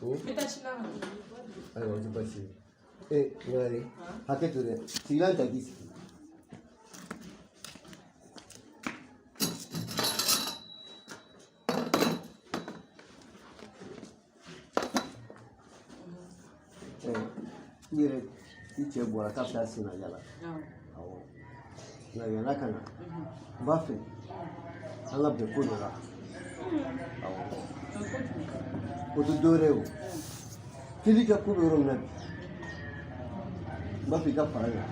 N bɛ taa ci la ka na. Ayiwa, o tɛ baasi ye. Ee, ɲagalen, hakɛ to dɛ, sigilan ta k'i sigi. I yɛrɛ, i cɛ bɔra k'a bɛ taa senna yala. Awɔ, nka yann'a ka na, n b'a fɛ an ka bɛn ko dɔ la. Awɔ, o tɛ dɔwɛrɛ ye, o teli ka ko bɛ yɔrɔ min na bi, n b'a fɛ i ka fara n kan,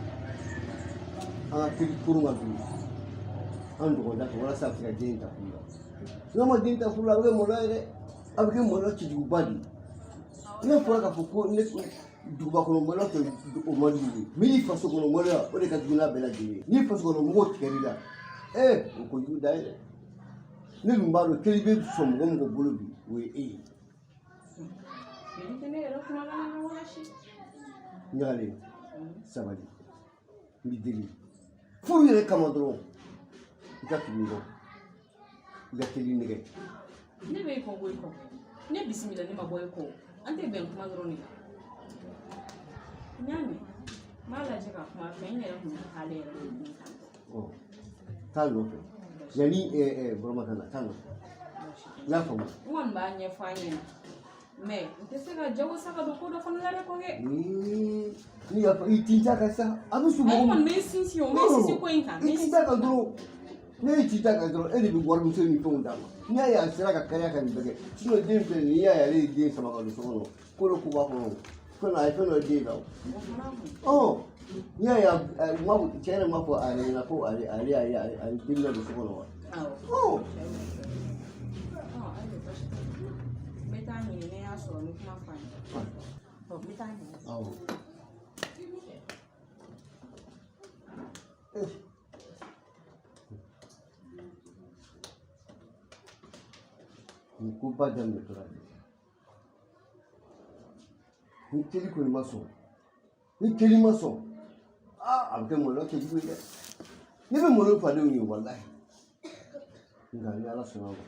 an ka teli kurun ka don an dɔgɔda fɛ walasa a bɛ se ka den in ta furu la. N'a ma den ta furu la, a bɛ kɛ maloya ye dɛ, a bɛ kɛ maloya cɛjuguba de ye. Ne fɔra k'a fɔ ko ne duguba kɔnɔ maloya tɛ, o man jugu ye min y'i faso kɔnɔ maloya, o de ka jugu n'a bɛɛ lajɛlen ye. N'i faso kɔnɔ mɔgɔw tigɛr'i la, ee, o kojugu dan ye dɛ. Ne dun b'a dɔn teli bɛ sɔn mɔgɔ mɔgɔ bolo bi, o ye e ye. Ɲagalen, sabali, n b'i deli furu yɛrɛ kama dɔrɔn, i ka tugu n kɔ, i ka teli nɛgɛ. Ne bɛ e kɔ ko e kɔ, ne bisimila, ne ma bɔ e kɔ. An tɛ bɛn kuma dɔrɔn de la. N y'a mɛn, n b'a lajɛ ka kuma a fɛ. N yɛrɛ kun bɛ k'ale yɛrɛ de ɲini tan tɔ. Taa nɔfɛ yanni Burama ka na, taa nɔfɛ, i y'a faamu? N kɔni b'a ɲɛfɔ a ɲɛna, mais n tɛ se ka jagosa ka don ko dɔ fana la dɛ, kɔkɛ. N'i y'a fɔ i tinta kan sa, a bɛ su Ayi, mɔgɔ n kɔni bɛ n sinsin o, n bɛ n sinsin ko in kan. I tinta kan dɔrɔn, ne y'i tinta kan dɔrɔn, e de bɛ warimisɛn ni fɛnw d'a ma. N'i y'a ye a sera ka kariya ka nin bɛɛ kɛ, sinon den filɛ nin ye, n'i y'a ye ale ye den sama ka don so kɔnɔ, ko dɔ ko b'a kɔnɔ, fɛn dɔ a ye fɛn dɔ den la o. Ɔ, n'i y'a ye a ma, cɛ yɛrɛ m'a fɔ a yɛrɛ ɲɛna ko ale y'a ye a ye den na don so kɔnɔ wa? Ɔ. N bɛ taa ɲini, ne y'a sɔrɔ, n bɛ kuma f'a ye. Ɔ, n bɛ taa ɲini. Awɔ. Nin koba daminɛ tora de, ni teli kɔni ma sɔn, ni teli ma sɔn, aa, a bɛ kɛ maloya cɛjugu ye dɛ. Ne bɛ malo fadenw ye walahi, nka ni Ala sɔnna a ma,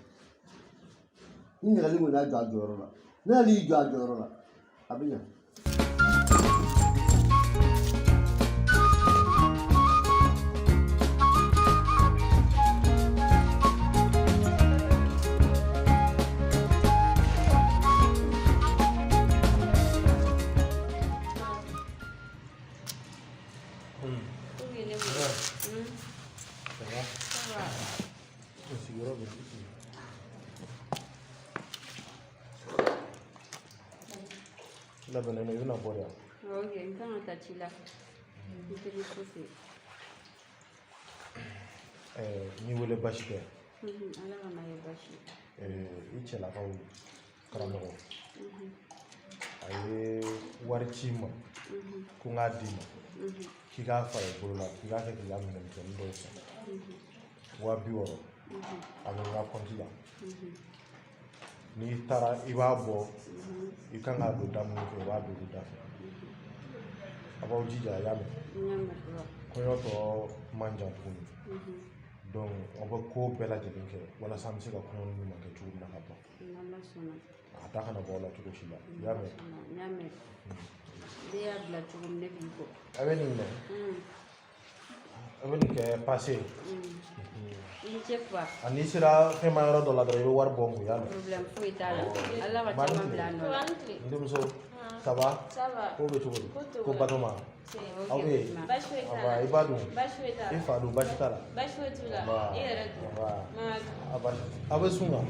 ni ɲagali kɔni y'a jɔ a jɔyɔrɔ la, n'ale y'i jɔ a jɔyɔrɔ la, a bɛ ɲa. Ça va? Sigiyɔrɔ bɛ labɛnnen don, i bɛna bɔ de wa? Ok, n kan ka taa ci la. N terimuso fɛ yen. N y'i wele, baasi tɛ? Ala kana kɛ baasi ye. I cɛlakaw karamɔgɔ, a ye wari ci n ma ko n k'a d'i ma, k'i k'a fara i bolo la, k'i k'a kɛ k'i ka minɛnmisɛnnin dɔw san. 60 000, a bɛ n ka kɔnti la. N'i taara, i b'a bɔ, i kan k'a don da minnu fɛ, i b'a don olu da fɛ. A b'aw jija, a y'a mɛn? Kɔɲɔ tɔ man jan tuguni, donc aw bɛ ko bɛɛ lajɛlen kɛ walasa an bɛ se ka kɔɲɔ ɲuman kɛ cogo min na ka ban. A da kana bɔ aw la cogo si la, i y'a mɛn? N y'a mɛn. Ne y'a bila cogo min, ne b'i kɔ. A bɛ nin minɛ, a bɛ nin kɛ pase ye. I ni ce fa. A n'i sera fɛnma yɔrɔ dɔ la dɔrɔn, i bɛ wari bɔ n kun, i y'a mɛn? Problème foyi t'a la. Ala ka caman bila a nɔ la. N denmuso, ça va? Ko bɛ cogo di? Ko Batoma, aw bɛ yen? Nba, i ba dun? I fa dun? Baasi t'a la? Baasi foyi t'u la. Nba. E yɛrɛ dun? Nba. A baasi, aw bɛ sun kan?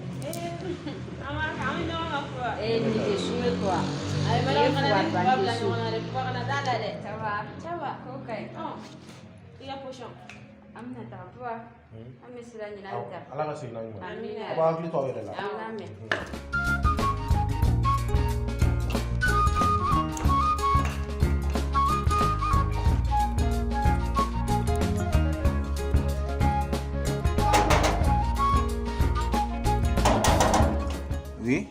An b'a kɛ, an bɛ ɲɔgɔn kan fura. Eh, nin tɛ sun ye quoi. Ayi, madame, Nin ye kana fuwa ne ba fuwa tɛ bila sun. ɲɔgɔn na dɛ. Fuwa kana t'a la dɛ. Ça va? Ça va. Ko ka ɲi. Ɔn, i ka potion. An bɛna taga fuwa. An bɛ sira ɲini an bɛ taa. Ala ka segin n'a ɲuman ye. Amina. Aw b'a hakili to aw yɛrɛ la. An b'a mɛn. Oui.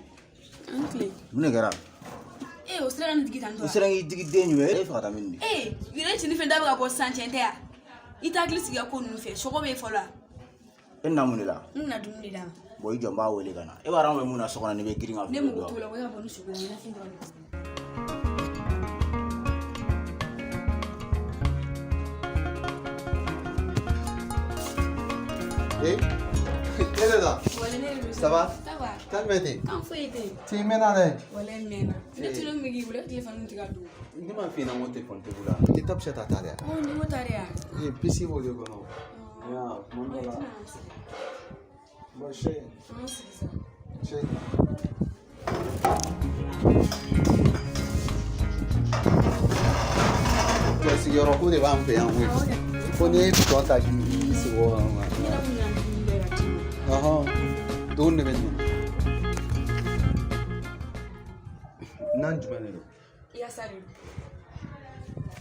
An tile. Mun de kɛra? Ee, o sera ka ne digi tan tɔ. O sera k'i digi den jumɛn? E fɛ ka taa min di? Ee, yɛrɛ cɛ ni fɛn da bɛ ka bɔ sisan, tiɲɛ tɛ yan. I t'a hakili sigi ka ko ninnu fɛ, sɔgɔ bɛ yen fɔlɔ wa? E nana mun de la? N nana dumuni de d'a ma. Bon, i jɔ n b'a wele ka na. E b'a dɔn an bɛ mun na so kɔnɔ, ne bɛ girin ka Ne mago t'o la, o y'a bɔ ni sogo ye, nafin dɔrɔn de. Eh, e de la. Ça va? Ça va. Calme ten. Kan foyi tɛ yen. Ti mɛnna dɛ. Walayi n mɛnna. Ne tulo min k'i bolo, e telefɔni tɛ ka don. Ne m'a f'i ɲɛna ko telefɔni tɛ bolo yan. Tɛ tapisa ta ta dɛ. Ɔ, ni ko ta de ya. Ee, pisi b'o de kɔnɔ. Ya, kuma dɔ la. Bon, se. An sigi sa. Se. Cɛ sigiyɔrɔ ko de b'an fɛ yan koyi. Fo n'i ye tɔ ta k'i sigi o kan. Ne yɛrɛ kun y'an dumuni bɛɛ ka d'i ma. Ɔhɔn, dumuni de bɛ nin. Nan jumɛn de don? Yaasa de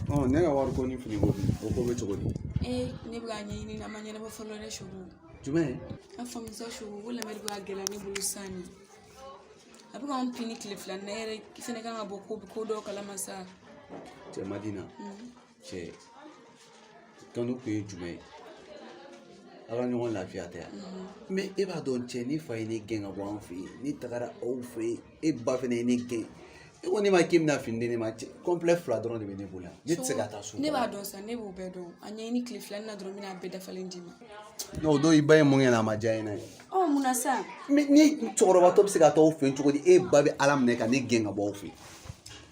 don. Ɔ, ne ka wari ko ni fini ko o ko bɛ cogo di? Ee, ne bɛ k'a ɲɛɲini, a ma ɲɛnabɔ fɔlɔ dɛ, Sogo. Jumɛn? A faamu sa, Sogo, ko lamɛri bɛ ka gɛlɛya ne bolo sisan nin. A bɛ k'anw pini tile fila nin na, e yɛrɛ fɛnɛ kan ka bɔ ko dɔw kalama sa. Cɛ Madina, cɛ tɔnɔ kun ye jumɛn ye? Aw ka ɲɔgɔn lafiya tɛ yan. Mais e b'a dɔn cɛ, ne fa ye ne gɛn ka bɔ an fɛ yen, ne tagara aw fɛ yen, e ba fɛnɛ ye ne gɛn. E ko ne ma k'e bɛna fini di ne ma, cɛ complet fila dɔrɔn de bɛ ne bolo yan. Ne tɛ se ka taa so. Ne b'a dɔn sa, ne b'o bɛɛ dɔn. A ɲɛɲini tile fila nin na dɔrɔn, n bɛna a bɛɛ dafalen d'i ma. Non, o don i ba ye mun kɛ na, a ma diya n ye. Ɔ, mun na sa? Mais ni cɛkɔrɔbatɔ bɛ se ka taa aw fɛ yen cogo di? E ba bɛ Ala minɛ ka ne gɛn ka bɔ aw fɛ yen.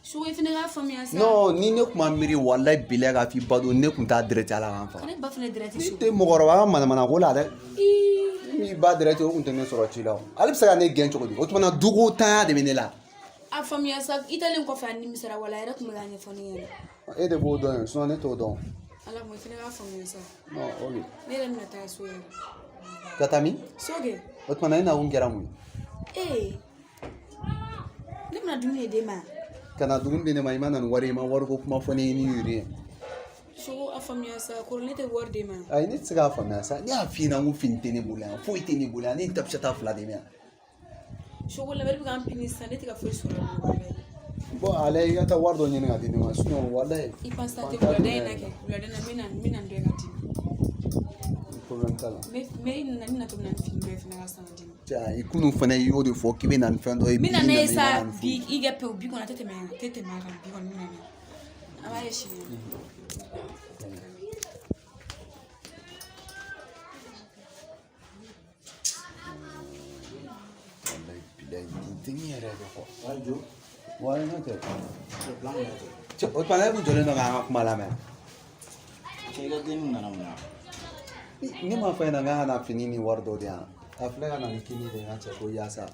Sogo, i fɛnɛ k'a faamuya sa. Non, ni ne kun ma miiri walayi bilayi k'a f'i ba don, ne kun t'a direct Ala k'an faga. Ka ne ba fɛnɛ direct. Ne tɛ mɔgɔkɔrɔba ka manamana ko la dɛ. Ni m'i ba direct, o kun tɛ ne sɔrɔ ci la o. Ale bɛ se ka ne gɛn cogo di? O tuma na duko tanya de bɛ ne la. A faamuya sa, i talen kɔfɛ a nimisara wala a yɛrɛ tun bɛ k'a ɲɛfɔ ne ɲɛna. E de b'o dɔn yen, sinon ne t'o dɔn. Ala ko i fɛnɛ k'a faamuya sa. Non, ok. Ne yɛrɛ bɛna taa so yɛrɛ. Ka taa min? So kɛ. O tuma na e nakun kɛra mun ye? Ee, ne bɛna dumuni de d'e ma. Ka na dumuni di ne ma, i ma na ni wari ye, i ma wariko kuma fɔ ne ye ni yiri ye. Sogo, a faamuya sa, kɔrɔ ne tɛ wari d'e ma. Ayi, ne tɛ se k'a faamuya sa. Ne y'a f'i ɲɛna ko fini tɛ ne bolo yan, foyi tɛ ne bolo yan, ne ni tapisa fila de bɛ yan. Sogo, lamɛri bɛ k'an pini sisan, ne tɛ ka foyi sɔrɔ a la. Bon, ale i ka taa wari dɔ ɲini ka di ne ma, sinon walayi. I pense tɛ wulada in na kɛ, wulada in na n bɛna dɔ ka d'i ma. Problème t'a la. N bɛ na ni natɔ bɛ na ni fini dɔ ye fana ka san ka d'i ma. Cɛ, i kunun fana i y'o de fɔ k'i bɛ na ni fɛn dɔ ye. N bɛ na n'a ye sa bi, i kɛ pewu bi kɔni, a tɛ tɛmɛ a tɛ tɛmɛ a kan bi kɔni, n bɛ na n'a ye. An b'a ye sini. Walayi bilayi, nin dennin yɛrɛ de kɔ. Wa n'o tɛ. Cɛ, o tuma na e kun jɔlen don k'an ka kuma lamɛn. Cɛ, i ka dennin nana mun na? Ne m'a fɔ e ɲɛna k'a ka na fini ni wari dɔ di yan. A filɛ ka na ni kini de ye n ka cɛ ko yaasa.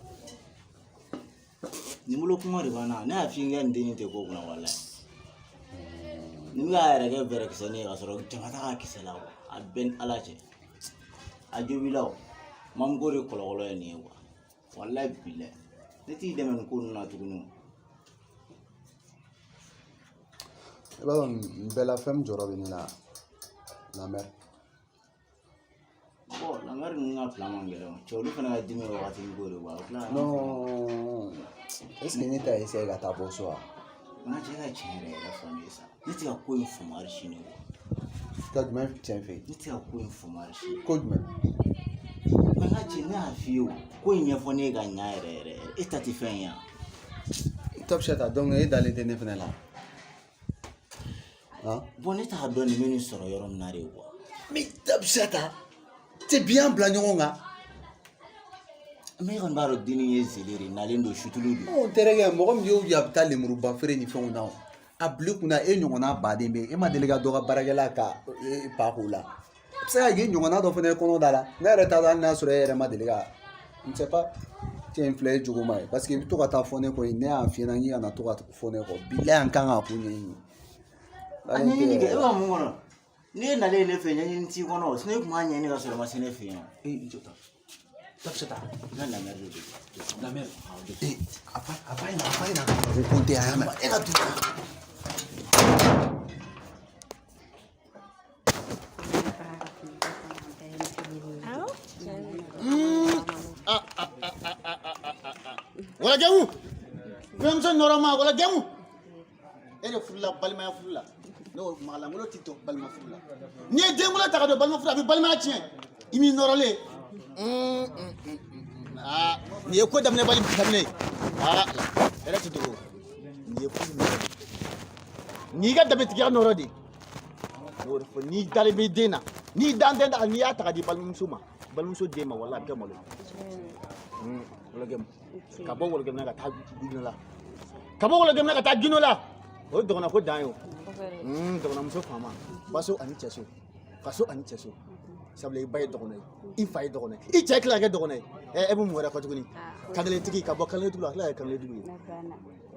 Nin bolo kuma de b'an na. Ne y'a f'i ye n ka nin dennin tɛ ko kunna walayi. Nin bɛ k'a yɛrɛ kɛ bɛrɛkisɛnin ye ka sɔrɔ jama t'a ka kisɛ la quoi. A bɛɛ ni Ala cɛ. A jo b'i la o. Mamuko de kɔlɔlɔ ye nin ye quoi. Walayi bilayi. Ne t'i dɛmɛ nin ko ninnu na tuguni. I b'a dɔn nin bɛɛ la fɛn min jɔrɔ bɛ ne la, la mère. Bon, la mère ninnu ka plan man gɛlɛn o. Cɛ, olu fana ka dimi ye wagati ko de quoi. O tila Non, est-ce que ne t'a essayer ka taa bɔ so wa? N ka cɛ ka tiɲɛ yɛrɛ yɛrɛ fɔ ne ye sa. Ne tɛ ka ko in faamu hali sini quoi. Ka jumɛn tiɲɛ fɛ yen? Ne tɛ ka ko in faamu hali sini. Ko jumɛn? N ka cɛ, ne y'a f'i ye o. Ko in ɲɛfɔ ne ye ka ɲa yɛrɛ yɛrɛ. E ta tɛ fɛn ye yan. Top Chef, donc e dalen tɛ ne fana la. Han? Bon, ne t'a dɔn nin bɛ nin sɔrɔ yɔrɔ min na de quoi. Mais Top Chef, cɛ bi y'an bila ɲɔgɔn kan. Mais e kɔni b'a dɔn dennin ye zele de nalen don sutulu don. N terikɛ, mɔgɔ min y'o a bɛ taa lemuruba feere ni fɛnw na o. A bila i kunna e ɲɔgɔnna baden bɛ yen, e ma deli ka dɔ ka baarakɛla ka pa k'o la. A bɛ se ka kɛ ɲɔgɔnna dɔ fana ye kɔnɔ da la. Ne yɛrɛ t'a dɔn hali n'a sɔrɔ e yɛrɛ ma deli ka, n sais pas. Cɛ in filɛ e jogo ma ye parce que i bɛ to ka taa fɔ ne kɔ yen, ne y'a f'i ɲɛna k'i kana to ka fɔ ne kɔ. Bilayi an kan k'a ko ɲɛɲini. A ɲɛɲini kɛ, e b'a mun kɔnɔ? N'i ye nalen ne fɛ, ɲɛɲini t'i kɔnɔ o. Sinon e kun b'a ɲɛɲini ka sɔrɔ i ma se ne fɛ yen o. E i jɔ tan. Top Chef. I ka la mère de don. La mère. Eh, a fa ɲɛna ko ko tɛ a y'a mɛn. E ka du. Wala jamu kɔɲɔmuso nɔrɔ ma wala jamu e de furula balimaya furu la. N'o magalankolon ti to balima furu la. N'i ye denkolon ta ka don balima furu la, a bɛ balimaya tiɲɛ. I m'i nɔrɔlen. Aa, nin ye ko daminɛ bali daminɛ ye. Aa, hɛrɛ tɛ dogo. Nin ye ko nɔrɔ de. Nin y'i ka danbetigiya nɔrɔ de. Ne y'o de fɔ, n'i dalen b'i den na, n'i dan tɛ n'i y'a ta ka di balimamuso ma, balimamuso den ma, walahi a bɛ kɛ malo ye. Wɔlɔgɛmu. Ka bɔ wɔlɔgɛmu na ka taa gindo la. Ka bɔ wɔlɔgɛmu na ka taa gindo la. O ye dɔgɔnɔ ko dan ye o. Dɔgɔnɔmuso faama. Baso ani cɛso. Faso ani cɛso. Sabula i ba ye dɔgɔnɔ ye, i fa ye dɔgɔnɔ ye, i cɛ tila ka kɛ dɔgɔnɔ ye. Ɛ, e bɛ mun wɛrɛ kɔ tuguni? Kankelentigi ka bɔ kankelentigi la, a tila ka kɛ kankelentigi ye.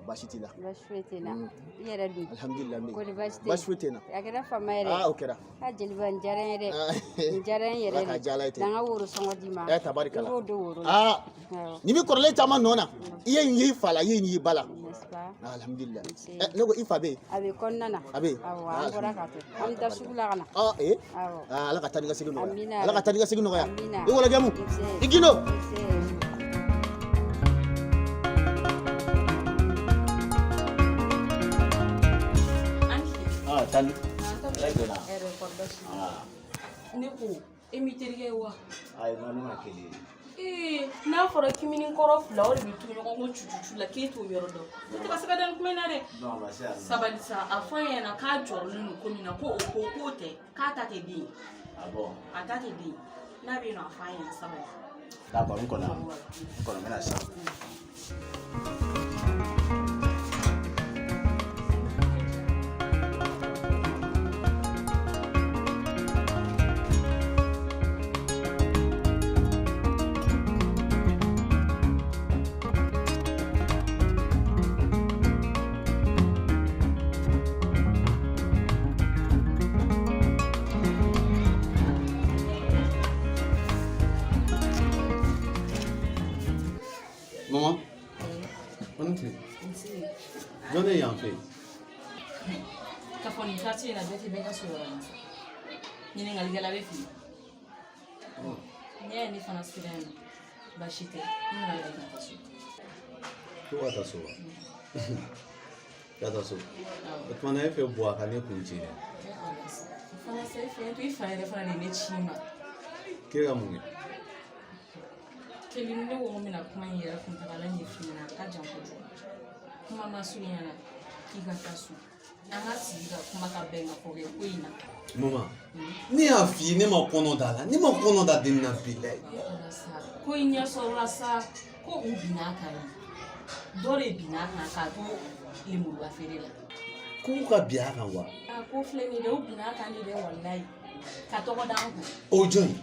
Baasi t'i la. Baasi foyi tɛ n na. I yɛrɛ dun? Alhamdulilayi, n bɛ yen. Kɔri baasi tɛ yen? Baasi foyi tɛ n na. A kɛra faama yɛrɛ. Aa, o kɛra. A jeliba, nin diyara n ye dɛ. Nin diyara n yɛrɛ Ala k'a diya Ala ye ten. Na n ka woro sɔngɔ d'i ma. Ɛ, tabarikala. I b'o don woro la. Aa, nin bɛ kɔrɔlen caman nɔ na. I ye nin ye i fa la, i ye nin ye i ba la. N'est-ce pas? Alhamdulilayi. Ɛ, ne ko i fa bɛ yen? A bɛ kɔnɔna na. A bɛ yen? Awɔ, an bɔra ka to. An bɛ taa sugu la ka na. Ɔ, ee. Awɔ. Aa, Ala ka taa ni ka segin nɔgɔya. Amina. Ala ka taa ni ka segin nɔgɔya. Amina. I wɔlɔjɛmu. Nse. I gindo. Nse. Ah, tani. Ala jɔna. Hɛrɛ kɔrɔ baasi tɛ. Ah, Ne ko e m'i terikɛ ye wa? Ayi, non, ne ma kelen ye. Ee, n'a fɔra kimini kɔrɔ fila o de bɛ to ɲɔgɔn kɔ cucucu la k'e t'o yɔrɔ dɔn. Ne tɛ ka se ka da nin kuma in na dɛ. Non, baasi t'a la. Sabali sa, a fɔ an ɲɛna k'a jɔrɔlen don ko min na, ko o ko k'o tɛ, k'a ta tɛ den ye. Ah bon? A ta tɛ den ye. N'a bɛ yen nɔ, a fɔ an ɲɛna, sabali. D'accord, n kɔnɔ. N kɔnɔ, n bɛna sisan. Maman, on tɛ. Jɔn de ye yan fɛ yen? K'a fɔ nin quartier in na, bɛɛ tɛ bɛɛ ka so yɔrɔ ye sa. Ɲininkalikɛla bɛ fili. N'i y'a ye ne fana sera yan nɔ, baasi tɛ, n nana de ka taa so. Ko ka taa so wa? Ka taa so. O tuma na e fɛ bɔ a ka ne kun ci dɛ. O fana sa, e fɛ to i fa yɛrɛ fana de ye ne ci i ma. K'e ka mun kɛ? Kelen, ne ko n bɛna kuma in yɛrɛ kuntagala ɲɛf'i ɲɛna, a ka jan kojugu. Kuma ma surunya na, k'i ka taa so. An ka sigi ka kuma ka bɛn ka fɔ kɛ ko in na. Maman, ne y'a f'i ye ne ma kɔnɔ da la, ne ma kɔnɔ da den na bilayi. E Ala sa, ko in ɲɛ sɔrɔla sa, ko u binna a kan de. Dɔ de binna a kan k'a to lemuruba feere la. K'u ka bin a kan wa? A ko filɛ nin ye dɛ, u binna a kan de dɛ, walayi. Ka tɔgɔ d'an kun. O jɔn ye?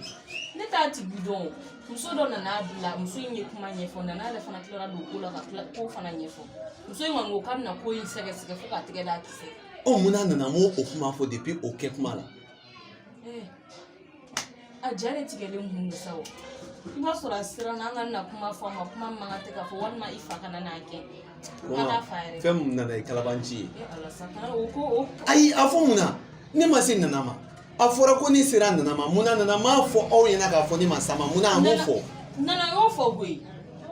Ne t'a tigi dɔn o. Muso dɔ nana bila, muso in ye kuma ɲɛfɔ, nana yɛrɛ fana tilara don ko la ka tila ko fana ɲɛfɔ. Muso in kɔni ko k'a bɛna ko in sɛgɛsɛgɛ fo k'a tɛgɛ d'a kisɛ. Ɔ, mun n'a nana m'o o kuma fɔ depuis o kɛ kuma la? Ee, a ja de tigɛlen kun don sa o. I b'a sɔrɔ a siranna an ka na kuma fɔ a ma, kuma man kan tɛ k'a fɔ, walima i fa kana n'a gɛn. O ka d'a fa yɛrɛ. Fɛn mun nana ye kalabanci ye. E Ala sa, kana o ko o. Ayi, a fɔ mun na? Ne ma se nana ma. A fɔra ko ne sera nana ma, mun na nana m'a fɔ aw ɲɛna k'a fɔ ne ma sa ma, mun na a m'o fɔ? Nana y'o fɔ koyi.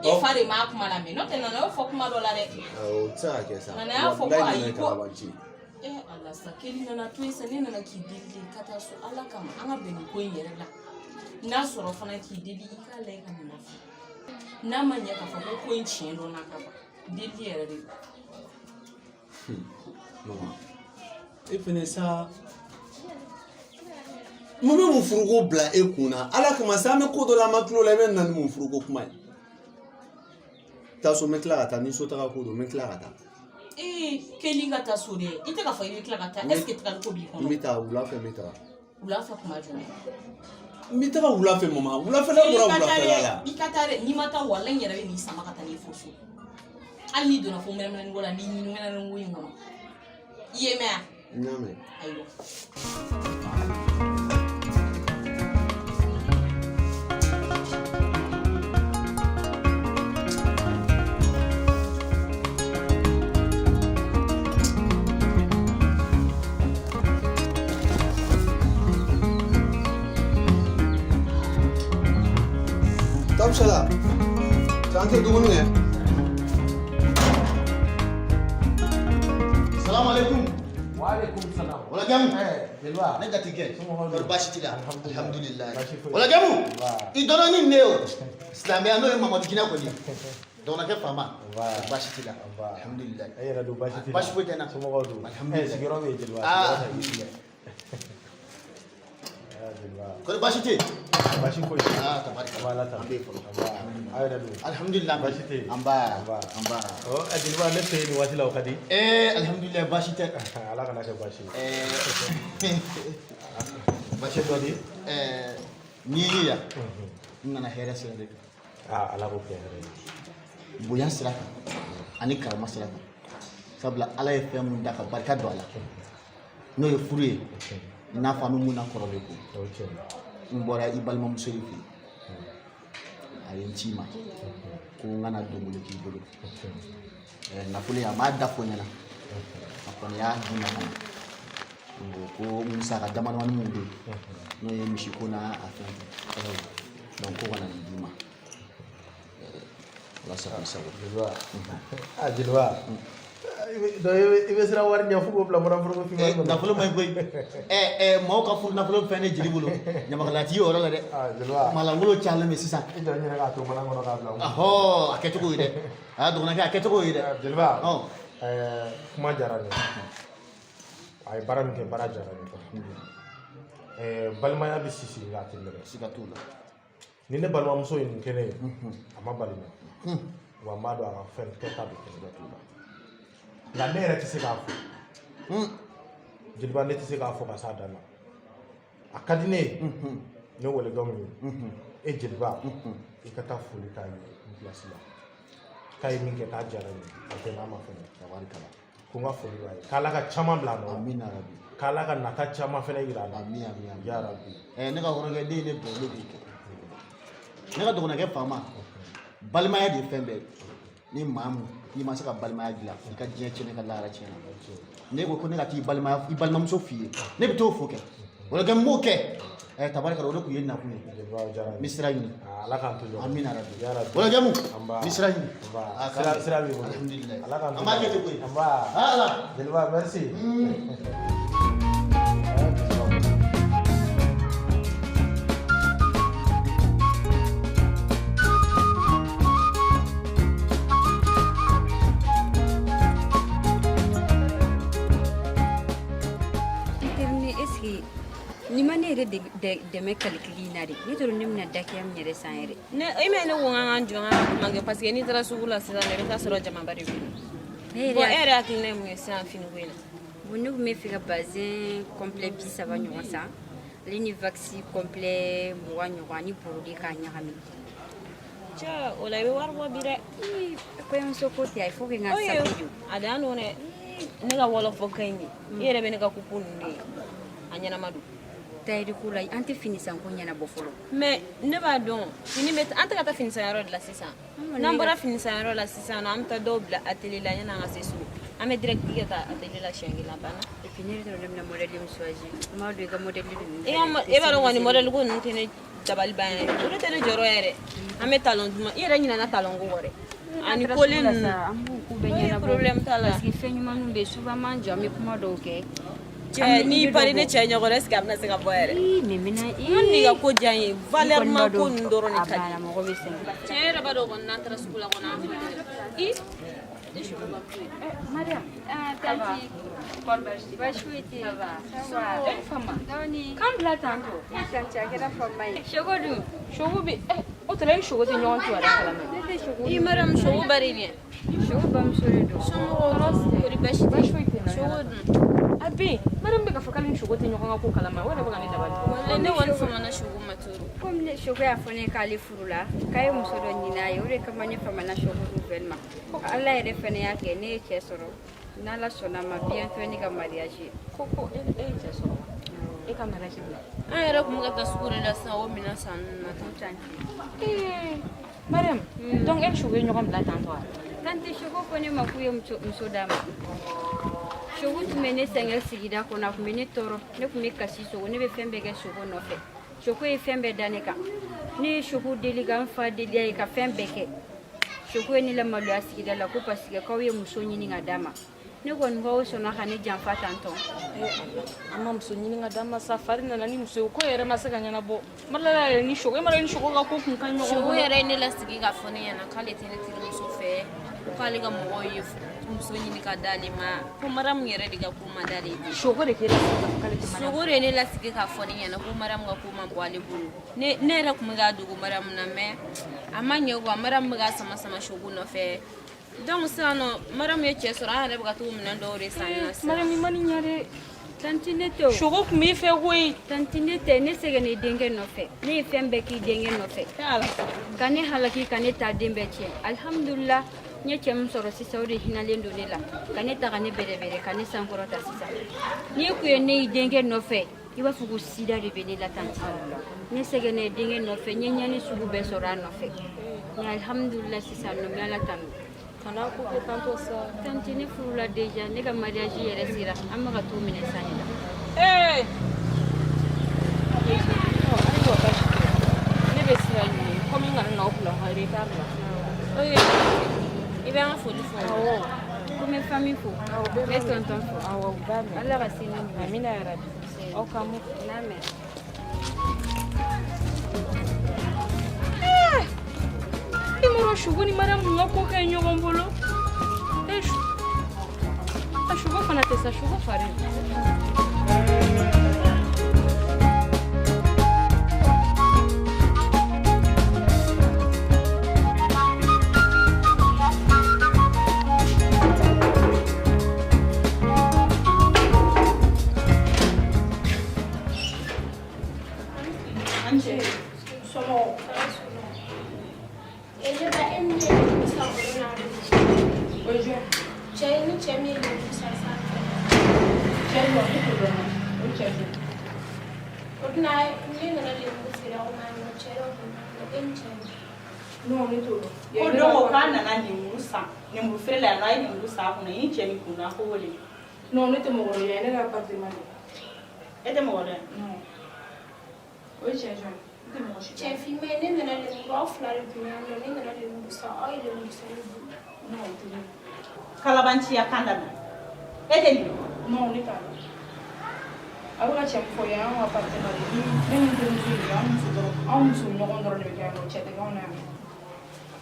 I fa de m'a kuma lamɛn, n'o tɛ nana y'o fɔ kuma dɔ la dɛ. O tɛ se ka kɛ sa. Nana y'a fɔ ko Walayi, nana ayi ye ko. kalabanci ye. E Ala sa, kelen nana to yen sa, ne nana k'i deli de ka taa so Ala kama, an ka bɛn nin ko in yɛrɛ la. N'a sɔrɔ fana k'i deli, i k'a lajɛ ka nana fɔ. N'a ma ɲɛ k'a fɔ ko ko in tiɲɛ dɔn n'a ka ban, deli yɛrɛ de don. Maman, e fɛnɛ sa, mun bɛ mun furuko bila e kun na? Ala kama sa, an bɛ ko dɔ la, an ma tulo la, i bɛ na ni mun furuko kuma ye? Taa so, n bɛ tila ka taa, ni sotaga ko don, n bɛ tila ka taa. Ee, keli ka taa so dɛ, i tɛ k'a fɔ i bɛ tila ka taa, est ce que tagali ko b'i N kɔnɔ? bɛ taa wula fɛ, n bɛ taga. Wula fɛ kuma jumɛn? N bɛ taga wula fɛ, mama. Wulafɛla bɔra I ka taa wulafɛla dɛ, la. i ka taa dɛ, n'i ma taa walayi n yɛrɛ bɛ n'i sama ka taa n'i fo so. Hali n'i donna fo mɛnɛmɛnɛni ko la, n b'i ɲini mɛnɛmɛnɛni ko in kɔnɔ. I ye mɛn wa? N y'a mɛn. Ayiwa. Tapsala, an tɛ dumuni kɛ. Salamu alaikum. Waaleykum salam. Wala jamu. Jeliba. Ne jatigɛ. Kɔri baasi t'i la. Alhamdulilayi. Baasi foyi. Wala jamu. I dɔnna ni ne o. Silamɛya n'o ye Mamadu jinɛ kɔni ye. Dɔgɔnɔkɛ faama. Baasi t'i la. Alhamdulilayi. E yɛrɛ dun baasi t'i la. Baasi foyi tɛ n na. Somɔgɔw dun. Alhamdulilayi. Sigiyɔrɔ bɛ yen jeliba. Ah, Sigiyɔrɔ ta yen. Jeliba. Kɔri baasi tɛ yen. Baasi foyi tɛ yen. Ah, tabarikala. An b'Ala tanu. An bɛ yen fɔlɔ. Nba. Aw yɛrɛ dun. Alhamdulilayi. Baasi tɛ yen. Nba. Nba. Nba. Ɔ jeliba ne fɛ yen nin waati la o ka di. Alhamdulilayi baasi tɛ. Ala kana kɛ baasi ye. Baasi dɔ di. N'i ye yan. N nana hɛrɛ sira de kan. Aa Ala k'o kɛ hɛrɛ ye. Bonya sira kan ani karama sira kan, sabula Ala ye fɛn mun da ka barika don a la, n'o ye furu ye, i n'a fɔ an bɛ mun na kɔrɔlen ko. N bɔra i balimamuso de fɛ yen, a ye n ci ma ko n kana dongolo k'i bolo. Nafolo in a m'a da fɔ n ɲɛna, a kɔni y'a di n ma ka na ko musaka damadamani mun bɛ yen, n'o ye misiko n'a a fɛn, donc ko ka na nin d'i ma. Ala sago i sago. Jeliba. Ah jeliba. I bɛ siran wari ɲɛ fo k'o bila mana foroko finman kɔnɔ. Nafolo man ɲi koyi. Maaw ka furu nafolo fɛn ne jeli bolo, ɲamakalaya t'i o yɔrɔ la dɛ. Jeliba. Malangolo cayalen bɛ sisan. I jɔ n yɛrɛ k'a to mana kɔnɔ k'a bila. Ahɔ, a kɛcogo ye dɛ. A dɔgɔnɔkɛ, a kɛcogo ye dɛ. Jeliba. Kuma diyara n ye. A ye baara min kɛ, baara diyara n ye. Balimaya bɛ sisi nka a tɛ nɛgɛ. Siga t'o la. Ni ne balimamuso ye nin kɛ ne ye, a ma bali n na. Wa n b'a dɔn a ka fɛn kɛta bɛ kɛ. Nka ne yɛrɛ tɛ se k'a fɔ. Jeliba, ne tɛ se k'a fɔ ka s'a dan na. A ka di ne ye, ne walekan min ye, e jeliba, i ka taa foli k'a ye n pilasi la. K'a ye min kɛ k'a diyara n ye, a bɛn n'a ma fɛnɛ. Tabarikala. Ko n ka foli b'a ye. K'Ala ka caman bila a nɔ la. Amina rabi. K'Ala ka nata caman fɛnɛ yira a la. Ami ami ami. Ya rabi. Ne ka hɔrɔnkɛ den ye ne bila, ne b'o kɛ. Ne ka dɔgɔnɔkɛ faama, balimaya de ye fɛn bɛɛ ye. Ni maa mun n'i ma se ka balimaya dilan, i ka diɲɛ tiɲɛ, ka lahara tiɲɛna. Ne ko ko ne ka t'i balima, i balimamuso f'i ye, ne bɛ t'o fo kɛ. O de kɛ n b'o kɛ. Tabarikala, o de tun ye nakun ye. N bɛ sira ɲini. Ala k'an to ɲɔgɔn. Amina rabi. Ya rabi. O de kɛ mun, n bɛ sira ɲini. Sira b'i bolo. Alhamdulilayi. Ala k'an to An b'a kɛ ten koyi. Nba. Ala. Jeliba, merci. Ni ma ne yɛrɛ dɛmɛ kalikili in na de, ne t'a dɔn ne bɛna dakiya min yɛrɛ san yɛrɛ. Ne e ma ne ko n k'an jɔ n ka kuma kɛ, parce que n'i taara sugu la sisan i bɛ taa sɔrɔ jamaba de bɛ yen. Bon, e yɛrɛ hakilina ye mun ye sisan finiko in na? Bon, ne tun bɛ fɛ ka bazin complet 30 ɲɔgɔn san, ale ni waxi complet 20 ɲɔgɔn ani borode k'a ɲagami. Cɛ, o la i bɛ wari bɔ bi dɛ. Kɔɲɔmuso ko tɛ, il faut que n ka sape de. A dan don dɛ. Ne ka wɔlɔfɔ ka ɲi, i yɛrɛ bɛ ne ka kupu ninnu de ye, a ɲɛnama don. Tayiri ko la, an tɛ fini sanko ɲɛnabɔ fɔlɔ. Mais ne b'a dɔn fini bɛ, an tɛ ka taa fini sanyɔrɔ de la sisan. N'an bɔra fini sanyɔrɔ la sisan, an bɛ taa dɔw bila atelier la yanni an ka se so. An bɛ direct ka taa atelier la siɲɛ kelen, a banna. Et puis ne yɛrɛ t'a dɔn ne bɛna modèle min choisir. N b'a dɔn i ka modèle ninnu. E b'a dɔn kɔni modèle ko ninnu tɛ ne dabali ban yɛrɛ. Olu tɛ ne jɔyɔrɔ yɛrɛ. An bɛ talon duman, i yɛrɛ ɲinɛna talon ko kɔ dɛ. Ani kolen ninnu. An b'u ko bɛɛ ɲɛnabɔ. Problème t'a la. Parce que fɛn ɲumanw bɛ yen, souvent an b'an jɔ an bɛ kuma dɔw kɛ. Cɛ, n'i pari ne cɛ ɲɛkɔrɔ, est ce que a bɛna se ka bɔ yɛrɛ? Mais maintenant, N ko nin ka ko diya n ye, valeur ma ko ninnu dɔrɔn de ka di. A banna, mɔgɔ bɛ sɛgɛn. Cɛ yɛrɛ b'a dɔn kɔni n'an taara sugu la kɔni an bɛ i. Mariam, ah, tantie. Baasi foyi tɛ yen. Ça va. E fama. Dɔɔni. K'an bila tantɔ. Tantie, a kɛra fama ye. Sogo dun? Sogo bɛ o tɛna e sogo tɛ ɲɔgɔn kibaruya kalama. Ne tɛ sogo. I Mariam, sogo bari nin. Sogo bamuso de don. Somɔgɔw kɔri baasi tɛ? Baasi foyi tɛ n na. Sogo dun? A bɛ yen. Mariam bɛ k'a fɔ k'ale ni sogo tɛ ɲɔgɔn ka ko kalama. O yɛrɛ bɛ ka ne dabali ban. Walayi ne kɔni famana sogo ma toro. Komi ne sogo y'a fɔ ne ye k'ale furu la, k'a ye muso dɔ ɲini a ye, o de kama ne famana sogo nouvelle ma. Ala yɛrɛ fɛnɛ y'a kɛ ne ye cɛ sɔrɔ. N'Ala sɔnna a ma, bientôt ne ka mariage ye. Ko e ye cɛ sɔrɔ wa? E ka mariage bila. An yɛrɛ kun bɛ ka taa sugu de la sisan, o minɛn san ninnu na tan. Ee Mariam, donc e ni sogo ye ɲɔgɔn bila tantɔ wa? Tante, sogo ko ne ma k'u ye muso d'a ma. Sogo tun bɛ ne sɛgɛn sigida kɔnɔ, a tun bɛ ne tɔɔrɔ, ne tun bɛ kasi sogo, ne bɛ fɛn bɛɛ kɛ sogo nɔfɛ. Sogo ye fɛn bɛɛ da ne kan. Ne ye sogo deli ka n fa deli a ye ka fɛn bɛɛ kɛ. Sogo ye ne lamaloya sigida la ko parce que k'aw ye muso ɲini ka d'a ma. Ne kɔni ko aw sɔnna ka ne janfa tantɔ. An ma muso ɲini ka d'an ma sa, fari nana ni muso ye, ko yɛrɛ ma se ka ɲɛnabɔ. Marala yɛrɛ ni Sogo, e ma ni Sogo ka ko kun ka ɲɔgɔn. Sogo yɛrɛ ye ne lasigi k'a fɔ ne ɲɛna k'ale tɛ ne terimuso fɛ, ko k'ale ka mɔgɔw ye muso ɲini ka d'ale ma, ko Maramu yɛrɛ de ka ko ma d'ale ye. Sogo de k'e lasigi k'a fɔ k'ale tɛ Maramu. Sogo de ye ne lasigi k'a fɔ ne ɲɛna ko Maramu ka ko ma bɔ ale bolo. Ne yɛrɛ tun bɛ k'a dogo Maramu na, mais a ma ɲɛ quoi, Maramu bɛ k'a sama sama Sogo nɔfɛ. Donc sisan nɔ Maramu ye cɛ sɔrɔ, an yɛrɛ bɛ ka t'o minɛn dɔw de san na sisan. Maramu i ma nin ɲɛ dɛ. Tanti ne tɛ o. Sogo tun b'i fɛ koyi. Tanti ne tɛ, ne sɛgɛnna i denkɛ nɔfɛ. Ne ye fɛn bɛɛ k'i denkɛ nɔfɛ. Ka ne halaki, ka ne ta den bɛɛ tiɲɛ. Alihamudulila, n ye cɛ min sɔrɔ sisan, o de hinɛlen don ne la. Ka ne ta ka ne bɛrɛbɛrɛ, ka ne sankɔrɔta sisan. N'i kun ye ne y'i denkɛ nɔfɛ, i b'a fɔ ko sida de bɛ ne la tanti. Ne sɛgɛnna i denkɛ nɔfɛ, n ye ɲɛni sugu bɛɛ sɔrɔ a nɔfɛ. Mais alihamudulila sisan nɔ, n bɛ Ala tanu. Kana ko kɛ tantɔ sa. Tanti ne furula déjà, ne ka mariage yɛrɛ sera, an bɛ ka t'o minɛ sanni la. Ee! Ayiwa baasi tɛ. Ne bɛ sira ɲini komi n kana n'aw bila retard la. Ok, i bɛ an ka foli fɔ. Awɔ. Ko n bɛ famille fo. Awɔ, bɛɛ n bɛ tonton fo. Awɔ, u b'a mɛn. Ala ka sini ɲuman. Amina yarabi. Aw k'an mu. N'a mɛn. I m'a dɔn Sogo ni Maramu ka ko ka ɲi ɲɔgɔn bolo. A Sogo fana tɛ sa, Sogo fari. Ko don ko k'a nana lemuru san, lemuru feere la yan nɔ, a ye lemuru san a kunna, i ni cɛ min kunna ko wele. Non, ne tɛ mɔgɔ dɔn yan, ne ka appartement de. E tɛ mɔgɔ dɔn yan? Non. O ye cɛ jɔn ye? Ne tɛ mɔgɔ si dɔn. Cɛ finman ye, ne nana lemuru, aw fila de tun bɛ yan nɔ, ne nana lemuru san, aw ye lemuru san ne bolo. Non, o tɛ ne. Kalabanciya kan dabila. E tɛ nin dɔn? Non, ne t'a dɔn. A bɛ ka cɛ min fɔ yan, anw ka appartement de. Ne ni n terimuso de don, an muso dɔrɔn, anw muso ɲɔgɔn dɔrɔn de bɛ kɛ yan nɔ, cɛ tɛ kɛ anw na yan nɔ.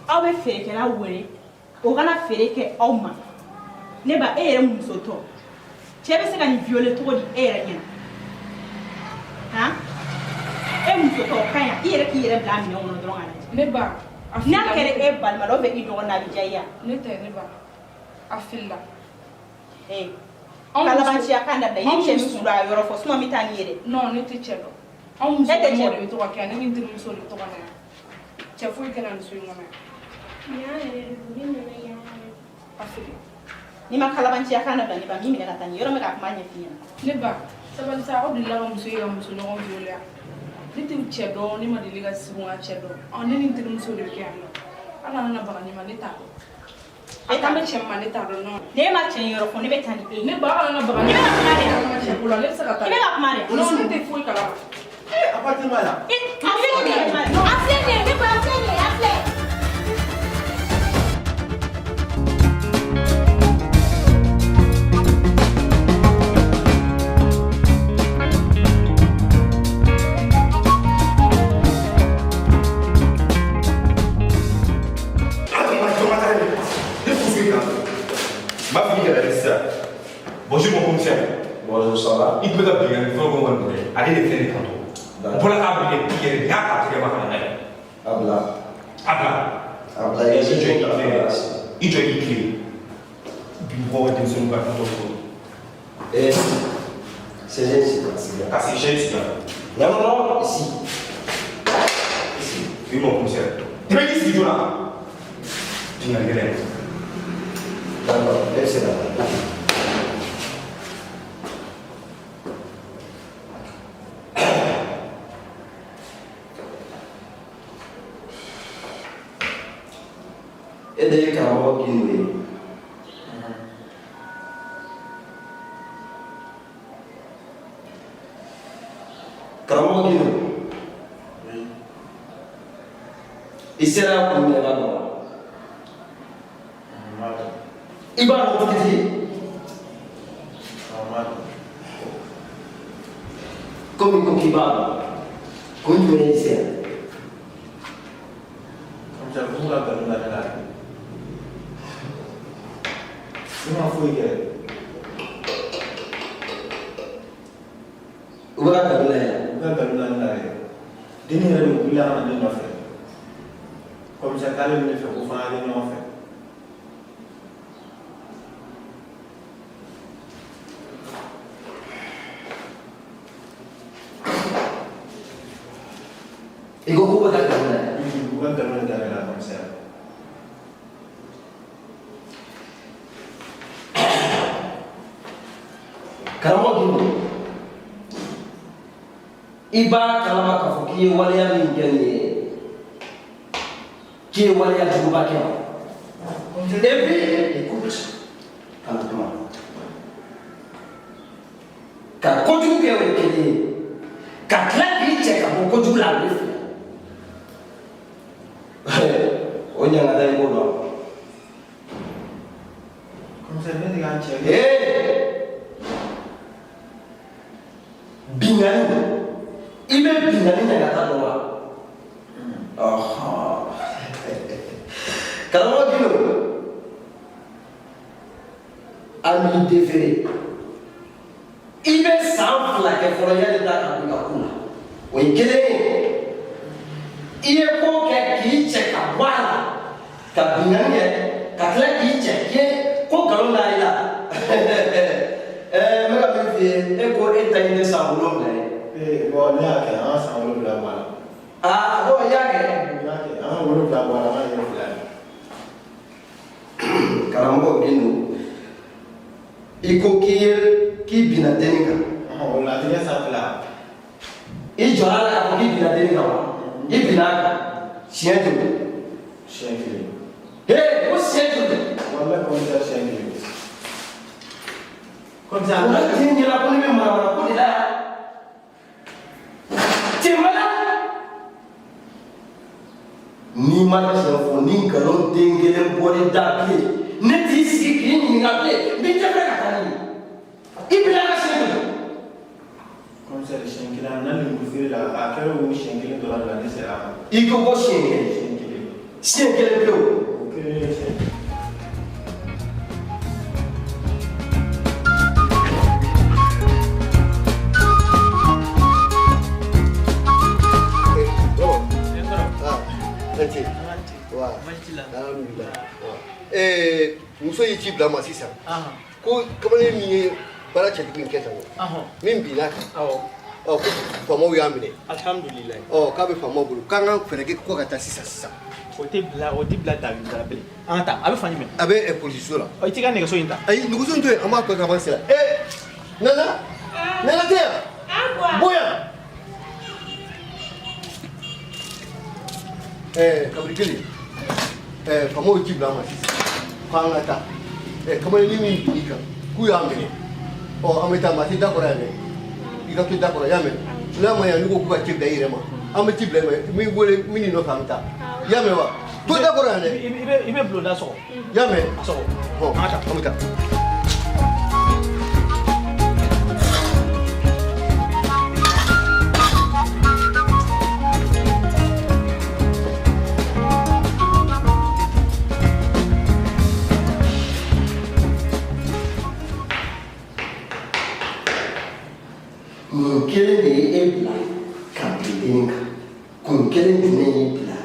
Aw bɛ feerekɛla wele, o kana feere kɛ aw ma. Ne ba, e yɛrɛ musotɔ, cɛ bɛ se ka nin violer cogo di e yɛrɛ ɲɛna? Han, e musotɔ o ka ɲi, i yɛrɛ k'i yɛrɛ bila a minɛn kɔnɔ dɔrɔn ka lajɛ. Ne ba, a filila. N'a kɛra e balima la ou bien i dɔgɔnin na, a bɛ diya i ye wa? Ne tɛ, ne ba, a filila. Ee, kalabanciya kan dabila, i ni cɛ min kun don a yɔrɔ fɔ, sinon n bɛ taa n'i ye dɛ. Non, ne tɛ cɛ dɔn. Anw muso E tɛ cɛ ɲɔgɔn dɔn. de bɛ to ka kɛ yan, ne ni n terimuso de bɛ to ka na yan. Cɛ foyi tɛ na nin so in kɔnɔ yan. Yan yɛrɛ de don, ne nana yan yɛrɛ. A fili. N'i ma kalabanciya kan dabila, ne ba, n b'i minɛ ka taa nin yɔrɔ min ka kuma ɲɛf'i ɲɛna. Ne ba, sabali sa, aw delila ka muso ye ka muso ɲɔgɔn violer wa? Ne tɛ cɛ dɔn, ne ma deli ka sigi n ka cɛ dɔn. Ɔ, ne ni n terimuso de bɛ kɛ yan nɔ. Aw kana na baga ne ma, ne t'a dɔn. A kan bɛ cɛ min ma, ne t'a dɔn, non. Ne ma cɛ in yɔrɔ fɔ, ne bɛ taa ni e ye. Ne ba, aw kana na baga ne I bɛ ka kuma de. ma. Cɛ ko la, ne tɛ se ka taa. I bɛ ka kuma de. Non, ne tɛ foyi kalama. Appartement la. A filɛ nin ye, a filɛ nin ye, ne ba, a filɛ nin ye, a filɛ. Bonjour mon commissaire. Bonjour, ça va? I tun bɛ ka binkanni fɛn o fɛn kɔni kɛ, ale de filɛ nin tantɔ. N bɔra k'a minɛ bi yɛrɛ, n y'a ta tigɛ ma ka na n'a ye. Abla. Abla. Abla, i I jɔ i k'i tilen. I jɔ i k'i tilen. Bi mɔgɔw ka denmisɛnninw ka fɛn dɔ fɔ. Eh, c'est ici. Ka sigi chaise sigi. Non, non, non, ici. Ici. Oui mon commissaire. I bɛ k'i sigi joona. Binkannikɛla ye. D'accord, laissez là. E de ye karamɔgɔ Gindo ye. Karamɔgɔ Gindo. I sera kun minɛ ka dɔn. I b'a dɔn tigitigi. Komi ko k'i b'a dɔn, kun jumɛn y'i se yan? Commissaire, ko ka nkalon da ne la. Ne ma foyi kɛ. U bɛ ka nkalon da e la? U ka nkalon da ne la yɛrɛ. Denni yɛrɛ de wulila ka na ne nɔfɛ. Commissaire, k'ale bɛ ne fɛ ko f'an ka kɛ ɲɔgɔn fɛ. I ko k'u bɛ ka nkalon da e la? U ka nkalon da ne la, commissaire. Karamɔgɔ Gindo, i b'a kalama k'a fɔ k'i ye waleya min kɛ nin ye, k'i ye waleya juguba kɛ wa? Et puis, écoute, kana kuma. Ka kojugu kɛ, o ye kelen ye, ka tila k'i cɛ ka bɔ kojugu la, o ye fila ye. O ɲangata, i b'o dɔn. Commissaire, ne tɛ k'an cɛ. Ee, binkanni, i bɛ binkanni ɲangata dɔn wa? Ɔhɔn, karamɔgɔ Gindo, an b'i déféré. I bɛ san 2 kɛ fɔlɔ yanni taa ka bɔ i ka ko la. O ye kelen ye. I ye ko kɛ k'i cɛ ka bɔ a la, ka binkanni kɛ, ka tila k'i cɛ k'e ko nkalon da i la. Ɛɛ, n bɛ ka min f'i ye, e ko e ta in tɛ san 7 ye. Ee, bon, ne y'a kɛ, an ka san 7 bɔ a la. Aa, bon, i y'a kɛ. N y'a kɛ, an ka 7 bɔ a la, an ka yɛrɛ fila ye. Karamɔgɔ Gindo, i ko k'i ye k'i binna denni kan. O la a tɛ kɛ san 2. I jɔra a la k'a fɔ k'i binna denni kan wa? I binna a kan siɲɛ joli? Siɲɛ kelen. Ee, ko siɲɛ joli? Walahi commissaire, siɲɛ kelen. Commissaire, o la den ɲɛna ko ne bɛ manamana ko de la yan. Cɛmala, n'i ma tiɲɛ fɔ, ni nkalon den kelen bɔr'i da bilen, ne t'i sigi k'i ɲininka bilen. N b'i tɛmɛ ka taa ni ye. I binna a kan siɲɛ joli? Commissaire, siɲɛ kelen, a nana lemuru feere la, a kɛra o siɲɛ kelen dɔrɔn de la ne sera a ma. I ko ko siɲɛ kelen? Siɲɛ kelen. Siɲɛ kelen pewu? O kelen ye siɲɛ kelen. Muso y'i ci bila ma sisan ko kamalen min ye baara cɛjugu in kɛ tan, min binna kan, ɔ, ko faamaw y'a minɛ. Alhamdulilayi. Ɔ, k'a bɛ faamaw bolo, k'an ka fɛɛrɛ kɛ ko ka taa sisan sisan. O tɛ bila, o tɛ bila dabi da bilen. An ka taa, a bɛ fan jumɛn? A bɛ polisiso la. Ɔ, i t'i ka nɛgɛso in ta. Ayi, nɛgɛso in to yen, an b'a kɛ ka ban sira. Ee, Nana, Nana tɛ yan, bɔ yan. Ɛɛ, kabiri kelen, ɛɛ, faamaw ye ci bila an ma sisan k'an ka taa ɛɛ kamalennin min binn'i kan, k'u y'a minɛ. Ɔ, an bɛ taa, maa tɛ da kɔrɔ yan dɛ, i ka to da kɔrɔ, i y'a mɛn? N'a ma ɲɛ n'u ko k'u ka ci bila i yɛrɛ ma, an bɛ ci bila i ma, n b'i wele min n'i nɔfɛ, an bɛ taa, i y'a mɛn wa? To da kɔrɔ yan dɛ. I bɛ bulonda sɔgɔ. I y'a mɛn? A sɔgɔ. Hɔn, an ka taa, an bɛ taa. Mun kelen de ye e bila ka bin den kan? Kun kelen jumɛn y'i bila?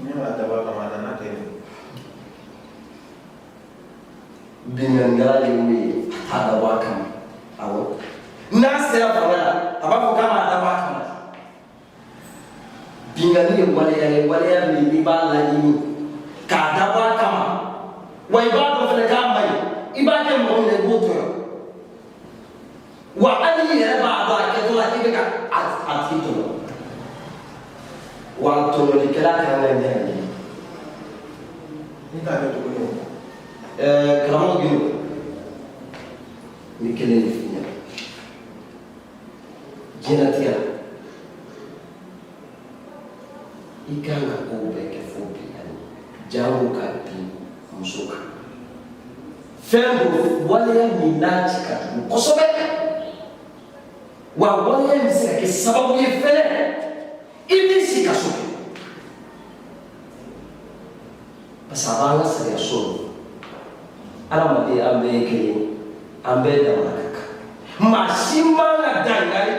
Ne m'a dabɔ a kama, a nana ten de. Binkannikɛla de y'o ye, a t'a dabɔ a kama. Awɔ, n'a sera fanga la, a b'a fɔ k'a m'a dabɔ a kama. Binkanni ye waleya ye, waleya min n'i b'a laɲini k'a dabɔ a kama, wa i b'a dɔn fɛnɛ k'a man ɲi. I b'a kɛ mɔgɔ min na, i b'o tɔɲɔ. Wa hali n'i yɛrɛ b'a dɔn a kɛtɔ la k'i bɛ ka a tigi tɔɲɔ, wa tɔɲɔlikɛla kan ka ɲangi. Ne t'a kɛ tuguni o. Ɛɛ, karamɔgɔ Gindo, n bɛ kelen de f'i ɲɛna diɲɛlatigɛ la: i kan ka kow bɛɛ kɛ fo binkanni, jango ka bin muso kan. Fɛn don, waleya min n'a ci ka jugu kosɛbɛ. Wa waleya in bɛ se ka kɛ sababu ye fɛnɛ i b'i si kaso kɛ, parce que a b'an ka sariya so la, adamaden an bɛɛ ye kelen ye, an bɛɛ damana ka kan. Maa si man ka dankari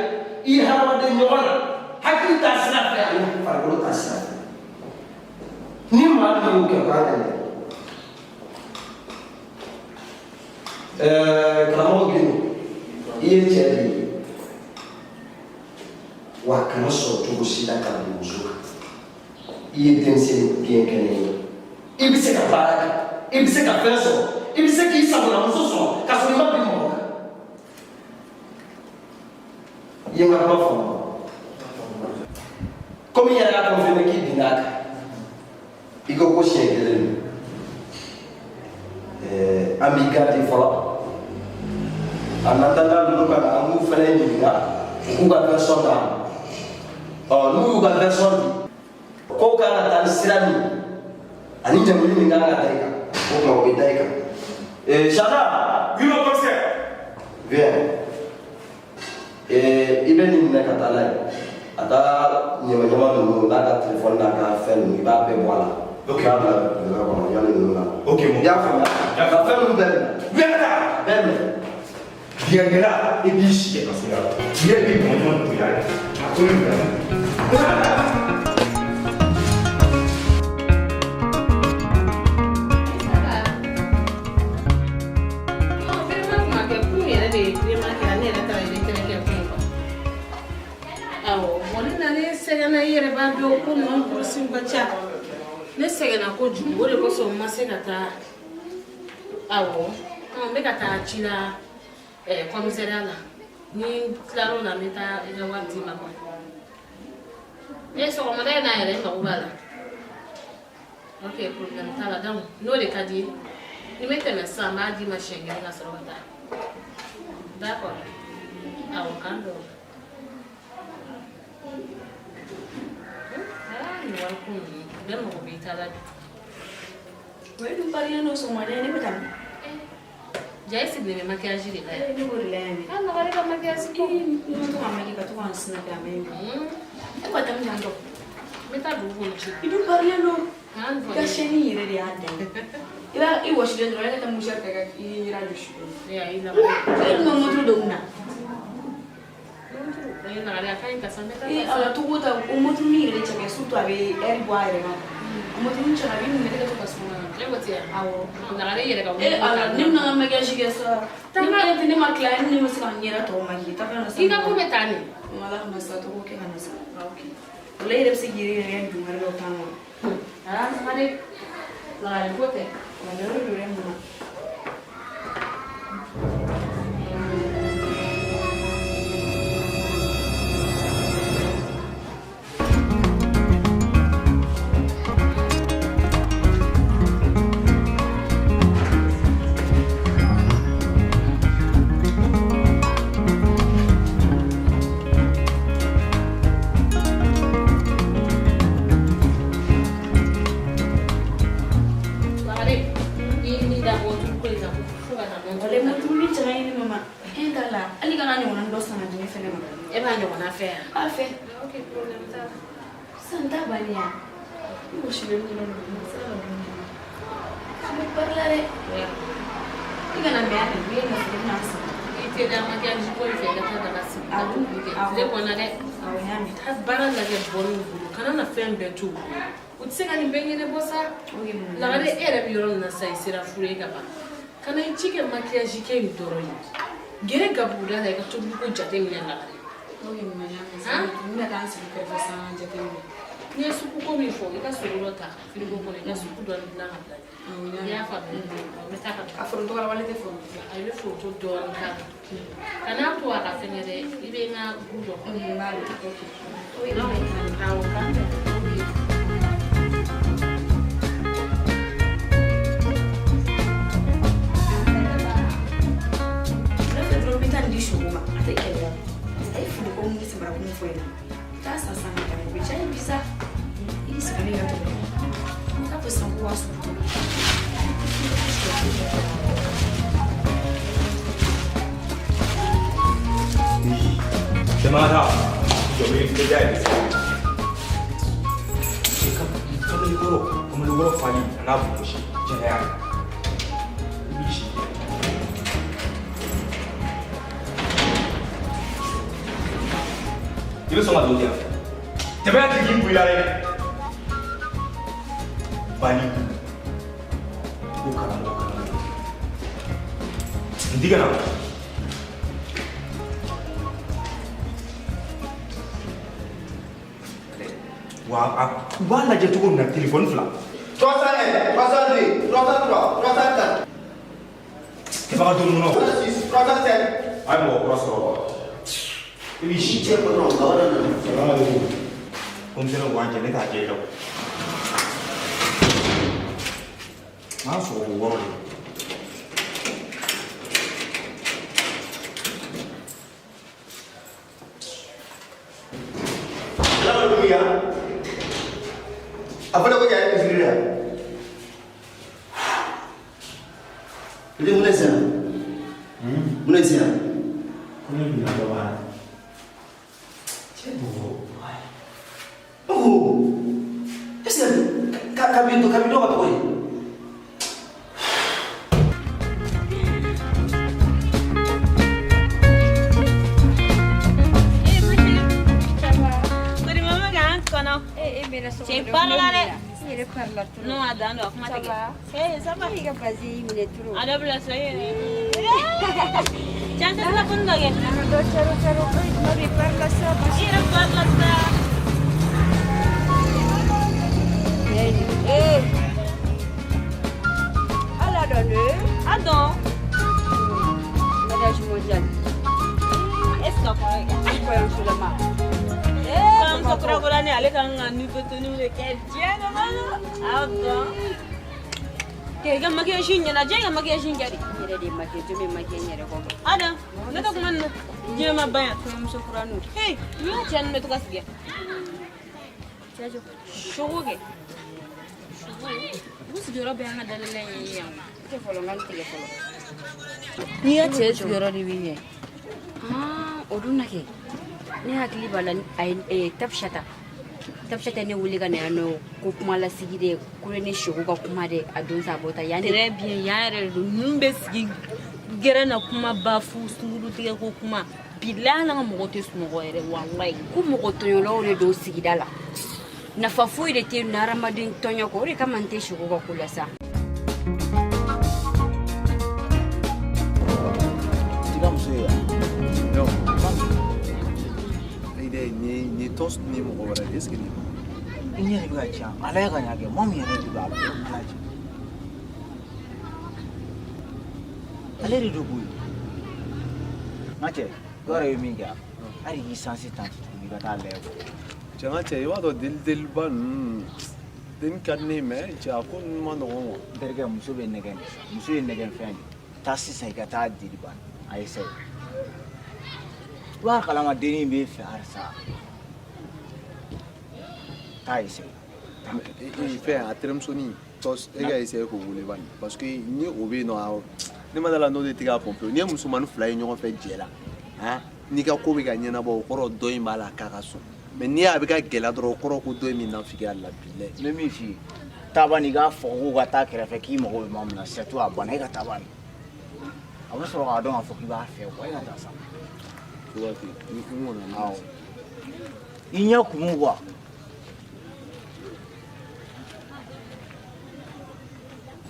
i hadamaden ɲɔgɔn na hakili ta sira fɛ ani farikolo ta sira fɛ. Ni maa min y'o kɛ, o kan ka ɲɛ. Karamɔgɔ Gindo, i ye cɛ de ye, wa kana sɔn cogo si la ka bin muso kan. I ye denmisɛnnin biɲɛ kɛnɛ ye, i bɛ se ka baara kɛ, i bɛ se ka fɛn sɔrɔ, i bɛ se k'i sagonamuso sɔrɔ ka sɔrɔ i ma bin mɔgɔ kan. I ye n ka kuma faamu? Komi i yɛrɛ y'a confirmer k'i binna a kan, i ko ko siɲɛ kelen don. An b'i garder fɔlɔ en attendant ninnu ka na, an b'u fɛnɛ ɲininka, u k'u ka version d'a ma. Ɔ, n'u y'u ka version di, kow kan ka taa ni sira min ye ani ɲangili min kan ka da i kan, o tuma o bɛ da i kan. Chana. Oui, mon commissaire. Viens. I bɛ nin minɛ ka taa n'a ye, a ka ɲamaɲama ninnu n'a ka telefɔni n'a ka fɛn ninnu, i b'a bɛɛ bɔ a la. Ok. I b'a bila minɛn kɔnɔ yanni ninnu na. Ok, mon. I y'a faamuya? Ka fɛn ninnu bɛɛ minɛ. Viens là. Bɛɛ minɛ. Bienvenue, i b'i si kɛ kaso la. I yɛrɛ b'i mɔgɔ ɲuman bonya ye. A ko ne bila. Vraiment kuma kɛ kun yɛrɛ de ye, vraiment kɛra ne yɛrɛ taara i kɛ kun quoi. Awɔ, bon, ne na, ne sɛgɛnna, i yɛrɛ b'a dɔn ko ninnu kurusiw ka ca. Ne sɛgɛnna kojugu, o de kosɔn n ma se ka taa. Awɔ, n bɛ ka taa ci la commissariat la. Ni n tilar'o la, n bɛ taa i ka wari d'i ma quoi. Sɔgɔmada in na yɛrɛ, n mago b'a la. Ok, problème t'a la. Donc n'o de ka di ye, ni n bɛ tɛmɛ sisan, n b'a d'i ma siɲɛ kelen ka sɔrɔ ka taa. D'accord, awɔ, k'an bɛn o la. Aa, nin wariko ninnu bɛɛ mago b'i ta la bi. O ye dun parilen don sɔgɔmada in, ne bɛ taa min? Ja, e sigilen bɛ maquillage de la yan. Ne b'o de la yan. Ah, nɔgɔya ka maquillage ko. Ni ma to ka maquiller, ka to ka n sina kɛ, a ma ɲi. E ko ka taa min yan dɔn? N bɛ taa dugu kɔnɔ. I dun parilen don. K'an I ka chaîne yɛrɛ de y'a dan ye. I b'a i wɔsilen dɔrɔn, e ka taa mouchoir ta ka i ɲɛda jɔsi. E y'a i laban. E dun ka montre dɔ kun na. Ee, nagare a ka ɲi ka sa, n bɛ taa. Ee ala, togo ta o montre min yɛrɛ cɛ ka ɲi, surtout a bɛ heure bɔ a yɛrɛ ma. O montre min cɛ ka ɲi, a b'i minɛ ka to ka suma. E ko ten. Awɔ. Nagare i yɛrɛ ka wuli. Ee ala, ne bɛna n ka maquillage kɛ sa. Ne tɛ ne ma tila, ne ma se ka n ɲɛda tɔw maquiller. Taa fɛn dɔ san. I ka ko bɛ taa nin. Ala kana sa, togo kɛ ka na sa. Ok. O la i yɛrɛ bɛ se k'i yɛrɛ kɛ dungare dɔ kan kɔnɔ. Aa, nagare. Nagare ko tɛ. Wa yɔrɔ dɔ yɛrɛ mun na. Nagare, i ye min da montre ko in kan fo ka taa montre. Walayi, montre min cɛ ka ɲi ne mama. Hɛn t'a la. Hali ka n'a ɲɔgɔnna dɔ san ka di ne fɛnɛ ma. E b'a ɲɔgɔnna fɛ yan? B'a fɛ. Ok, problème t'a la. Sisan t'a bannen ya. I wɔsilen dɔrɔn don. N sera ka dumuni kɛ. N bɛ pari la dɛ. I kana mɛn a kan, n'i ye nafolo bɛna san. I tɛ da maquillage ko in fɛ, i ka taa daga sigi. Awɔ. Ka tobili kɛ. Awɔ. Tile kɔnɔ dɛ. Awɔ, n y'a mɛn. Taa baara lajɛ bɔnni bolo. Kana na fɛn bɛɛ to u bolo. U tɛ se ka nin bɛɛ ɲɛnabɔ sa. Ok, maman. Lagare, e yɛrɛ bɛ yɔrɔ min na sisan, i sera furu ye ka ban. Kana i ci kɛ maquillage kɛ in dɔrɔn ye. Gɛrɛ gabuguda la, i ka tobiliko jate minɛ Lagare. Ok, maman, n y'a mɛn. Han? N bɛna taa n sigi kɛrɛfɛ sisan jateminɛ. N'i ye supu ko min fɔ, i ka sogo dɔ ta frigo kɔnɔ, i ka supu dɔɔni dilan ka bila. I y'a faamuya? N bɛ taa ka A foronto kala wale tɛ foronto. A i bɛ foronto dɔɔni k'a la. Kan'a to a ka fɛngɛ dɛ, i bɛ n ka gu dɔ kɔnɔ. N b'a dɔn. Ok. Donc, awɔ, k'an bɛn. Ok. Ne fɛ dɔrɔn, n bɛ taa nin di Sogo ma. A tɛ gɛlɛya. A ye fini ko mun ni samara ko mun fɔ n ɲɛna. Taa san san ka d'a ma. O bɛ diya n ye bi sa. I sigi ne ka tɔgɔ. K'a fɔ sisan ko waa sugu. Tɛmɛ ka jɔ bɛ bɛ da yɛlɛ. Kamalenkɔrɔ, kamalenkɔrɔ fali a n'a gosi jɛnɛya. I b'i si. I bɛ sɔn ka don di yan. Tɛmɛ tigi b'i la dɛ. Baliku. Ko karamɔgɔ karamɔgɔ. N digɛ na. Wa a u b'a lajɛ cogo min na telefɔni fila. 301, 302, 303, 304. Tɛmɛ ka don nin kɔnɔ. 306, 307. A ye mɔgɔ kura sɔrɔ wa? I b'i si. Cɛ kɔnɔ, nka wɛrɛ nana. Salamaleykum. Komisɛrɛ wa jɛ ne t'a jɛ i la. N b'a sɔrɔ o wɔɔrɔ de. Salamaleykum ya. A fɔra ko yan ye misiri de ye. I bɛ mun de sen na? Mun de sen na? Ko ne binna dɔ b'a la. Cɛ dogo. Oh! Est-ce que ka kabi dɔ kabi dɔ ka tɔgɔ ye? Kori mama k'an kɔnɔ. E mɛnna so Cɛ parla dɛ. I yɛrɛ parla trop. Non, a dan don, a kuma tɛ Ça kɛ. va? Eh, ça va. I ka base y'i minɛ trop. A dɔ bila so yɛrɛ. Cɛ an tɛ telefɔni dɔ kɛ. Dɔ caro caro, e tuma bɛ parla sa. I yɛrɛ parla sa. Eh. Ala dɔn dɛ. A dɔn. Mariage mondial. Est ce que a kɔrɔ ye? Kɔɲɔmusolama. Kɔɲɔmuso kura kura ni ale kan ka nouveau tenue de kɛ diɲɛ kɔnɔ. A dɔn. Kɛ i ka maquillage ɲɛna, diɲɛ ka maquillage in kɛ de. N yɛrɛ de ye maquillage, jɔn bɛ maquillage n yɛrɛ kɔ. Adam, ne tɛ kuma nin na. Diɲɛ ma ban yan. Kɔɲɔmuso kura n'u. Hey, n'i ka cɛ ninnu bɛ to ka sigi yan. Cɛ jɔ. Sogo kɛ. Sogo. U sigiyɔrɔ bɛɛ y'an ka dalala in ye yan. N tɛ fɔlɔ, n ka n tigɛ fɔlɔ. N'i ka cɛ sigiyɔrɔ de bɛ ɲɛ. Ah, o dun na kɛ. Ne hakili b'a la a ye Tapishata. Tapishata ne wele ka na yan nɔ ko kuma lasigi dɛ, ko ne ni Soko ka kuma dɛ, a don sa a bɔ ta yan de. Très bien, yan yɛrɛ de don. Ninnu bɛ sigi gɛrɛn na kuma ba fu sunguru tigɛ ko kuma. Bilahi hali an ka mɔgɔw tɛ sunɔgɔ yɛrɛ walayi. Ko mɔgɔ tɔɲɔlaw de don sigida la. Nafa foyi de tɛ yen nɔ hadamaden tɔɲɔ kɔ, o de kama n tɛ Soko ka ko la sa. I ka muso ye wa? Non. Nin ye tɔn ni mɔgɔ wɛrɛ de est ce que nin I ɲɛ de bɛ ka tiɲɛ. A lajɛ ka ɲa kɛ. Mamu yɛrɛ de b'a bɛɛ lajɛ. Ale de don koyi. N ka cɛ, dɔw yɛrɛ ye min kɛ hali k'i sansi tan tuguni i ka taa lajɛ quoi. Cɛ n ka cɛ i b'a dɔn deli deliba ninnu deni ka di ne ye mais cɛ a ko ninnu ma nɔgɔn quoi. N terikɛ muso bɛ nɛgɛn de sa. Muso ye nɛgɛn fɛn de. Taa sisan i ka taa deli ban. A essaye. I b'a kalama dennin b'e fɛ halisa. Taa essaye. Fɛn a terimusonin tɔs e ka essayer k'o wele bani parce que ni o bɛ yen nɔ ne ma da la n'o de tɛ k'a fɔ n'i ye musomanin fila ye ɲɔgɔn fɛ jɛ la han n'i ka ko bɛ ka ɲɛnabɔ o kɔrɔ dɔ in b'a la k'a ka sɔn mais n'i y'a bɛ ka gɛlɛya dɔrɔn o kɔrɔ ko dɔ in bɛ nafigiya la bilayi. N bɛ min f'i ye taa bani i k'a fɔ k'u ka taa kɛrɛfɛ k'i mago bɛ maa min na surtout a banna e ka taa bani a bɛ sɔrɔ k'a dɔn k'a fɔ k'i b'a fɛ quoi e ka taa sa. Awɔ i ɲɛ kumu quoi.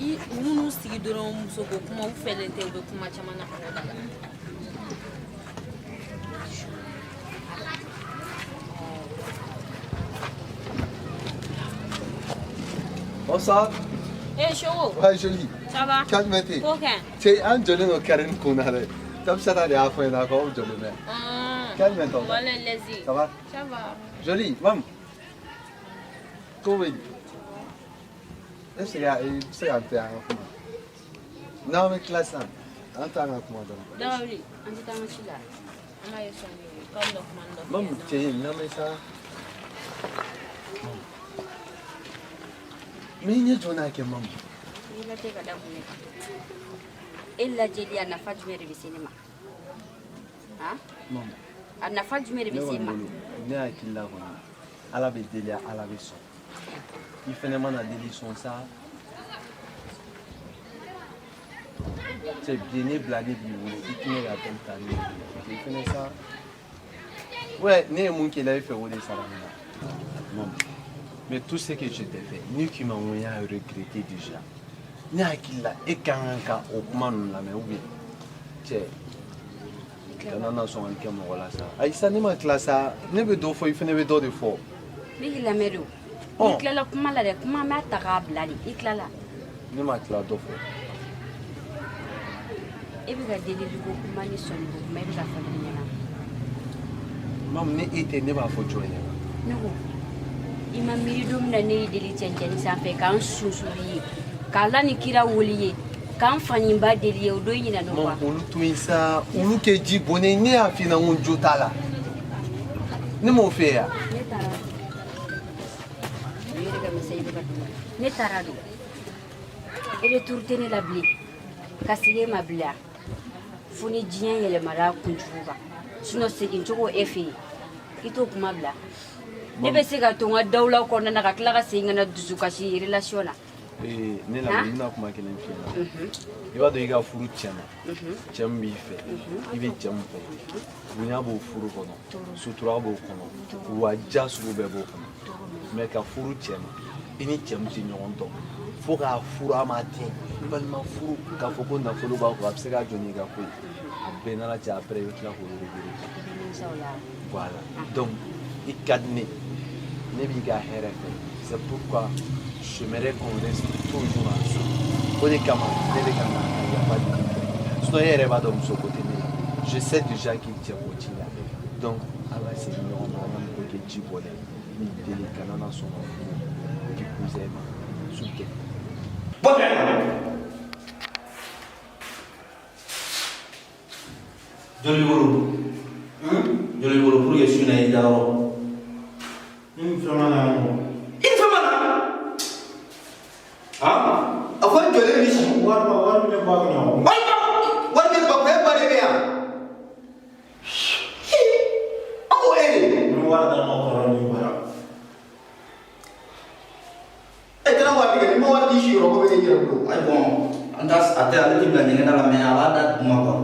I u minnu sigi dɔrɔn muso ko kuma u fɛlen tɛ u bɛ kuma caman na mɔgɔ da la. Bonsoir. Eh Soko. Ouais, joli. Ça va? Calme t'es. Ko kɛ. Cɛ an jɔlen don carré kun na dɛ. Tapishata de y'a fɔ n ɲɛna k'aw jɔlen bɛ. Calme toi. Voilà, laissez. Ça va? Ça va. Joli, mam. Ko bɛ di? E bɛ se ka i bɛ se ka n to yan an ka kuma. N'an bɛ tila sisan, an t'an ka kuma dɔrɔn. Daga wuli. An tɛ taa an ka ci la. An b'a ye sɔɔni. K'an bɛna kuma dɔ. Mamu cɛ in lamɛn sa. Mais i ɲɛ jɔ n'a kɛ mamu. N'i lajɛ ka da kun ne kan. E lajɛli a nafa jumɛn de bɛ se ne ma? Han? Mamu, A nafa jumɛn de Ne bɛ se i kɔni ma? bolo, ne hakili la kɔni, Ala bɛ deli, Ala bɛ sɔn. I fɛnɛ mana deli sɔn sa. Cɛ, bi ne bila ne b'i wele, i tɛ ne ka appel ta ne bolo. I fɛnɛ sa. Ouais, ne ye mun k'i la, i fɛ o de sara ne la. Non. Mais tout ce que je t'ai fait, ni k'i ma n ko n y'a regretté déjà. Ne hakili la, e ka kan ka o kuma ninnu lamɛn ou bien cɛ kana na sɔn ka nin kɛ mɔgɔ la sa. Ayi sa, ne ma tila sa, ne bɛ dɔ fɔ, i fɛnɛ bɛ dɔ de fɔ. Ne k'i lamɛn de o. Ɔn. I tilala kuma la dɛ, kuma b'a ta k'a bila de, i tilala. Ne ma tila dɔ fɔ. E bɛ ka delili ko kuma ni sɔnni ko kuma, e bɛ ka fɔ ne ɲɛna. Mamu, ni e tɛ, ne b'a fɔ jɔn ɲɛna? Ne ko i ma miiri don min na ne y'i deli cɛncɛnni sanfɛ k'an sunsuli ye, k'Ala ni kira wuli ye, k'an faninba deli ye, o don i ɲinɛna o Mamu, kɔ. olu to yen sa, olu kɛ ji bɔnnen, ne y'a f'i ɲɛna n ko n jo t'a la. Ne m'o f'e ye wa? Ne taara o yɛrɛ ka misɛn i bɛ ka don. Ne taara don. Retour tɛ ne la bilen. Ka segin e ma bilen a. Fo ni diɲɛ yɛlɛmara kunjugu kan. Sinon segin cogo e fɛ yen. I t'o kuma bila. Ne bɛ se ka to n ka dawula kɔnɔna na ka tila ka segin ka na dusukasi relation na. Ee, ne lamɛn, n bɛna kuma kelen f'i ɲɛna. I b'a dɔn i ka furu tiɲɛna. Cɛ min b'i fɛ, i bɛ cɛ min fɛ, bonya b'o furu kɔnɔ, sutura b'o kɔnɔ, wa ja sugu bɛɛ b'o kɔnɔ. Mais ka furu cɛ ma, i ni cɛ min tɛ ɲɔgɔn dɔn, fo k'a furu a ma ten, balima furu, k'a fɔ ko nafolo b'a kɔ, a bɛ se ka jɔ n'i ka ko ye. A bɛɛ n'Ala cɛ, après i bɛ tila k'o regretter. Voilà. Donc, i ka di ne, ne b'i ka hɛrɛ fɛ. C'est pourquoi j'aimerais qu'on reste toujours ensemble. O de kama ne bɛ ka na ka yafa deli fɛ. Sinon e yɛrɛ b'a dɔn muso ko tɛ ne la. Je sais déjà k'i cɛ ko t'i la. Donc an ka segin ɲɔgɔn ma, an ka nin ko kɛ ji bɔlen ye. N b'i deli kana na sɔn ka furu k'i cousin ma. S'il te plaît. Bɔ kɛnɛ. Joli b'i bolo? Joli b'i bolo pour que su in na i da yɔrɔ? Ni fɛn ma na yan nɔ. I ni fɛn ma na? Han? A fɔ n jɔlen b'i si. Wari ma wari bɛ ne ba kunna o. Wari ba wari bɛ ba kunna, e ba de bɛ yan. An ko e de. Ni wari d'a ma kɔrɔ ni bara. E kana wari tigɛ, ni ma wari di si yɔrɔ ko bɛ e yɛrɛ bolo. Ayi bon, an t'a a tɛ ale tɛ bila ɲɛgɛn da la mais a b'a da duguma quoi.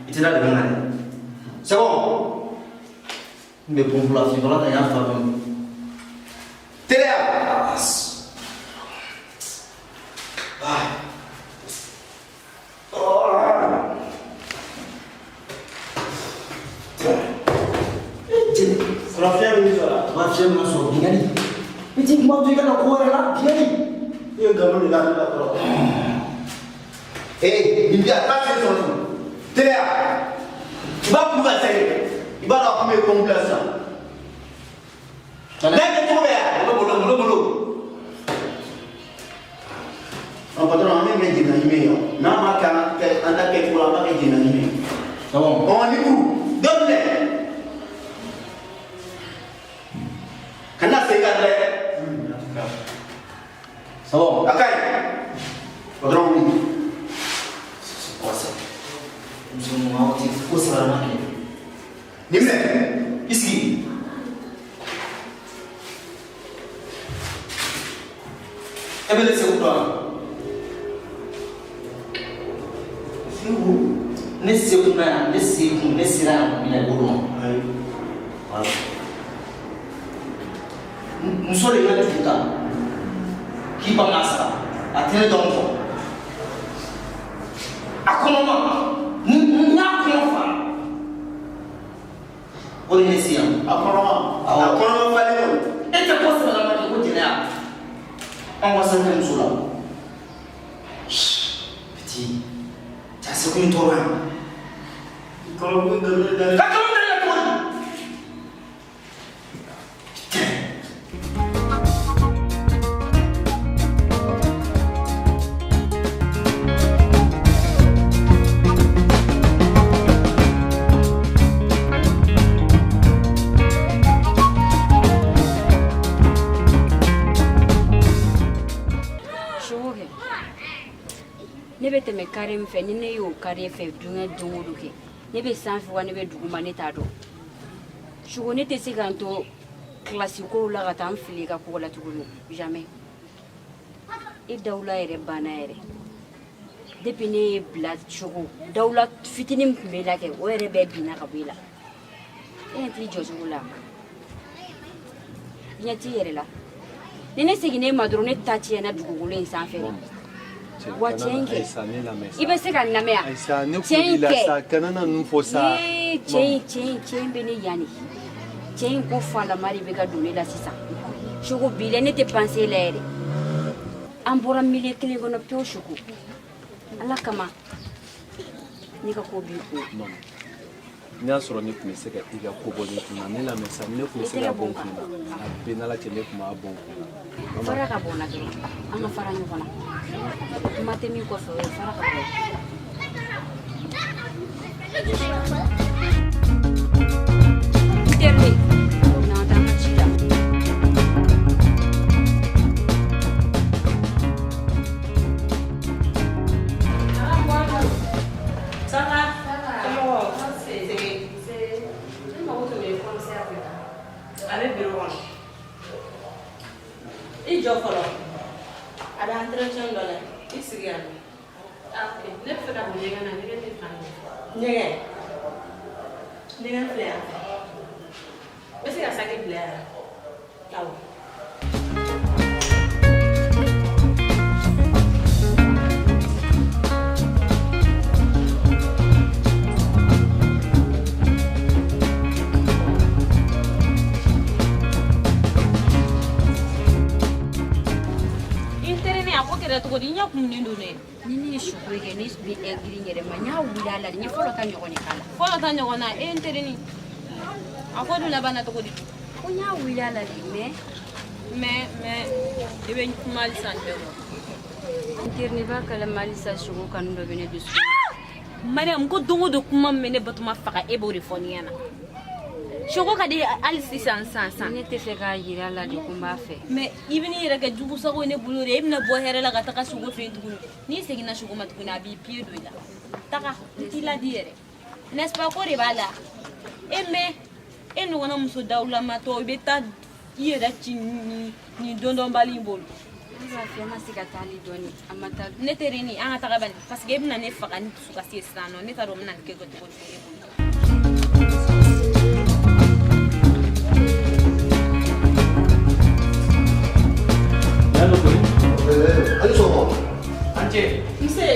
I tɛ da dɛmɛ kan dɛ. C'est bon. N bɛ pompe la fiɲɛtɔla ta n y'a fa dɔɔni. Teliya. Sɔrɔ fiɲɛ bɛ min sɔrɔ. Sɔrɔ fiɲɛ bɛ sɔrɔ binkani. I t'i kuma to i ka na ko wɛrɛ la binkani. I ye nkalon de da ne la kɔrɔ. Ee, nin bi yan, taa sen sɔrɔ tuguni. Teliya. I b'a kuru ka sɛgɛn. I b'a dɔn a kun bɛ pɔnpu la sisan. N'a kɛ cogo bɛ yan. Malo malo malo. Ɔ patron, an bɛ kɛ jɛnna ɲimi ye n'a ma kɛ an ta kɛcogo la, an b'a kɛ jɛnna ɲimi ye. C'est bon. Ɔ ni kuru dɔ minɛ. Kana segin ka dɛ. C'est bon. A ka ɲi. Patron wuli. C'est quoi ça? Muso ninnu aw tɛ ko saba ma kɛ. Nin minɛ. I sigi. E bɛ ne Segu dɔn wa? Segu, ne Segu na yan, ne Segu, ne sera yan min na i b'o dɔn. Ayi. Voilà. Muso de ka juru ta k'i ban k'a sara, a tɛ ne dɔn kɔ. A kɔnɔma, n y'a kɔnɔ fa. O de ye ne se yan. A kɔnɔma. Awɔ. A kɔnɔma falen don. E tɛ ko sɛbɛlama kɛ ko jɛnɛya. Anw ka sanu tɛ muso la. Petit, ja Segu in tɔɔrɔ yan. Kɔrɔ ko nkalon de da ne Ka nkalon da ne la cogo di? Sogo kɛ ne bɛ tɛmɛ kare min fɛ, ni ne y'o kare fɛ duɲɛ don o don kɛ, ne bɛ sanfɛ wa ne bɛ duguma, ne t'a dɔn. Sogo, ne tɛ se ka n to kilasi kow la ka taa n fili i ka ko la tuguni, jamais. E dawula yɛrɛ banna yɛrɛ depuis ne ye bila. Sogo, dawula fitinin min tun b'e la kɛ, o yɛrɛ bɛɛ binna ka bɔ e la. E ɲɛ t'i jɔcogo la, i ɲɛ t'i yɛrɛ la. Ni ne seginna e ma dɔrɔn, ne ta tiɲɛna dugukolo in sanfɛ de. Wa cɛ in kɛ, i bɛ se ka n lamɛn yan? Ayisa, ne Cɛ in kulo b'i la kɛ. sa, kana na ninnu fɔ sa. Ee, cɛ in, cɛ in, cɛ in bɛ ne yan de. Cɛ in ko falama de bɛ ka don ne la sisan. Sogo, bi la ne tɛ panse la yɛrɛ. An bɔra milieu kelen kɔnɔ pewu. Sogo, Ala kama, ne ka ko b'i kun. N'i y'a sɔrɔ ne tun bɛ se ka i ka ko bɔ ne kun na, ne lamɛn sa, ne tun bɛ se ka bɔ n kun na, a bɛɛ n'Ala cɛ, ne tun b'a bɔ n kun na. Fara ka bɔ n na dɔrɔn, an ka fara ɲɔgɔn na. Kuma tɛ min kɔfɛ, o ye fara ka bɔ. N terinin n'an taa an ka ci la. Ça va? Somɔgɔw? Se. Ne mago tun bɛ commissaire de la. A bɛ bureau kɔnɔ. I jɔ fɔlɔ. A bɛ entretien dɔ la. I sigi yan. Ah, ok. Ne bɛ fɛ ka don ɲɛgɛn na, ɲɛgɛn tɛ fan min. Ɲɛgɛn? Ɲɛgɛn filɛ yan fɛ. N bɛ se ka saki bila yan? Awɔ. I terinin, a ko kɛra cogo di? I ɲɛ kumunen don dɛ. Ni ne ye suko kɛ, ne bɛ girin yɛrɛ ma. N y'a wuli a la de, n ye fɔlɔ ta ɲɔgɔn de k'a la. Fɔlɔ ta ɲɔgɔn na? E n terinin, a ko dun laban na cogo di? Ko n y'a wuli a la de, mais Mais i bɛ kuma halisa nin bɛɛ kɔ. N terinin b'a kalama halisa, sogo kanu dɔ bɛ ne dusukun. Mariam, ko don o don kuma min bɛ ne Batoma faga, e b'o de fɔ ne ɲɛna. Sogo ka di hali sisan sisan sisan. Ne tɛ fɛ k'a yira a la de ko n b'a fɛ. Mais i bɛ n'i yɛrɛ kɛ jugu sago ye ne bolo de. E bɛna bɔ hɛrɛ la ka taga sogo fɛ yen tuguni. N'i seginna sogo ma tuguni, a b'i pied don i la. Taga, n t'i ladi yɛrɛ, n'est-ce pas? Ko de b'a la e. Mais e ɲɔgɔnna muso dawulamatɔ, i bɛ taa i yɛrɛ ci nin dɔndɔnbali in bolo. Ne b'a fɛ an ka se ka taali dɔɔni, an ma taa. Ne teri ni an ka taga bani, parce que e bɛna ne faga ni dusukasi ye sisan nɔ. Ne t'a dɔn n bɛna nin kɛ cogo di e bolo. Ali sɔgɔma. An cɛ. Nse.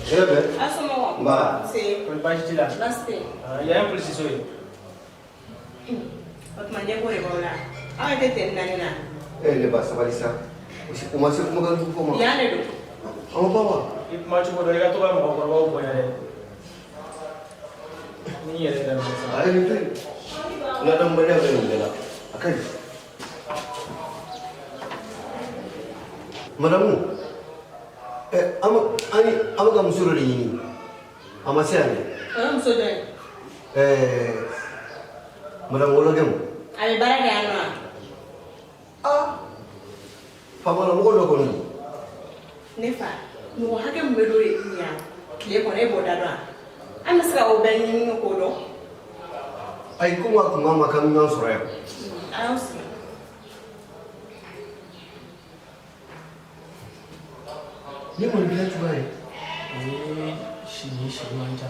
Hɛrɛ bɛ? A somɔgɔw? Nba. Nse. Kɔni baasi t'i la? Baasi tɛ. Yan ye polisiso ye. O tuma ɲɛko de b'aw la. Aw yɛrɛ tɛ tɛni naani na. Ne ba, sabali sa. O ma se kumakan jugu fɔ ma. Yan de don. An ma ban wa? I kuma cogo dɔ, i ka to ka mɔgɔkɔrɔbaw bonya dɛ. Ni yɛrɛ daminɛ sa. A ye nin to yen. Ladamubaliya bɛ nin bɛɛ la. A ka ɲi. Madamu, an bɛ an ye an bɛ ka muso dɔ de ɲini. A ma se yan dɛ. O ye muso jɔn ye? Madamu Wologɛmu. A bɛ baara kɛ yan nɔ wa? Ah, faamalamɔgɔ dɔ kɔni don. Ne fa, mɔgɔ hakɛ min bɛ don yan tile kɔnɔ, e b'o da dɔn wa? An bɛ se ka o bɛɛ ɲini k'o dɔn. Ayi, komi a kun k'an ma k'an bɛ ɲɔgɔn sɔrɔ yan. A y'aw sigi. Ni kɔni kɛra cogoya ye. Ee, si ni si man ca.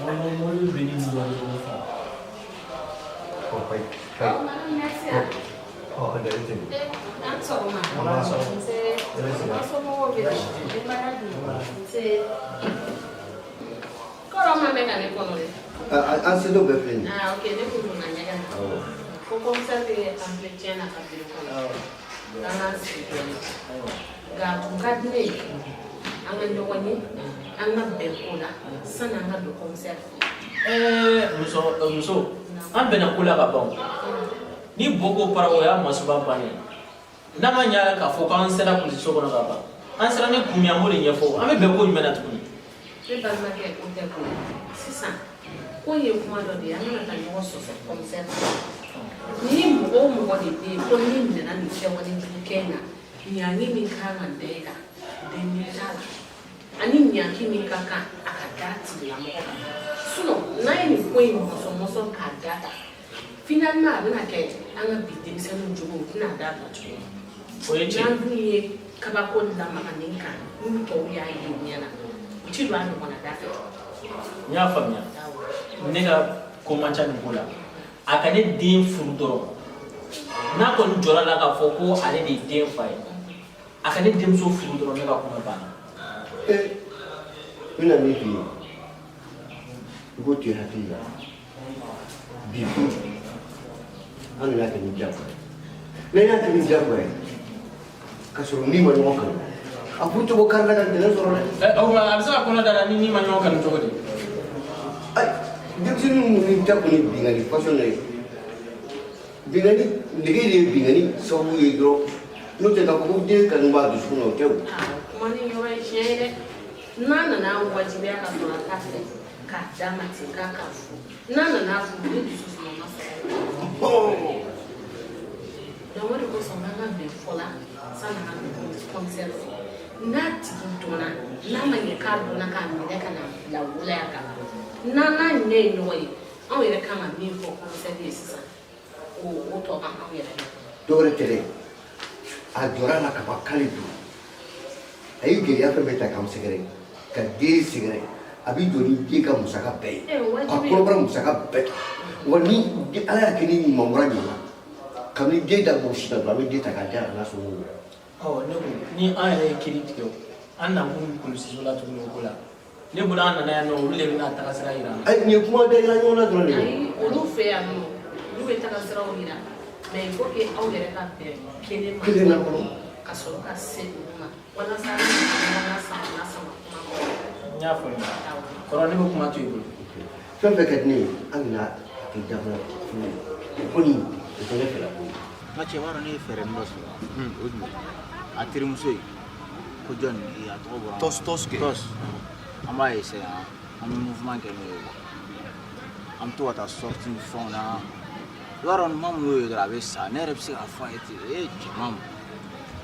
Mɔbili bɛ ni dɔ de b'o fa. Ɔ, ayi, ayi. Ɔ, a dalen tɛ. An sɔgɔma. An b'a sɔgɔma. Nse. Hɛrɛ sira. Aw somɔgɔw bɛ di? Denbaya dun? Nse. Kɔrɔ ma mɛn ka ne kɔnɔ dɛ. An se dɔw bɛɛ filɛ nin ye. Ah, ok, ne kun donna ɲɛgɛn na. Awɔ. Ko commissaire bɛ entretien na ka bureau kɔnɔ. An k'an sigi dɔɔni. Nka a tun ka di ne ye an ka ɲɔgɔn ye, an ka bɛn ko la sani an ka don commissaire fɛ. Ɛɛ, muso, muso, an bɛnna ko la ka ban o. Ni bo ko para, o y'a masuba bannen ye. N'a ma ɲɛ k'a fɔ k'an sera polisiso kɔnɔ ka ban, an sera ni kun min ye, an b'o de ɲɛfɔ. An bɛ bɛn ko jumɛn na tuguni? Ne balimakɛ, o tɛ ko ye. Sisan ko in ye kuma dɔ de ye, an kana taa ɲɔgɔn sɔsɔ commissaire fɛ. Ni mɔgɔ o mɔgɔ de bɛ yen ko n'i minɛna nin kɛwale jugu kɛ in na, ɲangi min kan ka da e kan, dɛmɛ t'a la, ani ɲangi min ka kan a ka da a tigilamɔgɔ kan. Sinon n'a ye nin ko in mɔsɔn mɔsɔn k'a da ta Finalement a bɛna kɛ an ka bi denmisɛnninw jogo u tɛna dabila tuguni. O ye tiɲɛ ye. N'an dun ye kabako lamaga nin kan n'u tɔw y'a ye u ɲɛ na u ti don a ɲɔgɔnna da fɛ. N y'a faamuya. Ne ka ko man ca nin ko la. A ka ne den furu dɔrɔn. N'a kɔni jɔra la k'a fɔ ko ale de ye den fa ye, a ka ne denmuso furu dɔrɔn, ne ka kuma banna. Ee, n bɛna min f'i ye, i k'o to i hakili la. Bi furu, an nana kɛ ni diyagoya ye. N'an y'a kɛ ni diyagoya ye, k'a sɔrɔ min ma ɲɔgɔn kanu, a furu tɛ bɔ kari la ka ntɛnɛn sɔrɔ dɛ. Ɛ, o tuma a bɛ se ka kɔnɔ da la ni min ma ɲɔgɔn kanu cogo di? Denmisɛnnin minnu ni ta kɔni binkanni façon dɔ ye, binkanni nege de ye binkanni sababu ye dɔrɔn, n'o tɛ k'a fɔ ko den kanu b'a dusukun na, o tɛ o. Kuma ni yɔrɔ ye tiɲɛ ye dɛ. N'a nana wajibiya ka sɔrɔ a t'a fɛ k'a d'a ma ten k'a k'a furu, n'a nana furu ni dusu suma ma sɔrɔ, donc o de kosɔn an ka bɛn fɔ la sanni an ka don commissaire fɛ. N'a tigi dɔnna, n'a ma ɲɛ k'a dɔnna k'a minɛ ka na bila wula yan ka ban, n'an n'a ɲɛ ye ɲɔgɔn ye, anw yɛrɛ kan ka min fɔ commissaire ye sisan, o tɔ b'an anw yɛrɛ la. Dɔwɛrɛ tɛ dɛ, a jɔra a la ka ban k'ale don. A ye gɛlɛya fɛn bɛɛ ta k'an sɛgɛrɛ, ka den sɛgɛrɛ. A bɛ jɔ ni den ka musaka bɛɛ ye, ka kɔnɔbara musaka bɛɛ ta. Wa ni Ala y'a kɛ ni ɲuman bɔra ɲuman na, kabini den da b'o si la dɔrɔn, an bɛ den ta k'a di a n'a somɔgɔw ma. Ɔ, ne ko ni an yɛrɛ ye kiiri tigɛ o, an nakun polisiso la tuguni o ko la, ne bolo an nana yan nɔ, olu de bɛna taga sira yira an na. Ayi, nin ye kuma da yira ɲɔgɔn na dɔrɔn de ye. Ayi, olu fɛ yan nɔ, olu bɛ taga siraw yira, mais il faut que aw yɛrɛ ka bɛn kelen ma. Kelen na fɔlɔ. Ka sɔrɔ ka se olu ma walasa an ka ɲɔgɔn lasama lasama kuma kɔnɔ. N y'a faamuya kɔrɔ, ne bɛ kuma to i bolo. Fɛn fɛn ka di ne ye, an bɛna a kɛ dabila furu ye, o kɔni o tɛ ne fɛla ko ye. N ka cɛ, b'a dɔn ne ye fɛɛrɛ dɔ sɔrɔ. O jumɛn? A terimuso ye ko jɔn ye, a tɔgɔ bɔra. Tɔs tɔs kɛ. Tɔs, an b'a essayer, an bɛ mouvement kɛ n'o ye quoi. An bɛ to ka taa sortie ni fɛnw na. I b'a dɔn Mamu y'o ye dɔrɔn a bɛ sa. Ne yɛrɛ bɛ se k'a fɔ a ye ten, ee cɛ Mamu,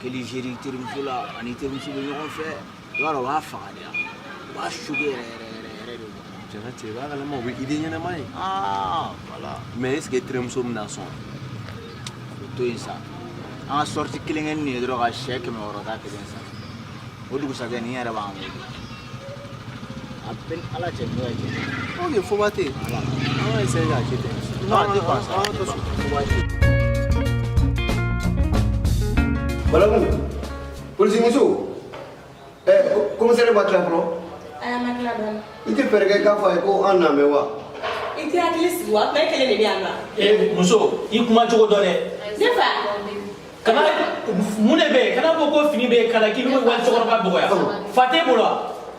keli gérer i terimuso la, ani terimuso bɛ ɲɔgɔn fɛ, i b'a dɔn o b'a faga de, o b'a choquer yɛrɛ yɛrɛ yɛrɛ yɛrɛ de quoi. Cɛ ka cɛ, i b'a kalama o bɛ idée ɲɛnama ye. Ah voilà. Mais est ce que terimuso bɛna sɔn? O to yen sa, an ka sortie kelen kɛ nin ye dɔrɔn ka sɛ 600 ta kelen san, o dugusajɛ nin yɛrɛ b'an wele. A bɛɛ ni Ala cɛ, n'o ye cɛ. Ok, foba tɛ yen. An ka essayer k'a kɛ ten. Non, a tɛ ban sa. An ka to so. Foba tɛ yen. Balamu, polisimuso, ɛ, commissaire ma tila fɔlɔ? Aya, ma tila dɔɔni. I tɛ fɛɛrɛ kɛ k'a fɔ a ye ko an na mɛn wa? I tɛ hakili sigi wa? Kuma kelen de bɛ yan nɔ. E muso, i kuma cogo dɔn dɛ. Ne fa. Kana mun de bɛ yen, kana fɔ ko fini bɛ yen kana k'i bɛ wali cɛkɔrɔba dɔgɔya. Fa t'e bolo wa?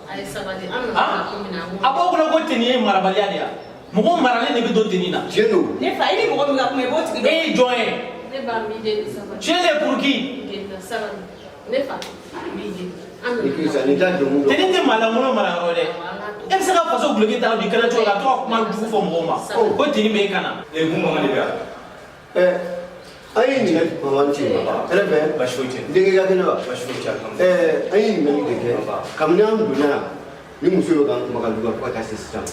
A ye sabali, an nana ko min na. A b'aw kɔnɔ ko tenue ye marabaliya de ye wa? Mɔgɔ maralen de bɛ don tenue na. Tiɲɛ don. Ne fa, i ni mɔgɔ min ka kuma, i b'o tigi dɔn. E ye jɔn ye? Ne ba, n b'i deli, sabali. Tu es pour qui? Sabali ne fa, n b'i deli. An Ni Kirisa, nin t'a dɔnkun dɔn. Tenue tɛ maalankolon mara yɔrɔ dɛ. E bɛ se ka faso duloki ta bi kana cogo la, ka to ka kuma jugu fɔ mɔgɔw ma. Ko tenue bɛ e kan na. Ee, mun mankan de bɛ yan? Ɛ, an ye ɲininkali mankan ci yɛrɛ fɛ. Baasi foyi tɛ. Denkɛ ka kɛnɛ wa? Baasi foyi tɛ, alhamdulilayi. Ɛ, an ye ɲininkali de kɛ kabini an donna yan, ni muso bɛ k'an kumakan juguya fo ka taa se sisan.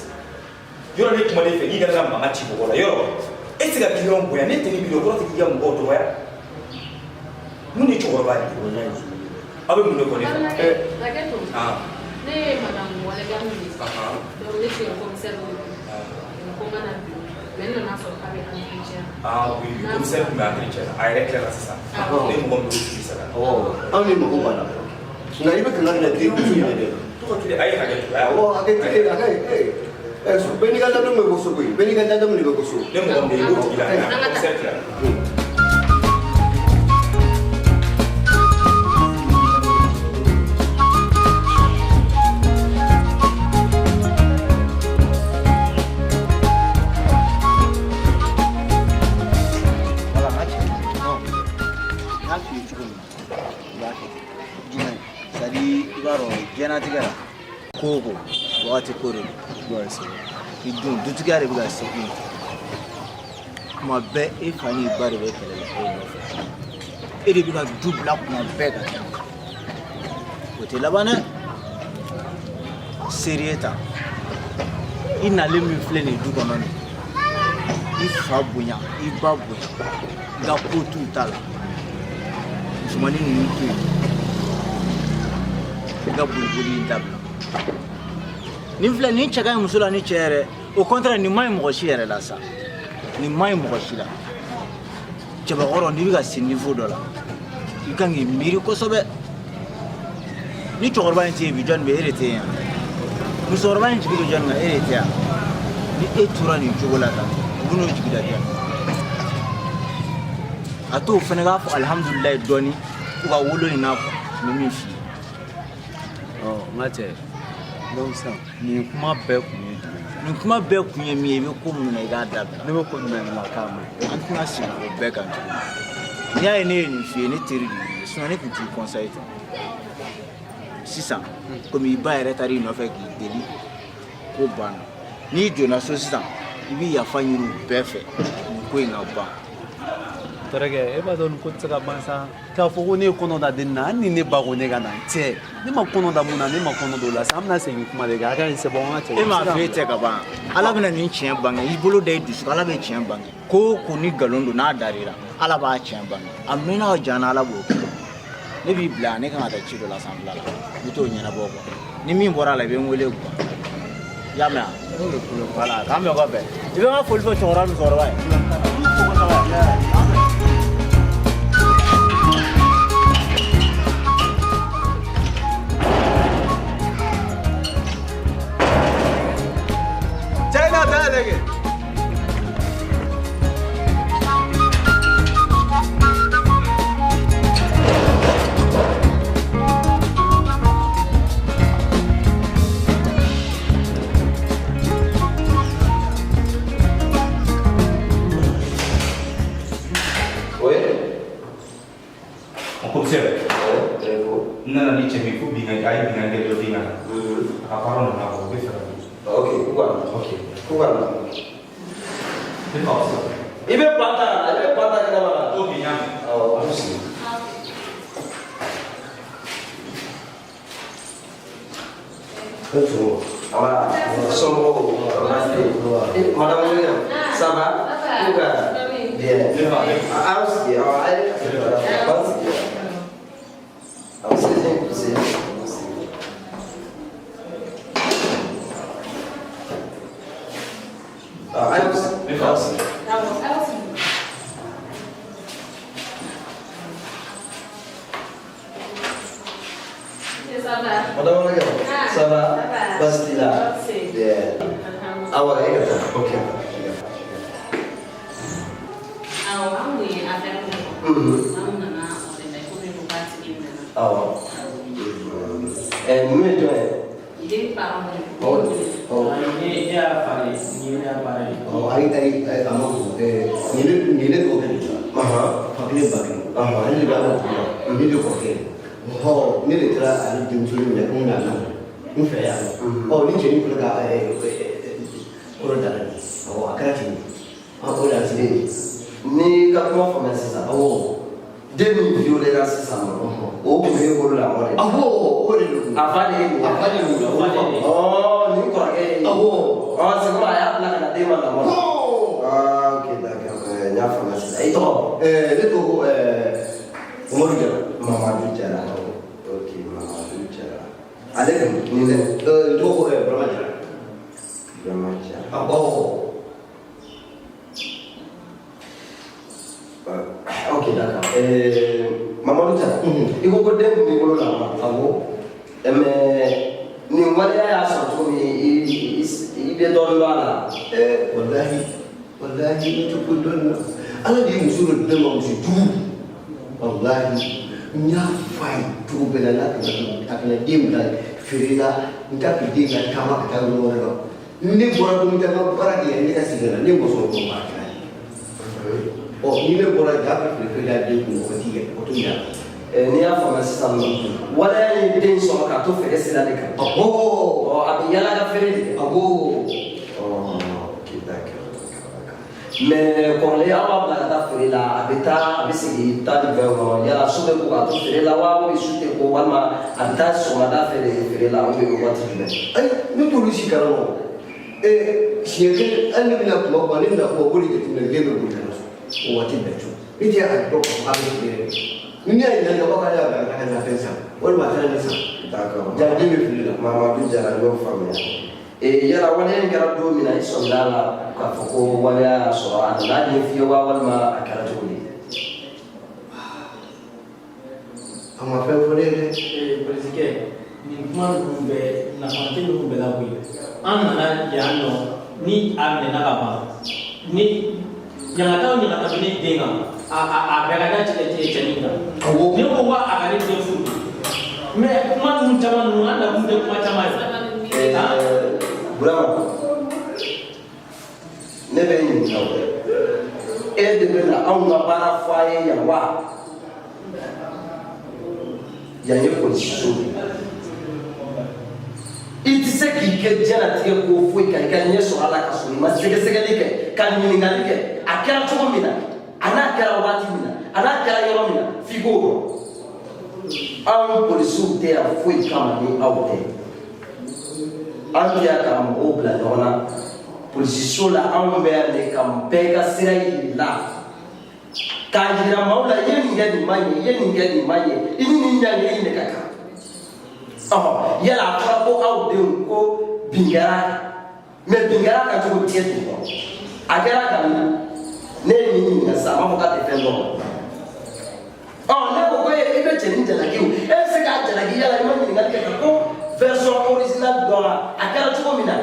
Yɔrɔ ne kuma ne fɛ, n'i kana ka mankan ci mɔgɔ la, yɔrɔ e tɛ se ka client bonya. Ne tɛ ni bi o kɔrɔ tɛ k'i ka mɔgɔw dɔgɔya. Mun de ye cɛkɔrɔba ye? Aw bɛ mun de fɔ ne fɛ? Hakɛ to. Ah. Ne ye madame Walegamu de ye. Donc ne tun ye commissaire wele ko n ka na bi, mais n nana sɔrɔ k'a bɛ entretien na. Ah oui, commissaire tun bɛ entretien na, a yɛrɛ tilala sisan. Ne mɔgɔ min bɛ sigi sara. Anw de mako b'a la, nka i bɛ kangari da den muso in ye dɛ. Tɔgɔ tɛ a ye hakɛ to. Awɔ, hakɛ tɛ a ka ɛ, bɛɛ n'i ka ladamu bɛ bɔ so koyi, bɛɛ n'i ka ladamu de bɛ bɔ so. Ne mɔgɔ min bɛ yen, i b'o tigi la, commissaire tilala. Voilà, n ka cɛ. N y'a f'i ye cogo min na, i b'a kɛ ten. Jumɛn? C'est à dire, i b'a dɔn diɲɛlatigɛ la, ko o ko, wagati ko de don. I dun dutigiya de bɛ ka se i ma. Kuma bɛɛ e fa n'i ba de bɛ kɛlɛ la e nɔfɛ. E de bɛ ka du bila kuma bɛɛ ka taa. O tɛ laban dɛ. Sérieux ta. I nalen min filɛ nin ye du kɔnɔ nin. I fa bonya, i ba bonya, i ka ko t'u ta la. Musomanin ninnu to yen, i ka boliboli in dabila. Nin filɛ nin cɛ ka ɲi muso la ni cɛ yɛrɛ, au contraire nin man ɲi mɔgɔ si yɛrɛ la sa, nin man ɲi mɔgɔ si la. Cɛbakɔrɔ, n'i bɛ ka se niveau dɔ la, i kan k'i miiri kosɛbɛ. Ni cɛkɔrɔba in tɛ yen bi, jɔnni bɛ yen? E de tɛ yen yan. Musokɔrɔba in jigi bɛ jɔnni kan? E de tɛ yan. Ni e tora nin cogo la tan, u bɛn'o jigi da jɔn? A t'o fana k'a fɔ alihamudulilayi dɔɔni u ka wolo in na quoi. N bɛ min f'i ye. Ɔ, n ka cɛ, donc sisan nin kuma bɛɛ kun ye jumɛn ye? Nin kuma bɛɛ kun ye min ye, i bɛ ko minnu na, i k'a dabila. Ne bɛ ko jumɛn la k'a ma ɲi? An tɛna segin o bɛɛ kan tuguni. N'i y'a ye ne ye nin f'i ye, ne teri de y'i ye, sinon ne tun t'i conseiller ten. Sisan komi i ba yɛrɛ taara i nɔfɛ k'i deli, ko banna. N'i donna so sisan, i bɛ yafa ɲini u bɛɛ fɛ, nin ko in ka ban. Terikɛ, e b'a dɔn nin ko tɛ se ka ban sa. K'a fɔ ko ne ye kɔnɔ da dennin na, hali ni ne ba ko ne ka na, n cɛ, ne ma kɔnɔ da mun na, ne ma kɔnɔ d'o la sa. An bɛna segin kuma de kan, a ka ɲi, c'est bon, an ka cɛ. E m'a fɔ e tɛ ka ban, Ala bɛna nin tiɲɛ bange. I bolo da i dusu kan, Ala bɛ tiɲɛ bange. Ko o ko ni nkalon don, n'a dar'i la, Ala b'a tiɲɛ bange. A mɛnna o janna, Ala b'o kɛ. Ne b'i bila, ne kan ka taa ci dɔ la sanfɛla la, n bɛ t'o ɲɛnabɔ quoi. Ni min bɔra a la, i bɛ n wele quoi, i y'a mɛn wa? Voilà, k'an bɛn kɔfɛ. I bɛ n ka foli fɔ cɛkɔrɔba ni musokɔrɔba ye. Cɛ, i n'a dayɛlɛ kɛ. Oui. Mon commissaire. N nana ni cɛ min fo binkanni, a ye binkanni kɛ dɔ den kan. A ka parents nana fɔ u bɛ fɛ ka don. Ok, k'u ka na. Ok. K'u ka na. Ne fa sisan. I bɛ ban ta ka na, i bɛ ban ta kɛnɛma ka na. Ok, n y'a mɛn. Awɔ, a b'u sigi. Voilà, somɔgɔw, baasi tɛ yen. Madame William, ça va? Tout va bien. Aw sigi, awɔ, a ye ban sigi. Aw sigi, sigi. A y'aw sigi. Aw sigi. Madame William, ça va? Baasi t'i la? Bien. Awa, e ka taa. Ok. Awɔ, an kun ye affaire min fɔ, an nana o de la, komi ko k'a tigi minɛna. Awɔ. Ninnu ye jɔn ye? Den parents de. Ɔ, ɔ. Ne y'a fa de ye, nin ye ne y'a baara ye. Ɔ, ayi, ayi, ayi, a ma fɔ. Nin ye ne dɔgɔkɛ de ye. Fa kelen, ba kelen. Ale de bɛ an ka dugu la. Ne de kɔrɔkɛ ye. Ɔ, ne de taara ale denmuso minɛ ko n bɛna lamɔ n fɛ yan nɔ. Ɔ, ni cɛnin filɛ ka kɔnɔ da la nin ye. Awɔ, a kɛra ten de. An o de y'a se. N'i ka kuma faamuya sisan. Awɔ. Den min violé la sisan nɔ, o tun b'e bolo lamɔ de. Awɔ, o de don. A fa de ye nin ye. A fa de ye nin ye. Ɔ, nin kɔrɔkɛ ye nin ye. Awɔ. Ɔ, c'est comme a y'a bila ka na den ma lamɔ la. Ah, ok, d'accord. N y'a faamuya sisan. I tɔgɔ? Ne tɔgɔ ko Mamadu Jara. Mamadu Jara. Ok, Mamadu Jara. Ale dun, nin dɛ? N tɔgɔ ko Burama Jara. Burama Jara. Awɔ. Ok, d'accord. Mamadu Jara, i ko ko den tun b'i bolo lamɔ la. Awɔ. Mais nin waleya y'a sɔrɔ cogo min, i bɛ dɔɔnin dɔn a la. Walahi, walahi, ne tɛ ko dɔn na. Ala de ye muso dɔ di ne ma, muso jugu. Walahi, n y'a fɔ a ye cogo bɛɛ la, n'a kana a kana den bila feere la, n t'a fɛ den ka taama ka taa yɔrɔ wɛrɛ la. Ne bɔra ko n bɛ taa n ka baara kɛ yan, ne ka segin ka na, ne ma sɔn ko baara kɛra ye. Ɔ, ni ne bɔra ja bɛ feere feere la den kun, o t'i yɛrɛ, o t'o ɲa. N'i y'a faamuya sisan nɔ, waleya ye den sɔrɔ k'a to feere sira de kan. Awɔ. Ɔ, a bɛ yala ka feere de kɛ. Awɔ. Ɔ, ok, d'accord, d'accord. Mais kɔrɔlen aw b'a bila ka taa feere la, a bɛ taa, a bɛ segin taa ni fɛn kɔnɔ, yala su bɛ ko k'a to feere la wa, ou bien su tɛ ko, walima a bɛ taa sɔgɔmada fɛ de feere la, ou bien waati jumɛn? Ayi, ne t'olu si kalama o. Siɲɛ kelen hali ne bɛna kuma o kuma ne bɛna kuma o b'o de jateminɛ den bɛ boli ka na so o waati bɛɛ co i tɛ a dɔn k'a fɔ k'a bɛ fili yɛrɛ ni ne y'a ɲininka ko k'ale y'a bila ka taa ka na fɛn san walima a taara ne san. D'accord. Ja den bɛ fili la. Mamadu Jara n y'o faamuya. Yala waleya in kɛra don min na i sɔmina a la k'a fɔ ko waleya y'a sɔrɔ a nana ɲɛf'i ye wa walima a kɛra cogo di? A ma fɛn fɔ ne ye dɛ. Polisikɛ, nin kuma ninnu bɛɛ nafa tɛ ninnu bɛɛ la koyi. An nana yan nɔ ni a minɛna ka ban ni ɲangata o ɲangata bɛ ne den kan a bɛɛ ka da cɛnin kan. Ne ko ko a ka ne den furu mais kuma ninnu caman ninnu an nakun tɛ kuma caman ye. Burama, ne bɛ ɲininka o e de bɛ na anw ka baara fɔ a ye yan wa? Yan ye polisiso de ye. I tɛ se k'i kɛ diɲɛlatigɛ ko foyi kan i ka ɲɛ sɔrɔ a la ka sɔrɔ i ma sɛgɛsɛgɛli kɛ ka ɲininkali kɛ a kɛra cogo min na a n'a kɛra waati min na a n'a kɛra yɔrɔ min na f'i k'o dɔn. Anw polisiw tɛ yan foyi kama ni aw tɛ. An tɛ yan ka mɔgɔw bila ɲɔgɔn na polisiso la. Anw bɛ yan de ka bɛɛ ka sira yir'i la k'a yira maaw la i ye nin kɛ nin ma ɲɛ, i ye nin kɛ nin ma ɲɛ, i ni nin ɲangi i ni de ka kan. Ɔhɔn, yala a fɔra ko aw denw ko bin kɛra a kan mais bin kɛra a kan cogo di t'o dɔn a kɛra a kan min ne ye nin ɲininka sisan a b'a fɔ k'a tɛ fɛn dɔn. Ɔ ne ko ko e bɛ cɛnin jalaki o e bɛ se k'a jalaki yala i ma ɲininkali kɛ ka ko version originale dɔn wa a kɛra cogo min na.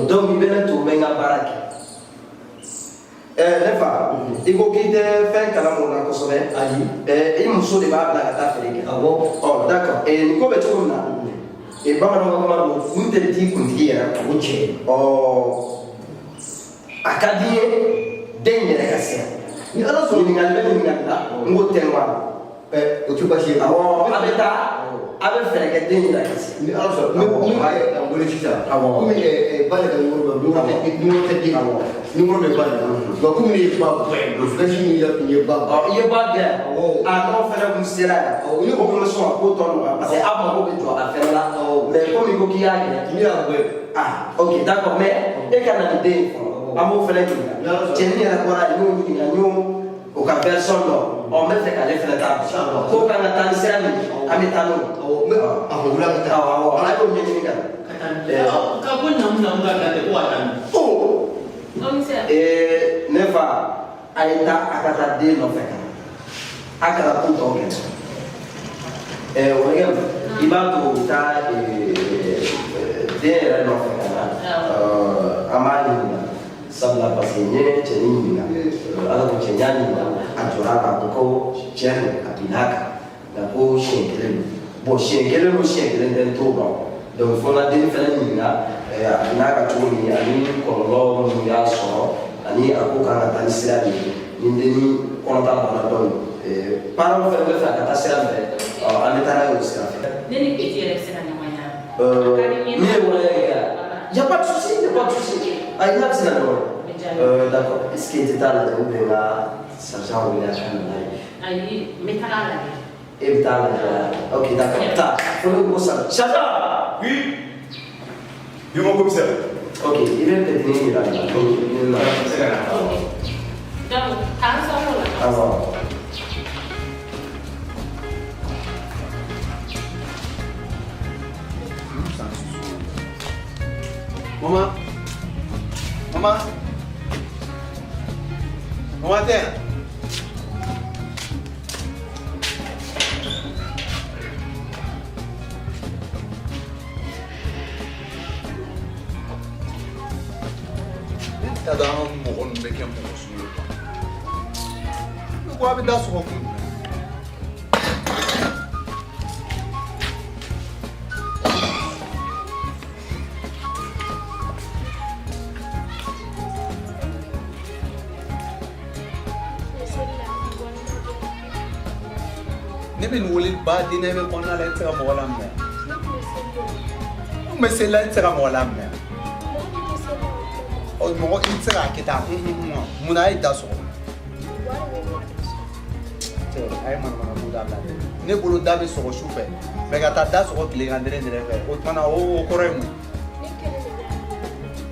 Donc i bɛ ne to n bɛ n ka baara kɛ. Ne fa, i ko k'i tɛ fɛn kalama o la kosɛbɛ. Ayi. I muso de b'a bila ka taa feere kɛ. Awɔ. Ɔ d'accord. Nin ko bɛ cogo min na, bamananw ka kuma don, kun tɛ di kuntigi yɛrɛ ma. O tiɲɛ. Ɔ a ka di n ye den yɛrɛ ka se yan. Ni Ala sɔnna. Ɲininkali bɛ ɲininkali la, n ko tɛ n wa. O tɛ baasi ye. Awɔ, a bɛ taa, a bɛ fɛɛrɛ kɛ den yɛrɛ ka se. Ni Ala sɔnna. Ni a ye wele sisan. Awɔ. Komi ba de ka numéro bɛ numéro tɛ den. Awɔ. Numéro bɛ ba de la. Nka komi ne ye ba gɛn. Dusukasi min yɛrɛ tun ye ba gɛn. I ye ba gɛn. Awɔ. A n'o fɛnɛ kun sera yan. Awɔ. O kun bɛ sɔn ka ko tɔ nɔgɔya parce que aw mago bɛ jɔ a fɛnɛ la. Awɔ. Mais komi i ko k'i y'a gɛn. Ne y'a gɛn. Ah ok d'accord, mais e ka na ni den ye fɔlɔ. An b'o fɛnɛ ɲininka. Cɛnin yɛrɛ bɔra yen, n y'o ɲininka, n y'o o ka version dɔn. Ɔ n bɛ fɛ k'ale fɛnɛ ta ko kan ka taa ni sira min ye, an bɛ taa n'o ye. Awɔ, wuli an ka taa. Awɔ, an y'o ɲɛɲini ka na. Ka ko namu namu ka bila tɛ ko ka taa ni. Ne fa, a ye taa a ka taa den nɔfɛ ka na. A kana ko tɔw kɛ. Wɔnikɛ, i b'a to u bɛ taa den yɛrɛ nɔfɛ ka na. An b'a ɲininka. Sabula parce que n ye cɛnin ɲininka, Ala ko cɛ n y'a ɲininka a jɔra a kan, a ko ko tiɲɛ don a binna a kan nka ko siɲɛ kelen don. Bon siɲɛ kelen don siɲɛ kelen tɛ n t'o dɔn. Donc fo n ka den fɛnɛ ɲininka a binna a kan cogo min ani kɔlɔlɔ minnu y'a sɔrɔ ani a ko kan ka taa ni sira min ye ni denni kɔnɔta banna. Donc parents fɛnɛ bɛ fɛ a ka taa sira min fɛ, an bɛ taa n'a ye o sira fɛ. Ne ni Petit yɛrɛ bɛ se ka ɲɔgɔn ye. Min ye waleya in kɛ, y a pas de souci, y a pas de souci. Ayi, n'a bɛ se ka ɲɔgɔn ye. D'accord. Est-ce que i tɛ taa lajɛ ou bien n ka sergent wele a ka na n'a ye? Ayi, n bɛ taga a lajɛ. E bɛ taa lajɛ. Ok d'accord. Taa. Fo ne ko sa. Sergent. Oui. Oui, mon commissaire. Ok, i bɛ Petit yira n na. Donc i bɛ na. Ok. Donc, k'an sɔn o la. Awɔ. Maman. Maman. Maman tɛ yan. Ne t'a dɔn an ka mɔgɔ ninnu bɛ kɛ mɔgɔ sugu ye quoi. Ne ko a bɛ da sɔgɔ kun jumɛn? Ne bɛ nin wele ba diinɛ bɛ kɔnɔna la, e tɛ se ka mɔgɔ laminɛ. N bɛ seli la, e tɛ se ka mɔgɔ laminɛ. Ɔ mɔgɔ i tɛ se k'a kɛ tan. Munna a ye da sɔgɔ? Cɛ a ye manamana ko dabila dɛ. Ne bolo da bɛ sɔgɔ su fɛ, mɛ ka taa da sɔgɔ tilegan dɛrɛ dɛrɛ fɛ, o tuma na o kɔrɔ ye mun ye?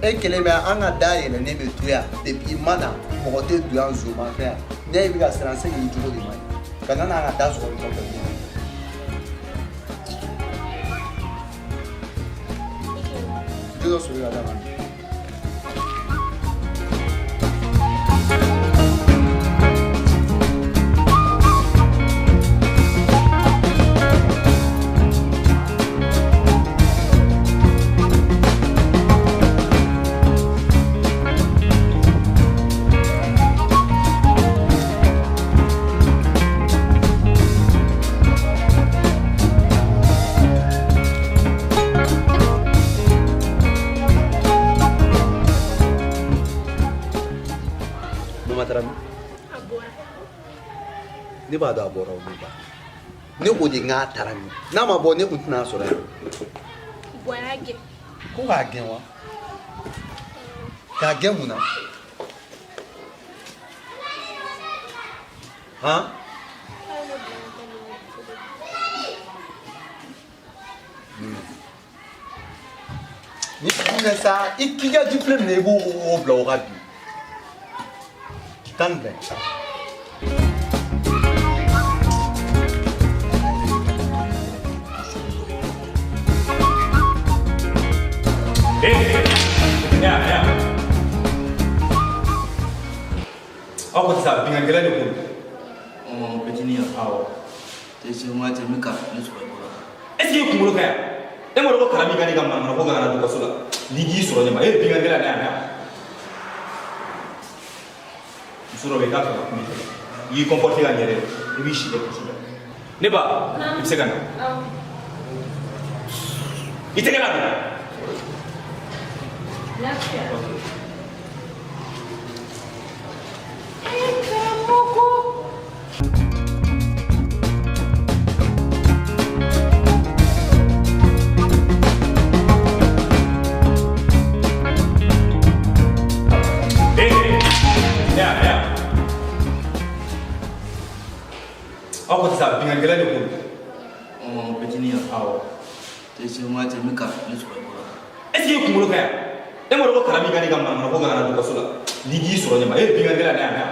E kelen bɛ an ka da yɛlɛnnen bɛ to yan depuis i ma na mɔgɔ tɛ don yan zoma fɛ yan ne bɛ ka siran se k'i cogo de ma ɲi kana n'a ka da sɔgɔ i kɔfɛ bilen. Ji dɔ soli ka d'a ma. Mama taara min? A bɔra. Ne b'a dɔn a bɔra o min ba. Ne ko de n k'a taara min? N'a ma bɔ ne tun tɛna a sɔrɔ yan. Bɔn y'a gɛn. Ko k'a gɛn wa? K'a gɛn mun na? Han? Ni minɛ sa i k'i ka jifilen minɛ i b'o o bila o ka bin. Taa nin bila. Aw ko sisan binkannikɛla de ko don. Petini yan. Awɔ. Tɛ se ma cɛ min ka ne sɔrɔ i bolo. Est ce que i kunkolo ka ɲi? E ma dɔn ko kalan min ka di ka manamana ko ka na don kaso la n'i k'i sɔrɔ ɲɛ ma e ye binkannikɛla ne y'a mɛn. Muso dɔ bɛ yen k'a fɛ ka kuma i fɛ i y'i comporter ka ɲɛ dɛ i b'i si kɛ kaso la. Ne ba i bɛ se ka na. I tɛgɛ la don. Lafiya. Aw ko sisan binkannikɛla de ko don. Petini yan. Awɔ. Tɛ se ma cɛ min ka ne sɔrɔ i bolo. Est ce que i kunkolo ka ɲi? E ma dɔn ko kalan min ka di ka manamana ko ka na don kaso la n'i k'i sɔrɔ ɲɛ ma e ye binkannikɛla ne y'a mɛn.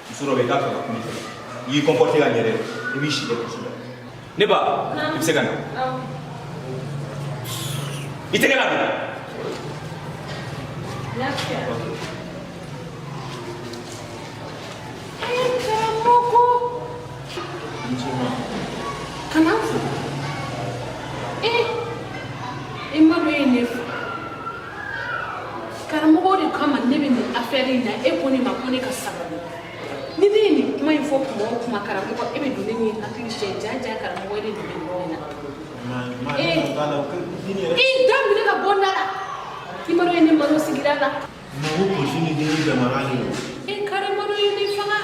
Muso dɔ bɛ yen k'a fɛ ka kuma i fɛ i y'i comporter ka ɲɛ dɛ i b'i si kɛ kaso la. Ne ba i bɛ se ka na. I tɛgɛ la don. Lafiya. Kana fo. E ma dɔn e ye ne fo. Karamɔgɔ de kama ne bɛ nin affaire in na e ko ne ma ko ne ka sabali. Ni ne ye nin kuma in fɔ kuma o kuma karamɔgɔ e bɛ don ne ni hakili cɛ ja ja karamɔgɔ e de don ne in na. I da minɛ ka bɔ n da la. I ma dɔn e ye ne malo sigida la. Ma ko polisi ni den jamana de don. E karamɔgɔ ye ne faga.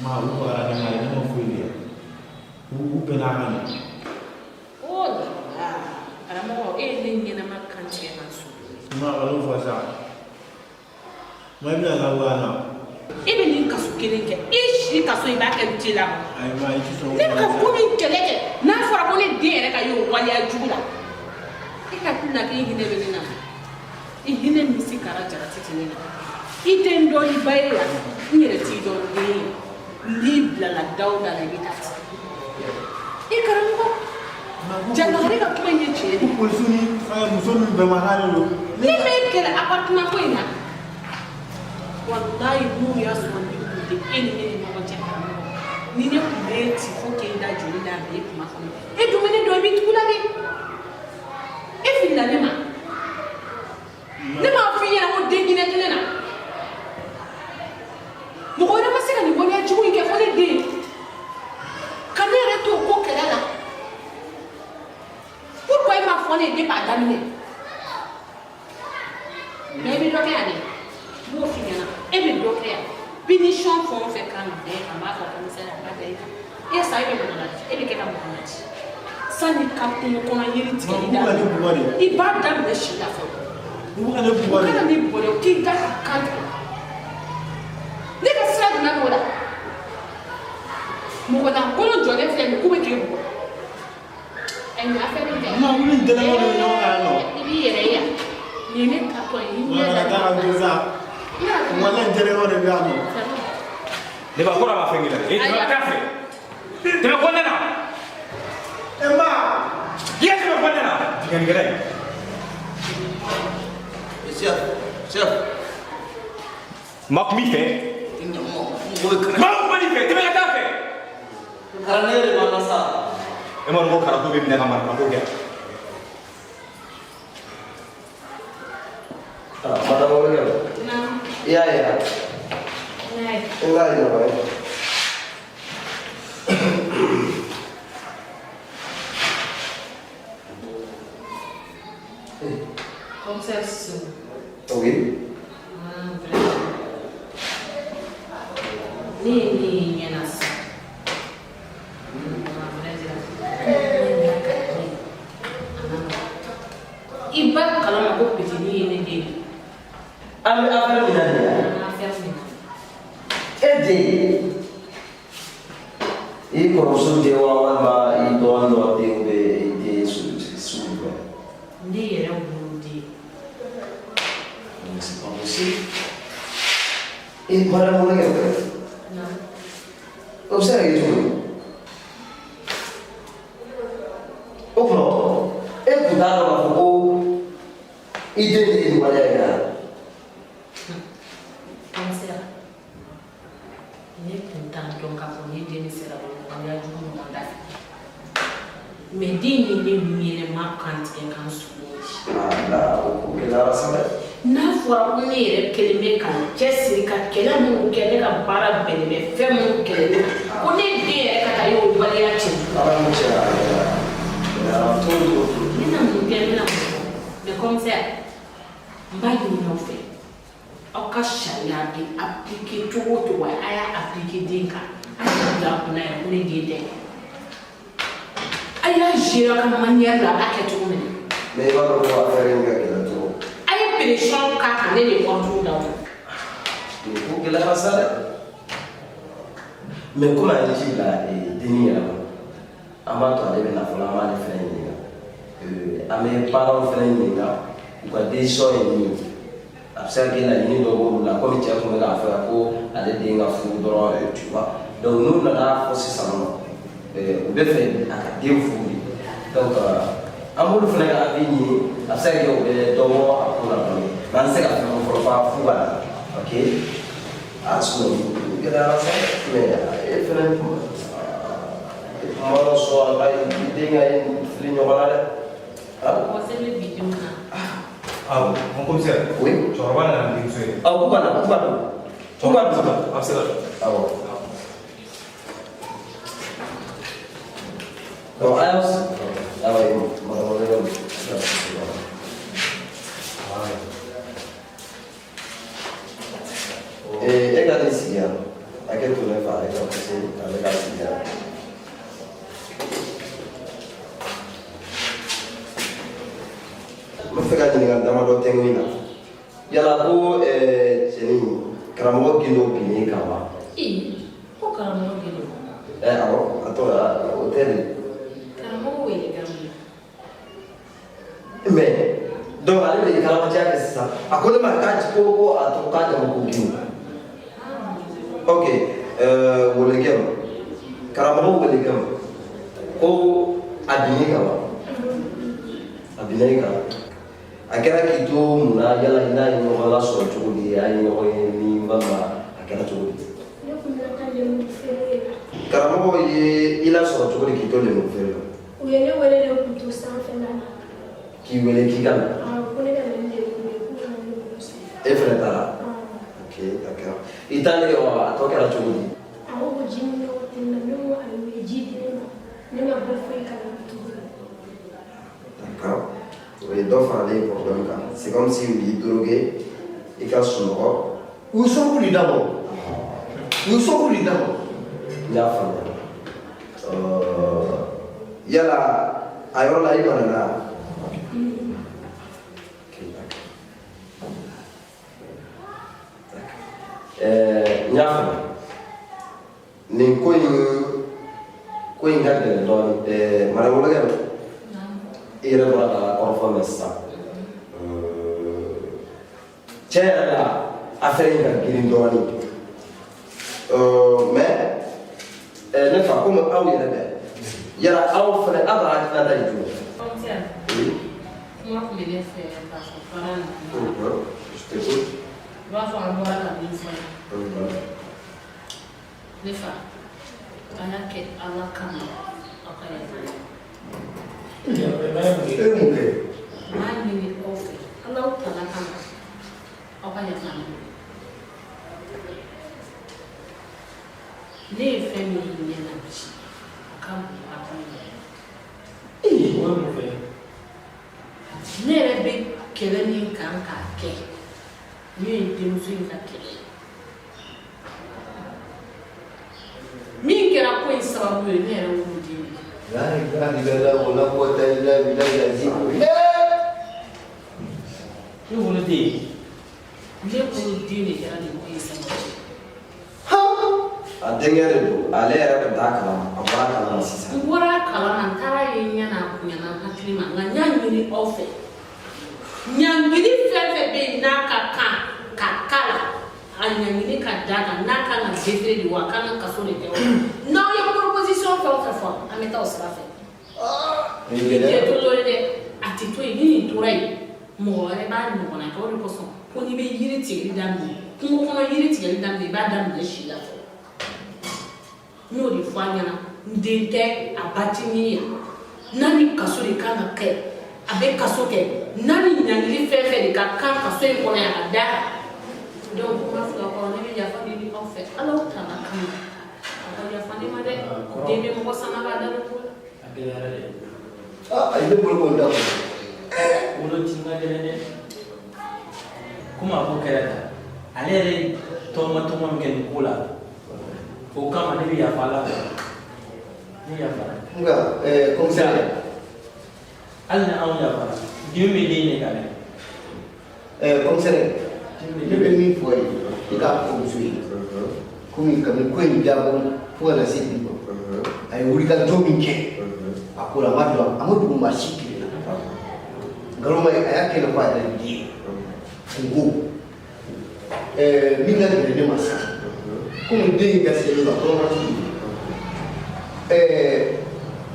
Ma u bagara ne ma ye ne ma foyi de kɛ. U bɛn'a kan de. O la la karamɔgɔ e ye ne ɲɛnama kan tigɛ ka so. Ma kan'o fɔ sa. Ma i bɛna taa wa na. E bɛ nin kaso kelen kɛ i si kaso i b'a kɛ ji la. Ayi ma i ti sɔn. Ne bɛ ka ko min kɛlɛ kɛ n'a fɔra ko ne den yɛrɛ ka ye o waleya jugu la e hakili la k'e hinɛ bɛ ne na i hinɛ min si kara jarati tɛ ne na i tɛ n dɔn i ba ye yan n yɛrɛ t'i dɔn n den ye n'i bilala da o da la i bɛ taa i karamɔgɔ jalakare ka kuma in ye tiɲɛ de ye. Polisiw ni fɛn muso min bɛnbakan de don. Ne m'e kɛlɛ appartement ko in na walayi n'u y'a sɔrɔ ni kun tɛ e ni ne ni ɲɔgɔn cɛ karamɔgɔ ni ne kun b'e ci fo k'e da joli la bi e kuma kɔnɔ e dun bɛ ne dɔn i bɛ tugu la dɛ e filila ne ma ne m'a f'i ɲɛna ko den hinɛ tɛ ne na mɔgɔ wɛrɛ ma se ka nin waleya jugu in kɛ fo ne den ka ne yɛrɛ to o ko kɛlɛ la pourquoi e m'a fɔ ne ye depuis a daminɛ mais i bɛ dɔ kɛ yan dɛ n b'o f'i ɲɛna e bɛ dɔ kɛ yan punition fɛn o fɛn kan ka da e kan n b'a fɔ commissaire a b'a da e kan e sa e bɛ mɔgɔ ladi e bɛ kɛ ka mɔgɔ ladi sanni ka kungo kɔnɔ yiri tigɛli daminɛ i b'a daminɛ si la fɔlɔ U bɛ ka ne bugɔ de. U kana ne bugɔ dɛ k'i da ka kan tigɛ ne ka sira jumɛn b'o la Mɔgɔ lankolon jɔlen filɛ nin ye k'u bɛ k'e bugɔ. Ɛ nin affaire in tɛ. Ma wuli n dɛnɛn de bɛ ɲɔgɔn kan yan nɔ. I b'i yɛrɛ ye yan. Nin ye ne tatɔ ye. I ɲɛ Wala da. ka taa ka to sa. Wala n dɛnɛn de bɛ yan nɔ. Ne ba kɔrɔ b'a fɛn k'i la dɛ. E tɛmɛ ka taa fɛ. Tɛmɛ kɔnɛ na. E ma. I ka tɛmɛ kɔnɛ na. Binkannikɛla ye. Chef, chef. Ma kun b'i fɛ. Ma kun b'i fɛ. Tɛmɛ ka taa fɛ. Kalanden de b'an na sa. E m'a dɔn ko karako bɛ minɛ ka marifa ko kɛ. Madame Wele, i y'a ye wa? N k'a ɲɔgɔn ye. Commissaire Sissoko. Oui. Ah, vraiment. Ne ye ne ye ɲɛ na sisan. À vrai dire, i ba kalama ko petini ye ne den ye. An bɛ affaire min na nin ye. An ka affaire min na. E den i kɔrɔmuso den wa walima i dɔgɔnin dɔ den bɛ i den sugu jumɛn? Ne yɛrɛ woloden. Mais c'est pas possible. E madame Wele Naamu. o bɛ se ka kɛ cogo di? O tuma e tun t'a dɔn k'a fɔ ko i den de ye nin waleya in kɛ wa? Commissaire, ne tun t'a dɔn k'a fɔ ne den bɛ se ka don waleya jugu ɲɔgɔn da fɛ. Mais den ye ne ɲɛnɛma kan tigɛ k'an sogo di. Ala o ko gɛlɛyara sa dɛ. N'a fɔra ko ne yɛrɛ kelen bɛ ka n cɛsiri ka kɛlɛ minnu kɛ ne ka baara bɛnnen bɛ fɛn minnu kɛlɛli ma ko ne den yɛrɛ ka taa y'o waleya cɛ. Ala m'o cɛ a gɛlɛyara. Gɛlɛyara trop trop trop. N bɛna mun kɛ n bɛna mun fɔ mais commissaire n b'a ɲini aw fɛ aw ka sariya bɛ appliquer cogo o cogo a y'a appliquer den kan a y'a bila a kunna yɛrɛ ko ne den tɛ. A y'a gérer aw ka manière la a b'a kɛ cogo min na. Mais i b'a dɔn ko affaire in ka gɛlɛn trop. A ye pression k'a kan ne de ye ordre d'aw ma. Nin ko gɛlɛyara sa dɛ. Mais komi an ye ci bila dennin yɛrɛ ma, an b'a to ale bɛ na fɔlɔ an b'ale fɛnɛ ɲininka. An bɛ parents fɛnɛ ɲininka u ka décision ye min ye. A bɛ se ka kɛ laɲini dɔ b'olu la komi cɛ tun bɛ k'a fɔ yan ko ale den ka furu dɔrɔn tu vois. Donc n'u nana fɔ sisan nɔ u bɛ fɛ a ka den furu de. Donc an b'olu fɛnɛ ka avis ɲini a bɛ se ka kɛ u bɛ dɔ bɔ a ko la dɔɔni. Mais an tɛ se ka fɛn fɔ fɔlɔ f'a ka na. Ok? Ah sinon gɛlɛyara sa mais e fɛnɛ kuma dɔ sɔn a ka i den ka fili ɲɔgɔn na dɛ. Mɔgɔ sɛbɛn bi denw na. Awɔ, mon commissaire. Oui. Cɛkɔrɔba nana ni denmuso ye. Awɔ, k'u ka na, k'u ka don. K'u ka don. A bɛ se ka don. Awɔ. Bon, a y'aw sigi. Awɔ, madame Wele. E ka n'i sigi yan. Hakɛ to ne fa, e ka parce que ale ka sigi yan. N bɛ fɛ ka ɲininkali damadɔ tɛnku i la. Yala ko cɛnin karamɔgɔ Gindo binnen kan wa? Ee, ko karamɔgɔ Gindo. Awɔ, a tɔgɔ o tɛ de. Karamɔgɔ wele ka mun na? Mais donc ale de ye kalamatiya kɛ sisan. A ko ne ma k'a ko a tɔgɔ k'a jamu ko Gindo. Ok, welekɛ ma. Karamɔgɔ welekɛ ma. Ko a binnen kan wa? A binna i kan. A kɛra k'i to mun na yala i n'a ye ɲɔgɔn lasɔrɔ cogo di a ye ɲɔgɔn ye ni walima a kɛra cogo di? Ne tun bɛ taa lemuru feere de la. Karamɔgɔ ye i lasɔrɔ cogo di k'i to lemuru feere la? U ye ne wele de k'u to sanfɛla la. K'i wele k'i ka na? Awɔ, ko ne ka na ni lemuru ye k'u ka na lemuru san. E fɛnɛ taara? Ok, d'accord. I taalen wa a tɔ kɛra cogo di? A ko ko ji min nɔgɔ tɛ ne na, ne ko ayi u ye ji di ne ma. Ne ma bɔ foyi kalama tuguni. D'accord. O ye dɔ faralen problème kan. C'est comme si u y'i drogué i ka sunɔgɔ. U ye sɔrɔku de dabɔ. U ye sɔrɔku de dabɔ. N y'a faamuya. Yala a yɔrɔ la i banana wa? Ok, d'accord. N y'a faamuya. Nin ko in Ko in ka gɛlɛn dɔɔnin. Madame Wolokɛ, i yɛrɛ bɔra ka kɔrɔfɔ mɛn sisan. Tiɲɛ yɛrɛ la, affaire in ka girin dɔɔnin. Mais ne fa, komi aw yɛrɛ bɛ yala, aw fana, aw ka hakilinata ye jumɛn ye? Commissaire, Oui. kuma tun bɛ ne fɛ k'a fɔ baara nin. Je t'écoute. I b'a fɔ an bɔra ka min fɔ ye. Ne fa, an y'a kɛ Ala kama, aw ka yafa ne ma. E ye mun kɛ? N b'a ɲini aw fɛ, Alahu tala kama, aw ka yafa ne ma. Ne ye fɛn min ye ɲɛ na bi, a ka bon hakili ma. O ye mun fɛ? Ne yɛrɛ bɛ kɛlɛ min kan k'a kɛ, min ye denmuso in ka kɛlɛ ye, min kɛra ko in sababu ye, ne yɛrɛ woloden de ye. La ilaha illallah wa la quwwata illa billahi al-azim. Ne woloden? Ne woloden de kɛra nin ko in sababu ye. A denkɛ de don, ale yɛrɛ tun t'a kalama, a bɔra a kalama sisan. N bɔra a kalama, n taara ye ɲɛ na, a bonyana n hakili ma. Nka n y'a ɲini aw fɛ, ɲangili fɛn fɛn bɛ yen n'a ka kan ka k'a la, a ɲangili ka d'a kan. N'a kan ka déféré de wa, a kan ka kaso de kɛ wa, n'aw ye proposition fɛn o fɛn fɔ, an bɛ taa o sira fɛ. Nin tɛ to ye dɛ, a tɛ to yen. Ni nin tora yen, mɔgɔ wɛrɛ b'a ɲɔgɔnna kɛ. O de kosɔn ko n'i bɛ yiri tigɛli daminɛ, kungo kɔnɔ yiri tigɛli daminɛ, i b'a daminɛ si la fɔlɔ. N y'o de fɔ a ɲɛna. N den tɛ, a ba ti ni yan. N'a ni kaso de kan ka kɛ, a bɛ kaso kɛ. N'a ni ɲangili fɛn fɛn de ka kan kaso in kɔnɔ yan, a da kan. Donc kuma fila kɔrɔ, ne bɛ yafa deli aw fɛ, Ala tala kama, aw ka yafa ne ma dɛ. Den bɛ mɔgɔ sama k'a da ko la. A gɛlɛyara dɛ. Ah, ayi, ne bolo k'o da kɔnɔ. Wolo tin ka gɛlɛn dɛ. Komi a ko kɛra tan, ale yɛrɛ ye tɔgɔma tɔgɔma min kɛ nin ko la, o kama ne bɛ yafa Ala fɛ, ne yafara. Nka commissaire. Hali ni anw yafara, dimi bɛ den de kan dɛ. Commissaire, ne bɛ min fɔ ye, i k'a fɔ muso ye, komi kabini ko in dabɔ fo ka na se bi ma, a ye wulikajɔ min kɛ a ko la, a ma don, a ma dogo maa si kelen na. Nkalon ma ye, a y'a kɛ i n'a fɔ a yɛrɛ den ye. Kunko min ka gɛlɛn ne ma sisan, komi den in garisɛgɛ don, a kɔnɔmatigi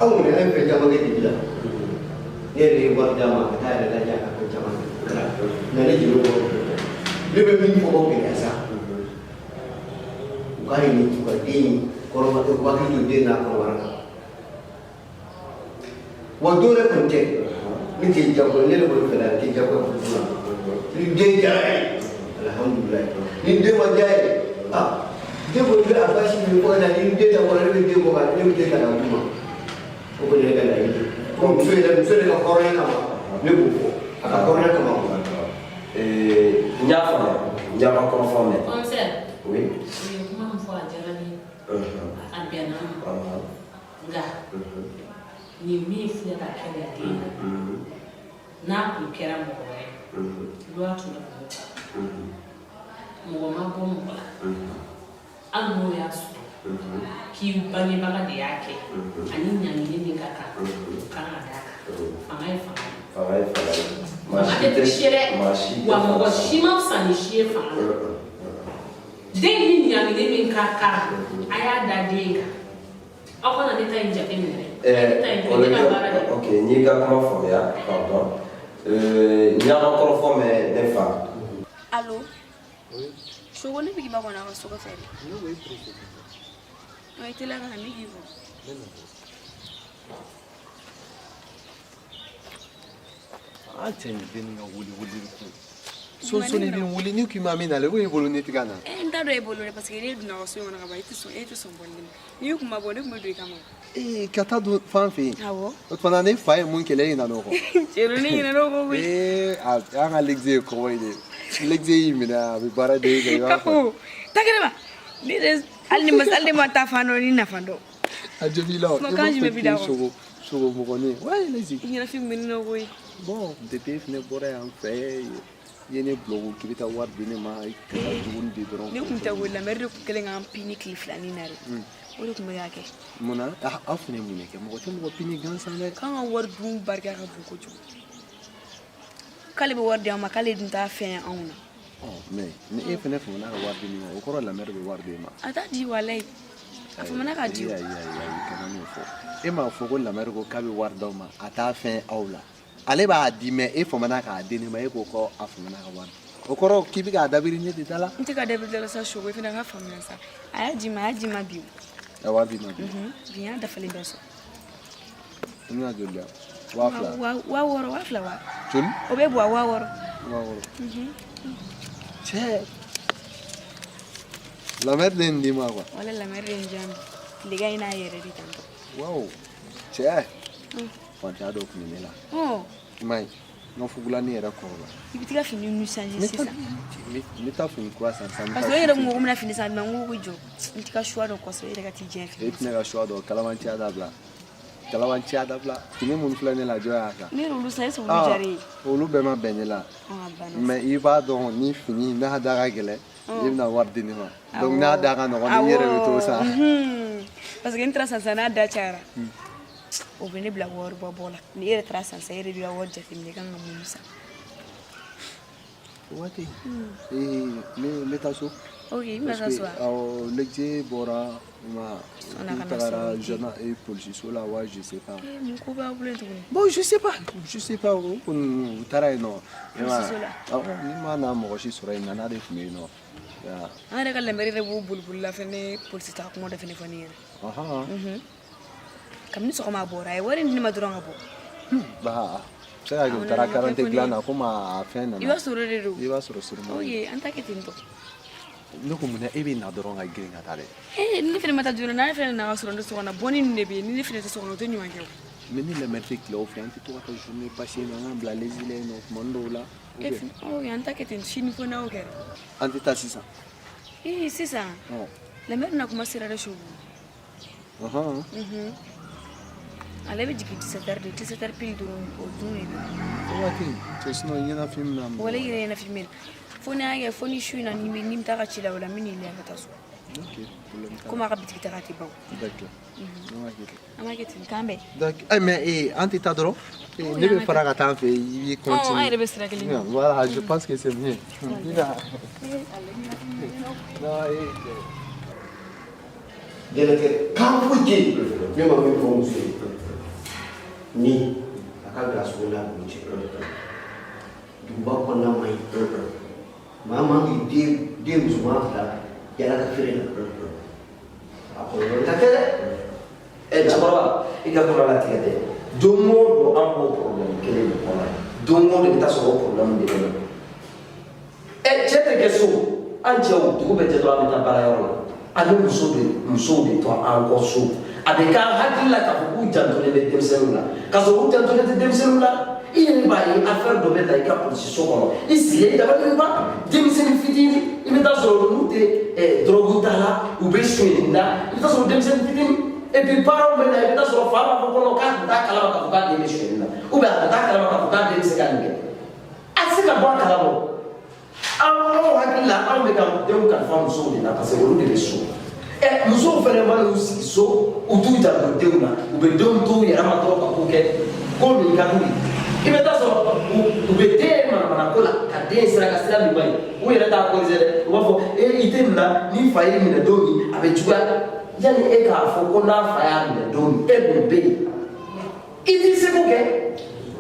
anw kɔni, an ye fɛn caman kɛ dibi la. Ne yɛrɛ ye wari d'a ma ka taa yɛrɛ lajɛ, a ka fɛn caman kɛ. O kɛra nka ne jeli kɔrɔ. Ne bɛ min fɔ ko gɛlɛya sa, u k'a ɲini u ka den in kɔrɔba, u hakili to den n'a kɔnɔbara la. Wa dɔw yɛrɛ kɔni tɛ ne tɛ jagoya, ne yɛrɛ kɔni fɛ la, ne tɛ jagoya furuso la. Ni den diyara ye, alihamudulilayi. Ni den ma diya ye, ah, den kɔni bɛ a basi min fɔ ka na, ni den ta bɔra, ne bɛ den bɔ ka ne bɛ den ta ka d'u ma. O kɔni ye ne ka laɲini ye. Komi muso yɛrɛ, muso yɛrɛ ka hɔrɔnya kama, ne b'o fɔ a ka hɔrɔnya kama. N y'a faamuya, n y'a ka kɔrɔfɔ mɛn. Commissaire. Oui. U ye kuma min fɔ, a diyara ne ye, a bɛnna n ma. Nka nin min filɛ ka kɛ nin den na, n'a kun kɛra mɔgɔ wɛrɛ, loi tun bɛ k'o kan. Mɔgɔ ma bɔ mɔgɔ la, hali n'o y'a sɔrɔ k'i bangebaga de y'a kɛ, ani ɲangili min ka kan, o kan ka d'a kan. Fanga ye fanga ye. Fanga ye fanga ye. Fanga tɛ tricher dɛ. Maa si tɛ Wa mɔgɔ fanga. si ma fisa ni si ye fanga la. Den ni ɲangili min ka kan, a y'a da den kan. Aw kana ne ta in jate minɛ dɛ. Ne ta in to yen, ne ka baara de. Ok, n y'i ka kuma faamuya, pardon. N y'a ka kɔrɔfɔ mɛn, ne fa. Allo? Sogo, ne bɛ k'i makɔnɔ a ka so kɔfɛ de. Ne ko e pressé. Non, i teliya ka na, ne k'i fo. Ne nana. An cɛ nin dennin ka wuli wuli ko. Sɔni bɛ n wuli ni k'i ma min nalen ko i bolo ne tɛ ka na. N t'a dɔn e bolo dɛ, parce que ne donna ka so in kɔnɔ ka ban, e tɛ sɔn, e tɛ sɔn bɔli ma. N'i kun ma bɔ, ne kun bɛ don i kama. Ee, ka taa don fan fɛ yen. Awɔ. O tuma na ne fa ye mun kɛlɛ e ɲinɛ o kɔ. Cɛ, ne ɲinɛ o kɔ koyi. Ee, a an ka Lexe ye kɔgɔ ye dɛ. Lexe y'i minɛ, a bɛ baara de kɛ i b'a fɔ. Kako, taa kɛnɛ ma. Ne yɛrɛ hali ni ma hali ne ma taa fan dɔn ni nafa dɔn. A jo b'i la o. Sinon, kan jumɛn b'i da kɔ? Sogo sogo mɔgɔnin. Ouais, Lexe. I ɲɛnafin kun bɛ ne na koyi. Bon, depuis e fɛnɛ bɔra yan fɛ, i ye ne bila ko k'i bɛ taa wari di ne ma ka taa dumuni di dɔrɔn. Ne tun tɛ ko la mère de tun kɛlen k'an pini tile filanin na dɛ. O de tun bɛ k'a kɛ. Mun na? Aw fana ye mun de kɛ? Mɔgɔ tɛ mɔgɔ pini gansan dɛ. K'an ka wari dun barika ka bon kojugu. K'ale bɛ wari di an ma, k'ale dun t'a fɛn ye anw na. Ɔ mais ni e fana famana ka wari di min ma, o kɔrɔ la mère bɛ wari di e ma. A t'a di walayi. A famana k'a di o. Ayi ayi ayi, kana n'o fɔ. E m'a fɔ ko la mère ko k'a bɛ wari d'aw ma, a t'a fɛn aw la. Ale b'a di mais e famana k'a di ne ma, e ko ko a famana ka wari. O kɔrɔ k'i bɛ k'a dabiri ne de da la. N tɛ ka dabiri da la sa Sogo, i fana ka faamuya sa. A y'a di ma, a y'a di ma bi o. A wari d'i ma bi. Bi n y'a dafalen bɛɛ sɔrɔ. I bɛna joli di yan? 2000. 6000, 2000 wa. Joli? O bɛ bɔ 6000. 6000. Cɛ. La mère de ye nin d'i ma quoi. Wala la mère de ye nin di yan bi. Tilegan in n'a yɛrɛ de tantɔ. Waouh. Cɛ. Fantanya dɔ tun bɛ ne la. Ɔ. I m'a ye, n ka fugulani yɛrɛ kɔrɔ la. I bɛ t'i ka fini ninnu changer sisan. N bɛ taa fini kura san sisan. Parce que e yɛrɛ kun ko ko n bɛna fini san, mais n ko jɔ n t'i ka choix dɔn kosɛbɛ, e yɛrɛ ka t'i diɲɛ fini. E tɛna ka choix dɔn, kalabanciya dabila. Kalabanciya dabila. Fini minnu filɛ ne la, jɔn y'a san? Ne yɛrɛ olu san, est ce que olu diyara e ye? Olu bɛɛ ma bɛn ne la. Ɔ, a banna. Mais i b'a dɔn ni fini n'a da ka gɛlɛn, i bɛna wari di ne ma. Donc n'a da ka nɔgɔn, ni n yɛrɛ bɛ t'o san. Parce que n taara san sisan, n'a da cayara, o bɛ ne bila wari bɔ bɔ la. Ni e yɛrɛ taara san sisan, e yɛrɛ b'i ka wari jateminɛ, i kan ka mun san. Waati. Ee, n bɛ taa so. Ok, i bɛna taa so wa? Awɔ, Lɛkɛje bɔra ma. Sɔnna ka U na tagara sɔrɔ. jeune et polisiso la wa, je sais pas. Ee, mun ko b'a bolo yen tuguni? Bon, je sais pas. Je sais pas. O kɔni u taara yen nɔ. Polisiso la? Awɔ, ni ma na mɔgɔ si sɔrɔ yen, nana de tun bɛ yen nɔ. An yɛrɛ ka lamɛri yɛrɛ b'o boliboli la fɛnɛ, polisi ta kuma dɔ fɛnɛ fɔ ne ɲɛna. Kabini sɔgɔma a bɔra, a ye wari in di ne ma dɔrɔn ka bɔ. Ba, a bɛ se ka kɛ u taara karante dilan na komi a fɛn nana. I b'a sɔrɔ o de don. I b'a sɔrɔ sûrement. Ok, an ta kɛ ten tɔ. Ne ko mun na e bɛ na dɔrɔn ka girin ka taa dɛ? Ee, ni ne fɛnɛ ma taa joona, n'ale fɛnɛ nana ka sɔrɔ ne so kɔnɔ, bɔnni ninnu de bɛ yen, ni ne fɛnɛ tɛ so kɔnɔ, o tɛ ɲuman kɛ o. Mais ni lamɛri tɛ tile o fɛ, an tɛ to ka taa journée passer yen nɔ, an k'an bila l'aise la yen nɔ tuma dɔw la. E fɛnɛ, ok, an ta kɛ ten, sini fo n'aw kɛra. An tɛ taa sisan. Ee, sisan. Lamɛri na kuma sera dɛ, Sogo. Ale bɛ jigin 17h de, 17h pile dɔrɔn, o dun de bɛ. O waati cɛ, sinon ɲɛnafin bɛna mɔgɔ. Wala i yɛrɛ ɲɛnafin bɛ na. Fo ni y'a kɛ, fo ni su in na ni bɛ taa ka ci la, o la n bɛ n'i lajɛ ka taa so. Ok, problème t'a la. Komi a ka bitigi taga tɛ ban. D'accord. An b'a kɛ ten. An b'a kɛ ten, k'an bɛn. D'accord. Eh, mais eh, an tɛ taa dɔrɔn. Ne bɛ fara ka taa an fɛ, i b'i continuer. An yɛrɛ bɛ sira kelen kan. Voilà, je pense que c'est mieux. Bina. Non, eh. Jɛnɛkɛ kan foyi tɛ yen ne ma min fɔ muso ye ni a ka bila sogo n'a dugu cɛ, duguba kɔnɔna man ɲi, maa man k'i den den musoman bila yala ka feere la, a kɔlɔlɔ ta tɛ dɛ. Ɛ cɛkɔrɔba, i ka kuma latigɛ dɛ. Don o don an b'o problème kelen de kɔnɔ, don o don i bɛ taa sɔrɔ o problème de bɛ na. Ɛ cɛ tɛ kɛ so, an cɛw dugu bɛ jɛ dɔrɔn an bɛ taa baarayɔrɔ la, an bɛ musow de to an kɔ so. A bɛ k'an hakili la k'a fɔ k'u jantolen bɛ denmisɛnninw na, k'a sɔrɔ u jantolen tɛ denmisɛnninw la. I yɛrɛ b'a ye, affaire dɔ bɛ ta i ka polisiso kɔnɔ, i sigilen i dabali bɛ ban. Denmisɛnnin fitinin, i bɛ taa sɔrɔ n'u tɛ dɔrɔgu ta la, u bɛ sonyɛli la, i bɛ taa sɔrɔ denmisɛnnin fitinin. Et puis parents bɛ na, i bɛ taa sɔrɔ fa b'a fɔ kɔnɔ k'a tun t'a kalama k'a fɔ k'a den bɛ sonyɛli la, ou bien a tun t'a kalama k'a fɔ k'a den bɛ se ka nin kɛ. A tɛ se ka bɔ a kalama o. Anw hakili la, anw bɛ ka denw kalifa musow de la parce que olu de bɛ so. Ɛ musow fana mana n'u sigi so, u t'u janto denw na, u bɛ denw to u yɛrɛ ma dɔrɔn ka ko kɛ ko min ka d'u ye. I bɛ taa sɔrɔ u bɛ den ye manamana ko la, ka den sira ka sira min man ɲi, u yɛrɛ t'a corriger dɛ. U b'a fɔ e i tɛ nin na, ni fa y'i minɛ don min a bɛ juguya. Yanni e k'a fɔ ko n'a fa y'a minɛ don min, e dun bɛ yen, i t'i seko kɛ.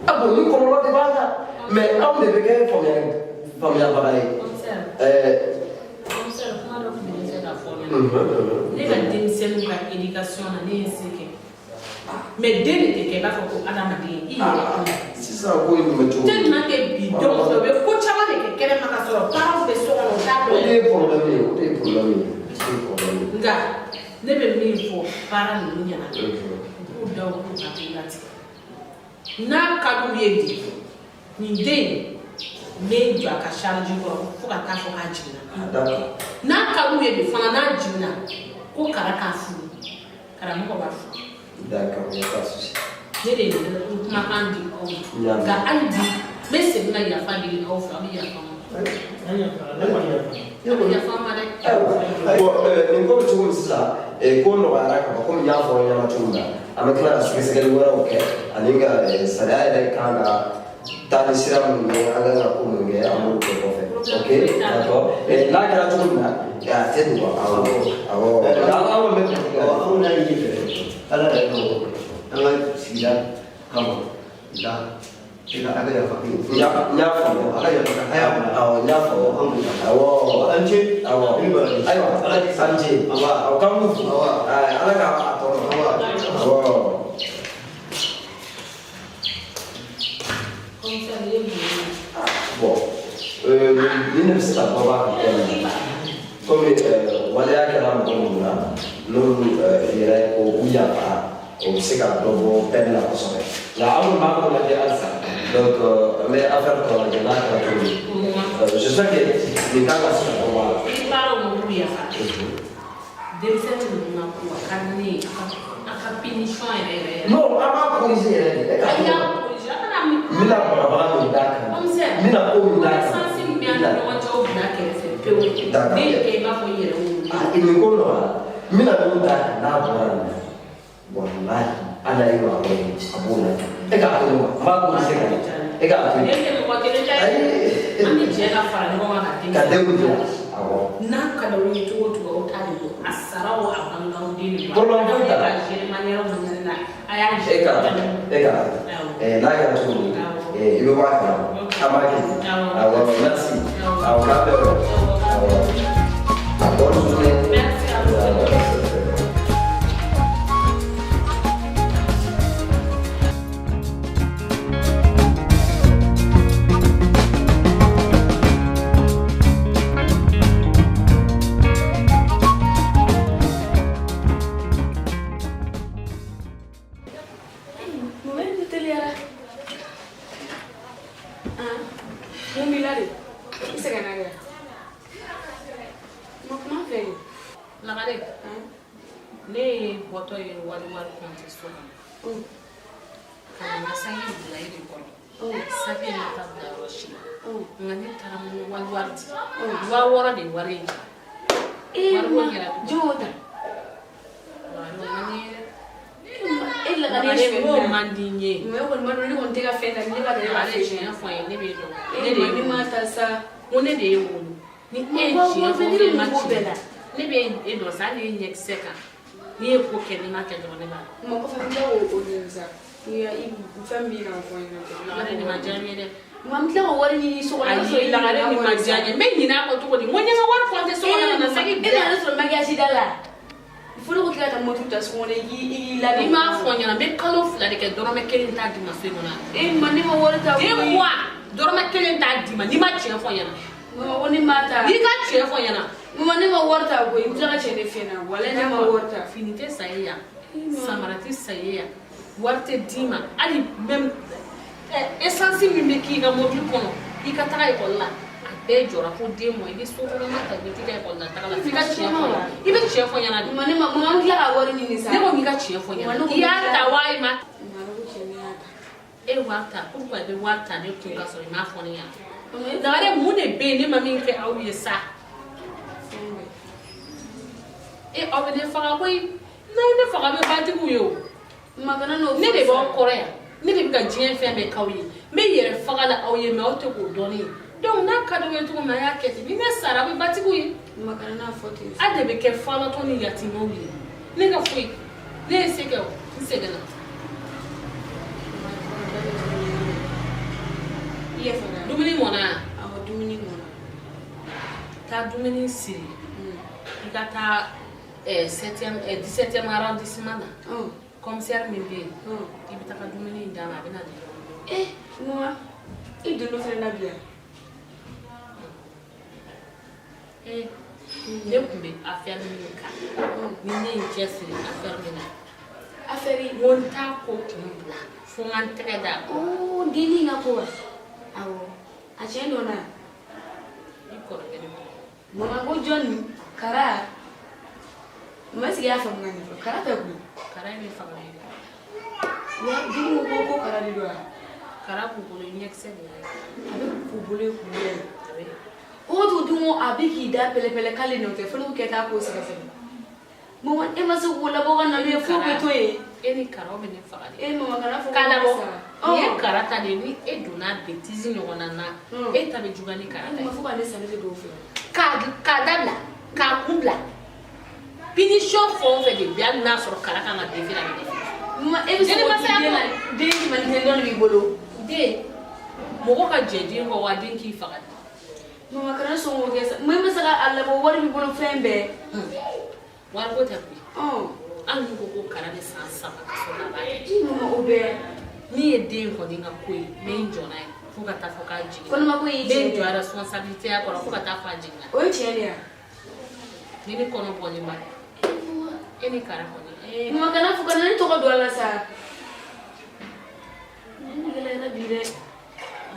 A bon, ni kɔlɔlɔ de b'a kan, mais anw de bɛ kɛ faamuyabaga ye. Commissaire, kuma dɔ tun bɛ ne fɛ ka fɔ ɲɛna. Ne ka denmisɛnninw ka éducation na, ne ye n se kɛ, mais den de tɛ kɛ i b'a fɔ ko adamaden i yɛrɛ. Sisan ko in bɛ cogo di? Tellement que bi denw filɛ, u bɛ ko caman de kɛ kɛnɛma ka sɔrɔ parents bɛ so kɔnɔ, u t'a dɔn. O de ye problème ye, o de ye problème ye, o de ye problème ye. Nka ne bɛ min fɔ parents ninnu ɲɛna, u k'u da u k'u hakili latigɛ. N'a ka d'u ye bi, nin den in, n bɛ n jɔ a ka charge kɔrɔ fo ka taa fɔ k'a jiginna. N'a ka d'u ye de fana, n'a jiginna ko kara k'a furu, karamɔgɔ b'a furu. D'accord, il n'y a pas de souci. Ne de ye n kumakan di aw ma. Nka hali bi n bɛ segin ka yafa deli aw fɛ, aw bɛ yafa n ma. An yafara, ne kɔni yafara. Yafa n ma dɛ. Ayiwa, bon, nin ko bɛ cogo min sisan, ko nɔgɔyara ka ban, komi n y'a fɔ aw ɲɛna cogo min na, an bɛ tila ka sɛgɛsɛgɛli wɛrɛw kɛ ani ka sariya yɛrɛ kan ka taa ni sira minnu ye, an kan ka ko minnu kɛ, an b'olu kɛ kɔfɛ. Ok, d'accord. N'a kɛra cogo min na, a tɛ dogo. Awɔ, awɔ, an kɔni bɛ Anw n'a ɲini fɛ, Ala yɛrɛ ka an ka sigida kama nka i ka a ka yafa. N y'a faamu. A ka yafa ka haya bila. Awɔ, n y'a faamu. An bɛ yafa. Awɔ. An ce. Awɔ. Ayiwa, an ce. Awɔ, k'an b'u fo. Ala k'a tɔ nɔgɔya. Awɔ. Commissaire, ye mun ye? Bon, nin de bɛ se ka dɔ b'a ka fɛn na. Komi waleya kɛra mɔgɔ minnu na, n'olu yɛrɛ ko u yafara, o bɛ se ka dɔ bɔ peine la kosɛbɛ. Nka an kɔni b'a ko lajɛ halisa. Donc an bɛ affaire tɔ lajɛ n'a kɛra cogo min. J'espère que nin kan ka se ka dɔ bɔ a la. I b'a dɔn mɔgɔw yafa. Denmisɛnnin ninnu ka ko a ka di ne ye, a ka punition yɛrɛ yɛrɛ yɛrɛ. Non, an b'a corriger yɛrɛ de. A y'a corriger, a kana N bɛna bagabaga min d'a kan. Commissaire, N bɛna ko min d'a kan. connaissance min bɛ an ni ɲɔgɔn cɛ, o bila kɛrɛfɛ pewu. D'accord. Den kɛ i b'a fɔ i yɛrɛ wolo. Ah, nin ko nɔgɔyara. N bɛna min d'a kan n'a bɔra nin na. Walahi, ala ye maa wɛrɛ ye, a b'o lajɛ. E k'a to yen wa? N b'a corriger ka ɲɛ. E k'a to yen. Den tɛ mɔgɔ kelen ta ye. An bɛ jɛ ka fara ɲɔgɔn kan ka den. Ka denw dilan. Awɔ. N'a ka d'aw ye cogo o cogo, aw ta de don. A sara o, a bange aw den de don. Problème foyi t'a la. A ka gérer manière mun na, a y'a E gérer. k'a to yen. E k'a to yen. N'a kɛra cogo min, i bɛ bɔ a kalama. An b'a kɛ ten. Awɔ, merci. Awɔ, k'an bɛn o. Awɔ. Bonne journée. Merci à vous. Awɔ. Mun bɛ teliyara? Mun b'i la de? I sɛgɛnna dɛ. Ma kuma fɛ de. Lagare, ne ye bɔtɔ ye wali wari compte so kɔnɔ. Ka na n ka saki bila e de kɔrɔ. Saki in ma taa bila yɔrɔ si la. Nka ne taara n wali wari di. 6000 de ye wari in di. Ee Wari ko ma, kɛra cogo di? jɔn y'o ta? Lagare, o man di n ye dɛ. E Lagare ye Lagare, sonyɛli n k'o kɛ. man di n ye. Mais e kɔni b'a dɔn ne kɔni tɛ ka fɛn ta, ne b'a ta, ne b'a Lagare, feere. tiɲɛ fɔ n ye, ne b'e dɔn. E Ne de ma, ye ne wolo. m'a ta sa. N ko ne de ye wolo. Ni e ye Ma, tiɲɛ wa fɔ ne ne bɛ ma mun ko bɛɛ tiɲɛ. la? Ne bɛ e dɔn sa, hali e ɲɛkisɛ kan. N'i ye ko kɛ, n'i m'a kɛ dɔrɔn ne b'a dɔn. Ma kɔfɛ n tila k'o ɲini sa. N'i ya i fɛn min b'i kan fɔ n ɲɛna. Lagare, nin ma diya n ye dɛ. Ma n tila ka wari ɲini so kɔnɔ. Ayi, Lagare, nin ma diya n ye. N bɛ ɲinɛ a kɔ cogo di? N ko n ye n ka wari compter so kɔnɔ ka na saki E bila. nana ne sɔrɔ maquillage da la. Fo ne ko k'i ka taa mobili ta so kɔnɔ, i k'i labɛn. N'i m'a fɔ n ɲɛna, n bɛ kalo 2 de kɛ, dɔrɔmɛ kelen t'a d'i ma so in kɔnɔ. E ma, ne ma wari ta Den koyi. wa, dɔrɔmɛ kelen t'a d'i ma n'i ma tiɲɛ fɔ n ɲɛna. Mama, ko ne m'a ta. N'i ka tiɲɛ fɔ n ɲɛna. Mama, ne ma wari ta koyi. N tila ka tiɲɛ de f'i ɲɛna. Walayi, ne ma wari ta. Fini tɛ san e yan, samara tɛ san e yan, wari tɛ d'i ma, hali même essence min bɛ k'i ka mobili kɔnɔ, i ka taga ekɔli la, a bɛɛ jɔra fo den mɔ, i bɛ so kɔnɔna ta, i bɛ t'i ka ekɔli la taga la, f'i ka tiɲɛ fɔ n ɲɛna. I bɛ tiɲɛ fɔ n ɲɛna de. Mama, ne ma, mama, n tila ka wari ɲini sa. Ne ko k'i ka tiɲɛ fɔ n Mama, ne ɲɛna. ko I y'a n tila- ta wa i ma? Mama, ne ko tiɲɛ, ne y'a ta. E wari ta, pourquoi i bɛ wari ta ne kun ka sɔrɔ i m'a fɔ ne ɲɛna? Lagare, mun de bɛ yen ne ma min kɛ aw ye sa? E, aw bɛ ne faga koyi. N'a ye ne faga, a bɛ batigiw ye o. Ma, kana n'o fɔ Ne de b'aw sa. kɔrɔ yan. Ne de bɛ ka diɲɛ fɛn bɛɛ k'aw ye. N bɛ yɛrɛ faga la aw ye, mais aw tɛ k'o dɔn ne ye. Donc n'a ka d'aw ye cogo min na, a y'a kɛ ten. Ni ne sara, aw bɛ batigiw ye. Ma, kana n'a fɔ ten. Aw de bɛ kɛ falatɔ ni yatimɛw ye. Ne ka foyi. Ne ye se kɛ o, n sɛgɛnna. I yafara. Dumuni mɔna yan? Awɔ, dumuni mɔna. Taa dumuni siri. I ka taa 7e, 17e arrondissement na. Commissaire min bɛ yen, i bɛ taga dumuni in d'a ma, a bɛ na di. Eh, mama, i donn'o fɛnɛ na bi yan. Eh, ne tun bɛ affaire min kan, ni ne ye n cɛsiri affaire min na. Affaire N ko n t'a ko kun bila fo n ka n tɛgɛ d'a kan. Oh, dennin ka ko wa? Awɔ. A tiɲɛ dɔn na. I kɔrɔkɛ de ko. Mama, ko jɔn nin? Kara. Mama, est-ce que i y'a faamu ka ɲɛ fɔlɔ? Kara tɛ koyi. Kara ye ne faga ye dɛ. Wa jugu ko ko kara de don wa? Kara b'u bolo, ɲɛkisɛ de y'a ye. A bɛ k'u bolo ye k'u yɛrɛ. O to dun ko a bɛ k'i da pɛlɛpɛlɛ k'ale nɔ tɛ fo n'u kɛ taa ko sɛgɛsɛgɛ. Mama e ma se k'o labɔ ka na n'o ye fo bɛ to yen. E ni karaw bɛ ne faga de. E mama kana fɔ ko K'a labɔ. sa. Nin ye kara ta de ye, ni e donna bêtise ɲɔgɔnna na, e ta bɛ juguya ni kara ta ye. Ma fo ka ne sa ne tɛ don o fɛ. K'a dabila, k'a kun bila. Punition fɛn o fɛn de bɛ yen, hali n'a sɔrɔ kara kan ka déférer, a bɛ déférer. Mama e bɛ se k'o di den ma, den jumɛn ni den dɔ de b'i bolo. Den, mɔgɔ ka jɛ den kɔ wa den k'i faga de. Mama kana sɔn k'o kɛ sa. Mun bɛ se ka a labɔ wari b'i bolo fɛn bɛɛ. Wariko tɛ koyi. Hali n'u ko ko kara bɛ san 3 kaso la, a b'a kɛ. I mama o bɛɛ. Min ye den kɔni ka ko ye, n bɛ n jɔ n'a ye fo ka taa fɔ k'a jiginna. Kɔnɔma ko y'i N bɛ n tiɲɛ jɔ de a ye. responsabilité ya kɔrɔ fo ka taa fɔ a jiginna. O ye tiɲɛ de ye wa? Ni ne kɔnɔ bɔlen ba e ni kara kɔni. Ee. Mama kana fɔ kana ne tɔgɔ don a la sa. Ne gɛlɛyara bi dɛ.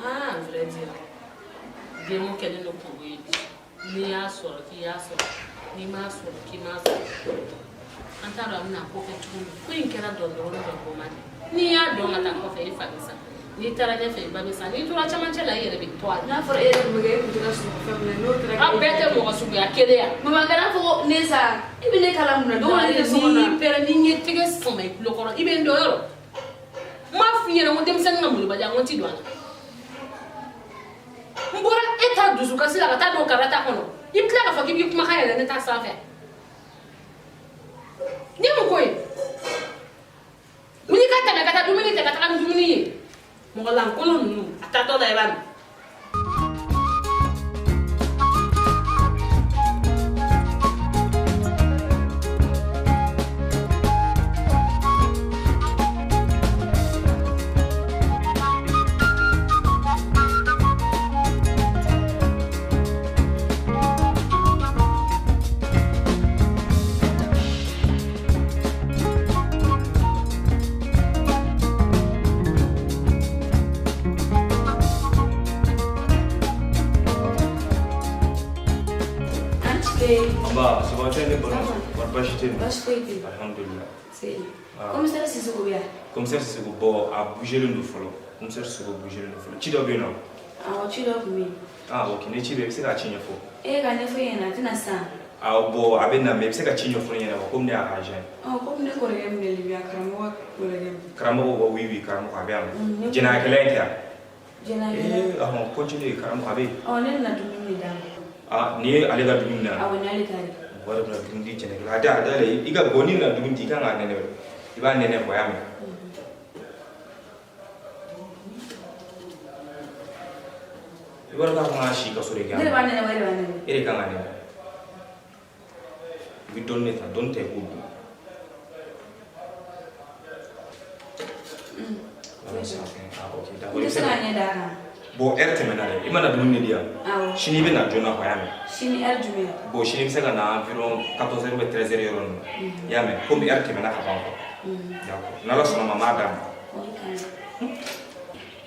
Ah, à vrai dire, denko kɛlen don kungo ye bi. N'i y'a sɔrɔ k'i y'a sɔrɔ, n'i m'a sɔrɔ k'i m'a sɔrɔ. An t'a dɔn an bɛna ko kɛ cogo min. Ko in kɛra dɔndɔrɔn dɔndɔrɔn de. N'i y'a dɔn ka taa kɔfɛ i fa bɛ sa. N'i taara ɲɛfɛ i ba bɛ sa. N'i tora camancɛ la i yɛrɛ bɛ to a la. N'a fɔra e yɛrɛ tun bɛ kɛ e tun tɛ ka sunɔgɔ fɛn min na n'o taara. Aw bɛɛ tɛ mɔgɔ suguya kelen ya. Mama kana fɔ ko ne sa e bɛ ne kala mun na don o don ne tɛ so kɔnɔ. N'i pɛrɛn ni n ye tɛgɛ sama i tulo kɔrɔ i bɛ n dɔn yɔrɔ. N m'a f'i ɲɛna n ko denmisɛnnin ka molobaliya n ko n ti don a la. N bɔra e ta dusukasi la ka taa don kara ta kɔnɔ. I bɛ tila k'a fɔ k'i b'i kumakan yɛlɛ ne ta sanfɛ. Nin ye mun ko ye? Wuli ka tɛmɛ ka taa dumuni kɛ ka taga ni dumuni ye. Mɔgɔ lankolon ninnu a taatɔ la i b'a min. Amba, ça va ne balimamuso kɔri baasi tɛ yen? Baasi foyi tɛ yen. Alhamdulilah. Ah. Commissaire Sissoko bɛ yan. Commissaire Sissoko, bon, a bougélen don fɔlɔ. Commissaire Sissoko bougélen don fɔlɔ. Ci dɔ bɛ yen nɔ? Awɔ, ci dɔ tun bɛ yen. Ah, ok, ni ci bɛ yen, i bɛ se k'a ci ɲɛfɔ. E ka ɲɛfɔ e ɲɛna a tɛna sisan. Ah, bon, a bɛ na mais i bɛ se ka ci ɲɛfɔ ne ɲɛna quoi, komi ne y'a ka agent ye. Ɔ komi ne kɔrɔkɛ minɛli bɛ yan, karamɔgɔ kɔrɔkɛ. Karamɔgɔ ko oui oui, karamɔgɔ a bɛ yan Ne nɔ. Jɛnɛyakɛla in tɛ yan? Jɛnɛyakɛla. Eh, ɔhɔn, continue, karamɔgɔ a bɛ yen. Ɔ ne nana dumuni de d'a ma. Ah, nin ye ale ka dumuni na. Awɔ, nin y'ale ta ye. Mɔgɔ yɛrɛ bɛna dumuni di jɛnɛkɛla. A da a da yɛlɛ, i ka bon n'i bɛna dumuni di, i kan k'a nɛnɛ. I b'a nɛnɛ quoi, i y'a mɛn? I b'a dɔn k'a kan ka si kaso de kɛ. Ne de b'a nɛnɛ wa e de b'a nɛnɛ? E de kan ka nɛnɛ. I bɛ dɔɔnin de ta, dɔɔnin ta i k'o dun. Voilà, ça fait. Ah, ok, d'accord. I tɛ se k'a ɲɛ d'a kan. Bon, heure tɛmɛna dɛ. I mana dumuni de di yan. Awɔ. Sini i bɛ na joona quoi, i y'a mɛn? Sini heure jumɛn? Bon, sini i bɛ se ka na environ 14h ou bien 13h yɔrɔ ninnu na. I y'a mɛn? Komi heure tɛmɛna ka ban quoi. D'accord. N'Ala sɔnna ma, n b'a d'a ma.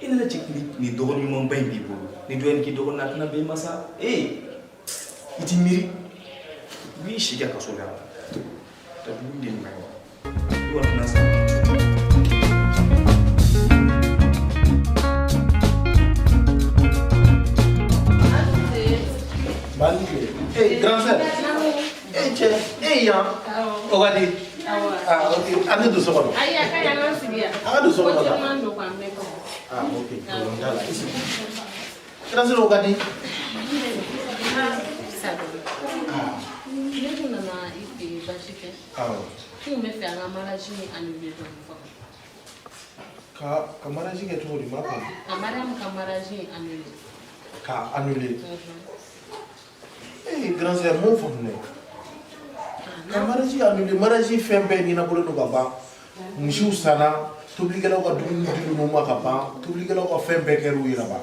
I nana cɛ ni dɔgɔnin ɲumanba in b'i bolo. Ni dɔ ye nin k'i dɔgɔnin na, a tɛna bɛn i ma sa. Ee, i t'i miiri. I b'i si kɛ kaso la. Taa dumuni di nin ma ye wa. I kɔni tɛna sa. Bandi eh grand frère eh cɛ eh yan o ka di ah ok an tɛ don so kɔnɔ. Ayi, a ka ɲi, an k'an sigi yan. An ka don so kɔnɔ Ko sa. caman don k'an bɛɛ kɔnɔ. Ah ok problème t'a la i sigi grand frère o ka di. Sadɔ. Ne kun nana i fɛ yen baasi tɛ. Awɔ. N kun bɛ fɛ an ka mariage in annuler dɔɔnin fɔlɔ. Ka mariage kɛ cogo di, n m'a faamu. Ka Mariam ka mariage in annuler. Ka annuler. Eh grand sœur, m'o faamu dɛ. Ka mariage annuler, mariage fɛn bɛɛ ɲɛnabɔlen don ka ban. Misiw sanna, tobilikɛlaw ka dumuni dil'u ma ka ban, tobilikɛlaw ka fɛn bɛɛ kɛr'u ye ka ban.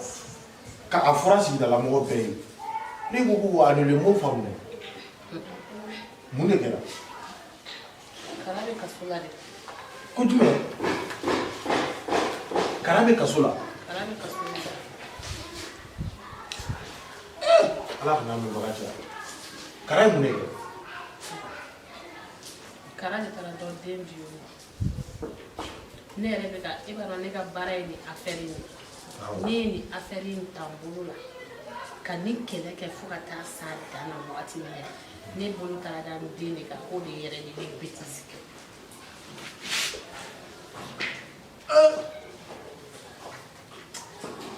Ka a fɔra sigidalamɔgɔ bɛɛ ye. Ne ko k'u annuler, m'o faamu dɛ. Mun de kɛra? Kara bɛ kaso la dɛ. Ko jumɛn? Kara bɛ kaso la. Kara bɛ kaso la. Ala kana mɛnbaga cɛ. Kara ye mun de kɛ? Kara de taara dɔ den violer. Ne yɛrɛ bɛ ka e b'a dɔn ne ka baara ye nin affaire in ye. Awɔ. Ne ye nin affaire in ta n bolo la. Ka nin kɛlɛ kɛ fo ka taa s'a dan na wagati min na, ne bolo taara da n den de kan k'o de yɛrɛ de ne bêtise kɛ.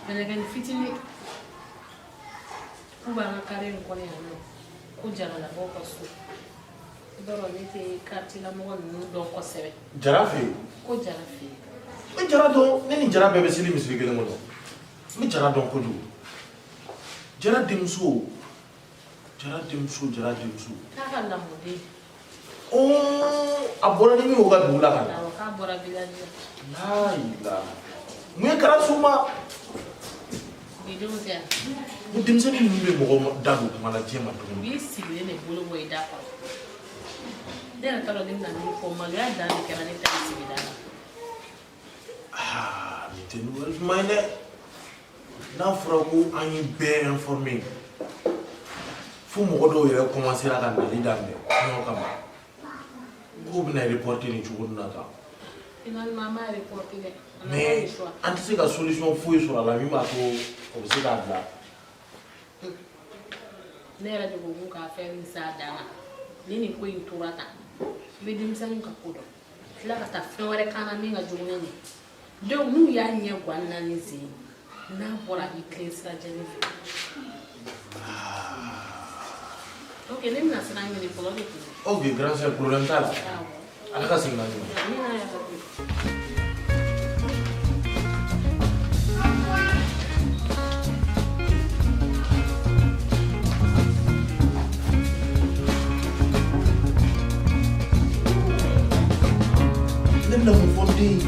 Mɛlɛkɛnin fitinin k'u b'an ka carré in kɔnɔ yan nɔ, ko Jaralakaw ka so. I b'a dɔn ne tɛ quartier la mɔgɔ ninnu dɔn kosɛbɛ. Jara fɛ yen? Ko Jara fɛ yen. N bɛ Jara dɔn, ne ni Jara bɛɛ bɛ seli misiri kelen kɔnɔ. N bɛ Jara dɔn kojugu. Jara denmuso, Jara denmuso, Jara denmuso. K'a ka lamɔden. A bɔra ni min y'o ka dugu la ka na. Awɔ, k'a bɔra village la. Layi la. Mun ye kɛra s'u ma? Bidenw tɛ yan. Ko denmisɛnnin ninnu bɛ mɔgɔ da don kuma la diɲɛ ma U tuguni. b'i sigilen de bolo bɔ i da kɔrɔ. Ne yɛrɛ t'a dɔn ne bɛna min fɔ, maloya dan de kɛra ne ta ye sigida la. Aa, nin tɛ nouvelle duman ye dɛ. N'a fɔra ko an ye bɛɛ informé, fo mɔgɔ dɔw yɛrɛ commencera ka nali daminɛ kɔɲɔ kama. K'o bɛna reporter nin cogo nin na tan. Finalement, an b'a reporter dɛ. On n'a pas Mais le choix. an tɛ se ka solution foyi sɔrɔ a la min b'a to o bɛ se k'a bila. Ne yɛrɛ de ko k'u ka affaire in s'a dan na. Ni nin ko in tora tan, i bɛ denmisɛnninw ka ko dɔn. Tila ka taa fɛn wɛrɛ k'an na min ka jugu ni nin ye. Donc n'u y'a ɲɛ guwan naani sen ye, n'a bɔra a b'i tilen sira jɛlen fɛ. Ok, ne bɛna sira ɲini fɔlɔ de kun. Ok, grand sœur, problème t'a la. Awɔ. Ala ka segin ka ɲuman. Amina ya Rabbi. Ne bɛna mun fɔ n den ye?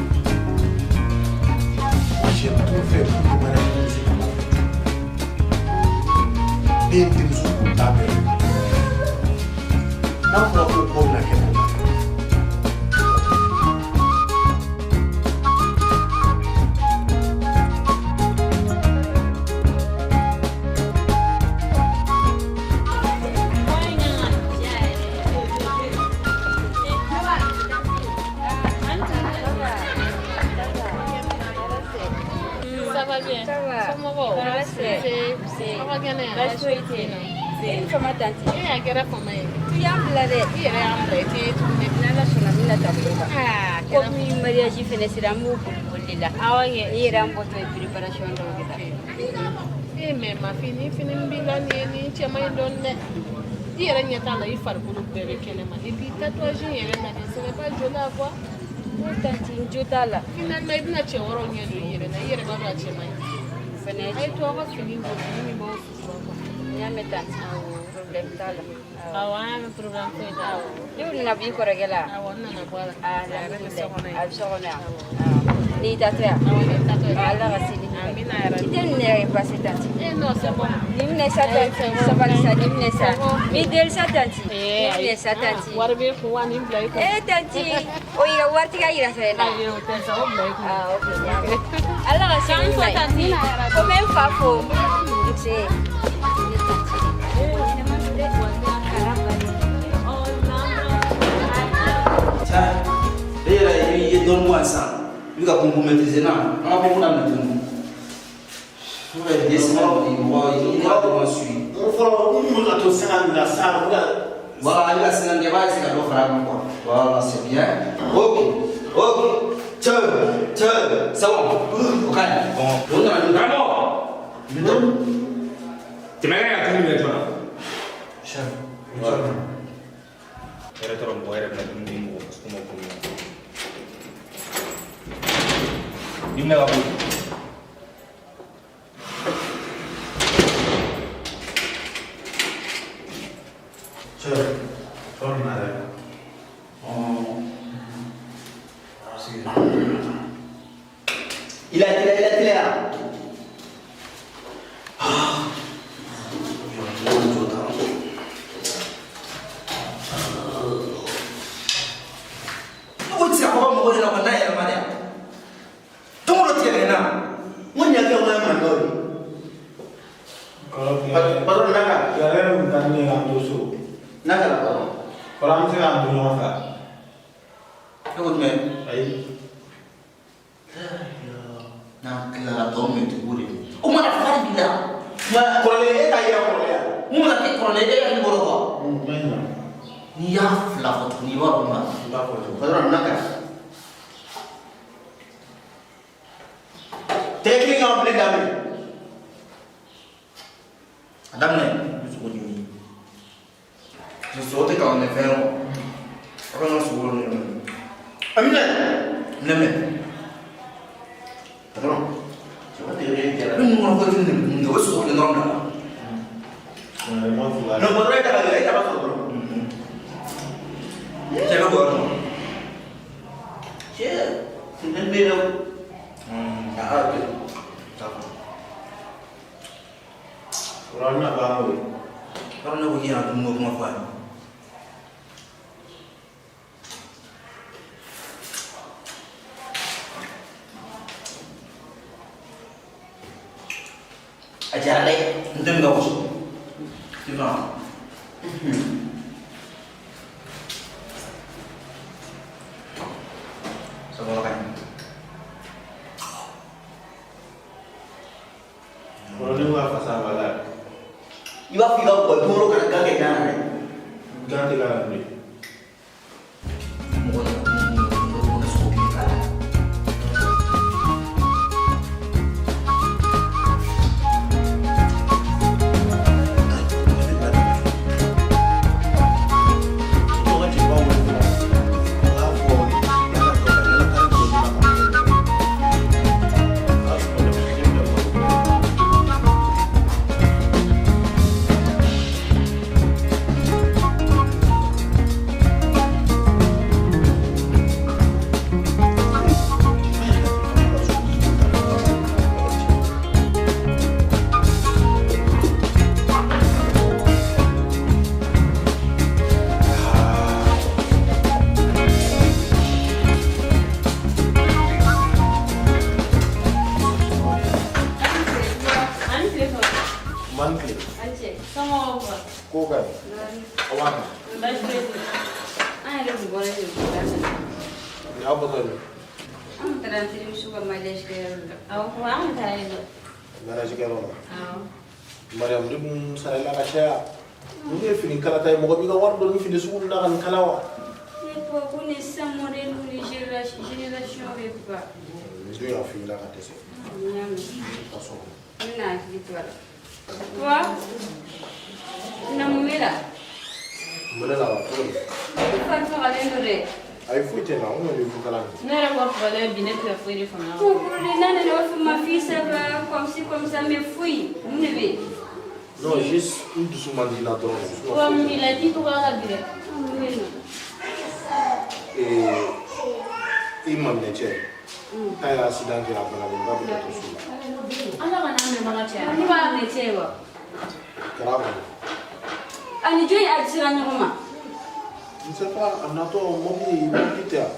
Moi, j'ai tout fait pour que mariage bɛ se ka lafiya. Ne ye n denmuso ko ta bɛɛ. N'a fɔra ko ko bɛna kɛ tan. Ça va bien? Ça va. Somɔgɔw? Tɔɔrɔ tɛ. Nse. Aw ka kɛnɛ? Baasi foyi tɛ yen. E ni fama tanti. E a kɛra fama ye. Tu y'an bila dɛ. I yɛrɛ y'an bila i tɛ ye tuguni. N'Ala sɔnna n bɛna taa bolo kan. Aa, a kɛra Komi mariage fɛnɛ sera an b'o boli boli de la. Awɔ kɛ. Ni yɛrɛ an bɔtɔ ye préparation dɔw de la. E mais ma fille, ni fini min b'i la nin ye nin cɛ man ɲi dɔɔni dɛ. I yɛrɛ ɲɛ t'a la, i farikolo bɛɛ bɛ kɛnɛma. Et puis tatouage in yɛrɛ lajɛ, ce n'est pas joli à voir. N tanti n jo t'a la. Finalement i bɛna cɛ wɛrɛw ɲɛ don i yɛrɛ la, i yɛrɛ b'a dɔn a cɛ man ɲi. Fɛnɛ A ye to aw ka fini don, fini min b'aw sutura quoi. N y'a mɛn tanti. Problème t'a la. Awɔ, an y'a mɛn problème foyi t'a la. Ne nana b'i kɔrɔkɛ la. Awɔ, n nana bɔ a la. Aa, A yɛrɛ bɛ so kɔnɔ yen. A bɛ so kɔnɔ yan. N'i taatɔ yan. Awɔ, ne taatɔ yan. Ala ka seli. Amina ya Rabbi. I tɛ nin nɛgɛ passer tanti. Eh non, c'est bon. Nin minɛ sa tanti. Sabali sa, nin minɛ sa. N b'i deli sa tanti. Eh, Nin minɛ sa tanti. Wari b'e kun wa nin bila i kun. Eh tanti, o y'i ka waritigi yira fɛnɛ na. Ayi, o tɛ sa, o bila i kun. Ah, ok, n y'a mɛn. Ala ka seli K'an fo ɲuman ye. tanti. Ko n bɛ n fa fo. Nse. Ne tanti. Ɲɛnama don dɛ. Kala bali. E yɛrɛ i ye dɔɔnin bɔ yan sisan i bɛ ka kun maîtriser na an ka bɔ daminɛ tuguni. Deux semaines kɔni mɔgɔ i ka dɔgɔn suit. Fɔlɔ n kun bɛ ka to 50 la sisan n bɛ ka. Voilà, i bɛ ka 50 kɛ i b'a essayer ka dɔ fara a kan quoi. Voilà, c'est bien. Ok, ok. Cɛ, cɛ, c'est bon. O ka ɲi. Bon, o nana ni Karamɔgɔ. Tɛmɛ ka ka tulu minɛ joona. Chef. Yɛrɛ t'a dɔn mɔgɔ yɛrɛ bɛna dumuni di mɔgɔ sugu ma ko min na. I bɛna ka bɔ. Cɛ, tɔ nana dɛ. Il a il a il a il a. O tɛ se ka fɔ ka mɔgɔ ɲɛna ka n'a yɛlɛma dɛ. Tɔn dɔ tigɛ ka na. N ko nin hakɛ ko ye mankan ye. Patron n'a ka. Yɛrɛ kun ka di ne ye k'an to so. N'a kɛra patron. Kɔrɔ an bɛ se k'an to ɲɔgɔn fɛ. Ne ko jumɛn? Ayi. N'an tilala tɔ min bɛ tugu o de. O mana fari b'i la. Kɔrɔlen e fɔlɔ e hakili bɔra quoi. N'i y'a fila fɔ tuguni i b'a dɔn ma. N b'a fɔ cogo. Patron na ka ɲi. Tɛgɛ kelen kan bilen daminɛ. A daminɛ i bɛ sogo ɲimi. Sogo tɛ k'anw fɛn ye quoi. A kana sogo ninnu. A minɛ. Minɛ minɛ. Patron. Sogo tɛ yɛrɛ jara. Ne ninnu kɔnɔ ko e tɛ nin o bɛ sogo kelen dɔrɔn bila. Non, patron e ta ka gɛlɛn e ta ka sɔrɔ dɔrɔn. Cɛ bɛ bɔ yɔrɔ min. Cɛ funteni bɛ yen dɛ. Ah, ok. D'accord. Kɔrɔ an bɛna ban o ye. Patron ne ko k'i kana dumuni ko kuma fɔ a ye. A diyara dɛ. N tɛ min ka gosi. Tu vois. Ça va ka ɲi. Kɔrɔ ne ko ka fasa b'a la. I b'a fɔ i ka bɔ don o don kana gan kɛ gan na dɛ. Gan tɛ k'a la bilen. Mɔgɔ mɔgɔ sogo k'i k'a la. Ani tile sɔrɔ. Man tile. An cɛ. Somɔgɔw kɔ. Ko ka ɲi. Aw b'a kan. Baasi foyi tɛ. An yɛrɛ tun bɔra yen ko da nana. Nin y'aw bɔtɔ ye. An tun taara an terimuso ka mariage kɛyɔrɔ la. Awɔ, ko an tun taara yen nɔ. Mariage kɛyɔrɔ la. Awɔ. Mariam ne dun sara i la ka caya. Ninnu ye fini kalata ye mɔgɔ b'i ka wari don nin fini sugu ninnu na ka nin kala wa. Ne ko ko ni sisan modèle ni génération bɛ ba. N dun y'a f'i ɲɛna ka dɛsɛ. N y'a mɛn. Ka sɔrɔ. N bɛna hakili to a la. Toi, na mun b'e la? Mun bɛ ne la wa cogo di? I fari fagalen don dɛ. Ayi foyi tɛ n na n kɔni bɛ fukala nin. Ne yɛrɛ ko fagalen bi ne tɛ ka foyi de faamuya. Ko kuru de n'a nana o fɔ ma fille ça va comme ci comme ça mais foyi mun de bɛ yen? Non juste n dusu man di n na dɔrɔn de. Sinon Wa foyi mun tɛ. b'i la i tɔgɔ ka bi dɛ. Mun bɛ yen nɔ? Ee i maminɛ cɛ. K'a ye accident kɛ a banalenba bɛ dɔgɔtɔrɔso la. Ala ka n'an mɛnbaga caya. Ne b'a minɛ cɛ ye wa? Kɛra kɔni. Ani jɔn ye a sera ɲɔgɔn ma? Je ne sais pas a natɔ mobili tɛ yan.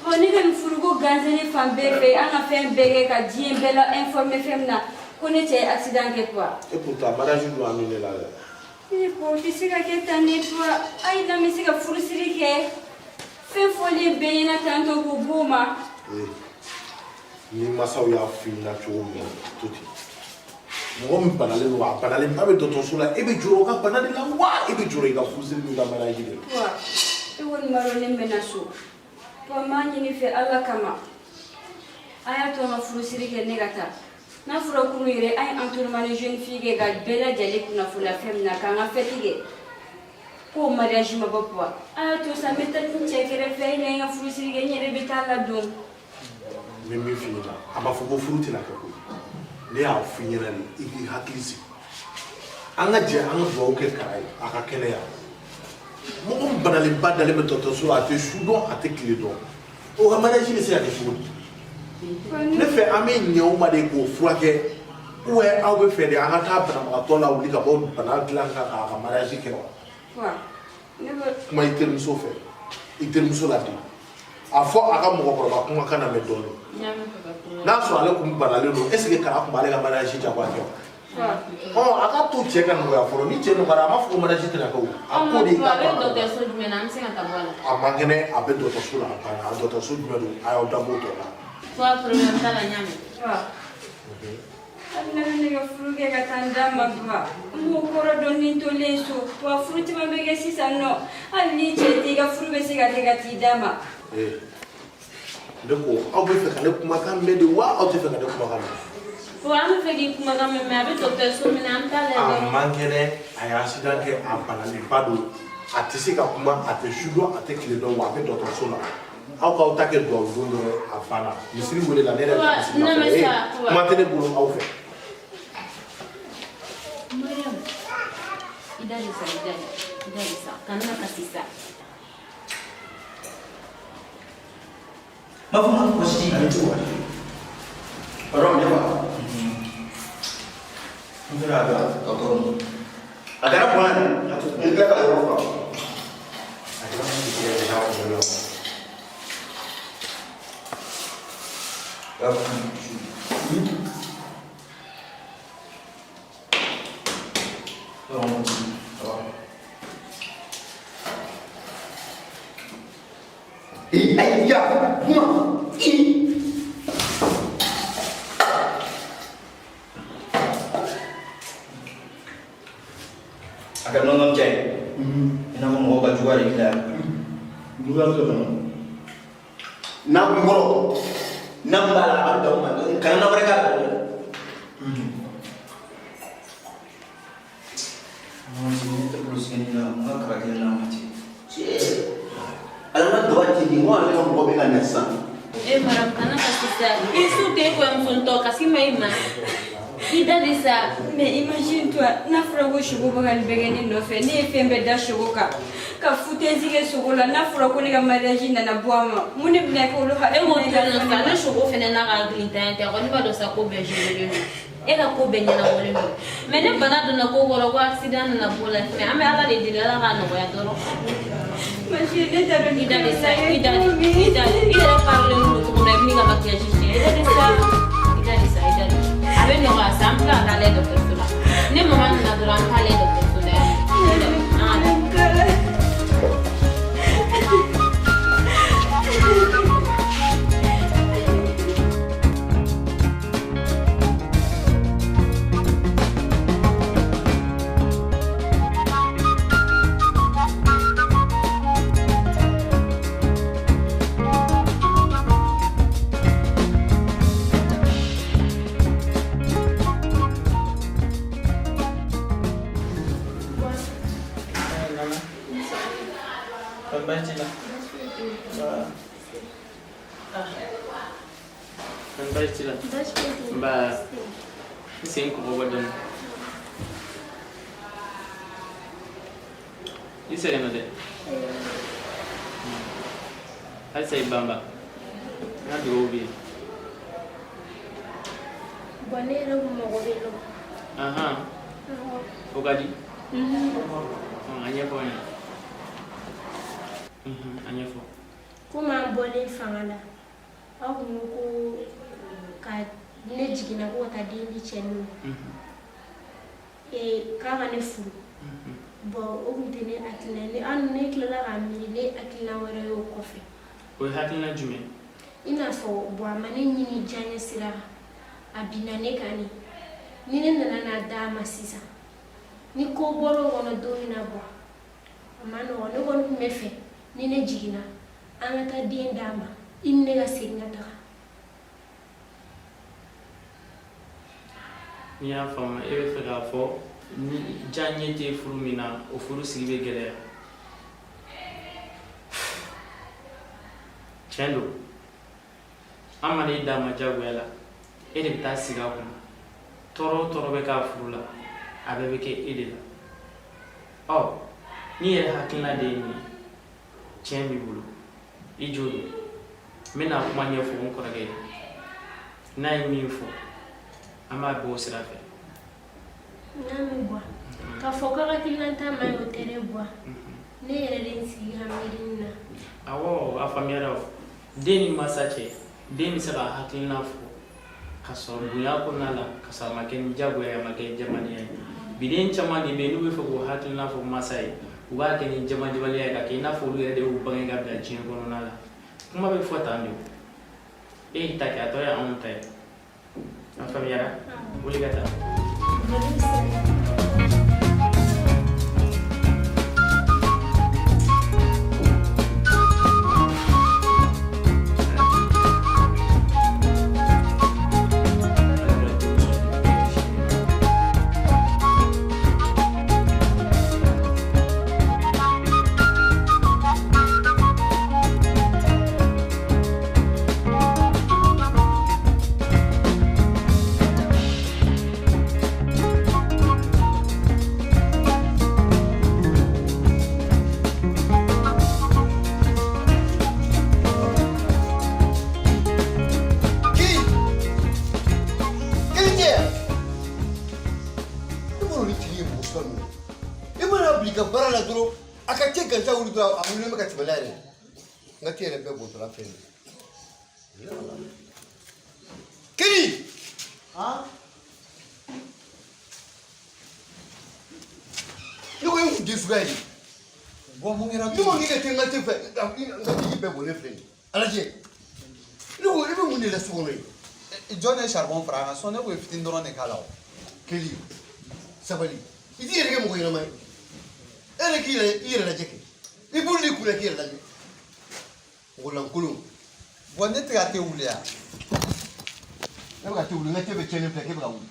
Bon, ne ka nin furuko gansanni fan bɛɛ fɛ an ka fɛn bɛɛ kɛ ka diɲɛ bɛɛ la informer fɛn min na ko ne cɛ ye accident kɛ quoi. Et pourtant mariage dun annulé la dɛ. Ne ko o tɛ se ka kɛ tan ne toi ayi n'an bɛ se ka furusiri kɛ fɛn fɔlen bɛɛ ɲɛna tantɔ k'o b'o ma. Ee ni masaw y'a f'i ɲɛna cogo min na to ten. Mɔgɔ min banalen don a banalenba bɛ dɔgɔtɔrɔso la e bɛ jɔrɔ o ka bana de la wa e bɛ jɔrɔ i ka furusiri n'i ka mariage de la. Toi e kɔni b'a dɔn ne mɛnna so. Toi n b'a ɲini fɛ Ala kama a y'a to an ka furusiri kɛ ne ka taa. N'a fɔra kunun yɛrɛ an ye enterrement de jeune fille kɛ ka bɛɛ lajɛlen kunnafoniya fɛn min na k'an ka fête kɛ. K'o mariage ma bɔ quoi. A y'a to sa n bɛ taa n cɛ kɛrɛfɛ e ni n ka furusiri kɛ n yɛrɛ bɛ taa ladon. N bɛ min f'i ɲɛna a ma fɔ ko furu tɛna kɛ koyi. Ne y'a f'i ɲɛna de i k'i hakili sigi. An ka jɛ an ka dugawu kɛ Kara ye a ka kɛnɛya. Mɔgɔ min banalenba dalen bɛ dɔgɔtɔrɔso la a tɛ su dɔn a tɛ tile dɔn. O ka mariage bɛ se ka kɛ cogo di? Ne fɛ an bɛ ɲɛ o ma de k'o furakɛ ou bien aw bɛ fɛ de an ka taa banabagatɔ lawuli ka bɔ bana dilan kan k'a ka mariage kɛ wa? Quoi ne bɛ Kuma i terimuso fɛ i terimuso ladi a fɔ a ka mɔgɔkɔrɔba kumakan lamɛn dɔɔnin. N y'a mɛn papa kuma. N'a sɔrɔ ale kun banalen don est ce que Kara kun b'ale ka mariage jagoya kɛ wa? Quoi Ɔ a ka to cɛ ka nɔgɔya fɔlɔ ni cɛ nɔgɔyara a m'a fɔ ko mariage tɛna kɛ o. A ko de i A k'a bɛ to a ka dɔgɔtɔrɔso jumɛn na an bɛ se ka taa bɔ a la. a man kɛnɛ a bɛ dɔgɔtɔrɔso la a banna a dɔgɔtɔrɔso jumɛn don a y'aw da b'o tɔ la. Toi problème t'a la n y'a mɛn. Toi Hali n'a bɛ ne ka furu kɛ ka taa n d'a ma ba, n b'o kɔrɔ dɔn ni n tolen so. Wa furu caman bɛ kɛ sisan nɔ, hali ni cɛ t'i ka furu bɛ se ka kɛ ka t'i d'a ma. Ee, ne ko aw bɛ fɛ ka ne kumakan mɛn de wa aw tɛ fɛ ka ne kumakan mɛn? Papa, an bɛ fɛ k'i kumakan mɛn, mais a bɛ dɔgɔtɔrɔso min na, an bɛ taa lajɛ A dɔrɔn. man kɛnɛ, a ye accident kɛ, a banalenba don, a tɛ se ka kuma, a tɛ su dɔn, a tɛ tile dɔn, wa a bɛ dɔgɔtɔrɔso la. Aw k'aw ta kɛ dugawu don dɔrɔn, a banna. Misiri wele la, ne yɛrɛ bɛ taa misiri la fɔlɔ. Ee, kuma tɛ ne bolo aw fɛ. Mariam, i da de sa, i da de, i da de sa, kana na kasi sa. B'a fɔ ma ko si a bɛ cogo di? Pardon, ne fa. N fɛ ka bila dɔgɔtɔrɔ ninnu. A kɛra bɔn ye, n tila ka yɔrɔ fa. A kɛra mun de kɛ yɛrɛ kunkolo la? Ee, ayi, ya, kuma, i. A kɛ nɔnɔ cɛ ye i n'a fɔ mɔgɔw ka juguya de k'i la yan. Juguya tɛ kɔnɔ. Na kun kɔrɔ, na mun b'a la, a b'a d'aw ma, kana na wɛrɛ k'a la. Ne tɛ bolo sigi na n ka kaba kelen n'a ma ci. Ala ma daba ci di, n ko ale ka mɔgɔ bɛ ka na sisan. E Mariam, kana kasi sa. I su tɛ kɔɲɔmuso tɔ, kasi ma i ma. I da de sa. Mais imagine toi, n'a fɔra ko sogo bɛ ka nin bɛɛ kɛ ne nɔfɛ, ne ye fɛn bɛɛ da sogo kan, ka foutaise kɛ sogo la, n'a fɔra ko ne ka mariage nana bɔ a ma, mun de bɛna kɛ olu E m'o to hakilina yen ye? nɔ sa, ne sogo fɛnɛ n'a ka hakilintanya tɛ, a kɔni b'a dɔn sa ko bɛɛ gérélen don. E ka ko bɛɛ ɲɛnabɔlen don. Mais ne bana donna ko kɔrɔ ko accident nana b'o la fɛnɛ, an bɛ Ala de deli, Ala k'a nɔgɔya dɔrɔn. Ma chérie, ne t'a dɔn I da de sa, i da de, i da de. I yɛrɛ parilen don cogo min na, i bɛ n'i ka maquillage tiɲɛ. I da de sa, i da de sa, i da de. A bɛ nɔgɔya sa, an bɛ tila ka taa lajɛ dɔgɔtɔrɔso la. Ne mama nana dɔrɔn, an bɛ taa lajɛ dɔgɔtɔrɔso la yan. I da de, an ka taa. Nana. Kɔni baasi t'i la? Nba. Kɔni baasi t'i la? Nba. N sen kɔgɔ bɔ dɔɔni. I sɛgɛnna dɛ. Halisa i banba. N ka dugawu b'i ye. Bon, ne yɛrɛ kun mago bɛ nɔ. Ahan, o ka di. Ɔn, a ɲɛfɔ n ɲɛna. Unhun, a ɲɛfɔ. Komi an bɔlen fanga la, aw kun ko ko ka ne jiginna ko ka taa den di cɛnin ma. Ee, k'a ka ne furu. Bon, o kun tɛ ne hakilina ye. Hali ne tilala k'a miiri, ne hakilina wɛrɛ y'o kɔfɛ. O ye hakilina jumɛn ye? I n'a fɔ, bon, a ma ne ɲini diyaɲɛ sira kan, a binna ne kan de. Ni ne nana n'a d'a ma sisan, ni ko bɔra o kɔnɔ don min na, bon, a ma nɔgɔn. Ne kɔni tun bɛ fɛ ni ne jiginna, an ka taa den d'a ma, i ni ne ka segin ka taga. N'i y'a faamu, e bɛ fɛ k'a fɔ ni diyaɲɛ tɛ furu min na, o furu sigi bɛ gɛlɛya. Tiɲɛ don, an mana e d'a ma diyagoya la, e de bɛ taa sigi a kunna. Tɔɔrɔ o tɔɔrɔ bɛ k'a furu la, a bɛɛ bɛ kɛ e de la. Ɔ, n'i yɛrɛ hakilina de ye nin ye, tiɲɛ b'i bolo, i jo don. N bɛna kuma ɲɛfɔ n kɔrɔkɛ ye, n'a ye min fɔ, an b'a bɔ o sira fɛ. N'a min bɔ k'a fɔ k'a hakilina ta ma ɲi, o tɛ ne bɔ. Ne yɛrɛ de ye n sigi ka miiri nin na. Awɔ, a faamuyara. O den ni masa cɛ, den bɛ se ka hakilina fɔ ka sɔrɔ bonya kɔnɔna la, ka sɔrɔ a ma kɛ ni diyagoya ye, a ma kɛ jamanenya ye. Biden caman de bɛ yen, n'u bɛ fɛ k'u hakilina fɔ masa ye, u b'a kɛ ni jamajamaliya ye, ka kɛ i n'a fɔ olu yɛrɛ de y'u bange ka bila diɲɛ kɔnɔna la. Kuma bɛ fɔ tan de, o e y'i ta kɛ, a tɔ ye anw ta ye. A faamuyara, wuli ka taa. Kiri! Kiri tɛ yan? I b'a dɔn ni tigi ye mɔgɔ suguya min ye. I mana bila i ka baara la dɔrɔn a ka cɛ gansan wuli dɔrɔn a wulilen bɛ ka tɛmɛ n'a yɛrɛ ye. N ka te yɛrɛ bɛɛ bɔntɔla filɛ nin ye. Kiri! Ne ko e kun den suguya ye. Bɔn mun kɛra? Ne ko k'i ka te n ka te fɛ n ka tiji bɛɛ bɔnnen filɛ nin ye. A lajɛ. Ne ko i bɛ mun de la so kɔnɔ yen? Jɔn ye charbon fara a kan sɔn ne ko ye fitinin dɔrɔn de k'a la o. Keli sabali i t'i yɛrɛ kɛ mɔgɔ ɲɛnama ye e yɛrɛ k'i yɛrɛ i yɛrɛ lajɛ kɛ i bolo n'i kunna k'i yɛrɛ lajɛ mɔgɔ lankolon. Bɔn ne tɛ ka te wuli yan. Ne bɛ ka te wuli n ka te bɛ tiɲɛni filɛ k'e bɛ ka wuli.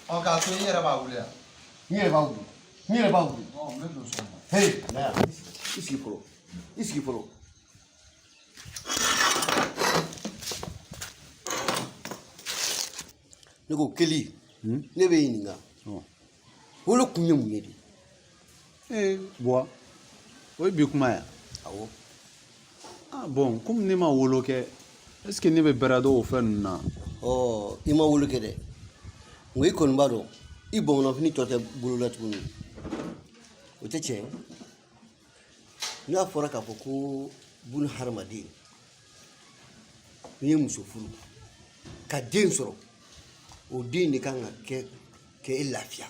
Ɔ k'a to i yɛrɛ b'a wuli yan. N yɛrɛ b'a wuli n yɛrɛ b'a wuli. Ɔ n bɛ don so kɔnɔ. Hey na yan i sigi fɔlɔ i sigi fɔlɔ. Ne ko Keli ne bɛ ɲininka wolo kun ye mun ye de. Ee Buwa o ye bi kuma ye. Awɔ. Ah bon komi ne ma wolo kɛ est ce que ne bɛ bɛrɛ dɔn o fɛn ninnu na. Ɔ i ma wolo kɛ dɛ nka i kɔni b'a dɔn i bamananfini tɔ tɛ bolo la tuguni o tɛ tiɲɛ ye n'a fɔra k'a fɔ ko buna hadamaden n'i ye muso furu ka den sɔrɔ o den de kan ka kɛ k'e lafiya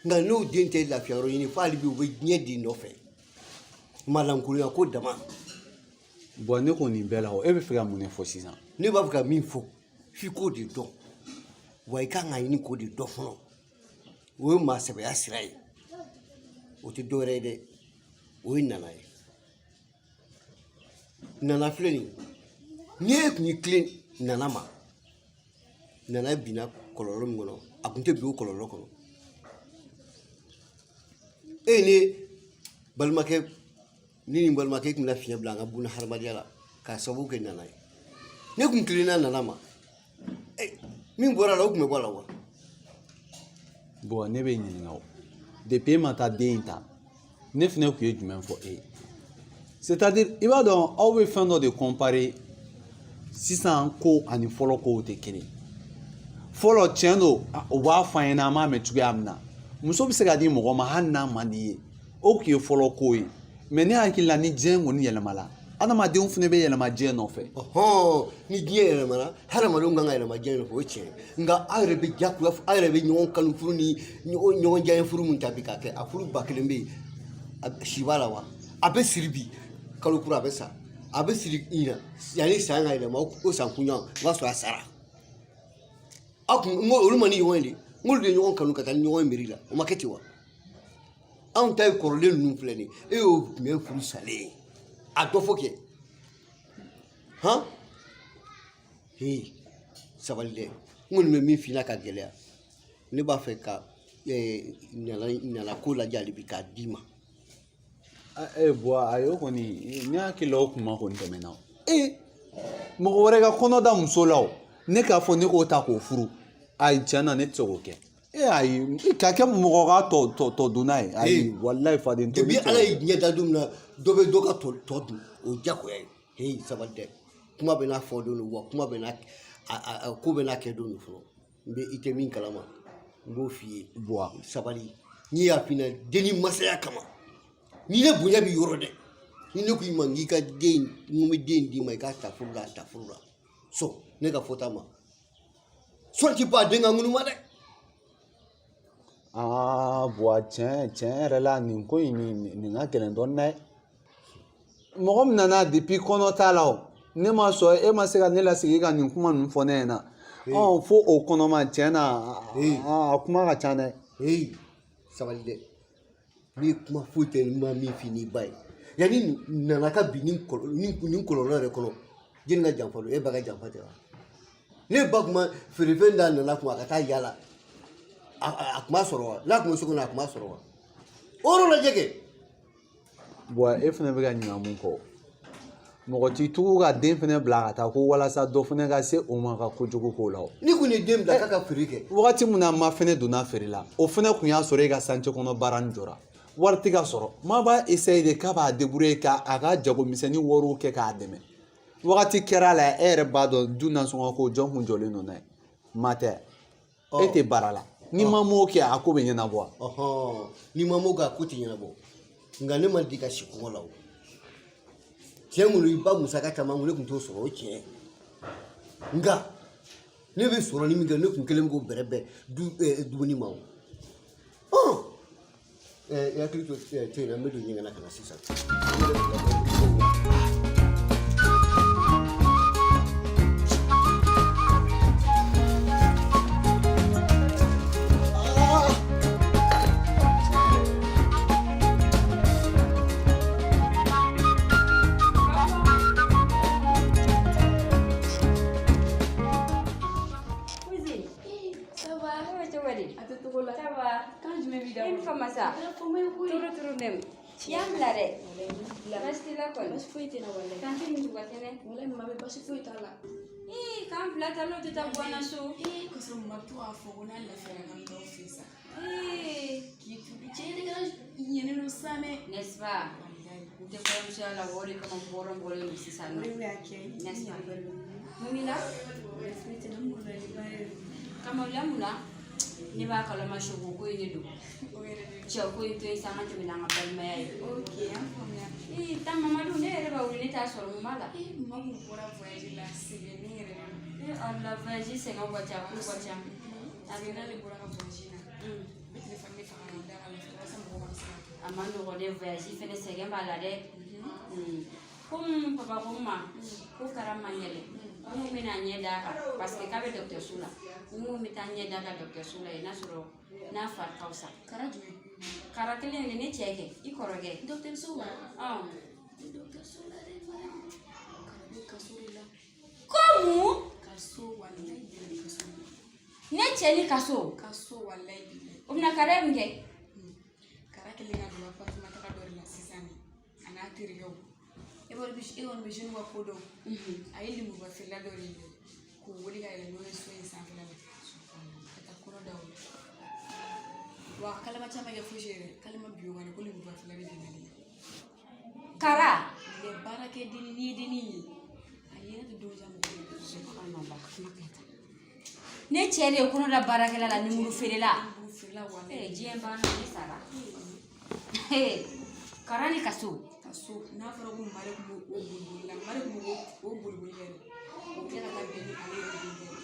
nka n'o den tɛ lafiya yɔrɔ ɲini fo hali bi u bɛ diɲɛ den nɔfɛ malankolonya ko dama. Bɔn ne ko nin bɛɛ la o e bɛ fɛ ka mun de fɔ sisan. Ne b'a fɛ ka min fɔ f'i k'o de dɔn wa i kan ka ɲini k'o de dɔn fɔlɔ o ye maa sɛbɛya sira ye o tɛ dɔwɛrɛ ye dɛ o ye nana ye nana filɛ nin ye ni e tun y'i tilen nana ma nana binna kɔlɔlɔ min kɔnɔ a tun tɛ bin o kɔlɔlɔ kɔnɔ e ye ne balimakɛ ne ni n balimakɛ tun bɛna fiɲɛ bila an ka buna hadamadenya la k'a sababu kɛ nana ye ne tun tilenna nana ma min bɔra a la o tun bɛ bɔ a la wa. Bɔn ne bɛ ɲininka o depuis e ma taa den in ta ne fɛnɛ tun ye jumɛn fɔ e ye c'est à dire i b'a dɔn aw bɛ fɛn dɔ de comparer sisan ko ani fɔlɔ kow tɛ kelen fɔlɔ tiɲɛ don u b'a fɔ an ɲɛna an b'a mɛn cogoya min na muso bɛ se ka di mɔgɔ ma hali n'a man di ye o tun ye fɔlɔ ko ye mais ne hakili la ni diɲɛ kɔni yɛlɛmala adamadenw fana bɛ yɛlɛma diɲɛ nɔfɛ. Ɔhɔn ni diɲɛ yɛlɛmana hadamadenw kan ka yɛlɛma diɲɛ nɔfɛ o ye tiɲɛ ye nka aw yɛrɛ bɛ jagoya aw yɛrɛ bɛ ɲɔgɔn kanu furu ni ɲɔgɔn diyaɲɛ furu min ta bi k'a kɛ a furu 1000 bɛ yen si b'a la wa a bɛ siri bi kalo kura a bɛ sa a bɛ siri ɲina yanni san ka yɛlɛma o san kunɲɔgɔn o b'a sɔrɔ a sara aw kun n ko olu ma ni ɲɔgɔn ye de n k'olu de ye ɲɔgɔn kanu ka taa ni ɲɔgɔn ye mairie la o ma kɛ ten wa anw ta ye kɔrɔlen ninnu filɛ nin ye e y'o tun bɛ furu salen ye a dɔ fɔ kɛ han he sabali dɛ n kɔni bɛ min f'i ɲɛna ka gɛlɛya ne b'a fɛ ka nana ko lajɛ hali bi k'a d'i ma. Ee Buwa ayi o kɔni ne hakili la o kuma kɔni tɛmɛna o. Ee mɔgɔ wɛrɛ ka kɔnɔ da muso la o ne k'a fɔ ne k'o ta k'o furu ayi tiɲɛ na ne tɛ se k'o kɛ. E ayi ka kɛ mɔgɔ ka tɔ tɔ tɔ dunna ye ayi walayi faden to. Depuis ala ye diɲɛ da don min na dɔ bɛ dɔ ka tɔ dun o ye diyagoya ye heyi sabali dɛ kuma bɛ n'a fɔ don wa kuma bɛ n'a a ko bɛ n'a kɛ don don fɔlɔ n bɛ i tɛ min kalama n b'o f'i ye. Buwa sabali n'i y'a f'i ɲɛna denni masaya kama ni ne bonya b'i yɔrɔ dɛ ni ne ko i ma k'i ka den n ko n bɛ den d'i ma i k'a ta furu la a ta furu la sɔn ne ka fɔta ma sɔn ti ban den ka ŋunu ma dɛ. Aa Buwa tiɲɛ tiɲɛ yɛrɛ la nin ko in nin ka gɛlɛn dɔɔnin dɛ mɔgɔ min nana depuis kɔnɔ t'a la o ne ma sɔn e ma se ka ne lasigi ka nin kuma ninnu fɔ ne ɲɛna Ɔ fo o kɔnɔma tiɲɛ na a kuma ka ca dɛ. Sabali dɛ, ni kuma foyi tɛ n ma min f'i n'i ba ye yanni nana ka bin nin kɔlɔlɔ yɛrɛ kɔnɔ. Jɛni ka janfa don, e ba ka janfa tɛ wa? Ne ba kun ma feerefɛn d'a nana kun a ka taa yala, a kun b'a sɔrɔ wa? N'a kun bɛ so kɔnɔ, a kun b'a sɔrɔ wa? O yɔrɔ lajɛ kɛ. Bɔn e fana bɛ ka ɲina mun kɔ, mɔgɔ t'i tugu ka den fana bila ka taa ko walasa dɔ fana ka se o ma ka kojugu k'o la o. Ni kun ye den bila k'a ka feere kɛ. Wagati min na ma fana donna feere la, o fana kun y'a sɔrɔ e ka santiye kɔnɔ baara nin jɔra, wari tɛ ka sɔrɔ. Ma b'a essayer de k'a b'a débrouiller ka a ka jagomisɛnnin wariw kɛ k'a dɛmɛ. Wagati kɛra la, e yɛrɛ b'a dɔn du nasɔngɔ ko jɔn kun jɔlen don n'a ye, ma tɛ e tɛ baara la. Ni ma m'o kɛ, a ko bɛ ɲɛnabɔ. Ni ma m'o kɛ, a ko tɛ ɲɛnabɔ. Nka ne ma di ka si kɔngɔ la o. Tiɲɛ kɔni, i ba musaka caman ne tun t'o sɔrɔ, o tiɲɛ. Nka ne bɛ sɔrɔ ni min kɛ, ne kun kelen k'o bɛrɛ bɛn du dumuni ma o. I hakili to te na, n bɛ don ɲɛgɛn na ka na sisan. Y'an bila dɛ, baasi t'i la kɔni? Baasi foyi tɛ n na walayi. Tante ni ka kɛnɛ? Walayi mama bɛ, baasi foyi t'a la. Ee, k'an bila tan, n'o tɛ taa bɔ an na so. Ee, k'a sɔrɔ mama bɛ to k'a fɔ ko n'a lafiyara k'an bɛ taa aw fɛ yen sa. Ee, k'i tugu cɛ yɛrɛ kɛra ɲɛnen don sa mɛ. N'est-ce pas? N tɛ kɔɲɔmusoya la, o de kama n bɔra bɔlen don sisan nɔ. O de y'a kɛ. N'est-ce pas? Mun b'i la? Baasi foyi tɛ n na, n maloyaliba yɛrɛ don. Ka maloya mun na? Ne b'a kalama soko ko in de don. Cɛ ko in to yen sa, an ka tɛmɛ n'an ka balimaya ye. Ok, an faamuya. Ee, taa Mamadu, ne yɛrɛ b'a wuli, ne t'a sɔrɔ, mun b'a la? Ee, mama kun bɔra voyage la, sɛgɛnnen yɛrɛ de don. Ee Ala, voyage sɛgɛnw ka ca, kow ka ca. A bɛ n'ale bɔra ka voyage la. N bɛ telefɔni de faga ka da ka lafiya walasa mɔgɔw kana se ka. A ma nɔgɔn dɛ, voyage fɛnɛ sɛgɛn b'a la dɛ. Komi papa ko n ma ko Kara man kɛnɛ, ko n bɛna ɲɛ d'a kan parce que k'a bɛ dɔgɔtɔrɔso la. N ko n bɛ taa ɲɛ d'a kan dɔgɔtɔrɔso la yen, n'a sɔrɔ n'a fari ka fisa. Kara jumɛn? Kara kelen de, ne cɛ kɛ, i kɔrɔkɛ. Dɔgɔtɔrɔso wa? Ɔn. Dɔgɔtɔrɔso la dɛ, Mariam. Kara bɛ kaso de la. Ko mun? Kaso, walayi bilayi, kaso. Ne cɛ ni kaso? Kaso, walayi bilayi. O bɛna Kara ye mun kɛ? Kara kɛlen ka don appartement taga dɔ de la sisan de, a n'a terikɛw. E b'a dɔn, e kɔni bɛ jeune ka ko dɔn. A ye lemuruba feerela dɔ de ye k'o wele ka yɛlɛ n'o ye so in sanfɛla la ka taa kɔnɔ da o la. Wa kalama caman kɛ fosi yɛrɛ, k'ale ma bin o kan dɛ, ko lemuruba feerela de binna ale kan. Kara? Lɛ baarakɛdenni, n'i ye dennin ye, a yɛrɛ tɛ don ja mɔgɔ ye. Subhanallah, kuma kɛ tan. Ne cɛ de ye kɔnɔ da baarakɛla la, lemuru feerela. Lemuru feerela walayi. Ee, diɲɛ banna, ne sara. Ee, Kara ni kaso. Kaso, n'a fɔra ko Mari tun b'o boliboli la, Mari tun b'o o boliboli yɛrɛ, o tila ka taa bɛn ni ale yɛrɛ denkɛ ye.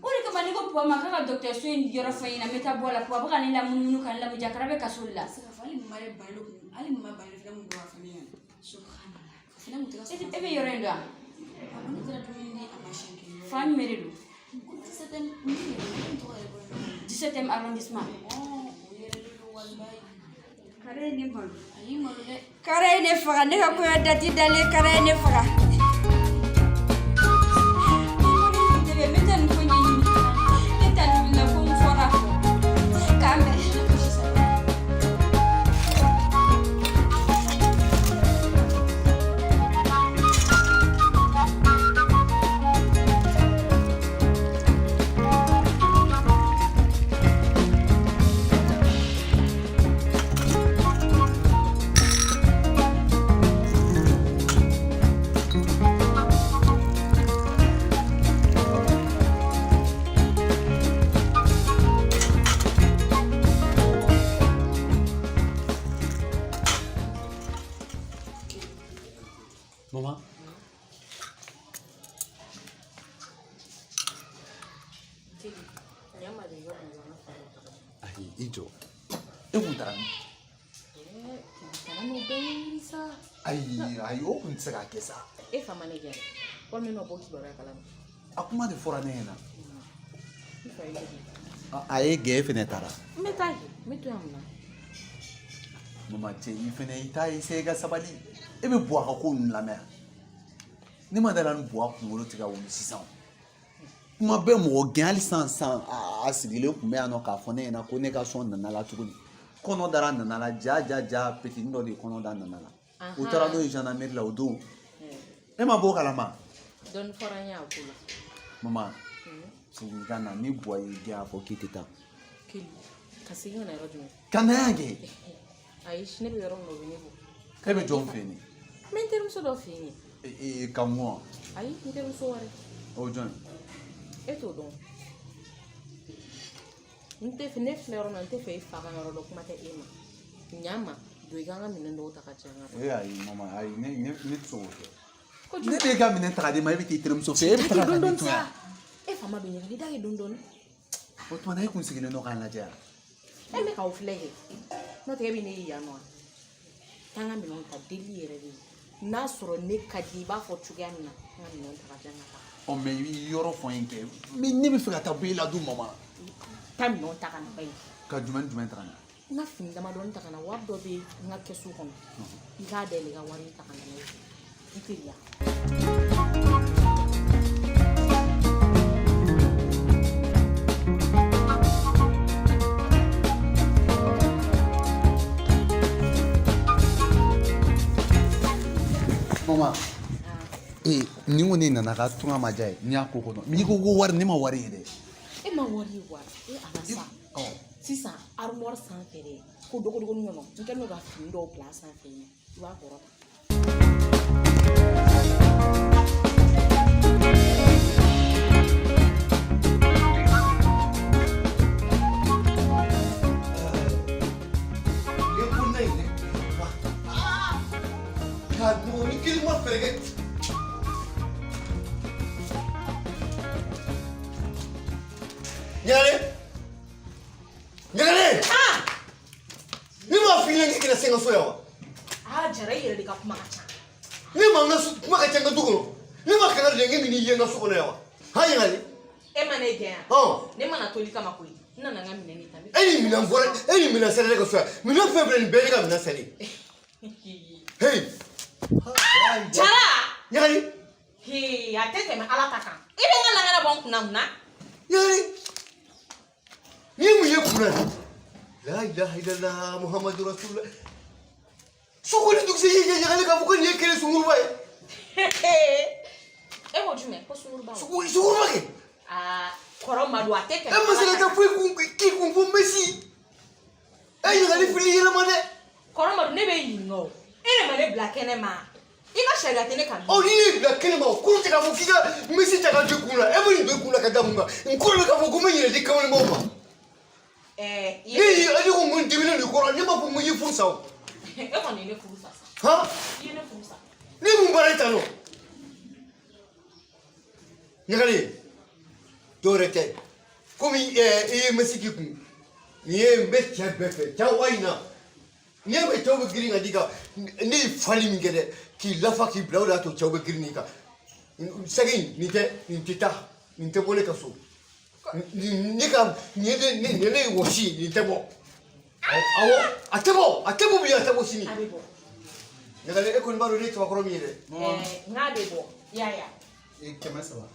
O de kama ne ko Puwa ma k'a ka dɔgɔtɔrɔso in yɔrɔ fɔ n ɲɛna, n bɛ taa bɔ a la. Puwa bɛ ka ne lamunumunu ka ne lamuja, Kara bɛ kaso de la. Se ka fɔ hali Mari bannen kun, hali ma bannen fana mun bɔ a fɔ ne ɲɛna. Subhanallah. A fana kun tɛ ka sɔn. E bɛ yɔrɔ in dɔn wa? A ko ne taara dumuni di a ma siɲɛ kelen. Fan jumɛn de don? Ko 17e, min yɛrɛ, min tɔgɔ yɛrɛ bɔra ne kɔnɔ. 17e arrondissement. O yɛrɛ de don walayi. Kara ye ne malo. A y'i malo dɛ. Kara ye ne faga, ne ka kɔɲɔ dati dalen, Kara ye ne faga. Ne bɛ taa nin ko ɲɛɲini. Ne ta nin wulila ko n fɔra. K'an bɛn. Maman. Ayi, i jɔ. E kun taara min? Ayi, ayi, o kun tɛ se ka kɛ sa. E fa ma ne kɛ. Walima e ma bɔ kibaruya kalama. A kuma de fɔra ne ɲɛna. I fa ye cogo. A ye gɛn fɛnɛ taara. N bɛ taa kɛ, n bɛ to yan mun na? Mama cɛ, i fɛnɛ i t'a essayer ka sabali. E bɛ Buwa ka ko ninnu lamɛn yan. Ne ma dala ni Buwa kunkolo tɛ ka wuli sisan. Kuma bɛɛ mɔgɔ gɛn hali sisan sisan a sigilen tun bɛ yan nɔ k'a fɔ ne ɲɛna ko ne ka sɔn Nana la tuguni. Kɔnɔ dara Nana la ja ja ja petini dɔ de ye kɔnɔ da Nana la. U taara n'o ye gendarmerie la o don. E ma bɔ o kalama? Dɔɔni fɔra n ye a ko la. Mama, segin ka na ni Buwa y'i gɛn a fɔ k'i tɛ taa. Keli, ka segin ka na yɔrɔ jumɛn? Ka na yan kɛ. Ayi, ne bɛ yɔrɔ min na o bɛ ne bɔ. E bɛ jɔn fɛ yen? N bɛ n terimuso dɔ fɛ yen. Ee, Kanku wa? Ayi, n terimuso wɛrɛ. O jɔn ye? E t'o dɔn. N tɛ fɛ, ne filɛ yɔrɔ min na, n tɛ fɛ e fa ka yɔrɔ dɔn, kuma tɛ e ma. Ɲa n ma, don i ka n ka minɛn dɔw ta ka di yan. Ee ayi mama, ayi ne ne ne tɛ se k'o kɛ. Ne b'e ka minɛn ta ka d'i ma, e bɛ t'i terimuso fɛ, e bɛ taga ka ne to yan. E fa ma don ɲɛgɛn, i da ye dɔɔni dɔɔni. O tuma na e kun sigilen don k'an lajɛ yan. E bɛ k'aw filɛ kɛ. N'o tɛ e bɛ ne ye yan nɔ wa? Taa n ka minɛnw ta, deli yɛrɛ de ye. N'a sɔrɔ ne ka di i b'a fɔ cogoya min na, n ka minɛnw ta ka di yan ka taa. Ɔ mɛ i b'i yɔrɔ fɔ n ye kɛ. Mais ne bɛ fɛ ka taa bɔ e la dun mama. Taa minɛnw ta ka na ba ye. Ka jumɛn jumɛn ta ka na? N ka fini damadɔni ta ka na, wari dɔ bɛ n ka kɛsu kɔnɔ. I k'a dayɛlɛ i ka wari ta ka na n'a ye. I teliya. Mama, ee nin kɔni nana ka tunga ma diya ye, n y'a ko kɔnɔ. N'i ko ko wari, ne ma wari ye dɛ. E ma wari ye wa? E ala sa. Sisan armoire sanfɛ dɛ, ko dogodogonin kɔnɔ, n kɛlen don ka fini dɔw bila a sanfɛ yen, i b'a kɔrɔta. Ka mɔgɔ kelen ma fɛɛrɛ kɛ. Ɲagalen! Ɲagalen! Ne m'a f'i ɲɛna k'i kana se n ka so yan wa? Aa Jara, i yɛrɛ de ka kuma ka ca. Ne ma n ka kuma ka ca n ka du kɔnɔ. Ne ma kangari da n k'i n'i ye n ka so kɔnɔ yan wa? Han Ɲagalen? E ma ne gɛn yan? Ɔn. Ne ma na toli kama koyi. N nana n ka minɛn de ta. E ni minɛn bɔra, e ni minɛn sera ne ka so yan. Minɛn fɛn fɛn nin bɛɛ ye ne ka minɛn salen. Hey! Jara! Ɲagalen! Hee, a tɛ tɛmɛ Ala ta kan. I bɛ n ka langara bɔ n kunna mun na? Ɲagalen! Ni ye mun ye kunna nin? La ilaha illallah Muhammadu Rasulullah. Suko ni dugusɛ ye ɲagalen k'a fɔ ko nin ye kelen sunguruba ye. E ko jumɛn? Ko sunguruba. Sunguruba kɛ. Aa, kɔrɔ Madu, a tɛ tɛmɛ. E ma se ka taa foyi kun k'i kun fo Messi. E ɲagali fili yɛlɛma dɛ. Kɔrɔ Madu, ne bɛ ɲininka o. E de ma ne bila kɛnɛ ma. I ka sariya tɛ ne kan. Ɔ ni ne bila kɛnɛ ma, o kɔrɔ tɛ k'a fɔ k'i ka Messi ta ka don i kun na. E bɛ nin don i kun na ka da mun kan? N kɔrɔ bɛ k'a fɔ ko n bɛ yɛrɛ di kamalenbaw ma. Ɛɛ, Ne y'i ne ko n ko n diminen don i kɔrɔ, ne m'a fɔ ko n y'i furu sa o. E kɔni ye ne furu sa sa. Han? I ye ne furu sa. Ne mun baara ta nɔ? Ɲagali, dɔwɛrɛ tɛ. Komi i ye Messi k'i kun, nin ye n bɛ cɛ bɛɛ fɛ, cɛw wa in na. N'i y'a mɛn cɛw bɛ girin ka d'i kan, ne ye fali min kɛ dɛ, k'i lafa k'i bila, o de y'a to cɛw bɛ girin i kan. Sɛgɛ in, nin tɛ, nin tɛ taa, nin tɛ bɔ ne ka so. Ne ka nin ye ne nin ye ne ye wɔsi ye, nin tɛ bɔ. Awɔ, a tɛ bɔ, a tɛ bɔ bi, a tɛ bɔ sini. A bɛ bɔ. Ɲagali, e kɔni b'a dɔn ne ye cɛbakɔrɔ min ye dɛ. Ɛɛ, n k'a bɛ bɔ. I y'a ye wa? Ee, 300.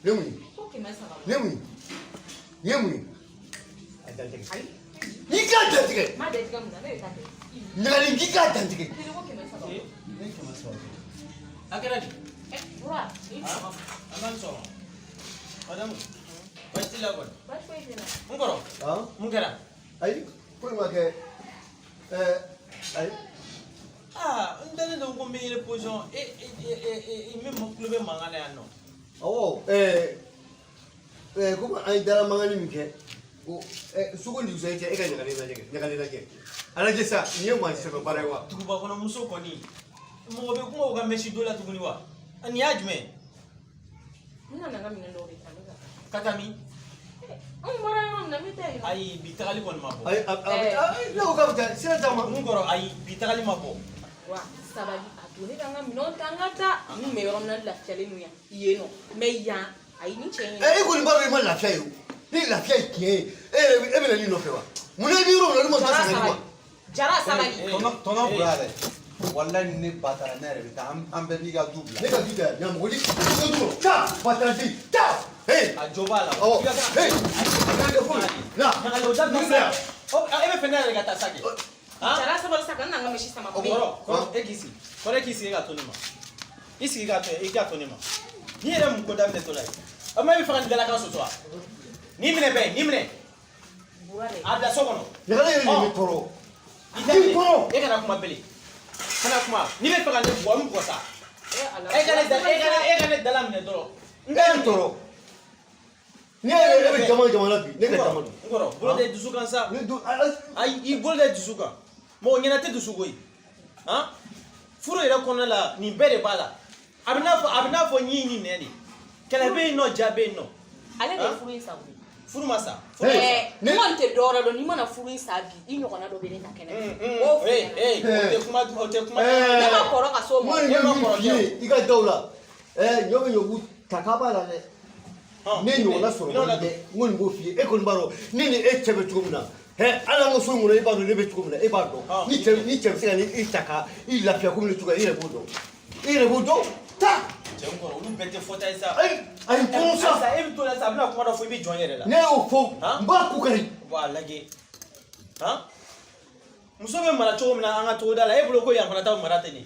Ne mun ye? Ko 300. Ne mun ye? Nin ye mun ye? A dantigɛ. N'i k'a dantigɛ. N m'a dantigɛ mun na? Ne de ta tɛ. Ɲagali, k'i k'a dantigɛ. Kelen ko 300. Ne ye 300. A kɛra di? Ɛ, Bura, i ni sɔgɔma. An b'a ni sɔgɔma. Madamu, baasi t'i la kɔni? Baasi foyi tɛ n na. N kɔrɔ, mun kɛra? Ayi, foyi ma kɛ. Ɛɛ, ayi. Aa, n dalen don ko n bɛ yɛlɛ position e e e e min tulo bɛ mankan na yan nɔ. Awɔ, ɛɛ ɛɛ komi an ye dala mankanni min kɛ, o ɛɛ sugu ni dugusɛjɛ cɛ, e ka ɲagali lajɛ kɛ, ɲagali lajɛ. A lajɛ sa, nin ye maa sɛbɛ baara ye wa? Duguba kɔnɔ muso kɔni, mɔgɔ bɛ kuma o ka mɛsi don la tuguni wa? Nin y'a jumɛn? N nana n ka minɛn dɔw de ta, n bɛ ka taa. Ka taa min? N bɔra yɔrɔ min na, n bɛ taa yen. Ayi, bi tagali kɔni ma bɔ. Ayi, a bɛ taa, ne ko k'a bɛ taa, sira t'a ma. N kɔrɔ, ayi, bi tagali ma bɔ. Wa sabali, a to ne ka n ka minɛnw ta, n ka taa. N kun bɛ yɔrɔ min na, n lafiyalen don yan yen nɔ, mais yan, ayi, ni cɛ in. Ɛ, e kɔni b'a dɔn i ma lafiya ye o. Ni lafiya ye tiɲɛ ye, e yɛrɛ e bɛ na ne nɔfɛ wa? Mun na i bɛ yɔrɔ min na, olu ma taa san ka di ma? Jara, sabali. Tɔnɔ bonya dɛ, walayi, ni ne ba taara, ne yɛrɛ bɛ taa, an bɛɛ b'i ka du bila. Ne ka du tɛ yan, ɲamɔgɔ di du kɔnɔ. Taa bataradi, taa. Hey! A jo b'a la. Awɔ. Hey! La. Ɲagali, o dabila sa. E bɛ fɛ ne yɛrɛ ka taa sa kɛ? Jara, sabali sa, kana na n ka misi sama. Kɔrɔ, kɔrɔ, e k'i sigi. Kɔrɔ, e k'i sigi ka to ne ma. I sigi ka to, i ka to ne ma. N'i yɛrɛ mun ko daminɛ tɔ la ye? O ma, e bɛ fɛ ka nin dalakan sɔsɔ wa? Nin minɛ bɛɛ, nin minɛ. A bila so kɔnɔ. Ɲagali yɛrɛ de bɛ tɔɔrɔ. I daminɛ. E kana kuma bilen. Kana kuma. N'i bɛ fɛ ka ne bugɔ, n bugɔ sa. E ka ne dala minɛ dɔrɔn. E bɛ tɔɔrɔ. Ne yɛrɛ, e bɛ jama jama la bi, ne ka jama don. N kɔrɔ, bolo tɛ dusu kan sa. Ayi, i bolo tɛ dusu kan. Mɔgɔ ɲɛna tɛ dusu koyi. Han? Furu yɛrɛ kɔnɔna la, nin bɛɛ de b'a la. A bɛ n'a fɔ ɲi ni nɛn de. Kɛlɛ bɛ yen nɔ, ja bɛ yen nɔ. Ale de ye furu in sa koyi. Furu ma sa. Ɛɛ, n kɔni tɛ dɔwɛrɛ dɔn, n'i mana furu in sa bi, i ɲɔgɔnna dɔ bɛ ne ta kɛnɛ ma. O Ee, ee, o tɛ kuma, o tɛ kuma. Ne ma kɔrɔ ka s'o ma. N kɔni bɛ min f'i ye, i ka da o la. Ɛ, ɲɔ bɛ ɲɔgu ta k'a b'a la dɛ. Ne ɲɔgɔnna sɔrɔ man di dɛ, n kɔni b'o f'i ye. E kɔni b'a dɔn ne ni e cɛ bɛ cogo min na. Hɛ, hali an ka so in kɔnɔ, e b'a dɔn ne bɛ cogo min na, e b'a dɔn. Ni cɛ bɛ se ka ni i ta ka i lafiya komi ne cogoya, e yɛrɛ b'o dɔn. E yɛrɛ b'o dɔn. Taa. Cɛ, n kɔrɔ, olu bɛɛ tɛ fɔta ye sa. Ayi, ayi, kɔrɔ sa. Ayisa, e bɛ to la sa, a bɛna kuma dɔ fɔ, i bɛ jɔn yɛrɛ la. Ne y'o fɔ, n b'a ku kari. Wa a lajɛ. Han? Muso bɛ mara cogo min na an ka togoda la, e bolo ko yan fana t'aw mara ten de.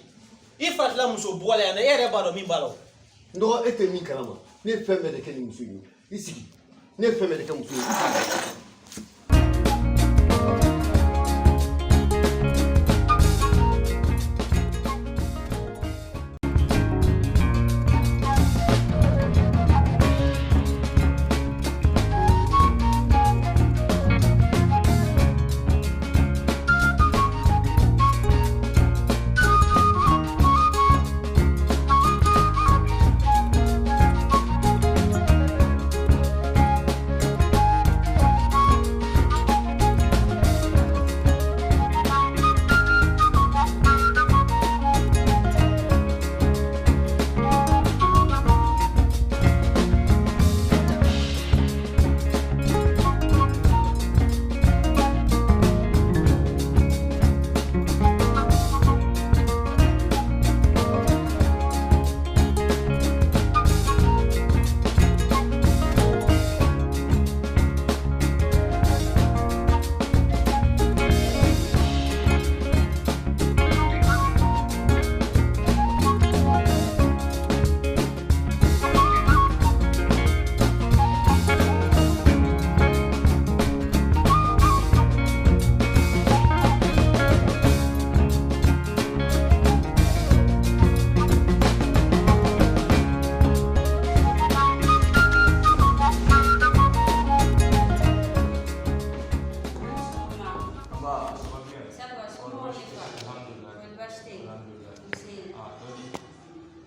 I faratila muso bugɔ la yan nɔ, e yɛrɛ b'a dɔn min b'a la o. N dɔgɔ, e tɛ min kalama, ne ye fɛn bɛɛ de kɛ nin muso in ye. I sigi. Ne ye fɛn bɛɛ de kɛ muso in ye. I sigi.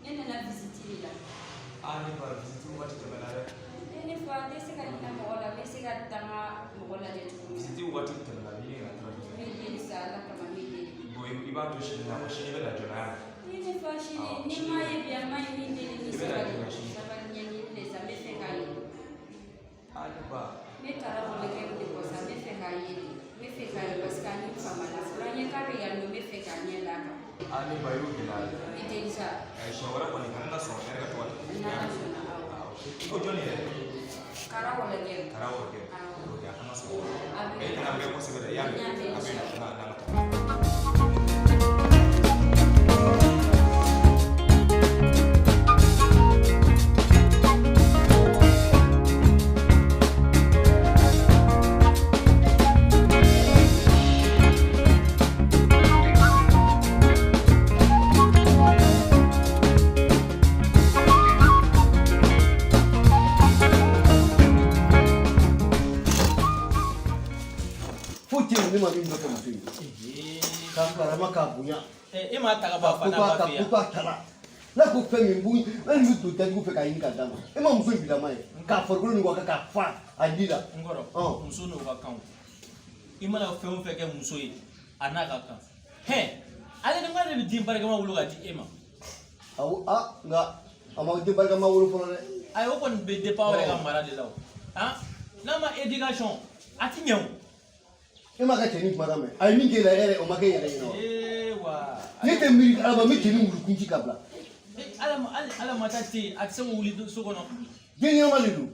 Ne nana visite de la. Ah, ne ba, visite waati tɛmɛna dɛ. Ne fa, n tɛ se ka ɲinɛ mɔgɔ la, n bɛ se ka taa n ka mɔgɔ lajɛ cogo min na. Visite waati tɛmɛna, ni ka taa. N bɛ deli sa, Ala kama, n bɛ deli. Bon, i b'a to sini na, sini bɛ na joona yan. Ne fa, sini ni m'a ye bi, a ma ɲi, min deli ni I bɛ na sabali. joona sini. Sabali ɲɛɲini de sa, n bɛ fɛ k'a ye. Ah, ne ba. Ne taara kɔlɔkɛ de kɔ sa, n bɛ fɛ k'a ye de. N bɛ fɛ k'a ye parce que a ni fama la. Fɔlɔ n ye k'a bɛ yan nɔ, n bɛ fɛ k'a ɲɛ d'a kan. Ah, ne ba, i y'o gɛlɛya dɛ. N bɛ deli sa. Ayi, siɲɛ wɛrɛ kɔni, kana na sɔn hɛrɛ ka to ka tɛmɛ. N'Ala sɔnna, awɔ. I ko jɔnni yɛrɛ? Kara wɔlɔkɛ. Kara wɔlɔkɛ. Ok, a kana sɔn. A bɛ. E kana mɛn kosɛbɛ dɛ, i y'a mɛn? N y'a mɛn. A bɛ na, n'a ka taa. Foyi tɛ yen ne ma min nɔfɛ muso in ye. K'a karama, k'a bonya. E m'a ta ka bɔ a fa Ko n'a to a ba ta, fɛ yan. ko to a ta la. N'a ko fɛn min b'u, e bɛ don dajugu fɛ k'a ɲini k'a d'a ma. E ma muso in bilama ye k'a farikolo ni wa k'a fa a li la. N kɔrɔ, muso n'o ka kan o. I mana fɛn o fɛn kɛ muso ye, a n'a ka kan. Hɛn, ale ni k'ale bɛ bɛ den barikama wolo ka di e ma. Awɔ, a nka a ma den barikama wolo fɔlɔ dɛ. Ayi, o kɔni bɛ dépend aw yɛrɛ ka mara de la o. Han, n'a ma éducation, a ti ɲɛ o. E m'a ka cɛnin kumakan mɛn, a ye min k'e la, e yɛrɛ o ma k'e yɛrɛ ɲɛna wa? Ee wa. Ne tɛ miiri ala ma, n bɛ cɛnin wuli kunci ka bila. Ala ma, hali ala ma taa tɛ yen, a tɛ se k'o wuli so kɔnɔ. Den ɲɛnama de don.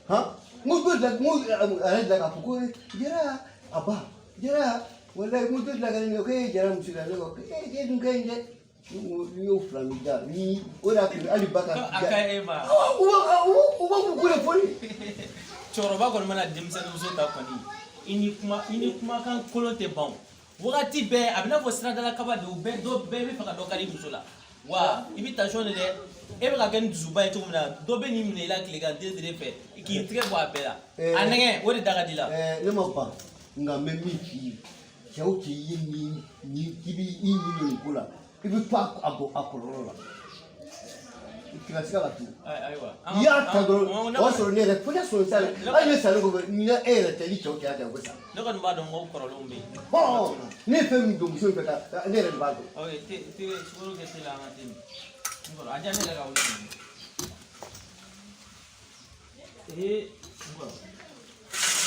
Han, n ko dɔ delila, n ko a yɛrɛ delila k'a fɔ ko Jara a ba Jara, walayi, n ko dɔ delila ka ne ɲininka ko e ye Jara muso de ye, ne ko e dun ka ɲi dɛ. N ko n'i y'o fila min da ni o de y'a to hali ba ka. A ka ɲi e ma. U b'a fɔ ko de fɔ ne. Cɛkɔrɔba kɔni mana denmisɛnnin muso ta kɔni, i ni kuma, i ni kumakan kolon tɛ ban o. Wagati bɛɛ a bɛ n'a fɔ siradala kaba de, o bɛɛ dɔ bɛɛ bɛ fɛ ka dɔ kari muso la. Wa i bɛ tension de dɛ, e bɛ ka kɛ ni dusuba ye cogo min na, dɔ bɛ n'i minɛ i la tilegan den de fɛ k'i tigɛ bɔ a bɛɛ la. A nɛgɛn o de da ka di i la. Ne ma ban, nka n bɛ min f'i ye, cɛ o cɛ i ye nin nin k'i bɛ i ɲin don nin ko la, i bɛ to a bɔ a kɔlɔlɔ la. I tɛna se ka la tugun. Ayiwa. I y'a ta dɔrɔn, o y'a sɔrɔ ne yɛrɛ fo ne sɔrɔ sa dɛ, hali ne salen kɔfɛ, ni e yɛrɛ tɛ, ni cɛw cɛ y'a ta, u bɛ sa. Ne kɔni b'a dɔn ko kɔrɔlenw bɛ yen. Hɔn, ne ye fɛn min don muso in fɛ ka, ne yɛrɛ de b'a dɔn. Ok, te te sukaro kɛ te la, an ka te min. N kɔrɔ, a diya ne yɛrɛ ka wuli. Ee, n kɔrɔ,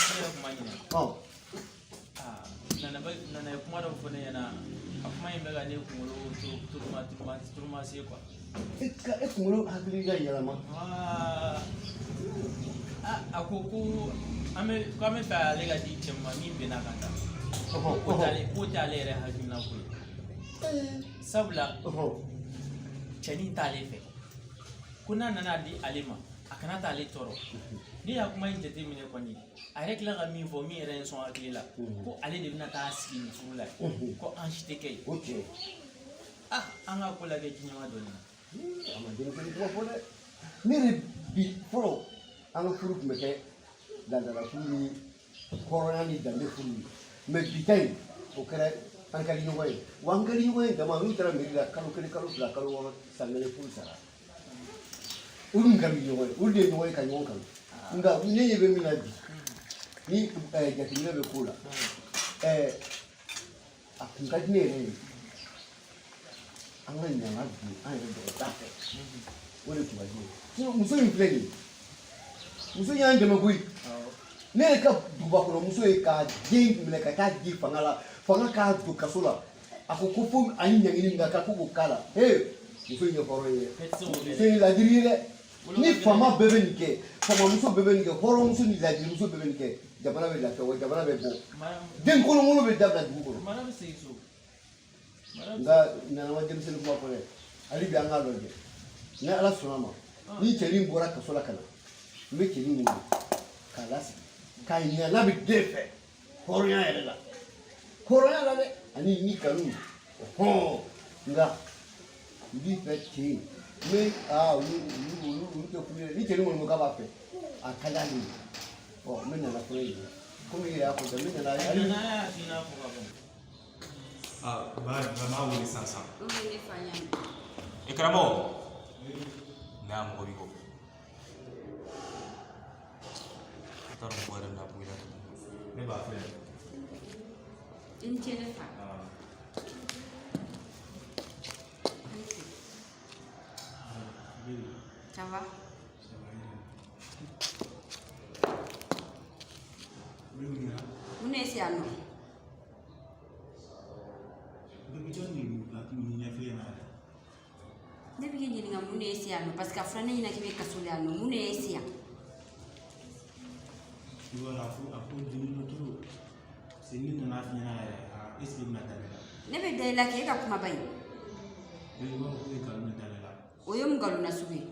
ne yɛrɛ kun ma ɲinɛ. Ɔn. Aa, Nana bɛ Nana ye kuma dɔ fɔ ne ɲɛna, a kuma in bɛ ka ne kunkolo tourmenter quoi. E ka e kunkolo hakili ka yɛlɛma. Aa, a ko ko an bɛ k'an bɛ fɛ ale ka di cɛ ma min bɛn'a kan tan. K'o t'ale yɛrɛ hakilina ko ye. Sabula cɛnin t'ale fɛ. Ko n'a nana di ale ma, a kana t'ale tɔɔrɔ. Ne y'a kuma in jateminɛ kɔni, a yɛrɛ tila ka min fɔ, min yɛrɛ ye n sɔn hakili la, ko ale de bɛna taa sigi nin furu la yen, ko an si tɛ kɛ yen. O tiɲɛ. Ah, an ka ko lajɛ ji ɲɛma dɔɔnin na. A ma denmisɛnnin kuma fɔ dɛ. Ne yɛrɛ bi fɔlɔ, an ka furu tun bɛ kɛ laadala furu ni hɔrɔnya ni danbe furu ye. Mɛ bi ta in, o kɛra an ka di ɲɔgɔn ye. Wa an ka di ɲɔgɔn ye dama, n'u taara mairie la, kalo 1, kalo 2, kalo 6, san 1, furu sara. Olu dun ka di ɲɔgɔn ye, olu de ye ɲɔgɔn ye ka ɲɔgɔn kanu. Nka ne ɲɛ bɛ min na bi, ni jateminɛ bɛ ko la, a kun ka di ne yɛrɛ ye an ka ɲama don an yɛrɛ dɔgɔda fɛ, o de tun ka di ne ye. Muso in filɛ nin ye, muso in y'an dɛmɛ koyi. Ne yɛrɛ ka duguba kɔnɔ muso ye k'a den minɛ ka taa di fanga la, fanga k'a don kaso la. A ko ko fo ani ɲangili min ka kan ko k'o k'a la. Ee, muso in ye hɔrɔn ye dɛ, muso in ye ladiri ye dɛ. Ni faama bɛɛ bɛ nin kɛ, faamamuso bɛɛ bɛ nin kɛ, hɔrɔnmuso ni ladirimuso bɛɛ bɛ nin kɛ, jamana bɛ lafiya wa jamana bɛ bɔ. Den kolonkolon bɛ dabila dugu kɔnɔ. Mara bɛ segin so. Nka nana ma denmisɛnnin kuma fɔ dɛ, hali bi an k'a lajɛ. Ni Ala sɔnna ma, ni cɛnin bɔra kaso la ka na, n bɛ cɛnin wele k'a lasigi k'a ɲininka n'a bɛ den fɛ hɔrɔnya yɛrɛ la, hɔrɔnya la dɛ, ani ni kanu. Ɔhɔn, nka n b'i fɛ ten, n bɛ aa olu olu olu olu tɛ kulu ye. Ni cɛnin kɔni ko k'a b'a fɛ, a ka d'ale ye. Ɔ, n bɛ nana fɔlɔ ɲininka komi i yɛrɛ y'a fɔ sisan, n bɛ nana hali. Nana y'a hakilina fɔ ka ban. Ah, ba b'a wele sisan sisan. O ye ne fa ɲɛna. E karamɔgɔ. N'a mɔgɔ b'i kɔ. I t'a dɔn mɔgɔ yɛrɛ bɛna bɔ i la tuguni. Ne b'a filɛ. I ni ce ne fa. Ça va? Mun de ye se yan nɔ? Ne bɛ k'i ɲininka mun de ye se yan nɔ, parce que a fɔra ne ɲɛna k'i bɛ kaso la yan nɔ, mun de ye se yan? I b'a dɔn a ko dimi dɔ trop. Parce que ne nana f'i ɲɛna yɛrɛ, a est ce que i bɛna da ne la? Ne bɛ da i la k'e ka kumaba ye. I b'a fɔ ko e nkalon de da ne la. O ye mun nkalon nasugu ye?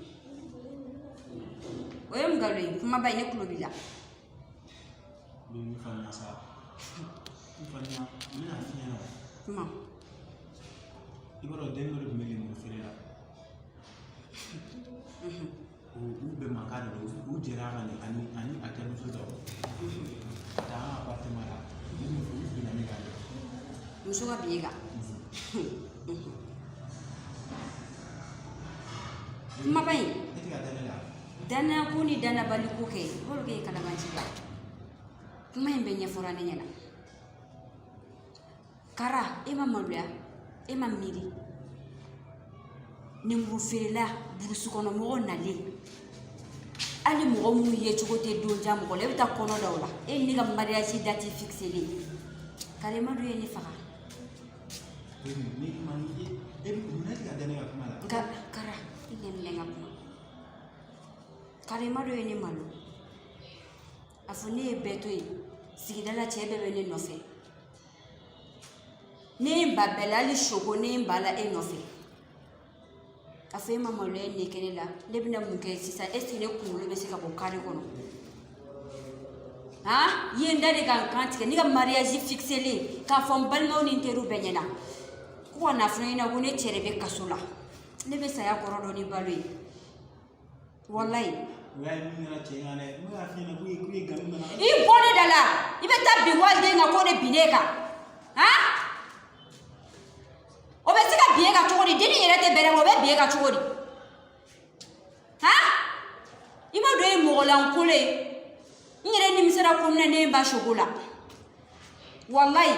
O ye mun nkalon ye? Kumaba ye, ne tulo b'i la. Ne faamuya sa. Ne faamuya, n bɛna f'i ɲɛna. Kuma. I b'a dɔn den dɔ de tun bɛ lemuru feere la. U bɛn mankan de don, u jɛra a kan de ani a terimuso dɔ. Ka taa an ka appartement la, u binna ne kan de. Muso ka bin e kan? Kumaba in. E tɛ ka da ne la. Danaya ko ni danabali ko kɛ, i b'olu kɛ kalabanci la. Kuma in bɛɛ ɲɛfɔra ne ɲɛna. Kara, e ma maloya, e ma miiri. Nemuru feerela, burusi kɔnɔ mɔgɔw nalen, hali mɔgɔ minnu ye cogo tɛ don ja mɔgɔ la, e bɛ taa kɔnɔ da o la. E ni ne ka mariage date fixelen. Kara, i ma dɔn e ye ne faga. Ni kuma ni e mun na ka da ne ka kuma la? Nka Kara, i ɲɛ minɛ n ka kuma. Kara, i ma dɔn e ye ne malo. A fɔ ne ye bɛɛ to yen, sigida la cɛ bɛɛ bɛ ne nɔfɛ. Ne ye n ba bɛɛ la, hali soko ne ye n ba la e nɔfɛ. A fɔ e ma maloya ye ne kɛ ne la, ne bɛna mun kɛ sisan? Est ce que ne kunkolo bɛ se ka bɔ kare kɔnɔ? Han, i ye n da de ka n kan tigɛ, ne ka mariage fixelen, k'a fɔ n balimaw ni n teriw bɛɛ ɲɛna ko ka na fɔ n ɲɛna ko ne cɛ de bɛ kaso la. Ne bɛ saya kɔrɔ dɔn ni balo ye, walayi. O y'a ye min kɛra cɛ in kan dɛ, n'o y'a f'i ɲɛna k'u ye nkalon da. I bɔ ne da la, i bɛ taa bin waliden kan k'o de bin ne kan. Han, o bɛ se ka bin e kan cogo di? Denni yɛrɛ tɛ bɛrɛ bɔ, o bɛ bin e kan cogo di? Han, i ma dɔn e ye mɔgɔ lankolon ye. N yɛrɛ nimisara ko min na, ne ye n ba sogo la, walayi,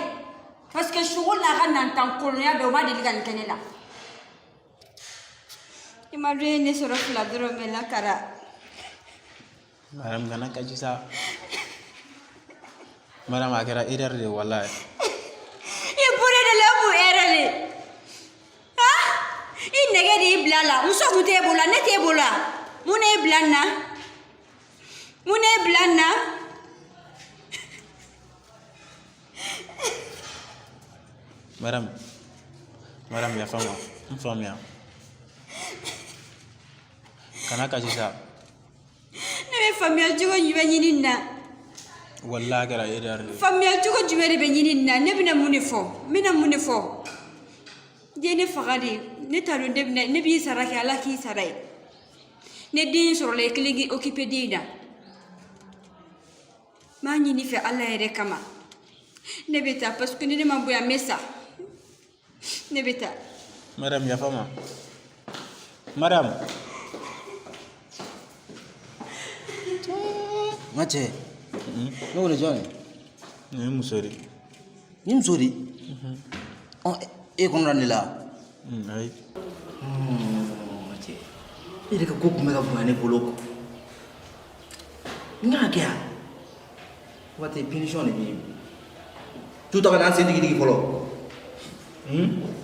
parce que sogo n'a ka nantan kolonya bɛɛ, o ma deli ka nin kɛ ne la. I ma dɔn e ye ne sɔrɔ fila dɔrɔn bɛɛ la, Kara. Mariam, kana kasi sa. Mariam, a kɛra erreur de ye walayi. I bɔra de la, mun erreur de? Han, i nɛgɛ de y'i bila a la. Muso kun t'e bolo, ne t'e bolo. Mun de y'i bila nin na? Mun de y'i bila nin na? Mariam, Mariam, yafa n ma, n faamuya. Kana kasi sa. Ne bɛ faamuya cogo jumɛn ɲini nin na? Walayi, a kɛra erreur de ye. Faamuya cogo jumɛn de bɛ ɲini nin na? Ne bɛna mun de fɔ? N bɛna mun de fɔ? I ye ne faga de. Ne t'a dɔn ne bɛna, ne b'i sara kɛ, Ala k'i sara ye. Ne den sɔrɔla, i kelen k'i occupé den in na. N b'a ɲini fɛ Ala yɛrɛ kama. Ne bɛ taa, parce que ni ne ma bɔ yan, n bɛ sa. Ne bɛ taa. Mariam, yafa n ma. Mariam. N ka cɛ, ne ko de jɔn ye? Nin ye muso de ye. Ni muso de? Ɔ, e kɔnɔ da ne la? Ayi. N ka cɛ, e yɛrɛ ka ko tun bɛ ka bonya ne bolo quoi. N k'a kɛ yan. Waati punition de bɛ yen. Tu ta ka na an sen digi digi fɔlɔ.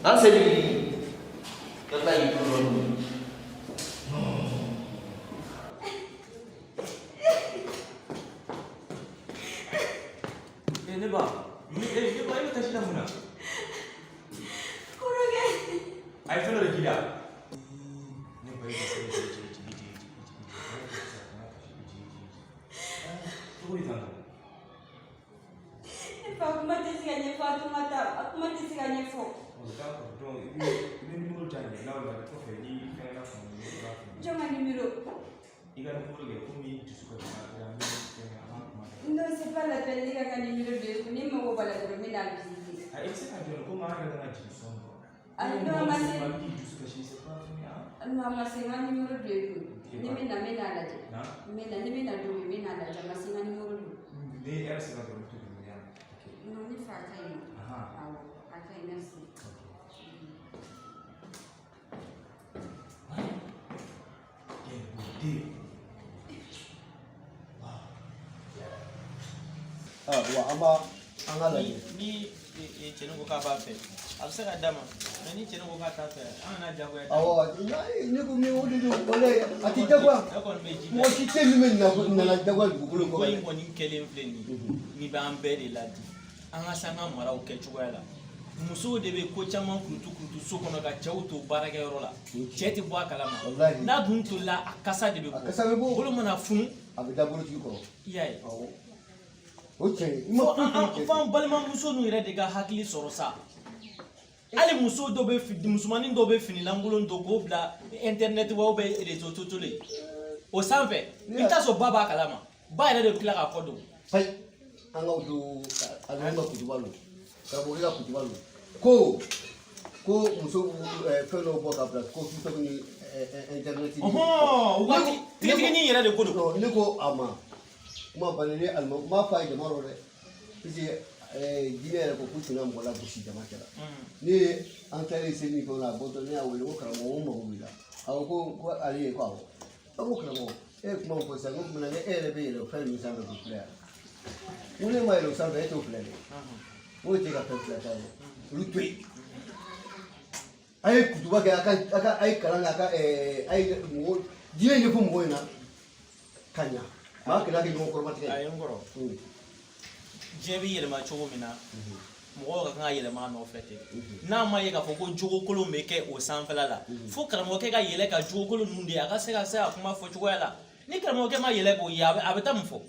An sen digi digi. Ka tila k'i tulo dɔɔnin. Ne ba, ne ba, e bɛ kasi la mun na? Kɔrɔkɛ. A ye fɛn dɔ de k'i la. Ne ba, e bɛ se jigin jigin jigin jigin jigin. Cogo di tan tɔ? Ne fa, kuma tɛ se ka ɲɛfɔ, a kuma ta, a kuma tɛ se ka ɲɛfɔ. D'accord, donc i bɛ numéro di yan, n'a wulila kɔfɛ ni fɛn kɛra fan min, i b'a fɔ. Jɔn ka numéro? I ka numéro kɛ komi dusu ka di an bɛ fɛn kɛ, an b'a kuma kɛ. Non, c'est pas la peine, ne ka ka numéro de ye, ni mago b'a la dɔrɔn, n bɛ n'a visiter. Ah, i bɛ se ka jɔ komi an yɛrɛ kan ka jigin sɔn. Ayi, non, a ma se. A bɛ k'i dusu kasi, c'est pas fini, ah. Non, a ma se, n ka numéro de ye kun. Ni n bɛ na, n bɛ n'a lajɛ. N bɛ na, ni n bɛ na don min, n bɛ n'a lajɛ, a ma se, n ka numéro don. Ni heure sera dɔrɔn, i bɛ to k'i wele yan. Non, ne fa, a ka ɲi nɔ. Awɔ, a ka ɲi, merci. Ah, wa an b'a an ka lajɛ. Ni cɛnin ko k'a b'a fɛ, a bɛ se ka d'a ma, mais ni cɛnin ko k'a t'a fɛ, an kana jagoya d'a ma. Awɔ, ne ko min o de don, walayi a tɛ jagoya. Ne kɔni bɛ ji Mɔgɔ si tɛ yen min bɛ nana jagoya dugukolo ko kɔ. in kɔni kɛlen filɛ nin ye, nin bɛ an bɛɛ de ladi, an ka se an ka maraw kɛcogoya la. Musow de bɛ ko caman kurutu kurutu so kɔnɔ ka cɛw to baarakɛyɔrɔ la, cɛ tɛ bɔ a kalama. N'a dun tolila, a kasa de bɛ bɔ, A kasa bɛ bɔ. Bolo mana funu, A bɛ da bolotigi kɔrɔ. I y'a ye. Awɔ. O cɛ ye, i ma foyi kɛ cɛ. Fo an balimamuso ninnu yɛrɛ de ka hakili sɔrɔ sa. Hali muso dɔw bɛ musomanin dɔw bɛ fini lankolon don k'o bila internet wa ou bien réseaux sociaux ye. O sanfɛ, i bɛ taa sɔrɔ ba b'a kalama, ba yɛrɛ de bɛ tila k'a kɔ don. Ayi, an ka don alimami ka kutuba don, karamɔgɔkɛ ka kutuba don, ko muso fɛn dɔw bɔ ka bila ko TikTok ni internet. Ɔhɔn, waati tigɛtigɛnin yɛrɛ de ko don. Ne ko a ma, kuma bannen ne alimami, n b'a fɔ a ye jama rɔ dɛ, parce que Diinɛ yɛrɛ ko k'u tɛna mɔgɔ lagosi jama cɛ la. Ne ye an taalen seli ni fɛnw na, a bɔtɔ ne y'a wele ko karamɔgɔ, n mago b'i la. A ko ko ale ye ko awɔ. A ko karamɔgɔ, e ye kuma min fɔ sisan, n ko tuma na e yɛrɛ bɛ yɛlɛ o fɛn ninnu sanfɛ k'o filɛ yan. N ko ne ma yɛlɛ o sanfɛ, e t'o filɛ dɛ. N k'o t'e ka fɛn filɛ ta ye. Olu to yen. A ye kutuba kɛ, a ka a ye kalan kɛ, a ka a ye mɔgɔ diinɛ ɲɛfɔ mɔgɔw ɲɛna ka ɲa. Maa kana kɛ ɲɔgɔn kɔrɔmatigɛ ye. A ye n kɔrɔ, diɲɛ bɛ yɛlɛma cogo min na, mɔgɔw ka kan ka yɛlɛma a nɔfɛ ten. N'a ma ye k'a fɔ ko jogo kolon bɛ kɛ o sanfɛla la, fo karamɔgɔkɛ ka yɛlɛ ka jogo kolon ninnu de ye, a ka se ka kuma fɔ cogoya la. Ni karamɔgɔkɛ ma yɛlɛ k'o ye, a bɛ taa mun fɔ?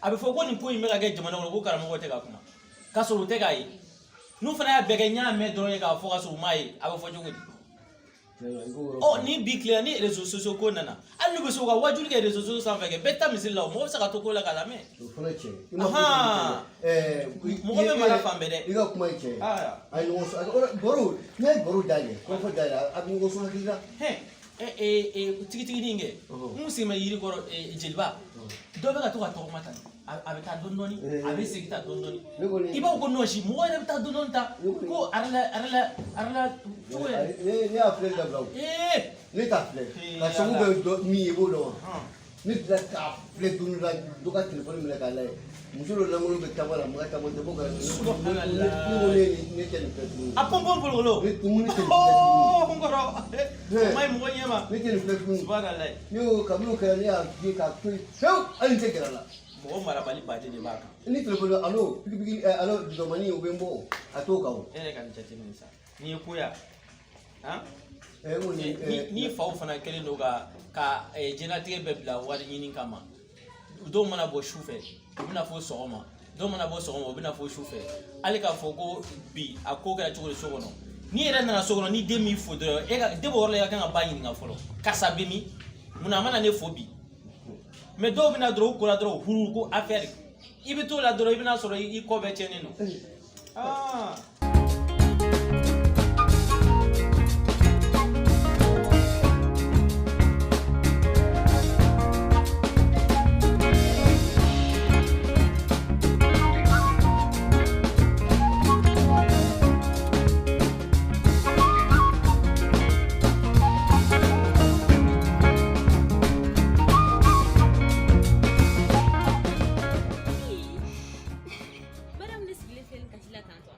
A bɛ fɔ ko nin ko in bɛ ka kɛ jamana kɔnɔ, ko karamɔgɔ tɛ ka kuma, k'a sɔrɔ u tɛ k'a ye. N'u fana y'a bɛɛ kɛ n y'a mɛn dɔrɔn ye k'a fɔ, k'a sɔrɔ u m'a ye, a bɛ fɔ cogo di? Ɔ, ni bi tile ni réseaux sociaux ko nana, hali n'u bɛ se u ka wajuli kɛ réseaux sociaux sanfɛ kɛ, bɛɛ ta misiri la, o mɔgɔ bɛ se ka to ko la k'a lamɛn. O fana ye tiɲɛ ye. Mɔgɔ bɛ mara fan bɛɛ dɛ. I ka kuma ye tiɲɛ ye. A ye ɲɔgɔn sɔrɔ baro, n'i ye baro dayɛlɛ, kɔrɔfɔ dayɛlɛ, a bɛ ɲɔgɔn sɔrɔ hakili la. Tigitigi kɛ n kun sigi bɛ yiri kɔrɔ, jeliba dɔ bɛ ka to ka tɔgɔma tan, a bɛ taa dɔɔni dɔɔni, a bɛ segin ta dɔɔni dɔɔni. I b'a fɔ ko nɔsi, mɔgɔ yɛrɛ bɛ taa dɔɔni dɔɔni ta ko arala arala arala cogo yɛrɛ. Ne y'a filɛ dabila o. Ne t'a filɛ ka sababu kɛ dɔ min ye, i b'o dɔn wa? Ne tila k'a filɛ don dɔ la, dɔ ka telefɔni minɛ k'a lajɛ, muso dɔ lankolon bɛ taama la, mɔgɔ taama tɛ bɔ ka ne ko ne tɛ nin filɛ tuguni. A pɔnpɔn polokolo. Ne tɛ nin filɛ tuguni. N kɔrɔ, o ma ɲi mɔgɔ ɲɛ ma. Ne tɛ nin filɛ tuguni. Subhanalayi. Ne ko kabini o kɛra, ne y'a ye k'a to yen fewu, hali n tɛ gɛrɛ a la. Mɔgɔ marabali baden de b'a kan. Ni telefɔni, alo pikipiki, alo dudɔmani, o bɛ n bɔ, a t'o kan o. E yɛrɛ ka nin jateminɛ sa, n'i ye ko ya han. Ni Ni faw fana kɛlen don ka diɲɛlatigɛ bɛɛ bila wari ɲini kama, dɔw mana bɔ su fɛ, u bɛna fɔ sɔgɔma, dɔw mana bɔ sɔgɔma, u bɛna fɔ su fɛ. Hali k'a fɔ ko bi a ko kɛra cogo di so kɔnɔ, n'i yɛrɛ nana so kɔnɔ, ni den m'i fo dɔrɔn, e ka den bɔ yɔrɔ la, i ka kan ka ba ɲininka fɔlɔ, karisa bɛ min, munna a mana ne fo bi? Mɛ dɔw bɛna dɔrɔn, u kola dɔrɔn, huru ko affaire, i bɛ t'o la dɔrɔn, i bɛna sɔrɔ i kɔ bɛɛ tiɲɛnen don. Aa. Mariam, ne sigilen filɛ nin kasi la tantɔ.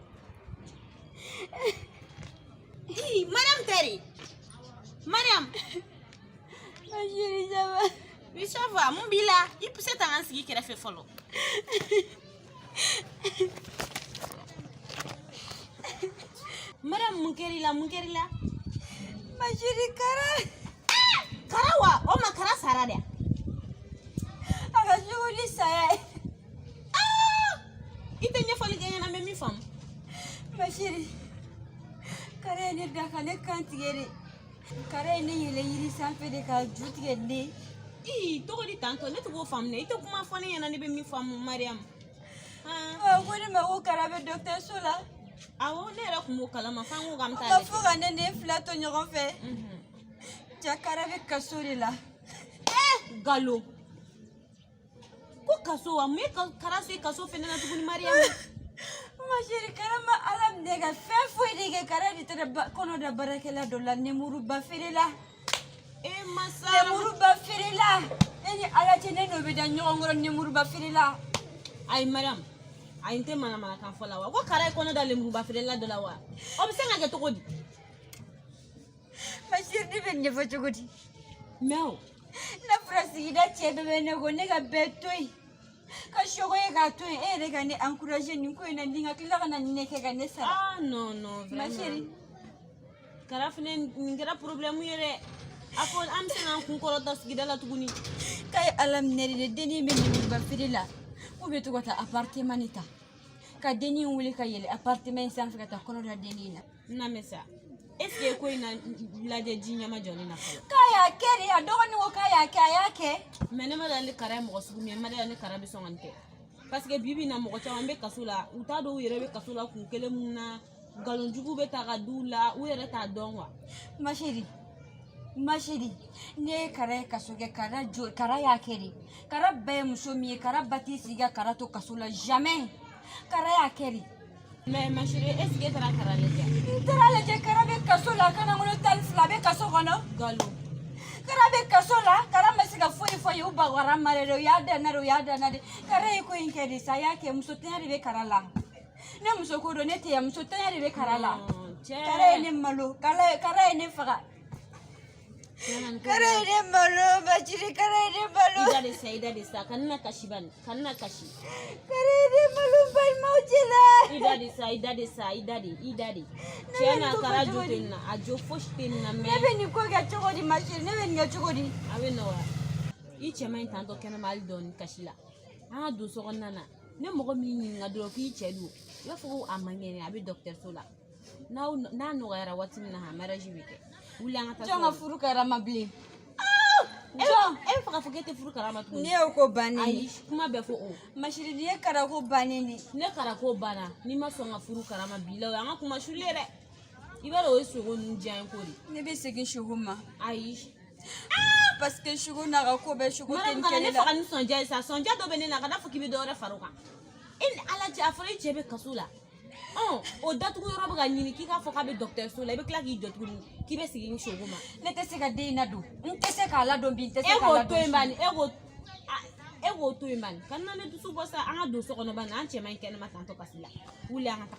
Ii, Mariam tɛ. Mariam. Ma chérie, ça va? Oui, ça va. Mun b'i la? I poussé ta n sigi kɛrɛfɛ fɔlɔ. Mariam, mun kɛr'i la? Mun kɛr'i la? Ma chérie, Kara. Kara wa? O ma Kara sara dɛ. A ka jugu ni saya ye. I tɛ ɲɛfɔli kɛ n ɲɛna, n bɛ min faamu. Ma chérie, Kara ye ne da ka ne kan tigɛ de. Kara ye ne yɛlɛ yiri sanfɛ de ka ju tigɛ ne. Ii, tɔgɔ di tantɔ, ne tɛ k'o faamu dɛ. I tɛ kuma fɔ ne ɲɛna, ne bɛ min faamu, Mariam. A ko ne ma ko Kara bɛ dɔgɔtɔrɔso la. Awɔ, ne yɛrɛ kun b'o kalama, f'an ko k'an bɛ taa Ka lajɛ. fo ka ne den fila to ɲɔgɔn fɛ. Ja, Kara bɛ kaso de la. Galo. Ko kaso wa? Mun ye Kara se kaso fɛnɛ na tuguni, Mariam? Ma chérie, Kara ma Ala minɛ ka fɛn foyi de kɛ. Kara de taara kɔnɔ da baarakɛla dɔ la, nemuruba feere la. E masa. Nemuruba feere la. Ne ni Ala cɛ, ne n'o bɛ da ɲɔgɔn kɔrɔ nemuruba feere la. Ayi, Mariam. Ayi, n tɛ manamanakan fɔ la wa. Ko Kara ye kɔnɔ da lemuruba feerela dɔ la wa? O bɛ se ka kɛ cogo di? Ma chérie, ne bɛ nin ɲɛfɔ cogo di? Mais o. N'a fɔra sigida cɛ bɛɛ bɛ ne kɔ, ne ka bɛɛ to yen. Ka sɔgɔ ye k'a to yen, e yɛrɛ ka ne encourager nin ko in na, nin ka tila ka na nin ne kɛ ka ne sara. Ah non non, Ma vraiment. chérie. Kara fɛnɛ, nin kɛra problème ye dɛ. A fɔ an bɛ se k'an kun kɔrɔta sigida la tuguni. K'a ye Ala minɛ de, dennin bɛ nemuruba feere la. K'u bɛ to ka taa appartement de ta. Ka dennin wele ka yɛlɛ appartement in sanfɛ ka taa kɔnɔ da dennin na. N lamɛn sa. Est ce que ko in na lajɛ ji ɲɛma jɔlen na fɔlɔ? K'a y'a kɛ de, a dɔgɔnin ko k'a y'a kɛ, a y'a kɛ. Mais ne ma dala ni Kara ye mɔgɔ sugu min ye, n ma dala ni Kara bɛ sɔn ka nin kɛ. Parce que bi bi in na, mɔgɔ caman bɛ kaso la, u t'a dɔn u yɛrɛ bɛ kaso la kun kelen mun na, nkalon jugu bɛ ta ka d'u la, u yɛrɛ t'a dɔn quoi. Ma chérie, ma chérie, ne ye Kara ye kaso kɛ, Kara jo, Kara y'a kɛ de. Kara ba ye muso min ye, Kara ba t'i sigi ka Kara to kaso la jamais. Kara y'a kɛ de. Mais ma chérie, est ce que e taara Kara lajɛ? N taara lajɛ, Kara bɛ kaso la, Kanangolo 12 a bɛ kaso kɔnɔ. Nkalon. Kara bɛ kaso la, Kara ma se ka foyi fɔ ye, u bagara ma dɛ, u y'a danna de, u y'a danna de. Kara ye ko in kɛ de sa, a y'a kɛ, musotanya de bɛ Kara la. Ne muso ko don, ne tɛ yan, musotanya de bɛ Kara la. Kara ye ne malo, Kara ye ne faga. Kara ye ne malo, ma chérie, Kara ye ne malo. I da de sa, i da de sa, kana na kasi bani, kana na kasi. Kara ye ne malo n balimaw cɛla. I da de sa, i da de sa, i da de, i da de. Ne Tiɲɛ bɛ na nin ko Kara kɛ jo cogo tɛ di? nin na, a jo fosi tɛ nin na mais. Ne bɛ nin ko kɛ cogo di, ma chérie, ne bɛ nin kɛ cogo di? A bɛ nɔgɔya. I cɛ man ɲi tantɔ kɛnɛma hali dɔɔni kasi la. An ka don sokɔnɔna na, ne mɔgɔ min ɲininka dɔrɔn k'i cɛ don, i b'a fɔ ko a man kɛnɛ, a bɛ dɔgɔtɔrɔso la. N'a nɔgɔyara waati min na, a mariage bɛ kɛ. Wuli an ka taa. Jɔn ka furu kɛra ma bilen? Jɔn? E bɛ fɛ k'a fɔ k'e tɛ furu kalama tuguni? Ne y'o ko bannen ye. Ayi, kuma bɛɛ fɔ o. Ma chérie, nin ye Kara ko bannen de. Ne Kara ko banna, n'i ma sɔn ka furu kalama bi la, o y'an ka kuma sulen dɛ. I b'a dɔn o ye sogo ninnu diya n ko de. Ne bɛ segin Sogo ma. Ayi. Parce que Sogo n'a ka ko bɛɛ, Sogo tɛ Mariam nin kana kɛ ne ne la. faga ni sɔnja ye sa, sɔnja dɔ bɛ ne na, kana fɔ k'i bɛ dɔ wɛrɛ far'o kan. E ni Ala cɛ, a fɔra i cɛ bɛ kaso la. O datugu yɔrɔ bɛ ka ɲini k'i k'a fɔ k'a bɛ dɔgɔtɔrɔso la, i bɛ tila k'i jɔ tuguni k'i bɛ segin Sogo ma. Ne tɛ se ka den in ladon. N tɛ se k'a ladon bi, n tɛ se E k'a k'o ladon to yen sini. bani, e k'o to yen bani. Kana ne dusu bɔ sa, an ka don so kɔnɔ bani, an cɛ man ɲi kɛnɛma tantɔ kasi la. Wuli an ka taa.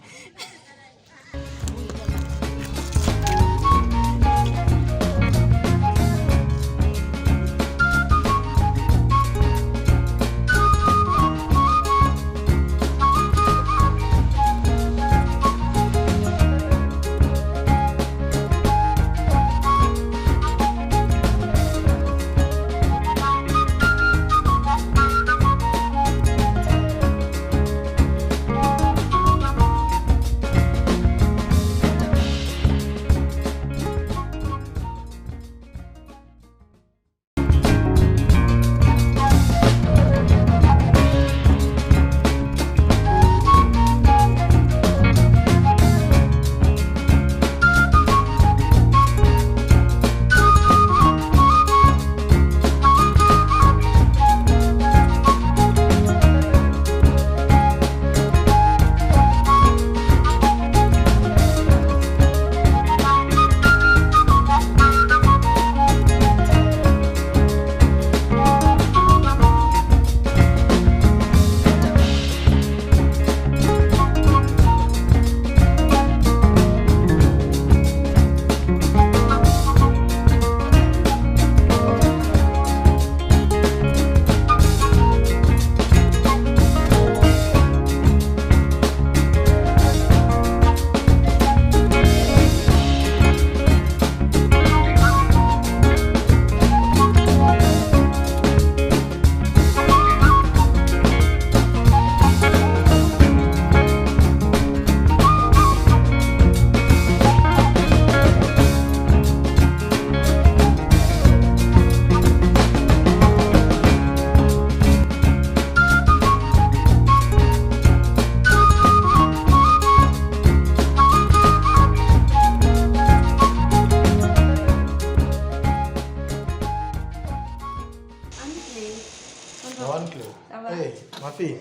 Awa ni tile. Ça va? Eh, ma fille.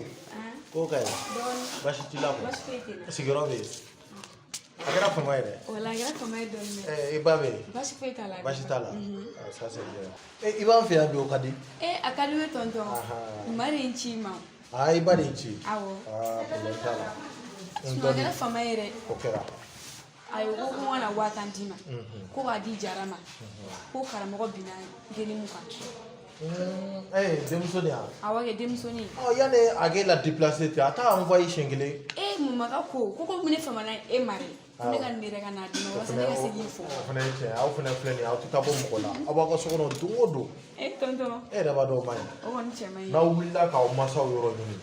Ko ka ɲi. Dɔɔni. Baasi t'i la kɔni. Baasi foyi tɛ n na. Sigiyɔrɔ bɛ yen. A kɛra fama ye dɛ. Wala a kɛra fama ye dɔɔni dɛ. Eh, i ba bɛ yen. Baasi foyi t'a la. Baasi t'a la. Mhm. Ah, ça c'est bien. Eh, i b'an fɛ yan bi o ka di. Eh, a ka di n ye tonton. Ahan. Ma de ye n ci i ma. Ah, i ba de y'i ci. Awɔ. Ah, problème t'a la. N Sinon a dɔɔni. kɛra fama ye dɛ. O kɛra. A ye ko n ka na 50 000 d'i ma. Mhm. Ko k'a di Jara ma. Ko karamɔgɔ binna denni kan. Eh, denmuso de yan. Awɔ kɛ denmusonin. Ɔ, yanni a k'e la déplacer ten, a t'a envoyé siɲɛ kelen. Eh, mama ka ko ko ne famana e ma dɛ. Ko ne ka nin yɛrɛ ka n'a d'i ma O walasa fɛnɛ ne ka se k'i fo. o fɛnɛ ye tiɲɛ ye. Aw fɛnɛ filɛ nin ye, aw tɛ taa bɔ mɔgɔ la. Aw b'aw ka so kɔnɔ don o don. Eh, tonton. E yɛrɛ b'a dɔn o man ɲi. O kɔni cɛ man ɲi. N'aw wulila k'aw mansaw yɔrɔ ɲini.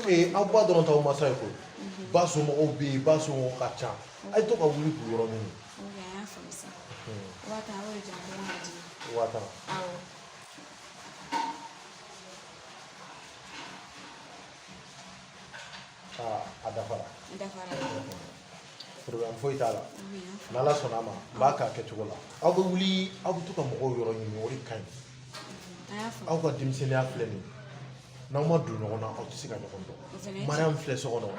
Ee, aw ba dɔrɔn t'aw mansa ye koyi. Ba somɔgɔw bɛ yen, ba somɔgɔw ka ca. A ye to ka wuli k'u yɔrɔ ɲini. Ok, an y'a faamu sisan. 50 000 a b'o de di yan ko n k'a d'i ma. 50 000. Awɔ. Aa, a dafara. A dafara. Problème foyi t'a la. N'Ala sɔnna a ma, n b'a k'a kɛcogo la. Aw bɛ wuli, aw bɛ to ka mɔgɔw yɔrɔ ɲini, o de ka ɲi. An y'a faamu. Aw ka denmisɛnninya filɛ nin ye. N'aw ma don ɲɔgɔn na, aw tɛ se ka ɲɔgɔn dɔn. Mariam filɛ so kɔnɔ,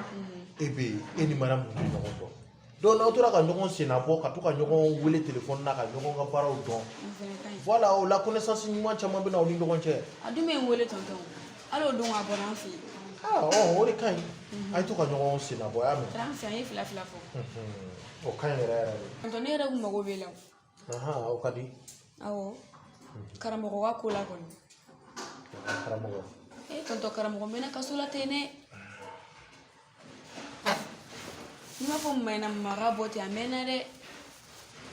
e bɛ yen, e ni Mariam tun tɛ ɲɔgɔn dɔn. Donc n'aw tora ka ɲɔgɔn sennabɔ, ka to ka ɲɔgɔn wele téléphone na, ka ɲɔgɔn ka baaraw dɔn, voilà, o la connaissance ɲuman caman bɛ na aw ni ɲɔgɔn cɛ. A dun bɛ n wele tonton, hali o don a bɔra an fɛ yen. Aa ɔ, o de ka ɲi, a ye to ka ɲɔgɔn sennabɔ, a y'a mɛn. A taara an fɛ, an ye fila fila fɔ. O ka ɲi yɛrɛ yɛrɛ de. Tonton, ne yɛrɛ kun mago b'e la o. Ahan, o ka di. Awɔ, karamɔgɔ ka ko la kɔni. Karamɔgɔ? E tonton, karamɔgɔ mɛnna kaso la ten dɛ. N'i m'a fɔ mɛnna mara bɔ ten, a mɛnna dɛ.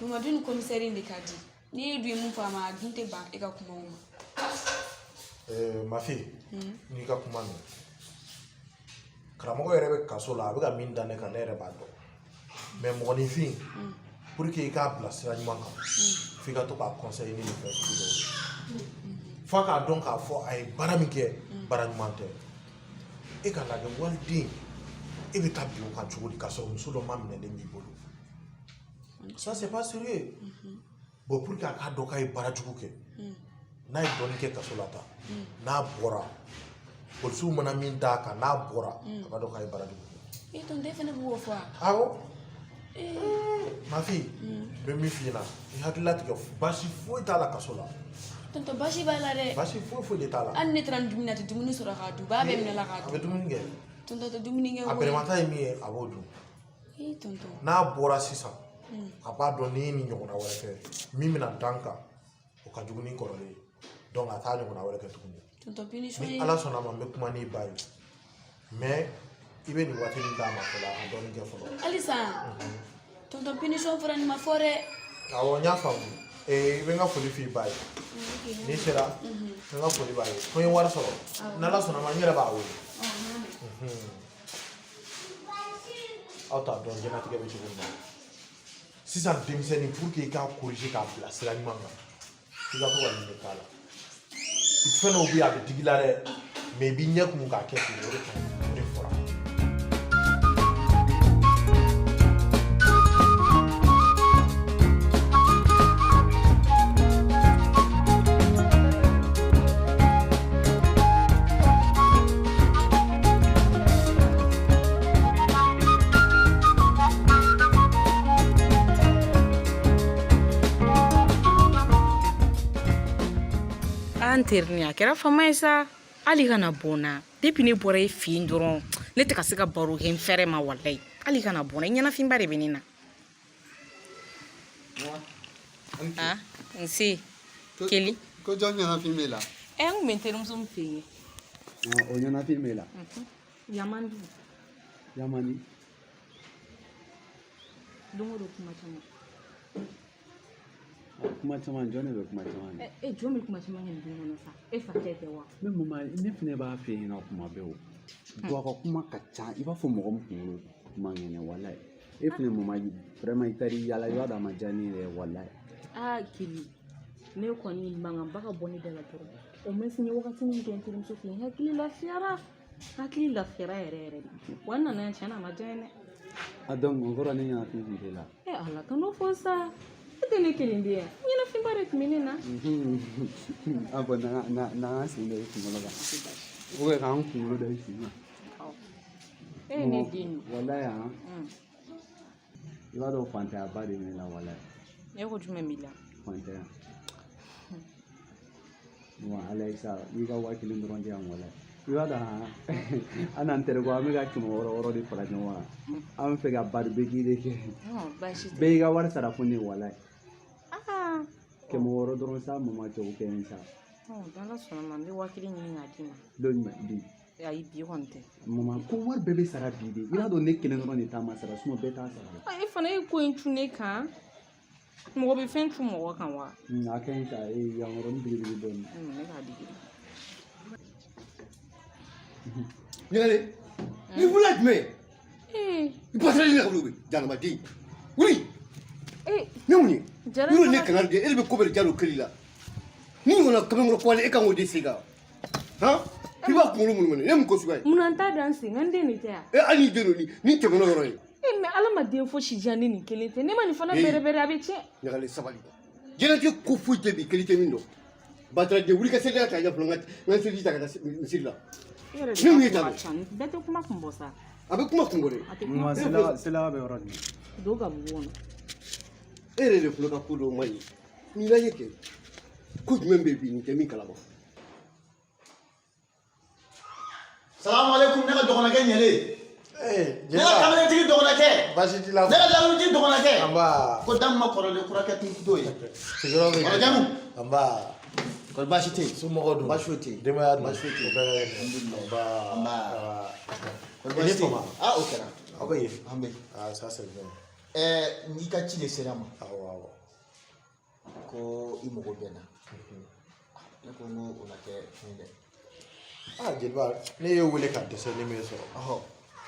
Mamadu ni komisɛri in de ka di. N'i ye dun ye mun fɔ a ma, a dun tɛ ban e ka kumaw ma. Ma fille, n'i ka kuma mɛn, karamɔgɔ yɛrɛ bɛ kaso la, a bɛ ka min da ne kan, ne yɛrɛ b'a dɔn. Mais mɔgɔninfin, pour que i k'a bila sira ɲuman kan, f'i ka to k'a conseiller ni nin fɛn sugu dɔw ye, f'a k'a dɔn k'a fɔ a ye baara min kɛ, baara ɲuman tɛ. E ka lajɛ, waliden, e bɛ taa bin o kan cogo di k'a sɔrɔ muso dɔ ma minɛlen b'i bolo? Ça, c'est pas sérieux. Bon, pour que a k'a dɔn k'a ye baara jugu kɛ, n'a ye dɔɔnin kɛ kaso la tan, n'a bɔra, polisiw mana min d'a kan, n'a bɔra, a b'a dɔn k'a ye baara jugu kɛ. E tonton, e fana b'o fɔ wa? Awɔ. Ma fille, n bɛ min f'i ɲɛna, i hakili latigɛ, baasi foyi t'a la kaso la. Tonton, baasi b'a la dɛ. Baasi foyi foyi de t'a la. Hali ne taara ni dumuni, a tɛ dumuni sɔrɔ k'a dun, b'a bɛɛ minɛ la k'a A dun. bɛ dumuni kɛ. Tonton tɛ dumuni kɛ A koyi. bɛrɛmata ye min ye, a b'o dun. E tonton. N'a bɔra sisan, a b'a dɔn n'i ye nin ɲɔgɔnna wɛrɛ kɛ, min bɛna dan kan, o ka jugu ni kɔrɔlen ye. Donc a t'a ɲɔgɔnna wɛrɛ kɛ tuguni. Tonton, punition Ni ye. Ala sɔnna a ma, n bɛ kuma n'i ba ye, mais i bɛ nin waati min d'a ma fɔlɔ, a ka dɔɔnin kɛ fɔlɔ. Halisa tonton, punition fɔra, nin ma fɔ dɛ. Awɔ, n y'a faamu. I bɛ n ka foli f'i ba ye n'i sera. N ka foli b'a ye ko n ye wari sɔrɔ. N'Ala sɔnna a ma, n yɛrɛ b'a wele. Aw t'a dɔn diɲɛlatigɛ bɛ cogo min na sisan, denmisɛnnin, pour que i k'a corriger k'a bila sira ɲuman kan, i ka to ka nin de k'a la. Fɛn dɔw bɛ yen, a bɛ digi i la dɛ, mais i b'i ɲɛ kumu k'a kɛ ten, o de ka ɲi, o de fɔra. An terinin, a kɛra fama ye sa, hali kana bɔ n na. Depuis ne bɔra e fɛ yen dɔrɔn, ne tɛ ka se ka baro kɛ n fɛrɛ ma. Walayi, hali kana bɔ n na, i ɲɛnafinba de bɛ ne na. Ah, nse Keli. Ko jɔn ɲɛnafin b'e la? Ɛ, n kun bɛ n terimuso min fɛ yen. O ɲɛnafin b'e la? Yamandi. Yamandi? Don o don kuma caman. Kuma caman, jɔn de bɛ kuma caman kɛ? E, jɔn bɛ kuma caman kɛ nin du kɔnɔ sa? E facɛ tɛ wa? Ne mama, ne fɛnɛ b'a fɛ yen nɔ kuma bɛɛ o. Buwa ka kuma ka ca, i b'a fɔ mɔgɔ min kunkolo man kɛnɛ, walayi. E fɛnɛ mama, vraiment, i taar'i yala, i b'a dɔn a ma diya ne yɛrɛ ye, walayi. Aa Keli, ne kɔni mankanba ka bɔ ne da la dɔrɔn, o ma n ye wagati min kɛ n terimuso fɛ yen, n hakili lafiyara, hakili lafiyara yɛrɛ yɛrɛ de. Wa n nana yan, tiɲɛ na, a ma diya n ye dɛ. A donc o kɔrɔ ne ɲɛnafin tun t'e la? E Ala, kan'o fɔ sa, e tɛ ne kelen de ye, ɲɛnafinba de tun bɛ ne na. A bɔn, n'an sen da i kunkolo kan ou bien k'an kunkolo da i sen kan. E ye ne den ye. Walayi han, i b'a dɔn fantanyaba de bɛ ne la, walayi. E ko jumɛn b'i la? Fantanya wa, ala ye sa, i ka 1000 dɔrɔn di yan, walayi. I b'a dɔn han, an n'an terikɛ, an bɛ ka 600 600 de fara ɲɔgɔn kan, an bɛ fɛ ka barbecue de kɛ. Baasi tɛ. Bɛɛ y'i ka wari sara fo ne, walayi. 600 dɔrɔn sa, mama, cɛw kɛ n sa. N'Ala sɔnna ma, n bɛ 1000 ɲini k'a d'i ma. Don jumɛn? Bi? Ayi, bi kɔni tɛ. Mama, ko wari bɛɛ bɛ sara bi de. I b'a dɔn ne kelen dɔrɔn de ta ma sara, sinon bɛɛ t'a sara la. E fana ye ko in cun ne kan, mɔgɔ bɛ fɛn cun mɔgɔ kan wa? A ka ɲi sa, ee, yan yɔrɔnin belebele dɔɔnin. Ne k'a digi. Ɲagalen, ni wula jumɛn? I pasalen ne ka wuli, janamaden. Wuli! Ne mun ye? Yɔrɔ ne kangari de, e de bɛ ko bɛɛ de jalo keli la. Ni ɲɔgɔnna kamalenkɔrɔ kɔlen, e kan k'o de sen kan. Han? I b'a kunkolo munumunu, ne mun ko suguya ye? Munna n t'a da n sen kan? N den de tɛ yan? E, hali n'i den don, ni tɛmɛn'o yɔrɔ ye. E, mais Ala ma den fosi diya ne nin kelen tɛ. Ne ma nin fana bɛrɛbɛrɛ, a bɛ tiɲɛ. Ɲagalen, sabali. Diɲɛlatigɛ ko foyi tɛ bi kelen tɛ min dɔn. Batara den, wuli ka seli ta ka fɔlɔ, n ka seliji ta ka taa misiri la. E yɛrɛ de Ne mun ye ka ta ko ka ca. Bɛɛ tɛ kuma kun bɔ sa. A bɛ kuma kun bɔ dɛ. A tɛ kuma Nka kun bɔ. Sela bɛ yɔrɔ jumɛn? Don ka bugu kɔnɔ. E yɛrɛ de fana ka ko dɔw man ɲi. N'i lajɛ kɛ ko jumɛn bɛ yen bi nin tɛ min kalama. Salamu alaikum, ne ka dɔgɔnɔkɛ ɲɛlen. Ne ka kamelentigi dɔgɔnɔkɛ. Baasi t'i la. Ne ka lamɛnitigi dɔgɔnɔkɛ. Anba. Ko damu ma kɔrɔlen kura kɛ tun t'o ye. Sigiyɔrɔ bɛ yen. Kɔrɔjamu. Anba. Kɔri baasi tɛ yen. Somɔgɔw dun? Baasi foyi tɛ yen. Denbaya dun? Baasi foyi tɛ yen. O bɛɛ ka kɛnɛ. Anba. Anba. Kɔri I ni baasi tɛ yen. fama. Ah, o kɛra. Aw bɛ yen. An bɛ yen. Ah, ça c'est bien. Ɛɛ, n'i ka ci de sera n ma. Awɔ awɔ. Ko i mago bɛ n na. Ne ko n ko o na kɛ fɛn ye dɛ. Ah, jeliba, ne y'e wele ka dɛsɛ ne m'e sɔrɔ. Ɔhɔ.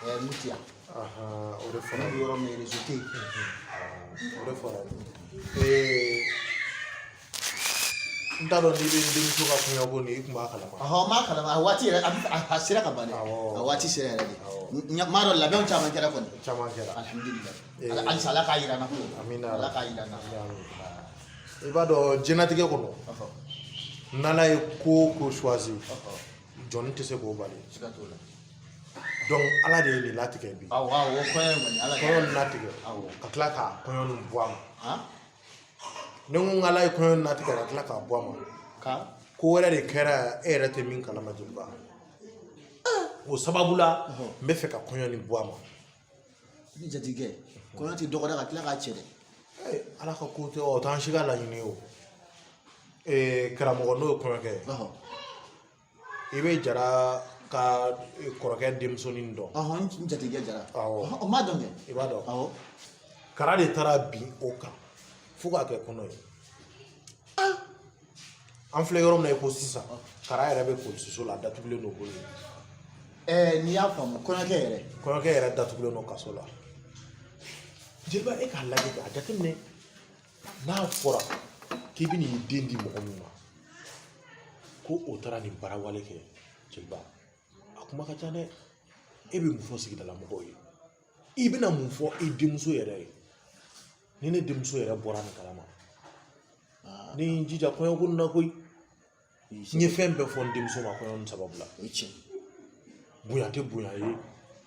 Ɛɛ, Mutia. Ahan, o de fɔra. Ne bɛ yɔrɔ min réseau tɛ yen. O de fɔra. Ee, n t'a dɔn n'i bɛ n denmuso ka kɔɲɔko nin, i tun b'a kalama. Ɔhɔ, n b'a kalama a waati yɛrɛ a sera ka ban dɛ. A waati sera yɛrɛ de. N m'a dɔn labɛnw caman kɛra kɔni. Caman kɛra. Alihamudulilayi. Halisa Ala k'a yira n na. Amina. Ala k'a yira n na. I b'a dɔn diɲɛlatigɛ kɔnɔ, n'Ala ye ko o ko choisi, jɔnni tɛ se k'o bali. Siga t'o la. Donc Ala de ye nin latigɛ bi. Awɔ awɔ, kɔɲɔ in kɔni Ala. Kɔɲɔ nin latigɛ. Ka tila k'a kɔɲɔ nin bɔ a ma. Ni n ko Ala ye kɔɲɔ nin latigɛ ka tila k'a bɔ a ma. Ka? Ko wɛrɛ de kɛra e yɛrɛ tɛ min kalama jeliba. O sababu la n bɛ fɛ ka kɔɲɔ nin bɔ a ma. Ne jatigikɛ, kɔɲɔ tɛ dɔgɔda ka tila k'a cɛ dɛ. Ala ka ko tɛ o t'an si ka laɲini ye o. Ee, karamɔgɔ n'o ye kɔɲɔkɛ ye. I bɛ Jara ka kɔrɔkɛ denmusonin dɔn. Ɔhɔn, n jatigikɛ Jara. Awɔ. O m'a dɔn kɛ. I b'a dɔn. Awɔ. Kara de taara bin o kan fo k'a kɛ kɔnɔ ye. An filɛ yɔrɔ min na i ko sisan, Kara yɛrɛ bɛ polisiso la, a datugulen don bolo. Ɛɛ, n'i y'a faamu, kɔɲɔkɛ yɛrɛ. Kɔɲɔkɛ yɛrɛ datugulen don kaso la. Jeliba, e k'a lajɛ k'a jateminɛ, n'a fɔra k'i bɛ n'i den di mɔgɔ min ma ko o taara nin baara wale kɛ, jeliba, a kuma ka ca dɛ. E bɛ mun fɔ sigidala mɔgɔw ye? I bɛna mun fɔ i denmuso yɛrɛ ye? Ni ne denmuso yɛrɛ bɔra nin kalama, ne ye n jija kɔɲɔko nin na koyi. N ye fɛn bɛɛ fɔ n denmuso ma kɔɲɔ nin sababu la. Bonya tɛ bonya ye,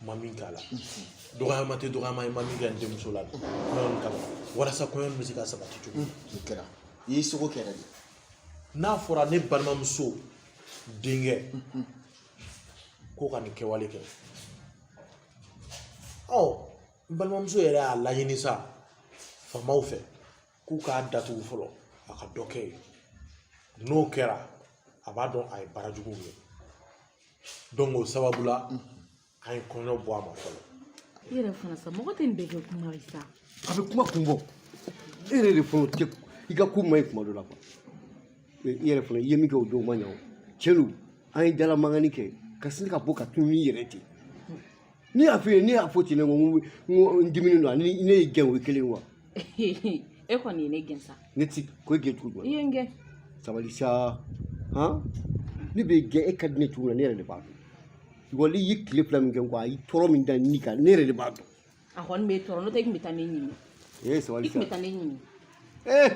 ma min k'a la. Dɔgɔyama tɛ dɔgɔyama ye, ma min kɛ n denmuso la kɔɲɔ nin kama, walasa kɔɲɔ nin bɛ se ka sabati cogo min. O kɛra. I y'i seko kɛ yɛrɛ de. N'a fɔra ne balimamuso denkɛ ko ka nin kɛwale kɛ, ɔ n balimamuso yɛrɛ y'a laɲini sa faamaw fɛ k'u k'a datugu fɔlɔ, a ka dɔ kɛ yen. N'o kɛra, a b'a dɔn a ye baara jugu kɛ. Donc o sababu la, an ye kɔɲɔ bɔ a ma fɔlɔ. I yɛrɛ fana sa, mɔgɔ tɛ nin bɛɛ kɛ kuma ye sa. A bɛ kuma kun bɔ. E yɛrɛ de fana tɛ i ka ko man ɲi kuma dɔ la quoi. I yɛrɛ fana i ye min kɛ o don o ma ɲa o. Tiɲɛ don, an ye dala mankanni kɛ ka sin ka bɔ ka tunun i yɛrɛ ten. Ne y'a f'i ye, ne y'a fɔ ten, ne ko n ko n diminen don, ani ne y'i gɛn o ye kelen ye wa. E kɔni ye ne gɛn sa. Ne ti ko e gɛn cogo I jumɛn? ye n gɛn. Sabali sa, han, ne b'e gɛn, e ka di ne cogo min na, ne yɛrɛ de b'a dɔn. Wali i ye tile 2 min kɛ n kɔ, a y'i tɔɔrɔ min da n kan, ne yɛrɛ de b'a dɔn. A kɔni b'e tɔɔrɔ, n'o tɛ i tun bɛ taa ne ɲini. Ee, sabali I tun bɛ sa. taa ne ɲini. Eh,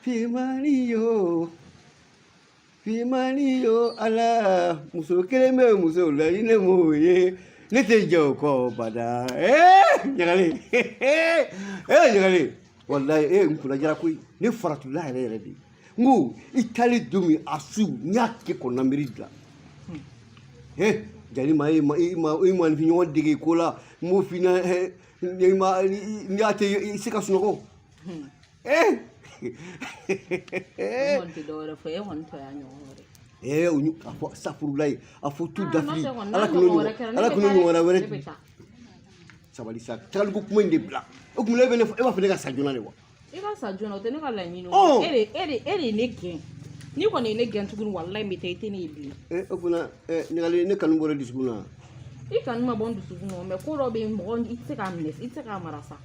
Fimani yo, Fimani yo, Ala, muso kelen bɛ muso la, ni ne m'o ye, ne tɛ jɛ o kɔ bada. Eh, ɲagali, eh, ɲagali, walayi, eh, n kunna jara koyi, ne faratula yɛrɛ yɛrɛ de. N ko i taalen don min a su, n y'a kɛ kɔnɔna miiri dilan. Eh, jali ma e ma i ma i ma ɲɔgɔn dege ko la, n b'o f'i ɲɛna, eh, ni ma ni a tɛ i se ka sunɔgɔ. Eh. Ne kɔni tɛ dɔwɛrɛ fɔ, e kɔni tɔ y'a ɲɔgɔn wɛrɛ. Ee, o a fɔ safurulayi, a fɔ tu Ah, dafili, n'o tɛ kɔni, Ala n'a kun'o ɲɔgɔn wɛrɛ ɲɔgɔn kɛra, ne Ala bɛ kun'o taa dɛ, ɲɔgɔnna wɛrɛ. ne bɛ taa. Sabali sa, tagaliko kuma in de bila. O tuma e bɛ ne e b'a fɛ ne ka sa joona de wa? I ka sa joona, o tɛ ne ka laɲini ye. Ɔ. E de ye ne gɛn. N'i kɔni ye ne gɛn tuguni, walayi n bɛ taa, i tɛ ne ye bilen. Ee, o fana ɲagali, ne kanu bɔra dusukun na. I kanu ma bɔ n dusukun na, mais ko dɔ bɛ yen, mɔgɔ i tɛ se k'a minɛ, i tɛ se k'a mara sa.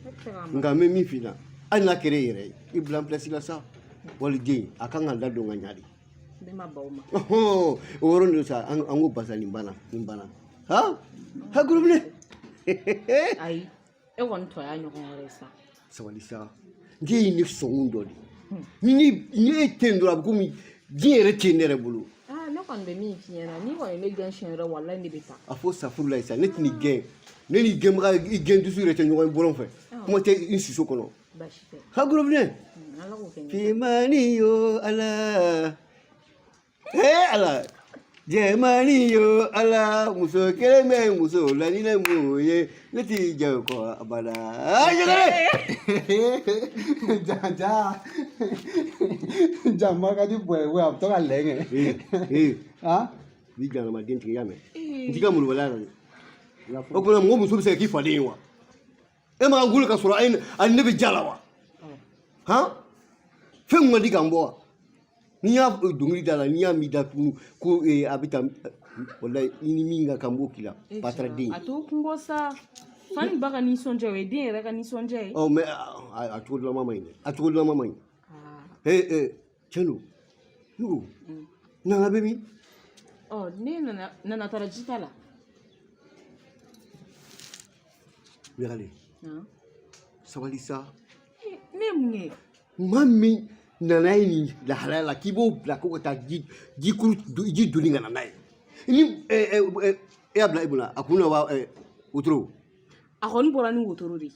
E tɛ se k'a mara. Nka n bɛ min f'i ɲɛna, hali n'a kɛra e yɛrɛ ye, i bila n place la sa. Waliden a kan ka ladon ka ɲa de. Ne ma ban o ma. Ɔhɔn, o yɔrɔ de sa, an ko basa nin banna, nin banna. Han? Ha, gurubile. Ayi, e kɔni tɔ y'a ɲɔgɔn wɛrɛ ye sa. Sabali sa, n ye ne sɔnkun dɔ de. Ni e tɛ yen dɔrɔn, a bɛ komi diɲɛ yɛrɛ tɛ yen ne yɛrɛ bolo. Ah, ne kɔni bɛ min f'i ɲɛna, n'i kɔni ye ne gɛn siɲɛ wɛrɛ, walayi ne bɛ taa. A fɔ safurulayi sa, ne tɛn'i gɛn. Ne n'i gɛnbaga, i gɛn dusu yɛrɛ tɛ ɲɔgɔn ye bɔlɔn fɛ, kuma tɛ n siso kɔnɔ. Baasi tɛ. Ha, gorobinɛ. Ala k'o kɛ ɲɛ. Finmani yo ala, ee ala, jɛmani yo ala, muso kelen bɛ muso la ni ne m'o ye, ne t'i jɛ o kɔ abada. Ɲagare. Ja ja ja, ma ka di bɔ ye, a bɛ to ka lɛ kɛ. Ee, bi janamaden tigɛ, y'a mɛn? N t'i ka molobaliya la dɛ. O tuma mɔgɔ muso bɛ se ka k'i faden ye wa? E ma wuli ka sɔrɔ a ne bɛ ja la wa? Han, fɛn min ka di k'an bɔ wa? N'i y'a dɔnkili da la, n'i y'a min da tuguni ko a bɛ taa, walayi, i ni min ka kan, n b'o k'i la, bataraden. A t'o kun bɔ sa. Fa ni ba ka nisɔndiya, o ye den yɛrɛ ka nisɔndiya ye. Ɔ, mɛ a cogo dilanma man ɲi dɛ, a cogo dilanma man ɲi. Ee ee, tiɲɛ don, ne ko nana bɛ min? Ɔ, ne nana, nana taara ji ta la. Ɲagalen, sabali sa. Ne ye mun kɛ? Maa min nana ye nin lahalaya la, k'i b'o bila ko ka taa ji jikuru ji doni ka na n'a ye, ni e y'a bila e bolo, a kun na wa wotoro? A kɔni bɔra ni wotoro de ye.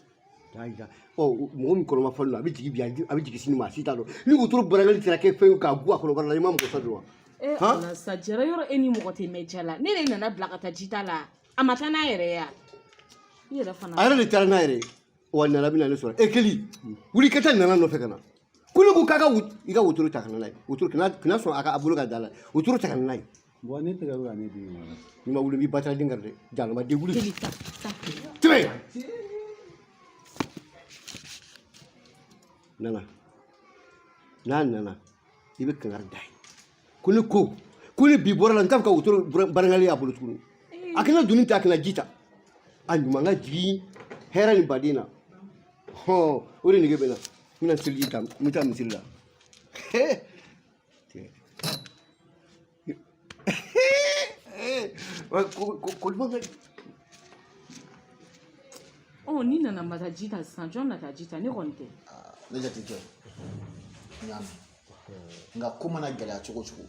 Ɔ, mɔgɔ min kɔnɔma fɔlɔ la, a bɛ jigin bi, a bɛ jigin sini ma, a si t'a dɔn ni wotoro barakali sera kɛ fɛn ye k'a gu a kɔnɔbara la, i ma mɔgɔ sa dɔn wa? E ala sa, Jara, yɔrɔ e ni mɔgɔ tɛ mɛn ja la. Ne de nana bila ka taa ji ta la, a ma taa n'a yɛrɛ ye wa? I yɛrɛ fana. A yɛrɛ de taara n'a yɛrɛ ye wa? Nana bɛna ne sɔrɔ e keli wuli ka taa nana nɔfɛ ka na ko ne ko k'a ka i ka wotoro ta ka na n'a ye. Wotoro kana sɔn a ka a bolo ka da la, wotoro ta ka na n'a ye. Bɔn, ne tɛgɛ bɛ ka ne dimi wa? N'i ma wuli, n b'i bataraden kari dɛ, jalamaden, wuli. Tɛmɛ nana, n'a nana, i bɛ kangari da ye ko ne ko ne bi bɔra la, n t'a fɛ ka wotoro barankali y'a bolo tuguni. A kana doni ta, a kana ji ta, a ɲuman ka jigin hɛrɛ ni baden na. Hɔn, o de nege bɛ n na. N bɛna seliji ta, n bɛ taa misiri la. Ko duman ka di. Ɔ, n'i nana ma taa ji ta sisan, jɔn na taa ji ta? Ne kɔni tɛ. Ne jatigikɛ, n y'a mɛn, nka ko mana gɛlɛya cogo o cogo,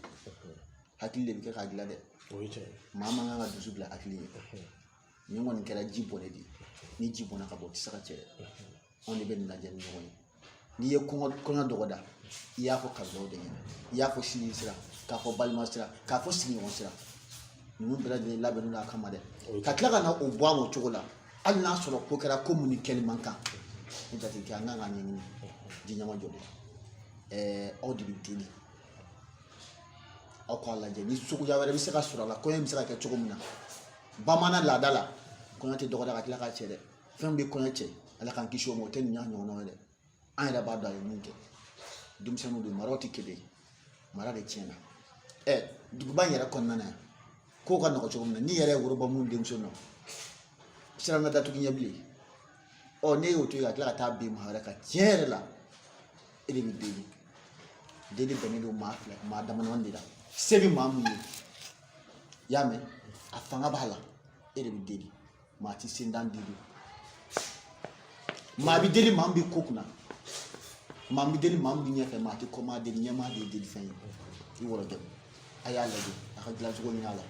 hakili de bɛ kɛ k'a dilan dɛ. O ye tiɲɛ ye. Maa man kan ka dusu bila hakili ye. Nin kɔni kɛra ji bɔnnen de ye. Ni ji bɔnna ka bɔ, o tɛ se ka cɛ dɛ. Anw de bɛ nin lajɛ ni ɲɔgɔn ye. N'i ye kɔɲɔ dɔgɔda, i y'a fɔ kabilaw de ɲɛna, i y'a fɔ sinji sira, k'a fɔ balima sira, k'a fɔ sigiɲɔgɔn sira, ninnu bɛɛ lajɛlen labɛnnen don a kama dɛ. Ka tila ka na o bɔ a ma o cogo la, hali n'a sɔrɔ ko kɛra ko mun ni kɛli man kan, ne jatigikɛ, an kan k'a ɲɛɲini ji ɲɛma jɔ dɛ. Aw de bɛ deli, aw k'a lajɛ ni suguya wɛrɛ bɛ se ka sɔrɔ a la, kɔɲɔ bɛ se ka kɛ cogo min na. Bamanan laada la, kɔɲɔ tɛ dɔgɔda ka tila k'a cɛ dɛ. Fɛn bɛ kɔɲɔ cɛ, ala k'an kisi o ma, o tɛ nin y'a ɲɔgɔnnaw ye dɛ. An yɛrɛ b'a dɔn a ye min kɛ. Denmisɛnninw don, maraw tɛ kelen ye, mara de tiɲɛna. Duguba in yɛrɛ kɔnɔna na yan, kow ka nɔgɔ cogo min na, n'i yɛrɛ ye woroba mun denmuso nɔ siran na datugu ɲɛ bilen. Ɔ, n'e y'o to yen ka tila ka taa bin maa wɛrɛ kan, tiɲɛ yɛrɛ la, e de bɛ deli. Deli bɛnnen don maa fila, maa damadamanin de la. Se bɛ maa mun ye, i y'a mɛn, a fanga b'a la, e de bɛ deli. Maa ti sendan deli. Maa bɛ deli maa min bɛ ko kunna, maa bɛ deli maa min bɛ ɲɛfɛ, maa tɛ kɔmaa deli, ɲɛmaa de ye deli fɛn ye. I wɔlɔjɛ, a y'a lajɛ a ka dilancogo ɲini a la,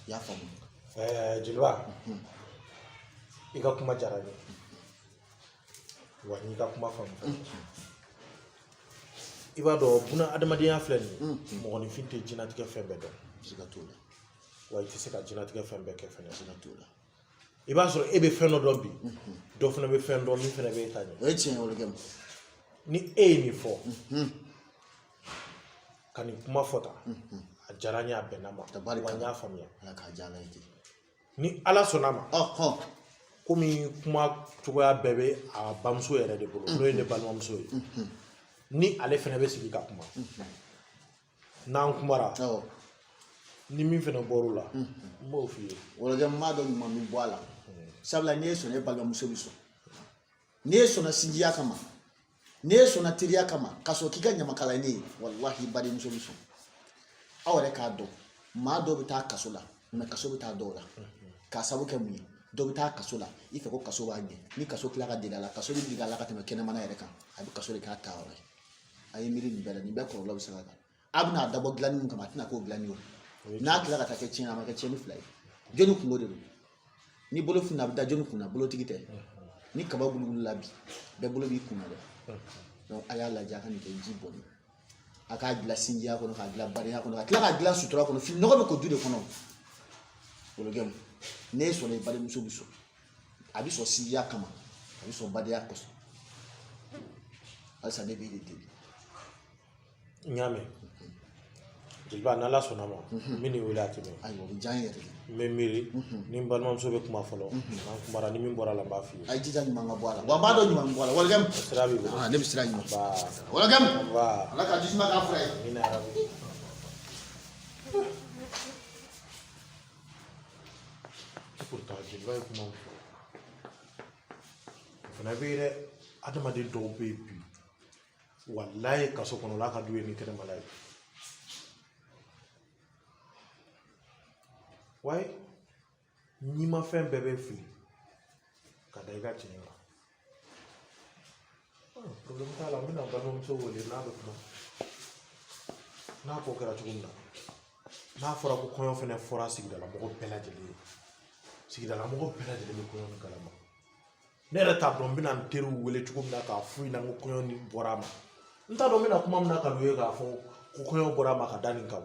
i y'a faamu. Jeliba, i ka kuma diyara n ye wa, n y'i ka kuma faamu. I b'a dɔn, buna adamadenya filɛ nin ye, mɔgɔninfin tɛ diɲɛlatigɛ fɛn bɛɛ dɔn. Siga t'o la. Wa i tɛ se ka diɲɛlatigɛ fɛn bɛɛ kɛ fɛnɛ. Siga t'o la. I b'a sɔrɔ e bɛ fɛn dɔ dɔn bi, dɔ fana bɛ fɛn dɔn min fana bɛ e ta ɲɛ. O ye tiɲɛ ye, o kɛ. Ni e ye nin fɔ ka nin kuma fɔ tan, a diyara n ye, a bɛnna ma, wa n y'a faamuya. Ala k'a diya ala ye ten. Ni Ala sɔnna ma, komi kuma cogoya bɛɛ bɛ a bamuso yɛrɛ de bolo, n'o ye ne balimamuso ye, ni ale fana bɛ sigi ka kuma, n'an kumara, ni min fana bɔr'o la, n b'o f'i ye. Wɔlɔjɛ, n b'a dɔn ɲuman bɛ bɔ a la, sabula n'i ye sɔnna, e balimamuso bɛ sɔn. N'i ye sɔnna sinjiya kama, n'i ye sɔnna teriya kama, ka sɔrɔ k'i ka ɲamakala ne ye, walahi, badenmuso bɛ sɔn. Aw yɛrɛ k'a dɔn, maa dɔw bɛ taa kaso la, mɛ kaso bɛ taa dɔw la k'a sabu kɛ mun ye? Dɔ bɛ taa kaso la, i fɛ ko kaso b'a ɲɛ. Ni kaso tila ka dege a la, kaso bɛ dege a la ka tɛmɛ kɛnɛmana yɛrɛ kan, a bɛ kaso de k'a taayɔrɔ ye. A ye miiri nin bɛɛ la, nin bɛɛ kɔlɔlɔ bɛ se ka kɛ. A bɛna dabɔ dilanni mun kama, a tɛna k'o dilanni ye. N'a tila ka taa kɛ tiɲɛni, a ma kɛ tiɲɛni fila ye. Jɔnni kungo de don? Ni bolo fununa, a bɛ da jɔnni kunna? Bolotigi tɛ. Ni kaba bulu wulila bi, bɛɛ bolo b'i kunna dɛ. Donc a y'a lajɛ, a ka nin kɛ ji bɔnni, a k'a dilan sinjiya kɔnɔ, k'a dilan badenya kɔnɔ, ka tila k'a dilan sutura kɔnɔ. Fini nɔgɔ bɛ ko du de kɔnɔ. Wologɛmu, n'e sɔnna, i badenmuso bɛ sɔn. A bɛ sɔn sinjiya kama, a bɛ sɔn badenya kosɔn. Halisa ne b'i de deli. N y'a mɛn jeliba, n'ala sɔnna ma, n bɛ n'i wele a tɛ mɛn. Ayiwa, o bɛ diya n yɛrɛ de. N bɛ miiri ni n balimamuso bɛ kuma fɔlɔ, n'an kumara, ni min bɔra a la, n b'a f'i ye. A ye jija, ɲuman ka bɔ a la. Wa n b'a dɔn ɲuman bɛ bɔ a la. Walikɛmu, sira b'i bolo. Ne bɛ sira ɲini. Walikɛmu, ala ka jisuma k'a fura ye. Amina yarabi. Pourtant jeliba ye kuma min fɔ, o fana bɛ yen dɛ. Adamaden dɔw bɛ yen bi, walayi, kaso kɔnɔla ka d'u ye ni kɛnɛmala ye. Wayi, n'i ma fɛn bɛɛ bɛ fili ka da i ka tiɲɛ kan, problème t'a la. N bɛna balimamuso wele, n'a bɛ kuma, n'a ko kɛra cogo min na. N'a fɔra ko kɔɲɔ fɛnɛ fɔra sigidala mɔgɔ bɛɛ lajɛlen ye, sigidala mɔgɔ bɛɛ lajɛlen bɛ kɔɲɔ nin kalama. Ne yɛrɛ t'a dɔn n bɛna n teriw wele cogo min na k'a f'u ɲɛna ko kɔɲɔ nin bɔra a ma. N t'a dɔn n bɛna kuma min na ka n'u ye k'a fɔ ko kɔɲɔ bɔra a ma ka da nin kan.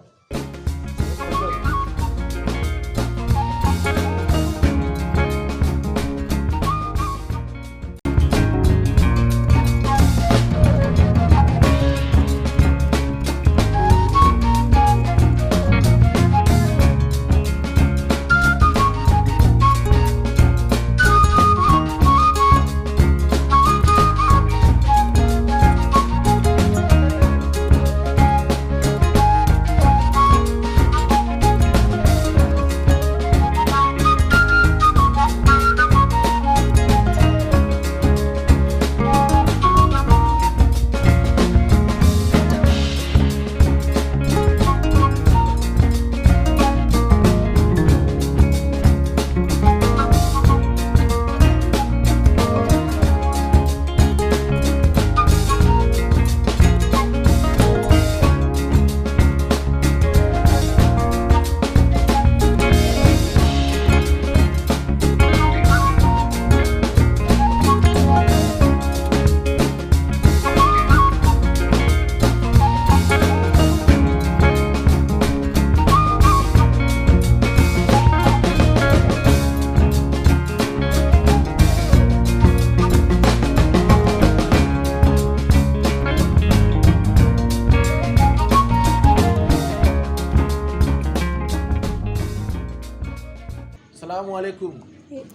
Salamu alaikum.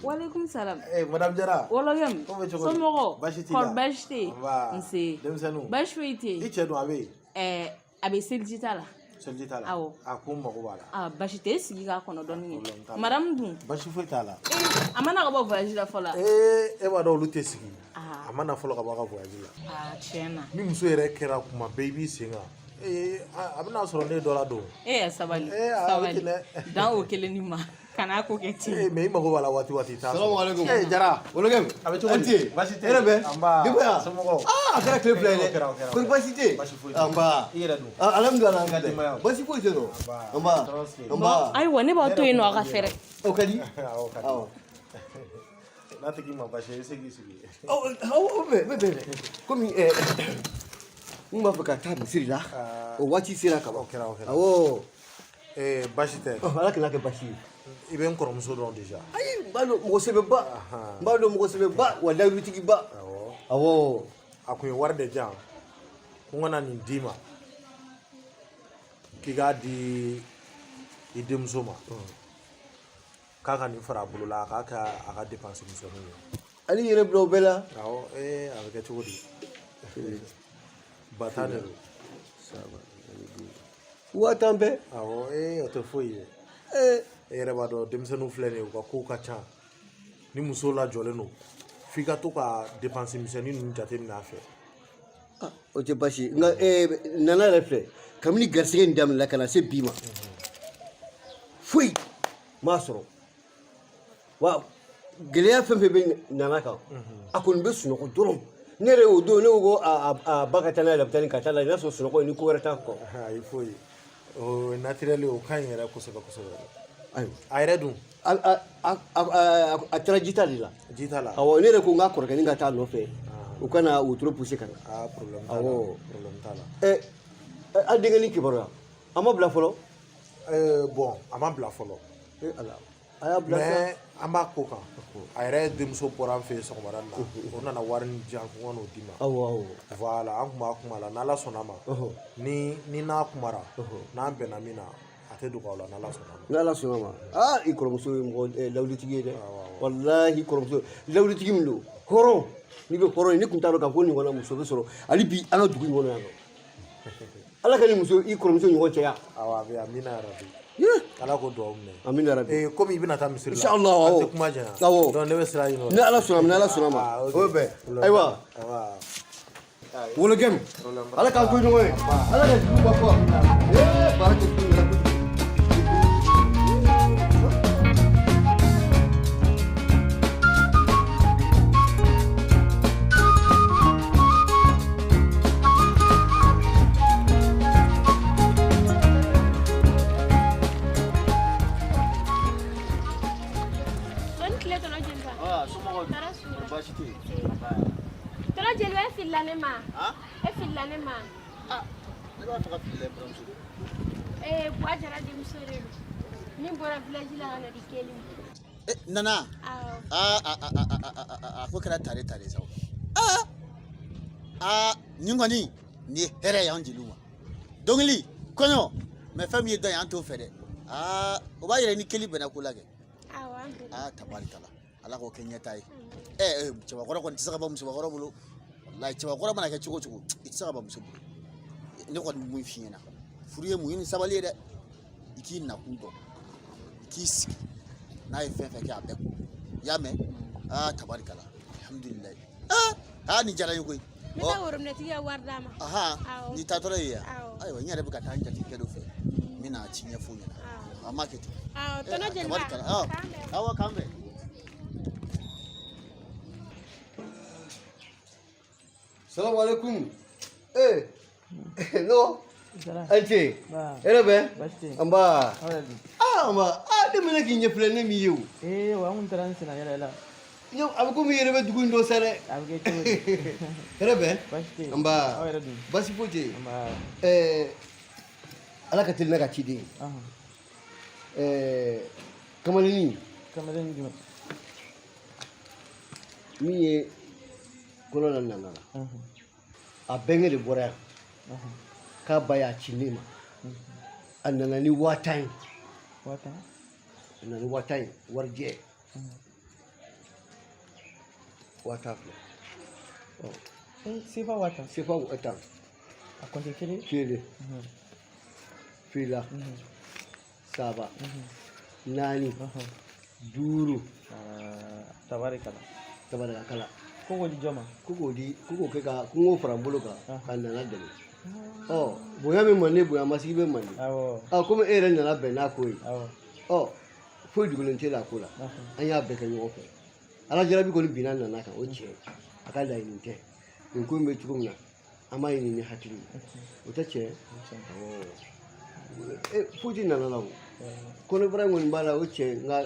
Waleykum salam. Eh, madame Jara. Wɔlɔkɛ. Ko bɛ cogo di? Somɔgɔw? Baasi t'i la? Kɔri baasi tɛ yen? Nba. Nse. Denmisɛnninw. Baasi foyi tɛ yen. I cɛ dun, a bɛ yen? Ɛɛ, a bɛ seliji ta la. Seliji t'a la? Awɔ. A ko n mago b'a la. Aa, baasi tɛ yen, sigi k'a kɔnɔ dɔɔni Problème kɛ. t'a la. Madame dun? Baasi foyi t'a la. A ma na ka bɔ voyage la fɔlɔ? Ee, e b'a dɔn olu tɛ sigi. Aa. A ma na fɔlɔ ka bɔ a ka voyage la. Aa, tiɲɛ na. Ni muso yɛrɛ kɛra kuma bɛɛ i b'i sen kan. Ee, a bɛna sɔrɔ ne ye dɔ ladon. E sabali. Ee, a bɛ Sabali. ten dɛ. Dan o kelen ni ma. Kana ko kɛ ten. Ee, mais i mago b'a la waati waati i t'a sɔrɔ. Salamu alaikum. Ee, Jara. Wolokɛ. A bɛ cogo di? An tɛ. Baasi tɛ. Hɛrɛ bɛ. Anba. Denbaya. Somɔgɔw. Aa, a kɛra tile fila ye O kɛra, o dɛ. kɛra. Kɔri baasi tɛ yen? Baasi foyi tɛ yen. Anba. I yɛrɛ dun? Ah, alhamdulilah, I ka denbaya. Baasi foyi tɛ yen nɔ. Anba. Anba. Ayiwa, ne b'aw to yen nɔ, aw ka fɛrɛ. O ka di. Awɔ, o ka di. Awɔ. N'a tigi ma baasi ye, i bɛ se k'i sigi. Awɔ, awɔ, bɛ bɛ bɛ. Komi ɛɛ n b'a fɛ ka taa misiri la. O waati sera ka ban. O kɛra, o kɛra. Awɔ. Ee, baasi tɛ. Ala kana kɛ baasi ye. I bɛ n kɔrɔmuso dɔn déjà. Ayi, n b'a dɔn, mɔgɔ sɛbɛba. N b'a dɔn, mɔgɔ sɛbɛba, wa layirutigiba. Awɔ. Awɔ. A kun ye wari de di yan ko n ka na nin d'i ma, k'i k'a di i denmuso ma, k'a ka nin fara a bolo la, a k'a kɛ a ka dépense misɛnninw ye. Hali i yɛrɛ bila o bɛɛ la. Awɔ, ee, a bɛ kɛ cogo di? Ba tan de don. Saba, 50,000 bɛɛ. Awɔ, ee, o tɛ foyi ye. E yɛrɛ b'a dɔn, denmisɛnninw filɛ nin ye, u ka kow ka ca. Ni muso lajɔlen don, f'i ka to ka dépense misɛnnin ninnu jateminɛ a fɛ. O tɛ baasi ye, nka nana yɛrɛ filɛ, kabini garisɛgɛ in daminɛna ka na se bi ma, foyi m'a sɔrɔ. Wa gɛlɛya fɛn fɛn bɛ nana kan, a kɔni bɛ sunɔgɔ dɔrɔn. Ne yɛrɛ o don ne ko a ba ka taa n'a ye lapitani ka taa lajɛ n'a sɔrɔ sunɔgɔ ni ko wɛrɛ t'a kɔ. Ayi, foyi, o naturel, o ka ɲi yɛrɛ kosɛbɛ kosɛbɛ. Ayiwa. A yɛrɛ dun? A taara jita de la. Jita la. Awɔ, ne yɛrɛ ko n k'a kɔrɔkɛnin ka taa nɔfɛ, u ka na wotoro pousser ka na. Aa, problème t'a la. Awɔ. Problème t'a la. Ɛ, a denkɛnin kibaruya a ma bila fɔlɔ? Bon, a ma bila fɔlɔ. E Ala, a y'a bila sa. Mais an b'a ko kan, a yɛrɛ denmuso bɔra an fɛ yen sɔgɔmada in na, o nana wari ni di yan ko n ka n'o d'i ma. Awɔ awɔ. Voilà, an tun b'a kuma la, n'Ala sɔnna ma, ni n'a kumara, n'an bɛnna min na, a tɛ dogo aw la, n'Ala sɔnna ma. N'Ala sɔnna ma. Aa, i kɔrɔmuso ye mɔgɔ lawuditigi ye dɛ, walahi, i kɔrɔmuso lawuditigi min don, hɔrɔn, n'i bɛ hɔrɔn ye, ne tun t'a dɔn k'a fɔ ko nin ɲɔgɔnna muso bɛ sɔrɔ hali bi an ka dugu in kɔnɔ yan nɔ. Ala ka ni muso, i kɔrɔmuso ɲɔgɔn cɛya. Awɔ, a bɛ, amina yarabi. Ala k'o dugawu minɛ. Amina yarabi. Ee, komi i bɛna taa misiri la. Inshallah, awɔ. An tɛ kuma janya. Awɔ. Donc ne bɛ sira ɲini o la. Ni Ala sɔnna ma, ni Ala sɔnna ma. Ah, ok. O bɛ bɛn. Ayiwa. Wologɛm, Ala k'an to ɲɔgɔn ye, Ala ka jugu ba fɔ. Ee, baara kɛ cogo min na. Bonne tile, tonton Jeliba. Ah, somɔgɔw dun? Tɔɔrɔ su la. Baasi tɛ yen. Tonton Jeliba, e filila ne ma. Han? E filila ne ma. Ne b'a fɛ ka fili dɛ, buramuso. Ee, Buwa Jara denmuso de don. Min bɔra village la ka na di Keli ma. Eh, Nana. Awɔ. Aa aa aa aa aa, a ko kɛra tare tare sa o. Aa aa, nin kɔni nin ye hɛrɛ ye an jeliw ma. Dɔnkili, kɔɲɔ, mais fɛn min ye dɔ ye, an t'o fɛ dɛ. Aa, o b'a yira ni Keli bɛnna ko la kɛ. Awɔ, an bɛnna. Aa, tabarikala. Ala k'o kɛ ɲɛta ye. Ɛ ɛ, cɛbakɔrɔ kɔni tɛ se ka ban musobakɔrɔ bolo. Walayi, cɛbakɔrɔ mana kɛ cogo o cogo, i tɛ se ka ban muso bolo. Ne kɔni bɛ mun f'i ɲɛna, furu ye muɲu ni sabali ye dɛ. I k'i nakun dɔn, i k'i sigi n'a ye fɛn fɛn kɛ, a bɛɛ kun. I y'a mɛn? Aa, tabarikala, alihamudulilayi. Aa aa, nin diyara n ye koyi. N bɛ taa worobinɛtigi ka wari d'a ma. Ahan. Awɔ. N'i taatɔla ye yan? Awɔ. Ayiwa, n yɛrɛ bɛ ka taa n jatigikɛ dɔ fɛ, n bɛna a ci ɲɛfɔ o ɲɛna. An b'a kɛ ten. Awɔ, tonton Jeliba. Tabarikala. Awɔ. K'an bɛn. Awɔ, k'an bɛn. Salamu alaikum. Eh, non. An ce. Hɛrɛ bɛ? Nba. Ah, nba. Ah, ne mɛna k'i ɲɛ filɛ, ne m'i ye o. Ee, wa n kun taara n senna yɛlɛ la. Yo, a bɛ komi i yɛrɛ bɛ dugu in dɔn sa dɛ. A bɛ kɛ cogo di? Hɛrɛ bɛ? Baasi tɛ yen. Nba. Aw yɛrɛ dun? Baasi foyi tɛ yen. Ɛɛ, Ala ka teli n'a ka ciden ye. Ɛɛ, kamalennin. Kamalennin jumɛn? Min ye kɔnɔ na nana la. A bɛnkɛ de bɔra yan. K'a ba y'a ci ne ma. A nana ni 50,000 ye. 50,000? A nana ni 50,000 ye, warijɛ. 50,000 filɛ. Ɔ. CFA 50,000? CFA 50,000. A kɔnte kelen? Kelen. Fila. Saba. Naani. Duuru. Tabarikala. Tabarikala. Ko k'o di jɔn ma? Ko k'o di, ko k'o kɛ ka kungo fara n bolo kan ka nana dɛmɛ. Ɔ, bonya bɛ manden, bonya masigi bɛ manden. Awɔ. Ɔ, komi e yɛrɛ nana bɛn n'a ko ye. Awɔ. Ɔ, foyi dogolen tɛ la a ko la. An y'a bɛɛ kɛ ɲɔgɔn fɛ. Ala jarabi kɔni binna nana kan, o tiɲɛ. A ka laɲini tɛ. Nin ko in bɛ cogo min na, an b'a ɲini ni hakili ye. O tɛ tiɲɛ ye? Awɔ. E, foyi tɛ nana la o. Kɔnɔbara in kɔni b'a la, o tiɲɛ, nka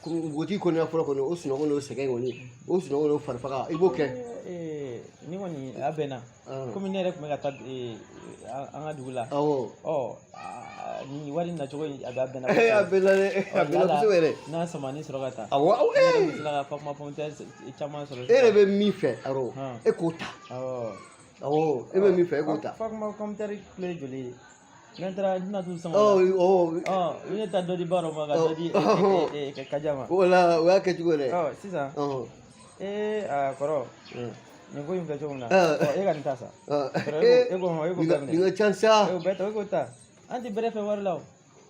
npogotigi kɔni fɔlɔ kɔni, o sunɔgɔ n'o sɛgɛn kɔni, o sunɔgɔ n'o farifaga, i b'o kɛ. Ni kɔni a bɛnna, komi ne yɛrɛ tun bɛ ka taa an ka dugu la. Awɔ. Ɔ, nin wari nacogo in, a bɛnna. A bɛnna dɛ, a bɛnna kosɛbɛ yɛrɛ. N'a sama ni sɔrɔ ka taa. Awɔ, awɔ. Ne yɛrɛ tun sera ka Fakuma pɔmutɛri caman sɔrɔ. E yɛrɛ bɛ min fɛ, awɔ, e k'o ta. Awɔ. Awɔ, e bɛ min fɛ, e k'o ta. Fakuma pɔmutɛri kilo ye joli ye? N'an taara, n tɛna t'u sama. Ɔ, ɔ. Ɔ, i bɛ taa dɔ di Baro ma, ka dɔ di Kaja ma. Wala, o y'a kɛcogo yɛrɛ. Ɔ, sisan. Ee, a kɔrɔ. Nin ko in filɛ cogo min na. Ɔ, e ka nin ta sa. E ko hɔn, e ko bɛɛ minɛ. Nin ka ca sa. E o bɛɛ ta, e k'o ta. An tɛ bɛrɛ fɛ wari la o.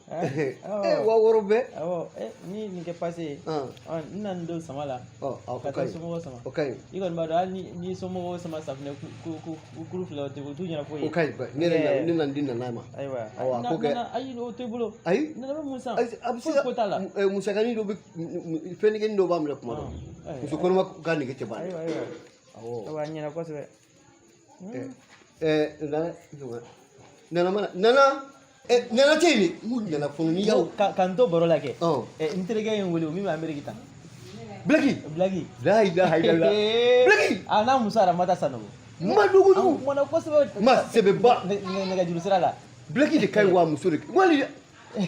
6000 bɛɛ. Awɔ, ni nin kɛ pase ye. Ɔ, n na nin don sama la. Ɔ, ka taa somɔgɔw sama. O ka ɲi. I kɔni b'a dɔn, hali ni somɔgɔw sama safunɛ kuru fila, o tɛ o t'u ɲɛna foyi ye. O ka ɲi, ne yɛrɛ ne nana di nana ma. Ayiwa. Awɔ, a ko kɛ. Ayi, o t'e bolo. Ayi. Nana bɛ mun san? A bɛ se Foyi ko t'a la. ka musakanin dɔ bɛ, fɛnnikɛnin dɔ b'a minɛ kuma dɔ. Muso kɔnɔma ka nege tɛ ban dɛ. Ayiwa, ayiwa. Awɔ. Awɔ, a ɲɛna kosɛbɛ. Nana, nana mana nana nana tɛ yen de n ko nana fɔlɔ n'i y'aw. Ka n to baro la kɛ. N terikɛ ye n wele o min bɛ Ameriki tan. Bilaki. Bilaki. La ilaha illallah. Bilaki. A n'a muso Aramata Sanogo. Ma dogo An kumana kosɛbɛ. Ma sɛbɛba. Nɛgɛjuru sira la. Bilaki de ka ɲi wa muso de wali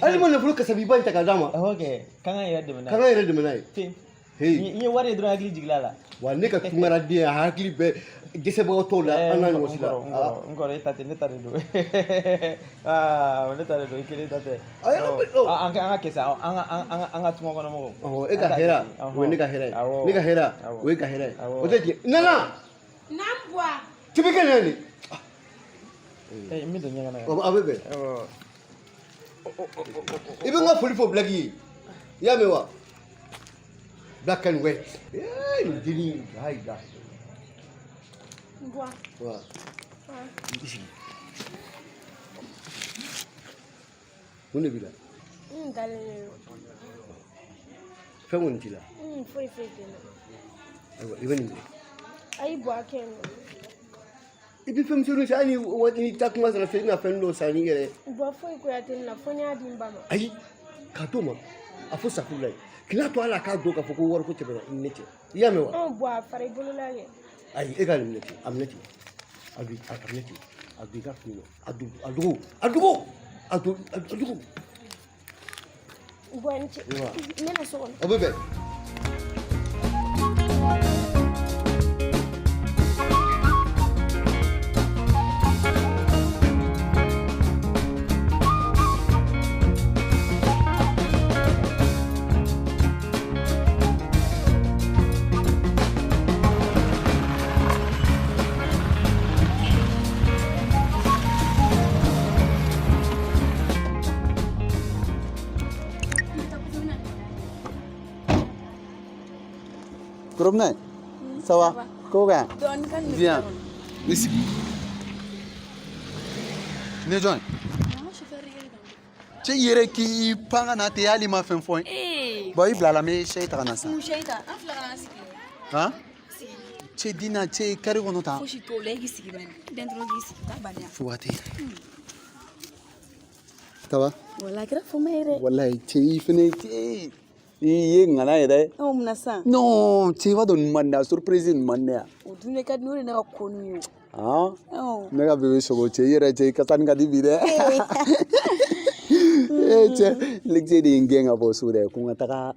hali ma nafolo kasabiba in ta k'a d'a ma. Awɔ kɛ k'an k'an yɛrɛ dɛmɛ n'a ye. K'an k'an yɛrɛ dɛmɛ n'a ye. Ten. Hey. N ye wari ye dɔrɔn hakili jiginna a la. Wa ne ka tunkaraden a hakili bɛ dɛsɛbagatɔw la an n'a ɲɔgɔn si la. N kɔrɔ e ta tɛ ne ta de don. Aa ne ta de don i kelen ta tɛ. An ka kɛ sa an ka tunga kɔnɔ mɔgɔw. Ɔhɔ e ka hɛrɛ o ye ne ka hɛrɛ ye ne ka hɛrɛ o ye ka hɛrɛ ye o tɛ tiɲɛ nana. Naam Buwa. Tibi kɛ nani. N bɛ don ɲɛgɛn na. A bɛ bɛn. I bɛ n ka foli fɔ Bilaki ye i y'a mɛn wa. Black and white. Eh, nin dennin hayi da. Buwa. Wa. I sigi. Mun de b'i la? N dalen de don. Fɛn kɔni t'i la? Foyi foyi tɛ n na. Ayiwa, i bɛ nin minɛ. Ayi Buwa kɛ n na. I bɛ fɛn misɛnnin san hali ni waati n'i taa kuma sera fɛ i bɛna fɛn dɔ san n'i yɛrɛ ye. Buwa foyi goya tɛ ne la fo n y'a di n ba ma. Ayi, k'a d'o ma a fɔ safurulayi. K'i to ala k'a dɔn k'a fɔ ko wariko tɛmɛna i ni ne cɛ. I y'a mɛn wa? Buwa a fara i bolo la kɛ. Ayi, e ka nin minɛ ten, a minɛ ten. A don, a minɛ ten. A don i ka fini na. A don, a dogo, a dogo, a don, a dogo. Buwa ni ce. Wa. N bɛna so kɔnɔ. O bɛ bɛn. Korobinɛ, ça va? Ko ka Dɔɔni ka nin Viens. Ni sigi. Ne jɔn ye? Cɛ i yɛrɛ k'i pan ka na ten hali i ma fɛn fɔ n ye. Bon i bila la n bɛ sɛ ta ka na sisan. Mun sɛ ta an fila ka na sigi. Han? Cɛ Dina cɛ kari kɔnɔ tan. Fosi t'o la e k'i sigi bani. Den dɔrɔn k'i sigi taa bani. Fo waati. Ça va? Wala a kɛra fama ye dɛ. Walayi cɛ i fɛnɛ cɛ i ye ŋana ye dɛ. Ɔ mun na sisan? Non cɛ i b'a dɔn nin man di ne ye surprise nin man di ne ye. O dun de ka di ne o de ne ka ko nin ye. Han? Ɔ. Ne ka bébé sogo cɛ i yɛrɛ cɛ i kasa nin ka di bi dɛ. Ee cɛ Lexie de ye n gɛn ka bɔ so dɛ ko n ka taga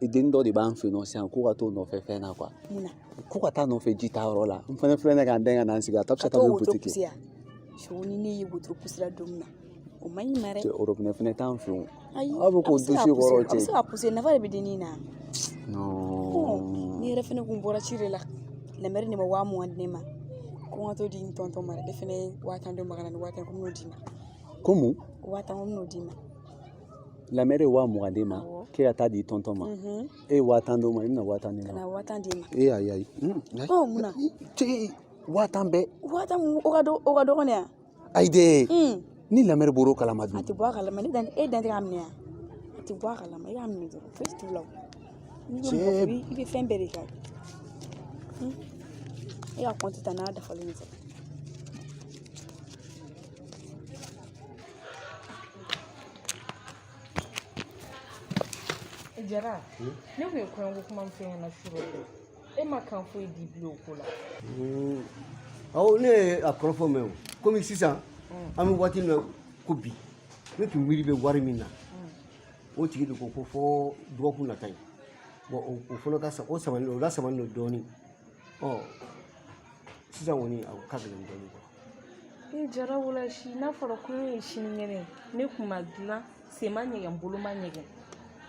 den dɔ de b'an fɛ yen nɔ sisan ko ka t'o nɔfɛ fɛn na quoi. Mun na? Ko ka taa nɔfɛ ji ta yɔrɔ la n fɛnɛ filɛ nin ye ka n dɛn ka na n sigi a ta bɛ se Ka ka t'o taa wotoro butiki. pusi yan. Sogo ni ne ye wotoro pusi la don min na o man ɲi ma dɛ. Cɛ robinet fɛnɛ t'an fɛ yen. Ayi Aw bɛ a k'o bɛ se k'a dossier pousser kɔrɔ a bɛ se cɛ. k'a pousser nafa de bɛ dennin na. Non. Ne yɛrɛ fɛnɛ kun bɔra ci de la. Lamɛri de ma 20 000 di ne ma. Ko n ka t'o di n tɔntɔn ma dɛ. Ne fɛnɛ ye 10 000 d'o ma ka na ni 10 000 ko n bɛn'o d'i ma. Ko mun? 10 000 ko n bɛn'o d'i ma. Lamɛri ye 20 000 d'e ma k'e ka taa di tɔntɔn ma. E ye 10 000 d'o ma i bɛna 10 000 di ne Ka ma. na 10 000 d'i ma. E ayi ayi. Ɔ mun na? Cɛ 10 000 bɛɛ. 10 000 mun o ka dɔgɔ o ka dɔgɔn de yan. Ayi dɛ. Ni lamɛri bɔr'o kalama A dun. tɛ bɔ a kalama ne dan e dan tɛ k'a minɛ yan. A tɛ bɔ a kalama i b'a minɛ dɔrɔn fosi t'o la o. N'i bɛ mɔgɔ fɛ i bɛ fɛn bɛɛ de kɛ. E ka kɔnti ta n'a dafalen ye dɔrɔn. Jara ne kun ye kɔɲɔko kuma min f'e ɲɛna su rɔ e ma kan foyi di bilen o ko la. Awɔ, ne ye a kɔrɔfɔ mɛn o komi sisan an bɛ waati min na ko bi ne tun miiri bɛ wari min na o tigi de ko ko fɔ dɔgɔkun nata in bon o fana ka sa o sabali o la sabali don dɔɔnin ɔ sisan kɔni a ka gɛlɛn dɔɔnin quoi. E Jara wala si n'a fɔra kɔɲɔ ye sinikɛnɛ ye ne kun ma dilan sen ma ɲɛgɛn bolo ma ɲɛgɛn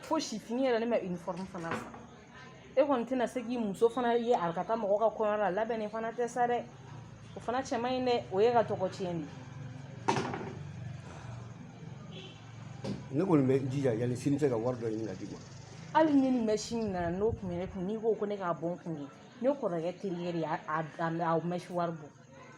fo sifini yɛrɛ ne ma uniforme fana san e kɔni tɛna se k'i muso fana ye a ka taa mɔgɔ ka kɔɲɔ la labɛnni fana tɛ sa dɛ o fana cɛ man ɲi dɛ o ye ka tɔgɔ tiɲɛ de. Ne kɔni bɛ n jija yanni sini cɛ ka wari dɔ ɲini ka d'i ma. Hali ni nin mɛsi in nana n'o kun bɛ ne kun n'i ko ko ne k'a bɔ n kun ye ne kɔrɔkɛ terikɛ de y'a a mɛsi wari bɔ.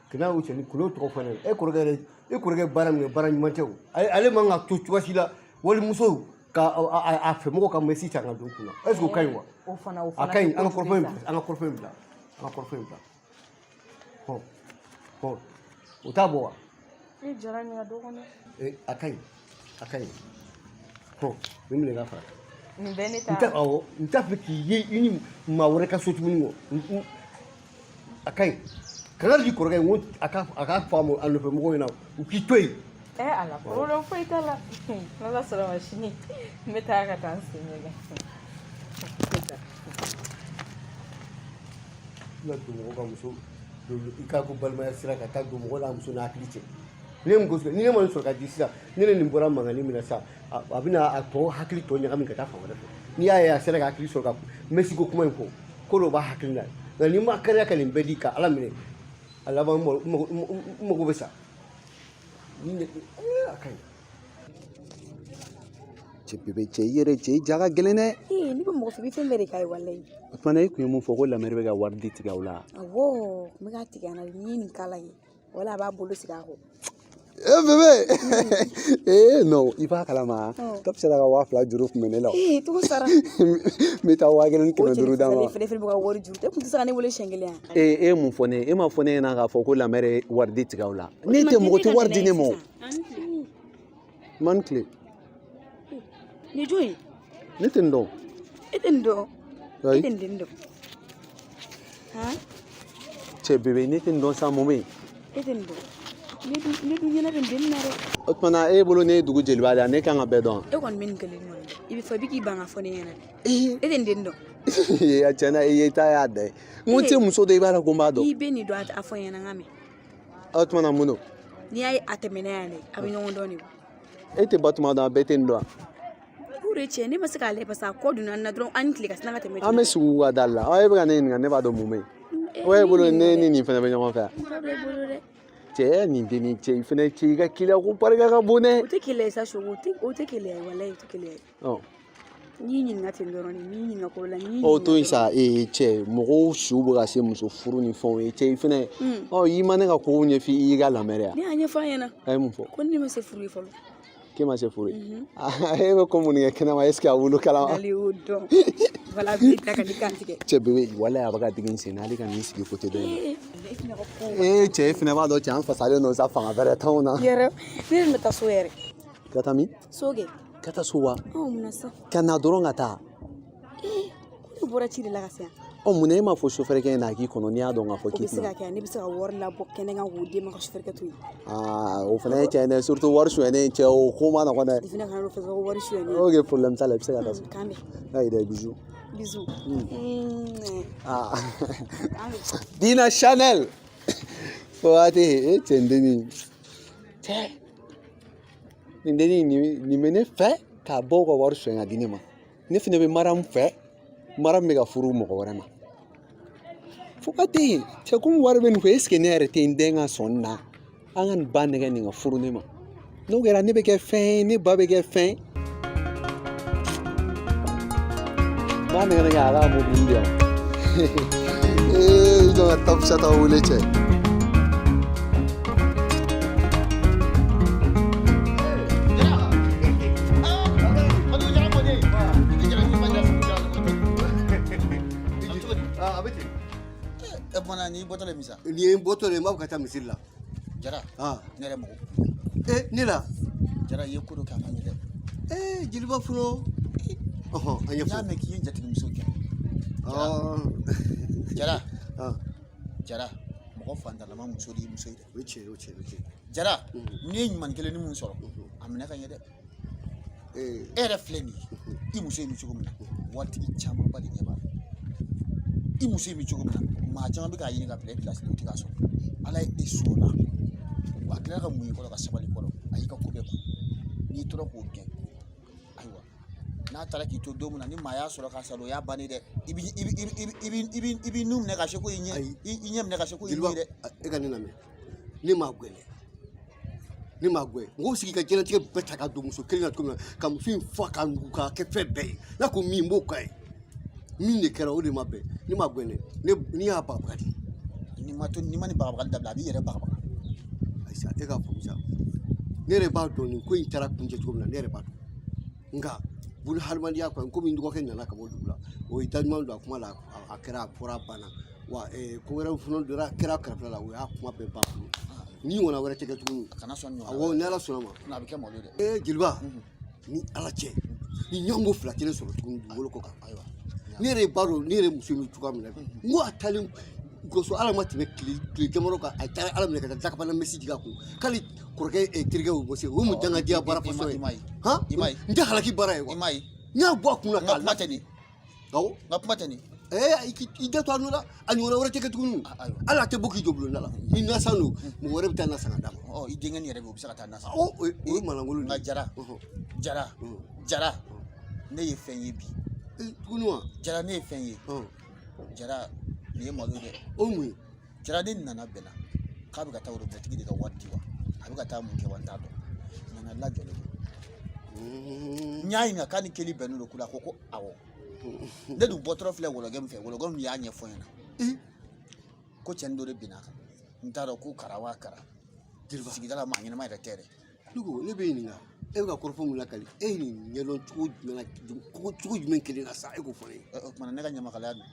Kana o cɛni kulo tɔgɔ fɔ ne ye e kɔrɔkɛ yɛrɛ e kɔrɔkɛ baara min kɛ baara ɲuman tɛ o ale man ka to cogoya si la walimuso ka a fɛ mɔgɔ ka mɛsi ta ka don kun na est ce que o ka ɲi wa? O fana o A fana ka ɲi tɛ an ka kojugu kɔrɔfɔ in ye sa. bila an ka kɔrɔfɔ in bila. An ka kɔrɔfɔ in bila. Hɔn hɔn, o t'a bɔ wa? E jara nin ka dɔgɔn dɛ. Ee, a ka ɲi, a ka ɲi. Hɔn, nin minɛ i k'a fara. Nin bɛɛ ne ta. N t'a, awɔ, n t'a fɛ k'i ye i ni maa wɛrɛ ka so tuguni kɔ. A ka ɲi. Kana di kɔrɔkɛ ye, n ko a k'a fɔ a ma, a nɔfɛ mɔgɔw ɲɛna, u k'i to yen. Ɛ ala, problème foyi t'a la. N'ala sɔnna ma, sini n bɛ taa ka taa n sen ɲɛgɛn. I ka don mɔgɔ ka muso don, i ka ko balimaya sira ka taa don mɔgɔ n'a muso n'a hakili cɛ. Ne ye mun ko, ni ne ma nin sɔrɔ ka di sisan, ne ni nin bɔra mankanni min na sisan, a bɛna a tɔ hakili tɔ ɲagami ka taa fan wɛrɛ fɛ. N'i y'a ye a sera ka hakili sɔrɔ ka Messi ko kuma in fɔ, ko dɔ b'a hakili la. Nka n'i ma kariya ka nin bɛɛ di ka Ala minɛ, a laban n mago bɛ sa. Ni a ka ɲi. Cɛ bebe, cɛ, i yɛrɛ, cɛ, i ja ka gɛlɛn dɛ. Ee, n'i bɛ mɔgɔ fɛ, i bɛ fɛn bɛɛ de k'a ye, walayi. O tuma na, e tun ye mun fɔ ko lamɛri bɛ ka wari di tigɛ aw la? Awɔ, n bɛ k'a tigɛ an na. N'i ye nin kala ye wala, a b'a bolo sigi a kɔ. E bebe, ee non, i b'a kalama, Top sera ka 2000 juru kun bɛ ne la. Ee, cogo sara. N bɛ taa 1500 d'a ma. Fɛnɛ bɛ ka wari juru, e kun tɛ se ka ne wele siɲɛ kelen yan? Ee, e ye mun fɔ ne ye? E ma fɔ ne ɲɛna k'a fɔ ko lamɛri ye wari di tigɛ aw la. Ne tɛ mɔgɔ tɛ wari di ne ma o. Man tile. Nin jɔn ye? Ne tɛ nin dɔn. E tɛ nin dɔn? E Ayi. tɛ nin den dɔn han? Cɛ bebe, ne tɛ nin dɔn sa, mun bɛ yen? E tɛ nin dɔn? Ne dun ɲɛna bɛ nin den na dɛ. O tuma na, e bolo ne ye dugu jeliba de ye, ne kan ka bɛɛ dɔn? E kɔni bɛ nin kelen kɔni dɔn. I bɛ fɔ i bɛ k'i ban ka fɔ ne ɲɛna dɛ. E tɛ nin den dɔn? A tiɲɛ na, i ye ta y'a da ye. N ko n tɛ muso dɔn, i b'a dɔn ko n b'a dɔn. N'i bɛ nin dɔn, a fɔ n ɲɛna n ka mɛn. O tuma na, mun don? N'i y'a ye a tɛmɛna yan dɛ, a bɛ ɲɔgɔn dɔn de. E tɛ Batuma dɔn, a bɛɛ tɛ nin dɔn wa? O de cɛ, ne ma se k'ale, parce que a kɔ donna n na dɔrɔn, an ni tile ka sina ka tɛmɛ. An bɛ sigi u ka da la. Ɔ, e bɛ ka ne ɲininka, ne b'a dɔn mun bɛ yen. O e bolo, ne ni nin fana bɛ ɲɔgɔn fɛ yan? Bolo dɛ. Cɛ, nin dennin, cɛ, i fana, cɛ, i ka kiliyan ko barika ka bon dɛ. O tɛ keleya ye sa, Sogo, o tɛ keleya ye, walayi, o tɛ keleya ye. Ɔ. N y'i ɲininka ten dɔrɔn de, n y'i ɲininka ko la, n y'i O to yen ɲininka. Sa, ee cɛ, mɔgɔw su bɛ ka se muso furu ni fɛnw ye, cɛ, i fana. Ɔ, i ma ne ka kow ɲɛfɔ i y'i ka lamɛn yan. Ne y'a ɲɛfɔ a ɲɛna. A ye mun fɔ? Ko ne ma se furu ye fɔlɔ. K'e ma se furu ye? E bɛ ko mun kɛ kɛnɛma, est ce que a wolo kalama? N'ale y'o dɔn wala, a bɛ bila ka ni kan tigɛ. Cɛ bebe, walayi, a bɛ ka digi n sen na hali ka n'i sigi côté dɔ in na. Ee, e fana ka ko. Ee cɛ, e fana b'a dɔn, cɛ, an fasalen don sa, fanga bɛrɛ t'anw na. Yɛrɛ, ne yɛrɛ bɛ taa so yɛrɛ. Ka taa min? So kɛ. Ka taa so wa? Ɔ, mun na sisan? Ka na dɔrɔn ka taa. Ee, ko ne bɔra ci de la ka se yan. Ɔ, mun na e m'a fɔ sofɛrikɛ ɲɛna a k'i kɔnɔ, n'i y'a dɔn k'a fɔ O k'i bɛ se tɛna? ka kɛ, ne bɛ se ka wari labɔ kɛnɛ kan k'o d'e ma ka sofɛrikɛ to yen. Aa, o fana ye tiɲɛ dɛ, surtout wari sonyɛnen, cɛ, o ko ma nɔgɔn dɛ. I fana kana n'o fɛ ko wari sonyɛnen. Ok, problème t'a la, i bɛ se ka taa so. K'an bɛn. Ayi dɛ, bisous. Bisous. Ah. K'an bɛn. Dina Chanel fo waati. E cɛ, n dennin, cɛ, nin dennin nin bɛ ne fɛ k'a bɔ ka wari sonya ka di ne ma. Ne fana bɛ Mariam fɛ, Mariam bɛ ka furu mɔgɔ wɛrɛ ma fo ka tɛ yen. Cɛ, komi wari bɛ nin fɛ, est ce que ne yɛrɛ tɛ n den ka sɔnni na an ka nin ba nɛgɛ nin ka furu ne ma? N'o kɛra, ne bɛ kɛ fɛn ye, ne ba bɛ kɛ fɛn ye. N b'a nɛgɛ nɛgɛ a ka mobili di yan. Ee, i jɔ ka Tapsata wele, cɛ. A bɛ ten. E bɔnna n'i bɔtɔ de min sa? Nin ye n bɔtɔ de ye, n b'a fɛ ka taa misiri la. Jara, ne yɛrɛ mago. E, ne la? Jara, i ye ko dɔ kɛ, a ma ɲɛ dɛ. Ee, jeliba fɔlɔ, ɔhɔn, a N ɲɛfɔ. y'a mɛn k'i ye n jatigimuso kɛ. Jara, Jara, mɔgɔ fantanlama muso de y'i muso ye dɛ. O ye tiɲɛ ye, o tiɲɛ, o tiɲɛ. Jara, n'i ye ɲuman kelen ni mun sɔrɔ, a minɛ ka ɲɛ dɛ. E yɛrɛ filɛ nin ye, i muso ye nin cogo min na, waritigi camanba de ɲɛ b'a la. I muso ye nin cogo min na, maa caman bɛ k'a ɲini ka bila i pilasi la, u tɛ k'a sɔrɔ. Ala ye e sɔn o la wa, a tilala ka mun i kɔrɔ, ka sabali kɔrɔ, a y'i ka ko bɛɛ kun. N'i tora k'o kɛ, ayiwa, n'a taara k'i to don min na, ni maa y'a sɔrɔ k'a sara, o y'a bannen dɛ. I bi i bi i bi i bi i bi i bi nun minɛ ka se ko i ɲɛ, i ɲɛ minɛ ka se ko i Jeliba, ɲɛ dɛ. E ka ne lamɛn, ne m'a gɛn dɛ, ne m'a gɛn. Mɔgɔw bɛ sigi ka diɲɛlatigɛ bɛɛ ta ka don muso kelen na cogo min na, ka muso in fa ka nugu k'a kɛ fɛn bɛɛ ye, n'a ko min, n b'o k'a ye. Min de kɛra, o de ma bɛn. Ne m'a gɛn dɛ, ne n'i y'a bagabaga de. N'i ma to, n'i ma nin bagabagali dabila, a b'i yɛrɛ bagabaga. Ayisa, e k'a faamu sa, ne yɛrɛ b'a dɔn nin ko in taara kuncɛ cogo min na, ne yɛrɛ b'a dɔn. Nka bolo hadamadenya kɔni, komi n dɔgɔkɛ nana ka bɔ dugu la, o ye da ɲuman don a kuma la, a kɛra, a fɔra, a banna. Wa ko wɛrɛw fana donna kɛra kɛrɛfɛ la, o y'a kuma bɛɛ ban pewu. Ni ɲɔgɔnna wɛrɛ tɛ kɛ tuguni. A kana sɔn ɲɔgɔn. Awɔ, ni Ala sɔnna ma. A bɛ kɛ malo ye dɛ. Ee jeliba, ni Ala cɛ, ni ɲɔgɔnko fila tɛ ne sɔrɔ tuguni dugukolo kɔ kan. Ayiwa. Ne yɛrɛ b'a dɔn ne yɛrɛ muso in bɛ cogoya min na bi. N ko a taalen gɔsɔ Ala ma tɛmɛ tile damadɔ kan, a taara Ala minɛ ka taa dakabana mesi jigin a kun k'ale kɔrɔkɛ terikɛ y'o bɔ se o ye mun dangadenya baara fasɔn ye? Han, n tɛ halaki baara ye wa? I m'a ye. N y'a bɔ a kun na k'a kuma tɛ nin. Awɔ. N ka kuma tɛ nin. Ee, i da to a nɔ la, a ɲɔgɔnna wɛrɛ tɛ kɛ tuguni. Hali a tɛ bɔ k'i jɔ bulonda la. Ni nasan don, mɔgɔ wɛrɛ bɛ taa na san ka d'a ma. Ɔ, i denkɛ nin yɛrɛ bɛ yen, o bɛ se ka taa na san. Awɔ, o ye manangolo de ye. Nka Jara, Jara, Jara, ne ye fɛn ye bi. Tuguni wa? Jara, ne ye fɛn ye. Jara, nin ye malo ye dɛ. O mun ye? Jara, ne nana bɛnna k'a bɛ ka taa worobɔtigi de ka wari di wa? A bɛ ka taa mun kɛ wa, n t'a dɔn. Nana lajɔlen don. N y'a ɲininka k'a ni keli bɛnnen don ko la, a ko ko awɔ. Ne dun bɔtɔ filɛ wɔlɔkɛ min fɛ, wɔlɔkɛ min y'a ɲɛfɔ n ɲɛna ko cɛnin dɔ de binna a kan, n t'a dɔn ko kara wa kara. Sigida la maa ɲɛnama yɛrɛ tɛ yɛrɛ. Ne ko ne bɛ ɲininka, e bɛ ka kɔrɔfɔ mun lakali, e ye nin ɲɛdɔn cogo jumɛn na, cogo jumɛn kelen na sa, e k'o fɔ ne ye. O kumana ne ka ɲamakalaya don.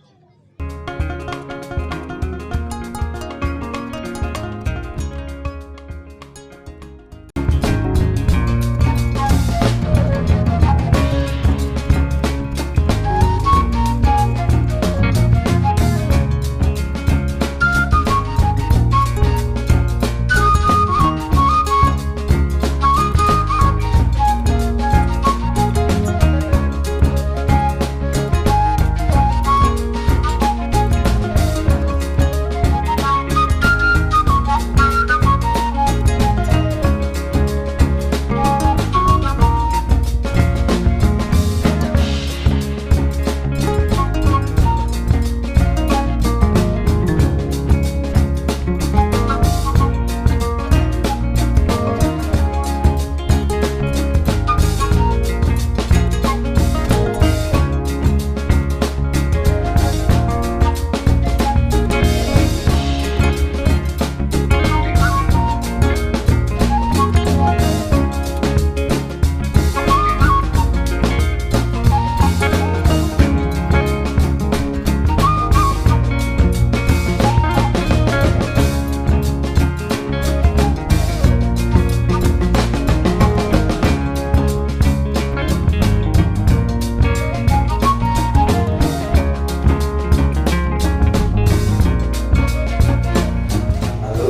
Allô?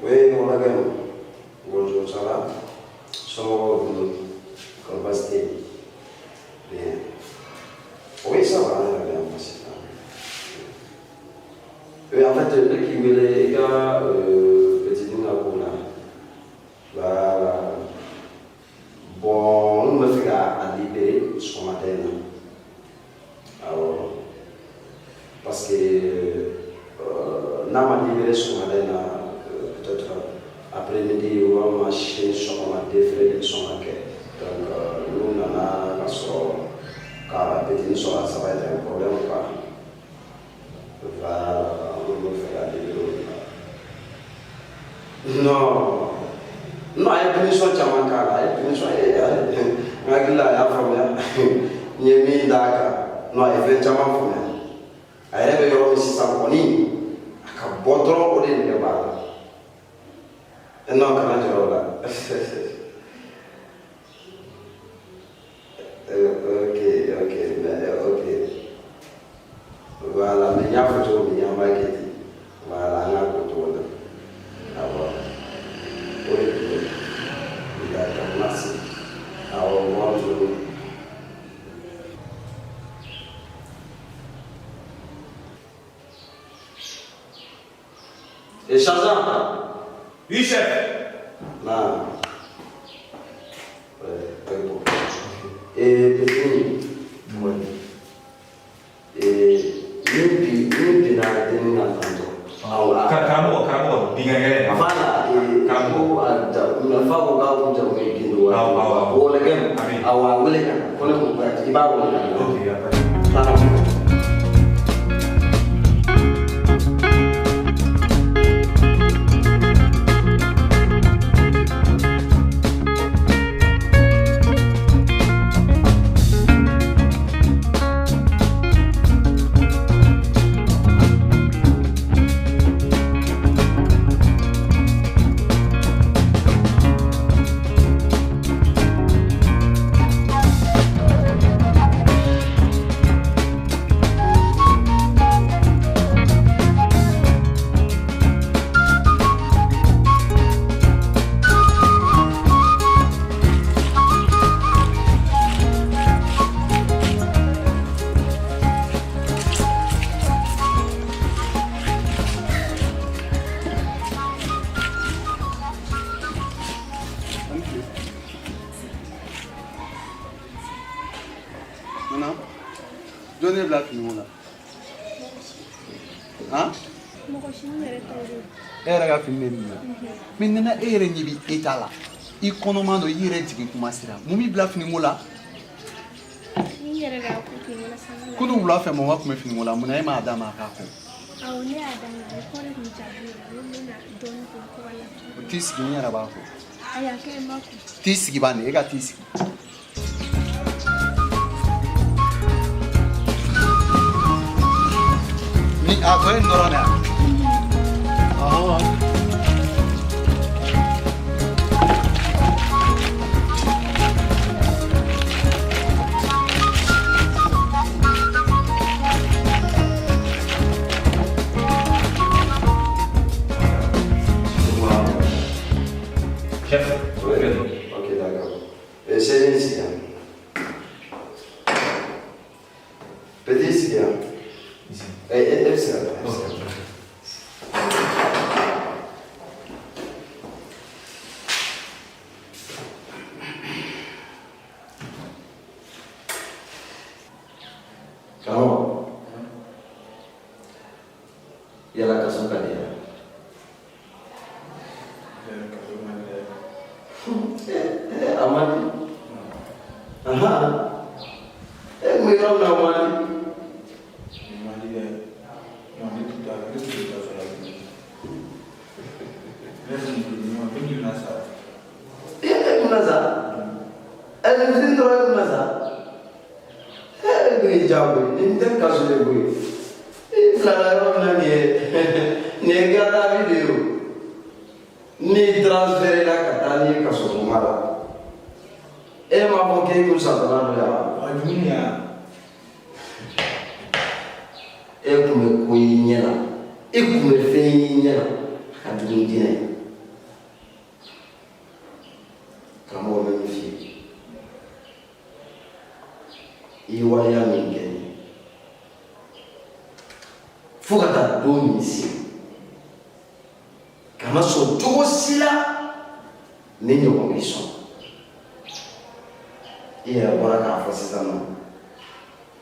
Oui, mon gars. Bonjour, ça va? Somɔgɔw dun? Kɔri baasi tɛ yen? Bien. Oui, ça va, ne yɛrɛ bɛ yan, baasi tɛ. Oui, en fait, ne k'i wele i ka petite ka ko la. Voilà. Bon, n tun bɛ fɛ ka a libérer sɔgɔmada in na. Awɔ. Parce que n'a ma libéré sɔgɔmada in na, peut-être après-midi walima sini sɔgɔma déféré bɛ sɔn ka kɛ. Donc n'u nana ka sɔrɔ ka petite sɔrɔ, ça va être un problème quoi. Voilà, n bɛ fɛ ka libérer o de la. Non, non, a ye punition caman k'a la, a ye punition ye, n hakili la a y'a faamuya. N ye min d'a kan, non, a ye fɛn caman faamuya. A yɛrɛ bɛ yɔrɔ min sisan kɔni, a ka bɔ dɔrɔn, o de nege b'a la. Non, kana jɔrɔ o la. Ok, ok, mais ok. Voilà, mais n y'a fɔ cogo min, an b'a kɛ ten. Voilà, an k'a k'o cogo la. Awɔ. O de tun don. D'accord, merci. Awɔ, bonne journée. Et sergent. Oui, chef. Non. Ouais, très bon. Et petit, ouais. Et ni bi na denni na tantɔ. Awɔ. Karamɔgɔ, karamɔgɔ, bingankɛlɛ. Voilà, karamɔgɔ a ja fa ko k'a kun jamu ye Gindo wa. Awɔ, awɔ. Wɔlɔkɛ awɔ, a wele ka na ko ne ko i b'a wele ka na. Ok, y a pas de. Karamɔgɔ. Jɔn ne bila finiko la? Han? Mɔgɔ si n yɛrɛ t'o dɔn. E yɛrɛ ka fini de nin ye. Mais Nana, e yɛrɛ ɲɛ bɛ e ta la. I kɔnɔman don, i yɛrɛ jigin kuma sera. Mun b'i bila finiko la? N yɛrɛ de y'a ko ten walasa n ka Kunun wula fɛ, mɔgɔ tun bɛ finiko la. Mun na e m'a d'a ma a k'a ko? Awɔ, ne y'a d'a ma, a kɔ de tun jalen don. Ne bɛna dɔɔnin ko ko ka lafiya. T'i sigi, n yɛrɛ b'a ko. Ayi, a kɛ n b'a ko. T'i sigi ban de, e ka t'i sigi. Ni a tɔ ye nin dɔrɔn de ye wa? Ɔhɔn. Chef. Oui. Ok, d'accord. Et c'est ici. Hein. Petit ici. Hein. Ici. Eh, eh, c'est là. Karamɔgɔ, yala kaso ka di yan? A man di. Ahan. E kun bɛ yɔrɔ min na, o man di. Man di dɛ. Non, ne tɛ taa, ne tɛ taa sɔrɔ bilen. Ne tun ne tun na sa. E kun na sa? Ɛ, nin fitinin dɔrɔn e kun na sa? E dun y'i ja koyi, nin tɛ kaso ye koyi. I bilara yɔrɔ min na nin ye, nin ye garde à vue de ye o. N'i transféré la ka taa n'i ye kaso kuma la, e m'a fɔ k'e kun satɔla don yan wa? A jugu yan. E kun bɛ ko y'i ɲɛ la, e kun bɛ fɛn y'i ɲɛ la, a ka jugu ni jinɛ ye. Karamɔgɔ bɛ min f'i ye, i ye waleya min kɛ nin ye, fo ka taa don min se, kana sɔn cogo si la ne ɲɔgɔn k'i sɔn. I yɛrɛ bɔra k'a fɔ sisan nɔ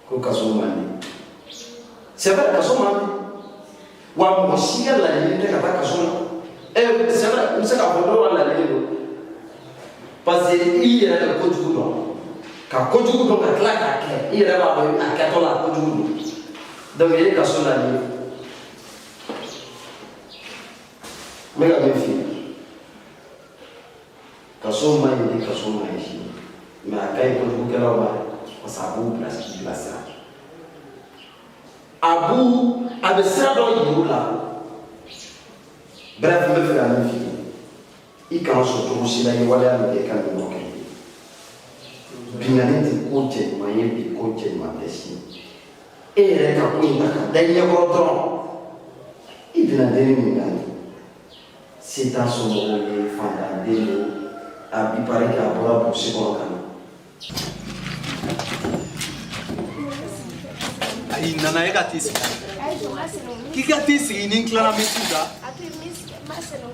ko kaso man di. C'est vrai, kaso man di wa, mɔgɔ si ka laɲini tɛ ka taa kaso la. C'est vrai, n bɛ se k'a fɔ dɔw ka laɲini don, parce que i yɛrɛ bɛ kojugu dɔn, ka kojugu dɔn ka tila k'a kɛ, i yɛrɛ b'a dɔn a kɛtɔ la kojugu don, donc i ye kaso laɲini. N bɛ ka min f'i ye, kaso man ɲi bi, kaso man ɲi sini, mais a ka ɲi kojugukɛlaw ma dɛ, parce que a b'u bilasira, a b'u a bɛ sira dɔ yir'u la. Bref, n bɛ fɛ ka min f'i ye, i kana sɔn cogo si la i ye waleya min kɛ, i ka nin kɛ. Binkanni tɛ ko cɛ ɲuman ye bi, ko cɛ ɲuman tɛ sini. E yɛrɛ ka ko in ta ka da i ɲɛkɔrɔ dɔrɔn, i bɛna denni min kan, se t'a somɔgɔw ye, fantanden don, a bi pari kɛ a bɔra burusi kɔnɔ ka na. Ayi Nana, e ka t'i sigi. Ayi, jɔ, ma sɛnɛ. K'i ka t'i sigi, ni n tilala n bɛ t'u da. A to yen, ma sɛnɛ.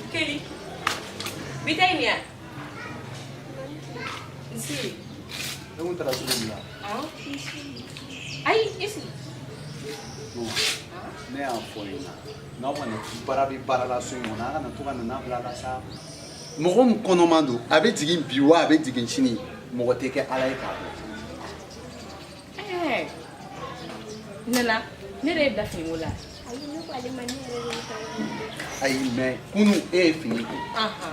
Keli, bi ta in ya? Nsi. Ne kun taara sugu min na. Ayi, i sigi. Ne y'a fɔ ɲɛna, n'aw kana baara bɛ baara la so in kɔnɔ, a kana to ka nana bila a la sa. Mɔgɔ min kɔnɔman don, a bɛ jigin bi wa a bɛ jigin sini, mɔgɔ tɛ kɛ Ala ye k'a dɔn. Ɛɛ, Nana, ne de ye bila finiko la. Ayi, ne ko ale ma, ne yɛrɛ de bɛ taa wari. Ayi, mais kunun e ye fini ko.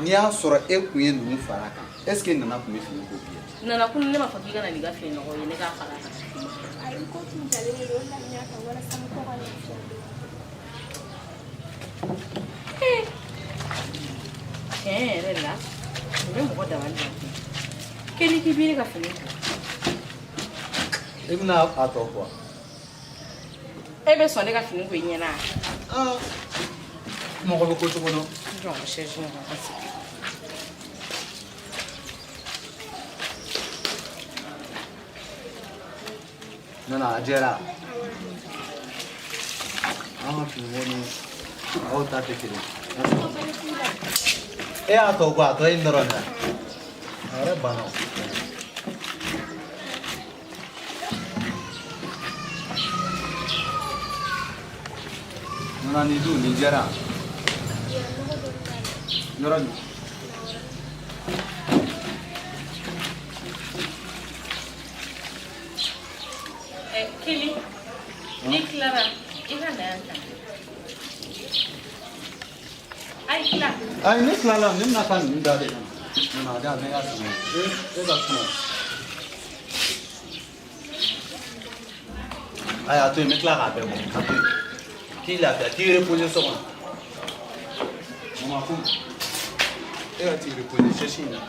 N'i y'a sɔrɔ e kun ye ninnu fara a kan, est ce que Nana kun bɛ fini ko bi ye? Nana, kunun ne m'a fɔ k'i ka na n'i ka fini nɔgɔ ye, ne k'a fara a kan. Ayi, ko tun jalen de don, o de la n y'a ta walasa n kɔ ka lafiya dɔɔnin. Tiɲɛ yɛrɛ la, o bɛ mɔgɔ dabali ban. Keli, k'i bɛ ne ka fini ko. E bɛna a tɔ fɔ. E bɛ sɔn ne ka fini ko i ɲɛna? Mɔgɔ bɛ ko cogo dɔn. Jɔn, chaise in kan ka sigi. Nana a jɛra. An ka finiko ni aw ta tɛ kelen. E y'a tɔ bɔ a tɔ ye dɔrɔn de. A yɛrɛ banna o. Nana nin dun nin jɛra. Yɔrɔ jumɛn? Kili, n'i tilara i ka na yan ta. Ayi tila. Ayi ne tilala ne bɛna taa ninnu da de kan. Nana a di yan ne ka suma. E ka suma. Ayi a to yen n bɛ tila k'a bɛɛ bɔ a to yen. K'i lafiya k'i reposer so kɔnɔ. Mama ko e ka t'i reposer sɛsi in na.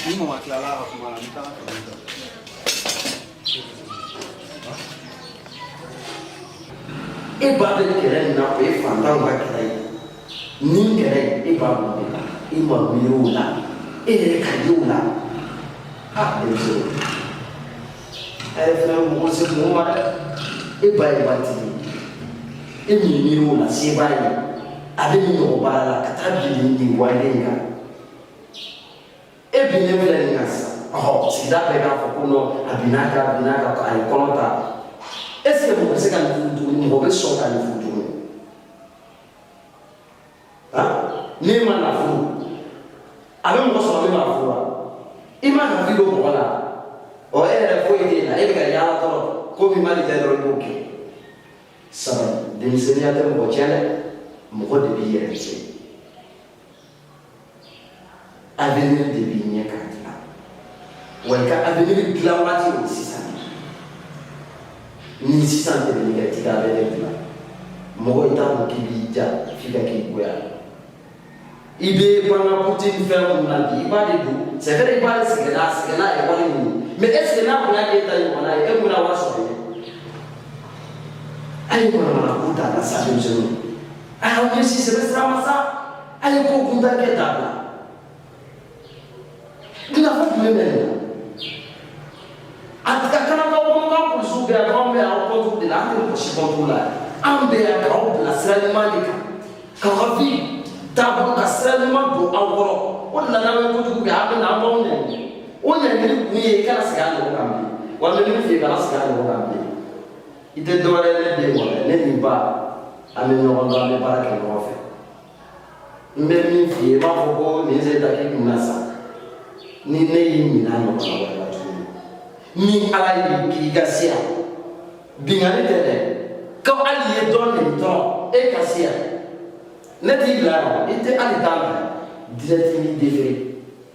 Ni mama tilala a ka kuma la n bɛ taa n ka fini ta. E ba bɛ kɛlɛ min na o ye fantanw ka kɛlɛ ye ni kɛlɛ e ba b'o de la e ma miiri o la e yɛrɛ ka ye o la a denmisɛnw a yɛrɛ fana ye mɔgɔ se mɔgɔ ma dɛ e ba ye waritigi ye e min miiri o la se b'a ye a bɛ nin ɲɔgɔn baara la ka taa bin nin waliden in kan e binnen filɛ nin kan sisan ɔhɔ sigida bɛɛ k'a fɔ ko non a binna kan a binna kan a ye kɔnɔ ta est ce que mɔgɔ bɛ se ka nin furu tuguni mɔgɔ bɛ sɔn ka nin furu tuguni han n'e ma na furu a bɛ mɔgɔ sɔrɔ min b'a furu wa i ma na f'i don mɔgɔ la ɔ e yɛrɛ foyi t'e la e bɛ ka yaala dɔrɔn ko min mana diya dɔrɔn i b'o kɛ sabali denmisɛnninya tɛ mɔgɔ tiɲɛ dɛ mɔgɔ de b'i yɛrɛ tiɲɛ avenir de b'i ɲɛ k'a dilan wa i ka avenir dilan waati o ye sisan ni sisan tɛmɛn'i kan i t'i ka avenir dilan mɔgɔ i t'a dɔn k'i b'i ja f'i ka k'i goya i bɛ pan ka puti ni fɛn minnu na bi i b'a de don c'est vrai i b'a de sɛgɛnna a sɛgɛnna a ye wari ɲini mais est ce que n'a kun y'a k'e ta ɲɔgɔnna ye e kun bɛna wari sɔrɔ yɛ a ye manamana ko ta la sa denmisɛnninw a y'aw ɲɛsin sɛbɛ sira ma sa a ye ko kuntan kɛ dabila nafa jumɛn bɛ nin na a kana k'aw kɔnɔ k'aw polisiw bɛ yan k'anw bɛ yan aw kɔntu de la an tɛ mɔgɔ si kɔntu la anw bɛ yan k'aw bila sira ɲuman de kan k'aw ka vie taabolo ka sira ɲuman don aw kɔrɔ o de la n'aw ye kojugu kɛ an bɛ na an b'aw ɲangi o ɲangili kun ye i kana segin a ɲɔgɔn kan bilen wa n bɛ min f'i ye kana segin a ɲɔgɔn kan bilen i tɛ dɔwɛrɛ ye ne den kɔnɔ ne ni ba an bɛ ɲɔgɔn dɔn an bɛ baara kɛ ɲɔgɔn fɛ n bɛ min f'i ye i b'a fɔ ko nin sen ta k'i kun na sa ni ne y'i minɛ a ɲɔgɔnna wɛrɛ la tuguni ni ala y'i k'i ka se yan binkanni tɛ dɛ ko hali i ye dɔ nɛni dɔrɔn e ka se yan ne t'i bila yan i tɛ hali taa bila direct n b'i déféré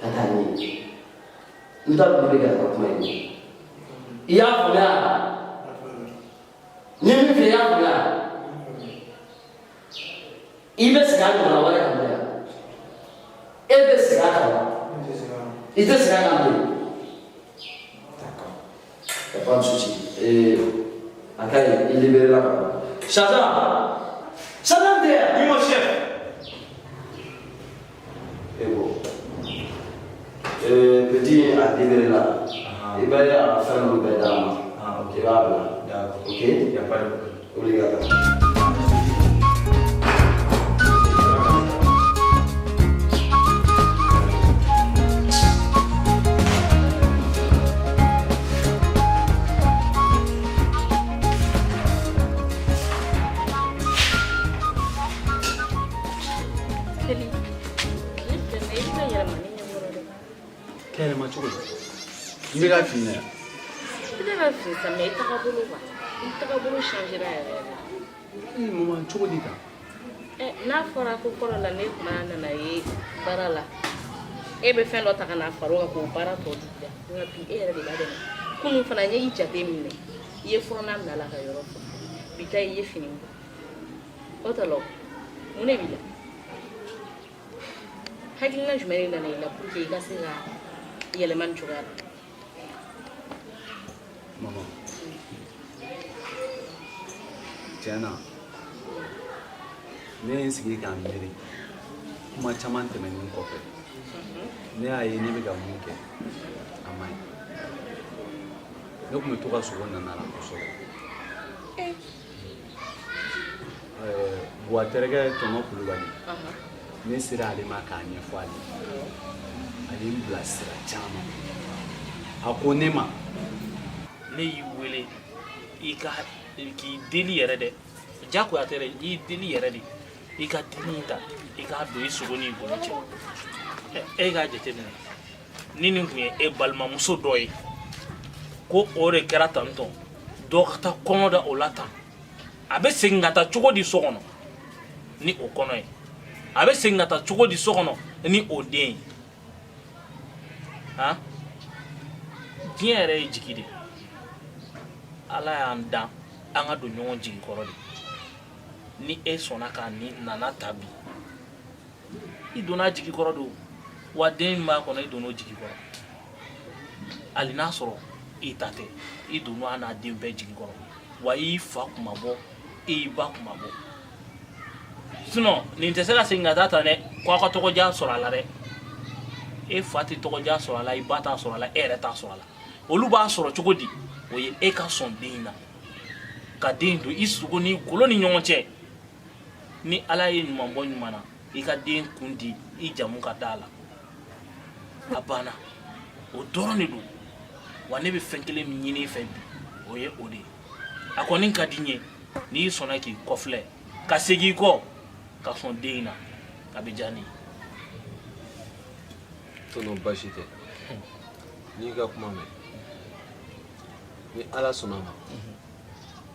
ka taa n'i ye n t'a dɔn ne bɛ ka kuma ye i y'a faamuya n ye min f'i ye i y'a faamuya i bɛ segin a ɲɔgɔnna wɛrɛ kan bilen e bɛ segin a kan wa i tɛ segin a kan bilen d'accord y a pas de souci ee a ka ɲi i libéré la ka ban sergent sergent tɛ yan. Oui mon chef. E ko petit a libéré la i bɛ a ka fɛn ninnu bɛɛ d'a ma i b'a bila ok y a pas de problème. Wuli ka taa. Keli, ne filɛ nin ye, i bɛ ka yɛlɛma ne ɲɛkɔrɔ dɛ. Ka yɛlɛma cogo di? N bɛ ka fin dɛ. I tɛ ka fin sa mais i tagabolo quoi. I tagabolo changera yɛrɛ yɛrɛ. Ee mama cogo di tan? Ɛ n'a fɔra ko kɔrɔ la ne tuma nana ye baara la e bɛ fɛn dɔ ta ka na fara o kan k'o baara tɔ juguya nka bi e yɛrɛ de b'a dɛmɛ kunun fana n ye i jate minɛ i ye furanna bila a la ka yɔrɔ fɔ bi ta i ye fini bɔ o tɛ lɔ mun de b'i la hakilina jumɛn de nana i la pour que i ka se ka yɛlɛma nin cogoya la Mama tiɲɛ na ne ye n sigi k'a miiri kuma caman tɛmɛnen kɔfɛ ne y'a ye ne bɛ ka mun kɛ a man ɲi. Ne tun bɛ to ka sogo nana la kosɛbɛ. Buwa terikɛ tɔnɔ Kulubali, ne sera ale ma k'a ɲɛfɔ ale ye. A ye n bila sira caman. A ko ne ma. Ne y'i wele i ka k'i deli yɛrɛ dɛ, jagoya tɛ dɛ, n y'i deli yɛrɛ de, i ka dennin ta i k'a don i sogo n'i golo cɛ. E k'a jateminɛ, ni nin tun ye e balimamuso dɔ ye ko o de kɛra tantɔn, dɔ ka taa kɔnɔ da o la tan, a bɛ segin ka taa cogo di so kɔnɔ ni o kɔnɔ ye? A bɛ segin ka taa cogo di so kɔnɔ ni o den ye? Han, diɲɛ yɛrɛ ye jigi de ye. Ala y'an dan an ka don ɲɔgɔn jigi kɔrɔ de. Ni e sɔnna ka ni nana ta bi, i donna a jigi kɔrɔ don wa, den min b'a kɔnɔ, i donna o jigi kɔrɔ. Hali n'a sɔrɔ i ta tɛ, i donna a n'a den bɛɛ jigi kɔrɔ wa. I y'i fa kuma bɔ, i y'i ba kuma bɔ. Sinon nin tɛ se ka segin ka taa tan dɛ, ko aw ka tɔgɔdiya sɔrɔ a la dɛ. E fa tɛ tɔgɔdiya sɔrɔ a la, i ba t'a sɔrɔ a la, e yɛrɛ t'a sɔrɔ a la. Olu b'a sɔrɔ cogo di? O ye e ka sɔn den in na, ka den don i sogo ni golo ni ɲɔgɔn cɛ. Ni Ala ye ɲuman bɔ ɲuman na, i ka den kun di i jamu ka da la, a banna. O dɔrɔn de don wa. Ne bɛ fɛn kelen min ɲini i fɛ bi, o ye o de ye. A kɔni ka di n ye n'i sɔnna k'i kɔfilɛ ka segin i kɔ ka sɔn den in na, a bɛ diya ne ye. Tɔnɔ, baasi tɛ. N'i ka kuma mɛn, ni Ala sɔnna a ma,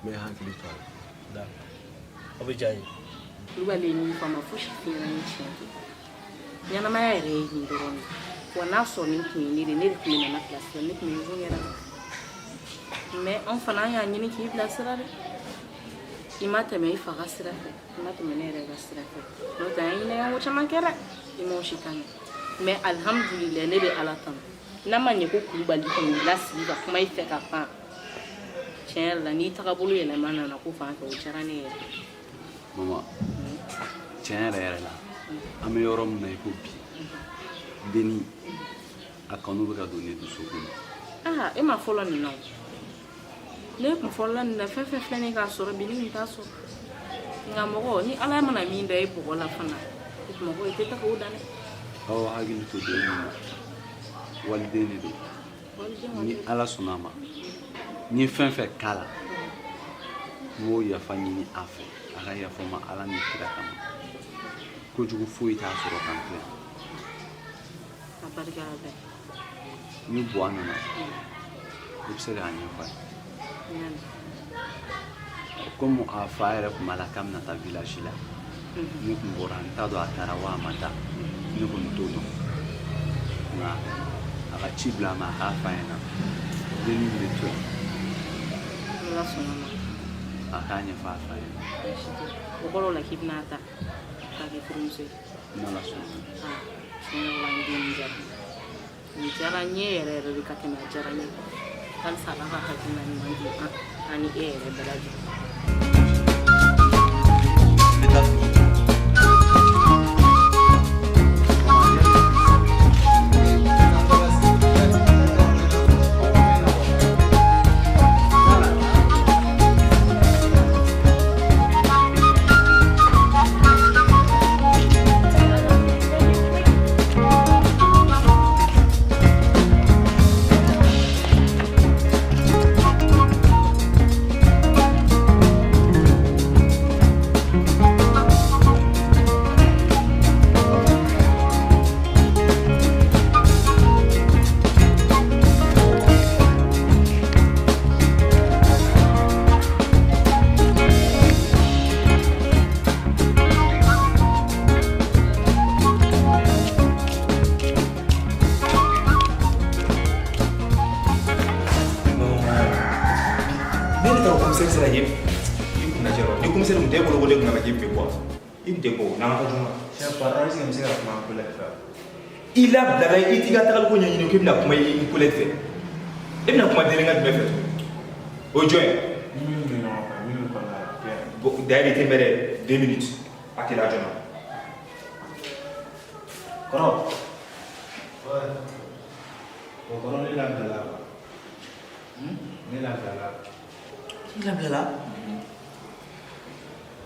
n bɛ hakili to a la. O bɛ diya n ye. Kulubali, ye min fɔ a ma fosi f'i ɲɛna ni tiɲɛ tɛ. Ɲɛnamaya yɛrɛ ye nin dɔrɔn de wa. N'a sɔrɔ nin tun ye ne de, ne de tun bɛ nana bilasira, ne tun bɛ ɲugun yɛrɛ. Mais anw fana, an y'a ɲini k'i bilasira dɛ. I ma tɛmɛ i fa ka sira fɛ, i ma tɛmɛ ne yɛrɛ ka sira fɛ. N'o tɛ, an ye ɲinɛkanko caman kɛ dɛ, i m'o si kan mɛn. Mais alihamudulilayi, ne bɛ Ala tanu. N'a ma ɲɛ ko Kulubali kɔni lasigi ka kuma i fɛ ka ban, tiɲɛ yɛrɛ la, n'i tagabolo yɛlɛma nana ko fan fɛ, o diyara ne yɛrɛ. Mama, tiɲɛ yɛrɛ yɛrɛ la, an bɛ yɔrɔ min na i ko bi, denni a kanu bɛ ka don ne dusukun na. Aa, e ma fɔlɔ nin na o. Ne kun fɔlɔla nin na, fɛn fɛn filɛ nin k'a sɔrɔ bi, ne kun t'a sɔrɔ. Nka mɔgɔ, ni Ala mana min da i bɔgɔ la fana, o mɔgɔ i tɛ taga o dan dɛ. Aw hakili to den na, waliden de don. Ni Ala sɔnna a ma, n ye fɛn fɛn k'a la, n b'o yafa ɲini a fɛ, a ka yafa n ma Ala ni kira kama. Kojugu foyi t'a sɔrɔ k'an to yan. A barika Ala ye. Ni Buwa nana, i bɛ se k'a ɲɛfɔ a ye. Komi a fa yɛrɛ tun b'a la k'a bɛna taa village la, ne tun bɔra, n t'a dɔn a taara wa a ma taa, ne kɔni t'o dɔn. Nka a ka ci bila a ma, a k'a f'a ɲɛna denni bɛ to yan. Ala sɔnna ma. A k'a ɲɛfɔ a fa ɲɛna. Baasi tɛ. O kɔrɔ la k'i bɛna ta k'a kɛ furumuso ye? N'Ala sɔnna. Aa, tiɲɛ yɛrɛ la, n den, nin diyara n ye. Nin diyara n ye yɛrɛ yɛrɛ de ka tɛmɛ, a diyara n ye. Halisa Ala ka hakilina ɲuman di an ani e yɛrɛ bɛɛ lajɛlen. Ne de taara commissaire sera yen, i kunna cɛ. Ni commissaire tun tɛ e bolo ko ne kun ka k'i bɛ bɔ, i tun tɛ bɔ n'an ka taa joona. Chef, pardon, est-ce que n bɛ se ka kuma n collègue fɛ? I labilala, i t'i ka tagaliko ɲɛɲini k'i bɛna kuma i collègue fɛ. E bɛna kuma délinquant jumɛn fɛ tuguni? O ye jɔn ye? Ni min bɛ ɲɔgɔn fɛ, min bɛ kɔnɔna la, Pierre. Bon, d'ailleurs, i tɛ mɛn dɛ, 2 minutes, a teliya joona. Kɔrɔ. Ouais. O kɔrɔ, ne labilala quoi. Ne labilala. I labilala?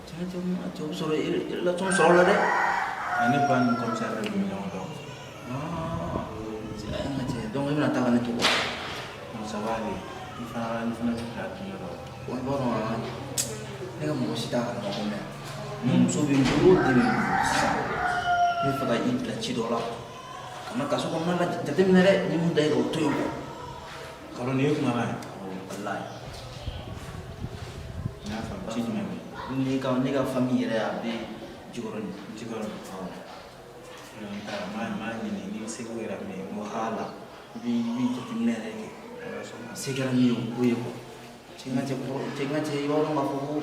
Cɛ cɛ cɛ, o bɛ sɔrɔ relation sɔrɔ la dɛ. Ne ba ni commissaire de bɛ ɲɔgɔn dɔn. Cɛ, n ka cɛ, donc i bɛna taa ka ne to quoi? Non, ça va aller. I fana, i fana bɛ bila tun yɔrɔ. Bon, i b'a dɔn, ne ka mɔgɔ si t'a kalama ko mɛ ni muso bɛ n bolo, den bɛ n bolo sisan, n bɛ fɛ ka i bila ci dɔ la, kana kaso kɔnɔna la jateminɛ dɛ, ni mun da i kan, o to yen quoi. Kɔrɔ, nin ye kumakan ye. Walayi. N y'a faamu, ci jumɛn bɛ yen? Ne ka famille yɛrɛ, a bɛ Jikɔrɔni. Jikɔrɔni. Awɔ. N taara, n m'a ɲini ni seko yɛrɛ min ye, n ko Voilà, i bɛ jateminɛ yɛrɛ kɛ. Ala sɔnna. Se kɛra min ye, o k'o ye quoi. Cɛ, n ka cɛ kɔrɔ, cɛ, n ka cɛ, i b'a dɔn k'a fɔ ko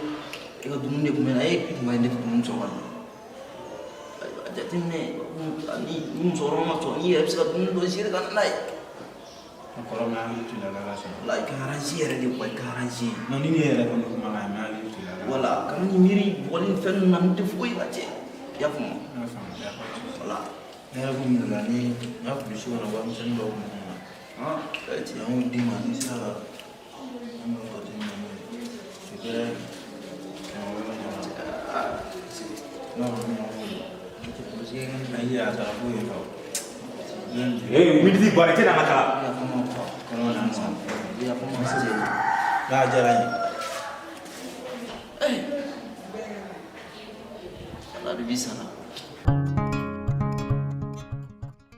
e ka dumuni de tun bɛ na, e tun ka ne tɛ dumuni sɔrɔ ka dun. A jateminɛ, ni musokɔrɔba ma sɔn, n'i yɛrɛ bɛ se ka dumuni dɔ gérer ka na n'a ye. Kɔrɔ, n bɛ hakili to i la, n'Ala sɔnna. Wala, i ka arranger yɛrɛ de quoi, i ka arranger. Non, ni nin yɛrɛ kɔni kumakan ye, n bɛ hakili to i la. Voilà, kana nin miiri bugɔli ni fɛn ninnu na, nin tɛ foyi ka cɛ. I y'a faamu? N y'a faamu, y a pas de souci. Voilà. Ne yɛrɛ kun ɲininka ni n ka kulusi kɔnɔ, warimisɛnnin dɔw kun bɛ n na. Ah, cɛ. An y'o d'i ma, n'i sera ka an b'o jateminɛ n'o ye. O kɛra 700 ɲɔgɔn. Non, non, non. Ayi, a taara fo yen fɛ. Ee, miniti bɔra, i tɛ na an ka taa. Kɔrɔ, na san. N'a diyara n ye. Ala de b'i sara.